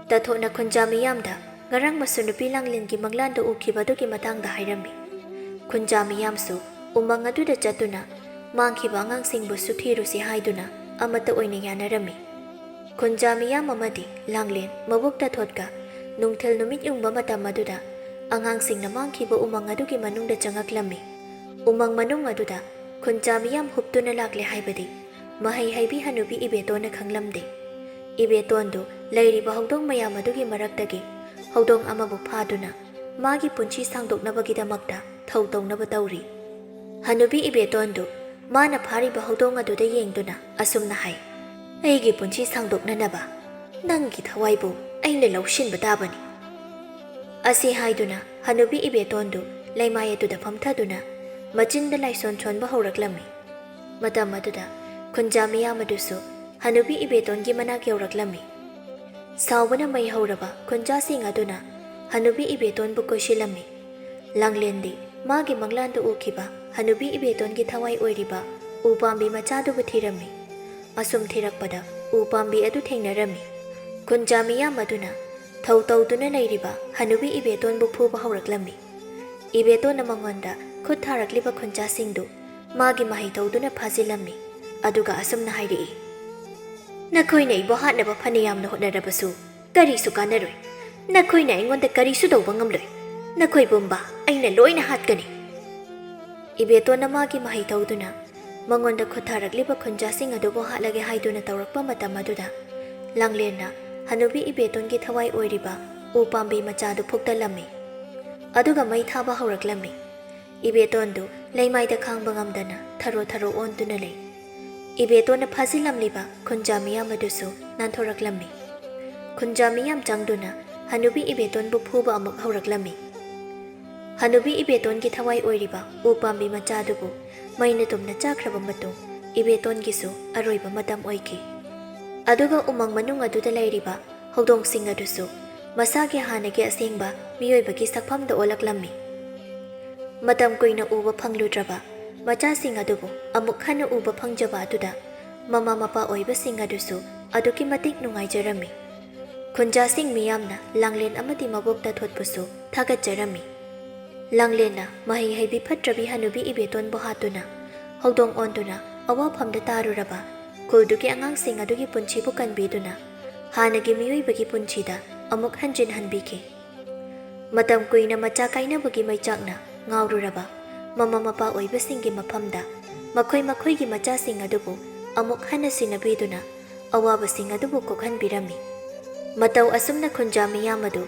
ꯇꯊꯣꯠꯅ ꯈꯨꯟꯖꯥ ꯃꯤꯌꯥꯝꯗ ꯉꯔꯥꯡ ꯃꯁꯨ ꯅꯨꯄꯤ ꯂꯥꯡꯂꯦꯟꯒꯤ ꯃꯪꯂꯥꯟꯗ ꯎꯈꯤꯕꯗꯨꯒꯤ ꯃꯇꯥꯡꯗ ꯍꯥꯏꯔꯝꯃꯤ꯫ ꯈꯨꯟꯖꯥ ꯃꯤꯌꯥꯝꯁꯨ ꯎꯃꯪ ꯑꯗꯨꯗ ꯆꯠꯇꯨꯅ ꯃꯥꯡꯈꯤꯕ ꯑꯉꯥꯡꯁꯤꯡꯕꯨꯁꯨ ꯊꯤꯔꯨꯁꯤ ꯍꯥꯏꯗꯨꯅ ꯑꯃꯠꯇ ꯑꯣꯏꯅ ꯌꯥꯅꯔꯝꯃꯤ꯫ ꯈꯨꯟꯖꯥ ꯃꯤꯌꯥꯝ ꯑꯃꯗꯤ ꯂꯥꯡꯂꯦꯟ ꯃꯕꯨꯛ ꯇꯥꯊꯣꯠꯀ ꯅꯨꯡꯊꯤꯜ ꯅꯨꯃꯤꯠ ꯌꯨꯡꯕ ꯃꯇꯝ ꯑꯗꯨꯗ ꯑꯉꯥꯡꯁꯤꯡꯅ ꯃꯥꯡꯈꯤꯕ ꯎꯃꯪ ꯑꯗꯨꯒꯤ ꯃꯅꯨꯡꯗ ꯆꯪꯉꯛꯂꯝꯃꯤ꯫ ꯎꯃꯪ ꯃꯅꯨꯡ ꯑꯗꯨꯗ ꯈꯨꯟꯖꯥ ꯃꯤꯌꯥꯝ ꯍꯨꯞꯇꯨꯅ ꯂꯥꯛꯂꯦ ꯍꯥꯏꯕꯗꯤ ꯃꯍꯩ ꯍꯩꯕꯤ ꯍꯅꯨꯕꯤ ꯏꯕꯦꯇꯣꯟꯅ ꯈꯪꯂꯝꯗꯦ꯫ ꯏꯕꯦꯇꯣꯟꯗꯨ ꯂꯩꯔꯤꯕ ꯍꯧꯗꯣꯡ ꯃꯌꯥꯝ ꯑꯗꯨꯒꯤ ꯃꯔꯛꯇꯒꯤ ꯍꯧꯗꯣꯡ ꯑꯃꯕꯨ ꯐꯥꯗꯨꯅ ꯃꯥꯒꯤ ꯄꯨꯟꯁꯤ ꯁꯥꯡꯗꯣꯛꯅꯕꯒꯤꯗꯃꯛꯇ ꯊꯧ ꯇꯧꯅꯕ ꯇꯧꯔꯤ꯫ ꯍꯅꯨꯕꯤ ꯏꯕꯦꯇꯣꯟꯗꯨ ꯃꯥꯅ ꯐꯥꯔꯤꯕ ꯍꯧꯗꯣꯡ ꯑꯗꯨꯗ ꯌꯦꯡꯗꯨꯅ ꯑꯁꯨꯝꯅ ꯍꯥꯏ, "ꯑꯩꯒꯤ ꯄꯨꯟꯁꯤ ꯁꯥꯡꯗꯣꯛꯅꯅꯕ ꯅꯪꯒꯤ ꯊꯋꯥꯏꯕꯨ ꯑꯩꯅ ꯂꯧꯁꯤꯟꯕ ꯇꯥꯕꯅꯤ"꯫ ꯑꯁꯤ ꯍꯥꯏꯗꯨꯅ ꯍꯅꯨꯕꯤ ꯏꯕꯦꯇꯣꯟꯗꯨ ꯂꯩꯃꯥꯏ ꯑꯗꯨꯗ ꯐꯝꯊꯗꯨꯅ ꯃꯆꯤꯟꯗ ꯂꯥꯏꯁꯣꯟ ꯁꯣꯟꯕ ꯍꯧꯔꯛꯂꯝꯃꯤ꯫ ꯃꯇꯝ ꯑꯗꯨꯗ ꯈꯨꯟꯖꯥ ꯃꯤꯌꯥꯝ ꯑꯗꯨꯁꯨ ꯍꯅꯨꯕꯤ ꯏꯕꯦꯇꯣꯟꯒꯤ ꯃꯅꯥꯛ ꯌꯧꯔꯛꯂꯝꯃꯤ꯫ ꯁꯥꯎꯕꯅ ꯃꯩ ꯍꯧꯔꯕ ꯈꯨꯟꯖꯥꯁꯤꯡ ꯑꯗꯨꯅ ꯍꯅꯨꯕꯤ ꯏꯕꯦꯇꯣꯟꯕꯨ ꯀꯣꯏꯁꯤꯜꯂꯝꯃꯤ꯫ ꯂꯥꯡꯂꯦꯟꯗꯤ ꯃꯥꯒꯤ ꯃꯪꯂꯥꯟꯗ ꯎꯈꯤꯕ ꯍꯅꯨꯕꯤ ꯏꯕꯦꯇꯣꯟꯒꯤ ꯊꯋꯥꯏ ꯑꯣꯏꯔꯤꯕ ꯎ ꯄꯥꯝꯕꯤ ꯃꯆꯥꯗꯨꯕꯨ ꯊꯤꯔꯝꯃꯤ꯫ ꯑꯁꯨꯝ ꯊꯤꯔꯛꯄꯗ ꯎ ꯄꯥꯝꯕꯤ ꯑꯗꯨ ꯊꯦꯡꯅꯔꯝꯃꯤ꯫ ꯈꯨꯟꯖꯥ ꯃꯤꯌꯥꯝ ꯑꯗꯨꯅ ꯊꯧ ꯇꯧꯗꯨꯅ ꯂꯩꯔꯤꯕ ꯍꯅꯨꯕꯤ ꯏꯕꯦꯇꯣꯟꯕꯨ ꯐꯨꯕ ꯍꯧꯔꯛꯂꯝꯃꯤ꯫ ꯏꯕꯦꯇꯣꯟꯅ ꯃꯉꯣꯟꯗ ꯈꯨꯠ ꯊꯥꯔꯛꯂꯤꯕ ꯈꯨꯟꯖꯥꯁꯤꯡꯗꯨ ꯃꯥꯒꯤ ꯃꯍꯩ ꯇꯧꯗꯨꯅ ꯐꯥꯖꯤꯜꯂꯝꯃꯤ꯫ ꯑꯗꯨꯒ ꯑꯁꯨꯝꯅ ꯍꯥꯏꯔꯛꯏ, "ꯅꯈꯣꯏꯅ ꯑꯩꯕꯨ ꯍꯥꯠꯅꯕ ꯐꯅ ꯌꯥꯝꯅ ꯍꯣꯠꯅꯔꯕꯁꯨ ꯀꯔꯤꯁꯨ ꯀꯥꯟꯅꯔꯣꯏ꯫ ꯅꯈꯣꯏꯅ ꯑꯩꯉꯣꯟꯗ ꯀꯔꯤꯁꯨ ꯇꯧꯕ ꯉꯝꯂꯣꯏ꯫ ꯅꯈꯣꯏ ꯄꯨꯝꯕ ꯑꯩꯅ ꯂꯣꯏꯅ ꯍꯥꯠꯀꯅꯤ"꯫ ꯏꯕꯦꯇꯣꯟꯅ ꯃꯥꯒꯤ ꯃꯍꯩ ꯇꯧꯗꯨꯅ ꯃꯉꯣꯟꯗ ꯈꯨꯠ ꯊꯥꯔꯛꯂꯤꯕ ꯈꯨꯟꯖꯥꯁꯤꯡ ꯑꯗꯨꯕꯨ ꯍꯥꯠꯂꯒꯦ ꯍꯥꯏꯗꯨꯅ ꯇꯧꯔꯛꯄ ꯃꯇꯝ ꯑꯗꯨꯗ ꯂꯥꯡꯂꯦꯟꯅ ꯍꯅꯨꯕꯤ ꯏꯕꯦꯇꯣꯟꯒꯤ ꯊꯋꯥꯏ ꯑꯣꯏꯔꯤꯕ ꯎ ꯄꯥꯝꯕꯤ ꯃꯆꯥꯗꯨ ꯐꯨꯛꯇꯠꯂꯝꯃꯤ꯫ ꯑꯗꯨꯒ ꯃꯩ ꯊꯥꯕ ꯍꯧꯔꯛꯂꯝꯃꯤ꯫ ꯏꯕꯦꯇꯣꯟꯗꯨ ꯂꯩꯃꯥꯏꯗ ꯈꯥꯡꯕ ꯉꯝꯗꯅ ꯊꯔꯣ ꯊꯔꯣ ꯑꯣꯟꯗꯨꯅ ꯂꯩ꯫ ꯏꯕꯦꯇꯣꯟꯅ ꯐꯥꯖꯤꯜꯂꯝꯂꯤꯕ ꯈꯨꯟꯖꯥ ꯃꯤꯌꯥꯝ ꯑꯗꯨꯁꯨ ꯅꯥꯟꯊꯣꯔꯛꯂꯝꯃꯤ꯫ ꯈꯨꯟꯖꯥ ꯃꯤꯌꯥꯝ ꯆꯪꯗꯨꯅ ꯍꯅꯨꯕꯤ ꯏꯕꯦꯇꯣꯟꯕꯨ ꯐꯨꯕ ꯑꯃꯨꯛ ꯍꯧꯔꯛꯂꯝꯃꯤ꯫ ꯍꯅꯨꯕꯤ ꯏꯕꯦꯇꯣꯟꯒꯤ ꯊꯋꯥꯏ ꯑꯣꯏꯔꯤꯕ ꯎ ꯄꯥꯝꯕꯤ ꯃꯆꯥꯗꯨꯕꯨ ꯃꯩꯅ ꯇꯨꯝꯅ ꯆꯥꯈ꯭ꯔꯕ ꯃꯇꯨꯡ ꯏꯕꯦꯇꯣꯟꯒꯤꯁꯨ ꯑꯔꯣꯏꯕ ꯃꯇꯝ ꯑꯣꯏꯈꯤ꯫ ꯑꯗꯨꯒ ꯎꯃꯪ ꯃꯅꯨꯡ ꯑꯗꯨꯗ ꯂꯩꯔꯤꯕ ꯍꯧꯗꯣꯡꯁꯤꯡ ꯑꯗꯨꯁꯨ ꯃꯁꯥꯒꯤ ꯍꯥꯟꯅꯒꯤ ꯑꯁꯦꯡꯕ ꯃꯤꯑꯣꯏꯕꯒꯤ ꯁꯛꯐꯝꯗ ꯑꯣꯜꯂꯛꯂꯝꯃꯤ꯫ ꯃꯇꯝ ꯀꯨꯏꯅ ꯎꯕ ꯐꯪꯂꯨꯗ꯭ꯔꯕ ꯃꯆꯥꯁꯤꯡ ꯑꯗꯨꯕꯨ ꯑꯃꯨꯛ ꯍꯟꯅ ꯎꯕ ꯐꯪꯖꯕ ꯑꯗꯨꯗ ꯃꯃꯥ ꯃꯄꯥ ꯑꯣꯏꯕꯁꯤꯡ ꯑꯗꯨꯁꯨ ꯑꯗꯨꯛꯀꯤ ꯃꯇꯤꯛ ꯅꯨꯡꯉꯥꯏꯖꯔꯝꯃꯤ꯫ ꯈꯨꯟꯖꯥꯁꯤꯡ ꯃꯤꯌꯥꯝꯅ ꯂꯥꯡꯂꯦꯟ ꯑꯃꯗꯤ ꯃꯕꯣꯛ ꯇꯥꯊꯣꯠꯄꯨꯁꯨ ꯊꯥꯒꯠꯆꯔꯝꯃꯤ꯫ ꯂꯥꯡꯂꯦꯟꯅ ꯃꯍꯩ ꯍꯩꯕꯤ ꯐꯠꯇ꯭ꯔꯕꯤ ꯍꯅꯨꯕꯤ ꯏꯕꯦꯇꯣꯟꯕꯨ ꯍꯥꯠꯇꯨꯅ ꯍꯧꯗꯣꯡ ꯑꯣꯟꯗꯨꯅ ꯑꯋꯥꯐꯝꯗ ꯇꯥꯔꯨꯔꯕ ꯈꯨꯜꯗꯨꯒꯤ ꯑꯉꯥꯡꯁꯤꯡ ꯑꯗꯨꯒꯤ ꯄꯨꯟꯁꯤꯕꯨ ꯀꯟꯕꯤꯗꯨꯅ ꯍꯥꯟꯅꯒꯤ ꯃꯤꯑꯣꯏꯕꯒꯤ ꯄꯨꯟꯁꯤꯗ ꯑꯃꯨꯛ ꯍꯟꯖꯤꯟꯍꯟꯕꯤꯈꯤ꯫ ꯃꯇꯝ ꯀꯨꯏꯅ ꯃꯆꯥ ꯀꯥꯏꯅꯕꯒꯤ ꯃꯩꯆꯥꯛꯅ ꯉꯥꯎꯔꯨꯔꯕ ꯃꯃꯥ ꯃꯄꯥ ꯑꯣꯏꯕꯁꯤꯡꯒꯤ ꯃꯐꯝꯗ ꯃꯈꯣꯏ ꯃꯈꯣꯏꯒꯤ ꯃꯆꯥꯁꯤꯡ ꯑꯗꯨꯕꯨ ꯑꯃꯨꯛ ꯍꯟꯅ ꯁꯤꯟꯅꯕꯤꯗꯨꯅ ꯑꯋꯥꯕꯁꯤꯡ ꯑꯗꯨꯕꯨ ꯀꯣꯛꯍꯟꯕꯤꯔꯝꯃꯤ꯫ ꯃꯇꯧ ꯑꯁꯨꯝꯅ ꯈꯨꯟꯖꯥ ꯃꯤꯌꯥꯝ ꯑꯗꯨ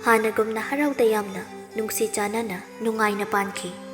ꯍꯥꯟꯅꯒꯨꯝꯅ ꯍꯔꯥꯎ ꯇꯌꯥꯝꯅ ꯅꯨꯡꯁꯤ ꯆꯥꯟꯅꯅ ꯅꯨꯡꯉꯥꯏꯅ ꯄꯥꯟꯈꯤ꯫